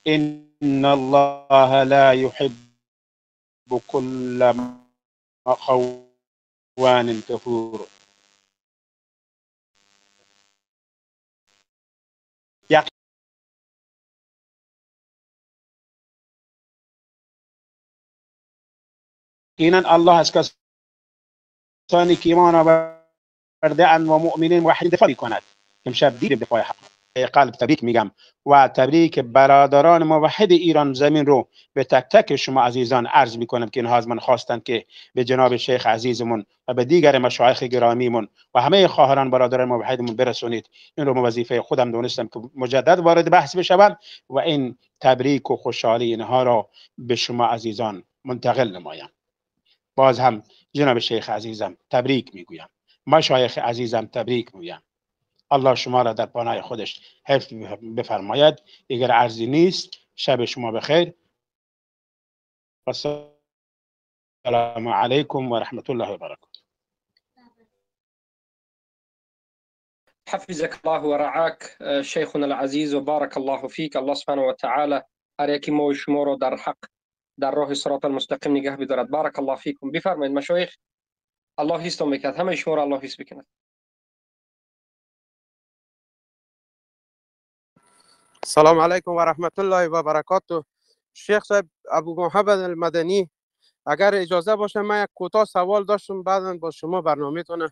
ان الله لا يحب كل خوان كفور. یقینا الله از کسانی که ایمان آورده اند و مؤمنین موحدین دفاع می‌کند. امشب دیدیم دفاع حق. قلب تبریک میگم و تبریک برادران موحد ایران زمین رو به تک تک شما عزیزان عرض میکنم که اینها از من خواستند که به جناب شیخ عزیزمون و به دیگر مشایخ گرامیمون و همه خواهران برادران موحدمون برسونید. این رو وظیفه خودم دونستم که مجدد وارد بحث بشوم و این تبریک و خوشحالی اینها را به شما عزیزان منتقل نمایم. باز هم جناب شیخ عزیزم تبریک میگویم، مشایخ عزیزم تبریک میگویم. الله شما را در پناه خودش حفظ بفرماید. دیگر عرضی نیست. شب شما بخیر. السلام علیکم و رحمت الله و برکاته. حفظك الله ورعاك شیخنا العزیز و بارک الله فیک. الله سبحانه و تعالی هر یکی ما و شما را در حق در راه صراط المستقیم نگه بدارد. بارک الله فیکم. بفرمایید مشایخ. الله حفظتون بکند، همه شما را الله حفظ بکند. السلام علیکم و رحمت الله و برکاته. شیخ صاحب ابو محمد المدنی، اگر اجازه باشه من یک کوتاه سوال داشتم، بعدا با شما برنامه تون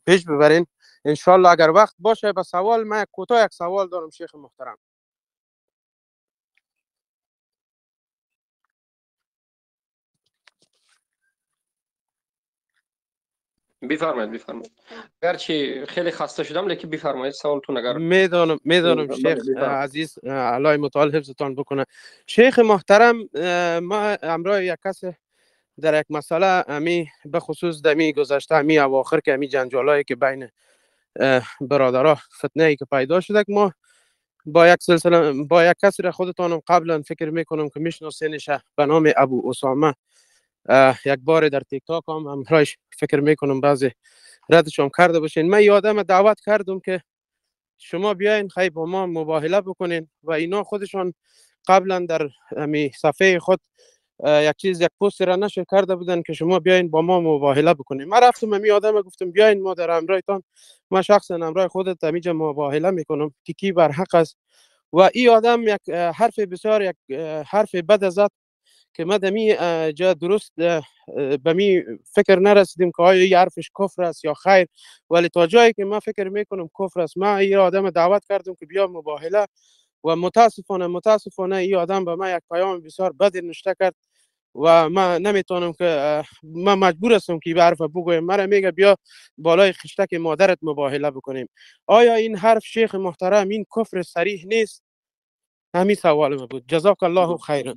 پیش ببرین انشالله. اگر وقت باشه به سوال، من یک کوتاه یک سوال دارم شیخ محترم. بفرمایید بفرمایید. اگرچه خیلی خسته شدم لیکن بفرمایید سوالتون. اگر میدانم شیخ عزیز، الله متعال حفظتان بکنه. شیخ محترم، ما همراه یک کس در یک مسئله امی به خصوص دمی گذشته، امی اواخر که امی جنجالایی که بین برادرها فتنه ای که پیدا شده، ما با یک سلسله با یک کسی را خودتانم قبلا فکر میکنم که میشناسینش به نام ابو اسامه، یک بار در تیک تاک هم همراهش فکر میکنم بعضی ردش هم کرده باشین. من یادم دعوت کردم که شما بیاین خیلی با ما مباهله بکنین و اینا خودشان قبلا در امی صفحه خود یک چیز یک پست را نشر کرده بودن که شما بیاین با ما مباهله بکنین. من رفتم امی آدم گفتم بیاین ما در همراهتان، من شخصا همراه خودت امیجا مباهله میکنم که کی بر حق است. و این آدم یک حرف بسیار یک حرف بد زد که ما دمی جا درست به می فکر نرسیدیم که آیا این حرفش کفر است یا خیر، ولی تا جایی که ما فکر میکنم کفر است. ما این آدم دعوت کردم که بیا مباهله و متاسفانه این آدم به من یک پیام بسیار بد نشته کرد و من نمیتونم که من مجبور هستم که این حرف بگویم. مرا میگه بیا بالای خشتک مادرت مباهله بکنیم. آیا این حرف شیخ محترم این کفر صریح نیست؟ همین سوال ما بود. جزاک الله خیرا.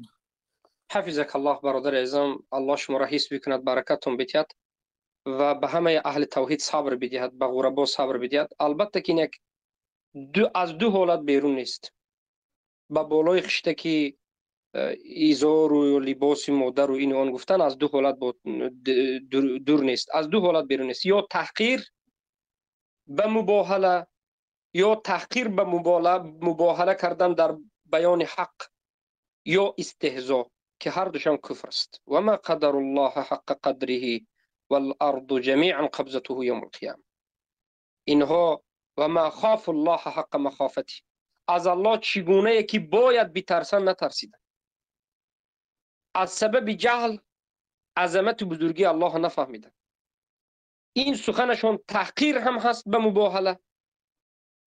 حفظک الله برادر عزیزم، الله شما را حفظ بکند، برکتون بدهد و به همه اهل توحید صبر بدهد، به غربا صبر بدهد. البته که یک از دو حالت بیرون نیست. به بالای خشتکی ایزار و لباس مادر و این آن گفتن از دو حالت دور نیست، از دو حالت بیرون نیست. یا تحقیر به مباهله یا تحقیر به مباهله کردن در بیان حق یا استهزا که هر دوشان کفر است. و ما قدر الله حق قدره والارض جمیعا قبضته یوم القیامه. اینها و ما خاف الله حق مخافته، از الله چگونه که باید بترسن نترسیدن، از سبب جهل عظمت و بزرگی الله نفهمیدن. این سخنشون تحقیر هم هست به مباهله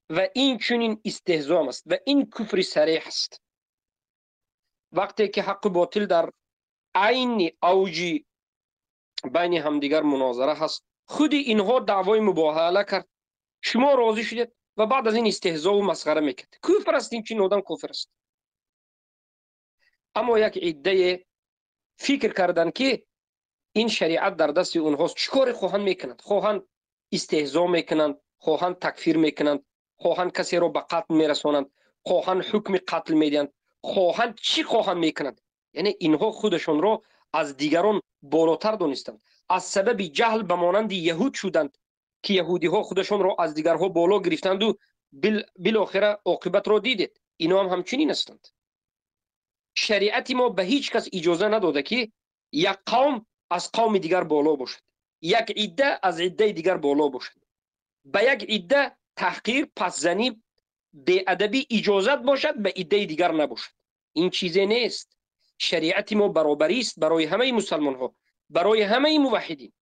و این چنین استهزا هم است و این کفر صریح است. وقتی که حق و باطل در عین اوج بین همدیگر مناظره هست، خود اینها دعوای مباهله کرد، شما راضی شدید و بعد از این استهزا و مسخره میکرد. کفر است، این چنین آدم کفر است. اما یک عده فکر کردن که این شریعت در دست اونهاست، چیکار خواهند میکنند؟ خواهند استهزا میکنند، خواهند تکفیر میکنند، خواهند کسی رو به قتل میرسانند، خواهند حکم قتل میدهند، خواهند چی خواهند میکنند. یعنی اینها خودشون رو از دیگران بالاتر دانستند، از سبب جهل به مانند یهود شدند که یهودی ها خودشون رو از دیگرها بالا گرفتند و بالاخره عاقبت رو دیدید. اینا هم همچنین هستند. شریعت ما به هیچ کس اجازه نداده که یک قوم از قوم دیگر بالا باشد، یک عده از عده دیگر بالا باشد. به یک عده تحقیر، پسزنی، بی‌ادبی اجازت باشد، به عده دیگر نباشد. این چیزی نیست. شریعت ما برابری است برای همه مسلمان ها، برای همه موحدین.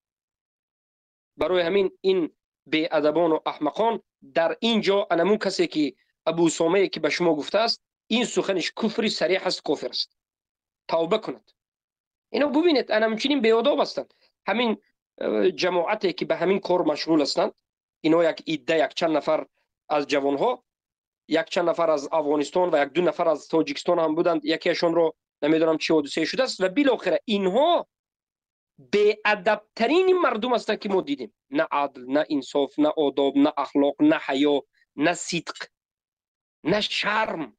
برای همین این Беадабон ва аҳмақон дар ин ҷо анамун касе ки Абу Усомае ки ба шумо гуфтааст, ин суханиш куфри сариҳ аст, кофир аст, тавба кунад. Ино бубинед, анамчунин беодоб ҳастанд. Ҳамин ҷамоате ки ба ҳамин кор машғул ҳастанд, ино як идда, якчанд нафар аз ҷавонҳо, якчанд нафар аз Афғонистон ва як ду нафар аз Тоҷикистон ҳам буданд, якеашонро намедонам чӣ ҳодисае шудааст. Ва билохира инҳо беадабтарини мардум ҳастанд ки мо дидем. На адл, на инсоф, на одоб, на ахлоқ, на ҳаё, на сидқ, на шарм,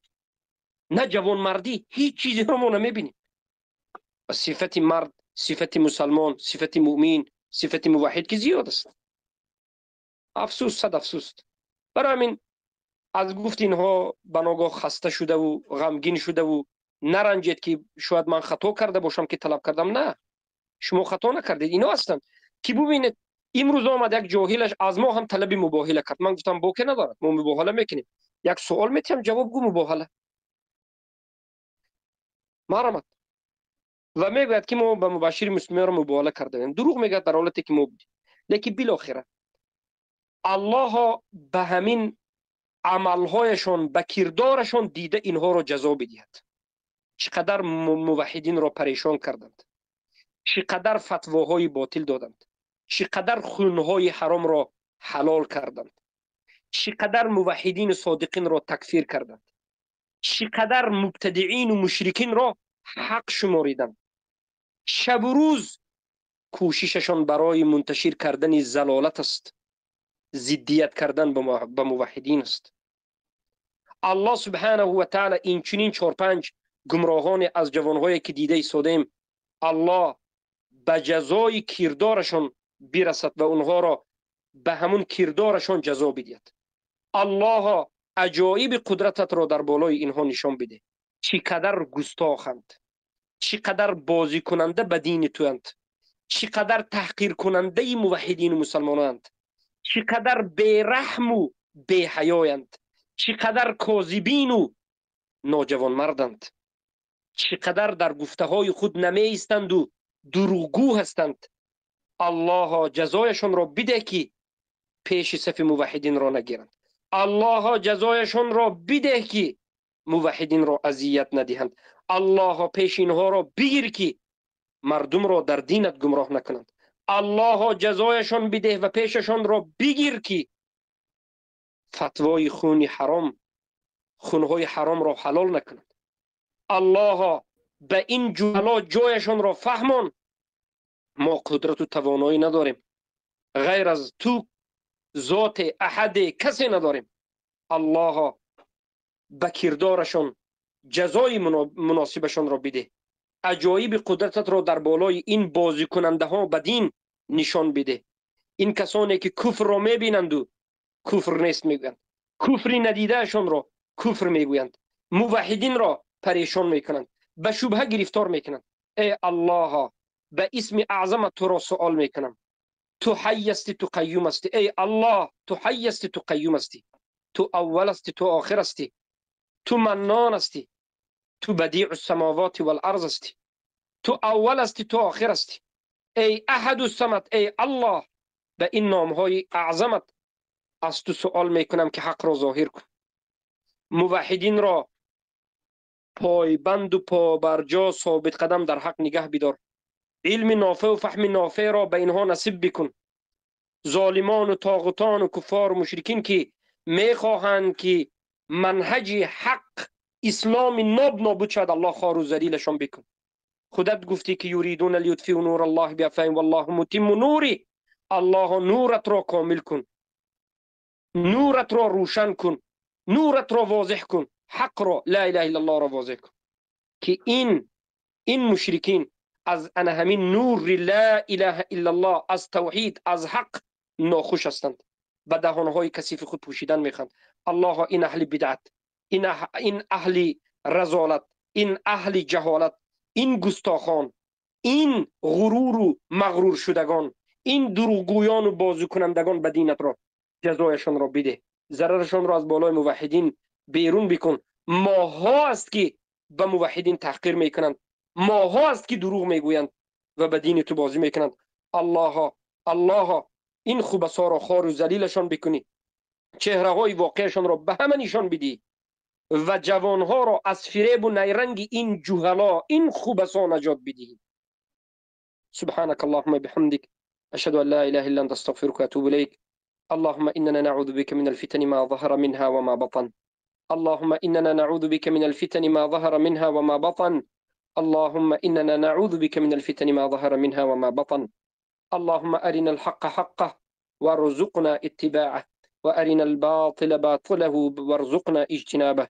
на ҷавонмардӣ, ҳеҷ чизеро мо намебинем. Ва сифати мард, сифати мусалмон, сифати муъмин, сифати муваҳҳид ки зиёд аст. Афсӯс, сад афсӯс. Барои ҳамин аз гуфти инҳо ба ногоҳ хаста шудаву ғамгин шудаву наранҷед ки шояд ман хато карда бошам ки талаб кардам. На, шумо хато накардед. Ино ҳастанд ки бубинед, имрӯз омад як ҷоҳилаш аз мо ҳам талаби мубоҳила кард. Ман гуфтам, боке надорад, мо мубоҳила мекунем. Як суол метиҳам, ҷавоб гӯ, мубоҳила марамад. Ва мегӯяд ки мо ба мубашшири муслимиёро мубоҳила кардаем. Дурӯғ мегӯяд дар ҳолате ки мо будем. Лекин билохира Аллоҳо ба ҳамин амалҳояшон, ба кирдорашон дида инҳоро ҷазо бидиҳад. Чӣ қадар муваҳҳидинро парешон карданд, чӣ қадар фатвоҳои ботил доданд, чӣ қадар хунҳои ҳаромро ҳалол карданд, чӣ қадар муваҳҳидину содиқинро такфир карданд, чӣ қадар мубтадиину мушрикинро ҳақ шумориданд. Шабу рӯз кӯшишашон барои мунташир кардани залолат аст, зиддият кардан ба муваҳҳидин аст. Аллоҳ субҳанаҳу ва таъала инчунин чор-панҷ гумроҳоне аз ҷавонҳое ки дида истодаем, Аллоҳ ба ҷазои кирдорашон бирасад ва онҳоро ба ҳамун кирдорашон ҷазо бидиҳад. Аллоҳо аҷоиби қудрататро дар болои инҳо нишон бидеҳ. Чӣ қадар густоханд, чӣ қадар бозикунанда ба дини туянд, чӣ қадар таҳқиркунандаи муваҳҳидину мусалмонанд, чӣ қадар бераҳму беҳаёянд, чӣ қадар козибину ноҷавонмарданд, чӣ қадар дар гуфтаҳои худ намеистанду дурӯғгӯ ҳастанд. Аллоҳо ҷазояшонро бидеҳ ки пеши сафи муваҳҳидинро нагиранд. Аллоҳо ҷазояшонро бидеҳ ки муваҳҳидинро азият надиҳанд. Аллоҳо пеши инҳоро бигир ки мардумро дар динат гумроҳ накунанд. Аллоҳо ҷазояшон бидеҳ ва пешашонро бигир ки фатвои хуни ҳаром, хунҳои ҳаромро ҳалол накунанд. Аллоҳо ба ин ҷуҳало ҷояшонро фаҳмон. Мо қудрату тавоноӣ надорем, ғайр аз ту зоте, аҳаде, касе надорем. Аллоҳо ба кирдорашон ҷазои муносибашонро бидеҳ. Аҷоиби қудрататро дар болои ин бозикунандаҳо ба дин нишон бидеҳ. Ин касоне ки куфрро мебинанду куфр нест мегӯянд, куфри надидаашонро куфр мегӯянд, муваҳҳидинро парешон мекунанд, ба шубҳа гирифтор мекунанд. Эй Аллоҳо, ба исми аъзамат туро суол мекунам. Ту ҳайй ҳастӣ, ту қайюм ҳастӣ. Эй Аллоҳ, ту ҳайй ҳастӣ, ту қайюм ҳастӣ, ту аввал ҳастӣ, ту охир ҳастӣ, ту маннон ҳастӣ, ту бадиъу самавоти вал арз ҳастӣ, ту аввал ҳастӣ, ту охир ҳастӣ. Эй аҳаду самад, эй Аллоҳ, ба ин номҳои аъзамат аз ту суол мекунам ки ҳақро зоҳир кун. Муваҳҳидинро пойбанду побарҷо собитқадам дар ҳақ нигаҳ бидор. Илми нофеъу фаҳми нофеъро ба инҳо насиб бикун. Золимону тоғутону куффору мушрикин ки мехоҳанд ки манҳаҷи ҳақ, исломи ноб нобуд шавад, Аллоҳ хору залилашон бикун. Худат гуфтӣ ки юридуна лиютфиу нура Аллоҳи биафвоҳиҳим валлоҳу мутимму нури. Аллоҳо нуратро комил кун, нуратро рӯшан кун, нуратро возеҳ кун, ҳақро, ла илаҳа иллаллоҳро возеҳ кун ки ин мушрикин аз ана ҳамин нури ла илаҳа иллаллоҳ, аз тавҳид, аз ҳақ нохуш ҳастанд, ба даҳонҳои касифи худ пӯшидан мехоҳанд. Аллоҳо ин аҳли бидъат, ин аҳли разолат, ин аҳли ҷаҳолат, ин густохон, ин ғуруру мағруршудагон, ин дурӯғгӯёну бозикунандагон ба динатро ҷазояшонро бидеҳ. Зарарашонро аз болои муваҳҳидин берун бикун. Моҳҳо аст ки ба муваҳҳидин таҳқир мекунанд, моҳҳо аст ки дурӯғ мегӯянд ва ба дини ту бозӣ мекунанд. Аллоҳо, Аллоҳо این خوبسا را خار و ذلیلشان بکنی، چهره های واقعشان را به همه نشان بدی و جوانها را از فریب و نیرنگ این جهلا، این خوبسا نجات بدی. سبحانك اللهم بحمدك، أشهد أن لا إله إلا أنت، أستغفرك وأتوب إليك. اللهم إننا نعوذ بك من الفتن ما ظهر منها وما بطن. اللهم إننا نعوذ بك من الفتن ما ظهر منها وما بطن. اللهم إننا نعوذ بك من الفتن ما ظهر منها وما بطن. اللهم أرنا الحق حقه وارزقنا اتباعه، وأرنا الباطل باطله وارزقنا اجتنابه.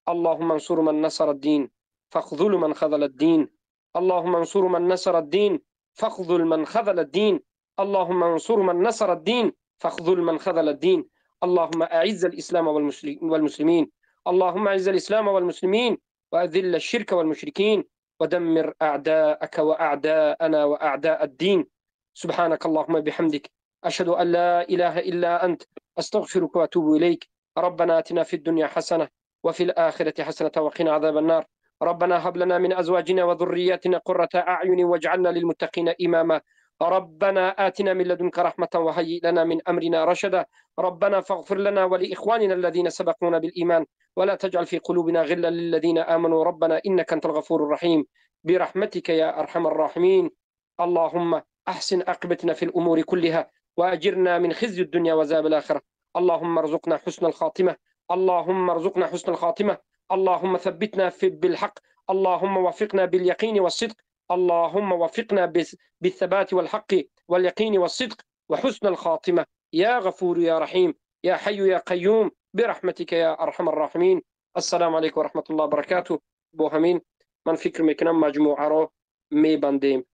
اللهم انصر من نصر الدين فاخذل من خذل الدين. اللهم انصر من نصر الدين فاخذل من خذل الدين. اللهم انصر من نصر الدين فاخذل من خذل الدين. اللهم أعز الإسلام والمسلمين. اللهم أعز الإسلام والمسلمين، وأذل الشرك والمشركين، ودمر أعداءك وأعداءنا وأعداء الدين. سبحانك اللهم بحمدك، أشهد أن لا إله إلا أنت، أستغفرك وأتوب إليك. ربنا آتنا في الدنيا حسنة وفي الآخرة حسنة وقنا عذاب النار. ربنا هب لنا من أزواجنا وذرياتنا قرة أعين واجعلنا للمتقين إماما. ربنا آتنا من لدنك رحمة وهيئ لنا من أمرنا رشدا. ربنا فاغفر لنا ولإخواننا الذين سبقونا بالإيمان، ولا تجعل في قلوبنا غلا للذين آمنوا، ربنا إنك أنت الغفور الرحيم، برحمتك يا أرحم الراحمين. اللهم أحسن عاقبتنا في الأمور كلها، وأجرنا من خزي الدنيا وعذاب الآخرة. اللهم ارزقنا حسن الخاتمة. اللهم ارزقنا حسن الخاتمة. اللهم ثبتنا بالحق. اللهم وفقنا باليقين والصدق. اللهم وفقنا بالثبات والحق واليقين والصدق وحسن الخاتمة، يا غفور يا رحيم يا حي يا قيوم، برحمتك يا أرحم الراحمين. السلام عليكم ورحمة الله وبركاته. بو همین من فکر میکنم مجموعه را میبندیم.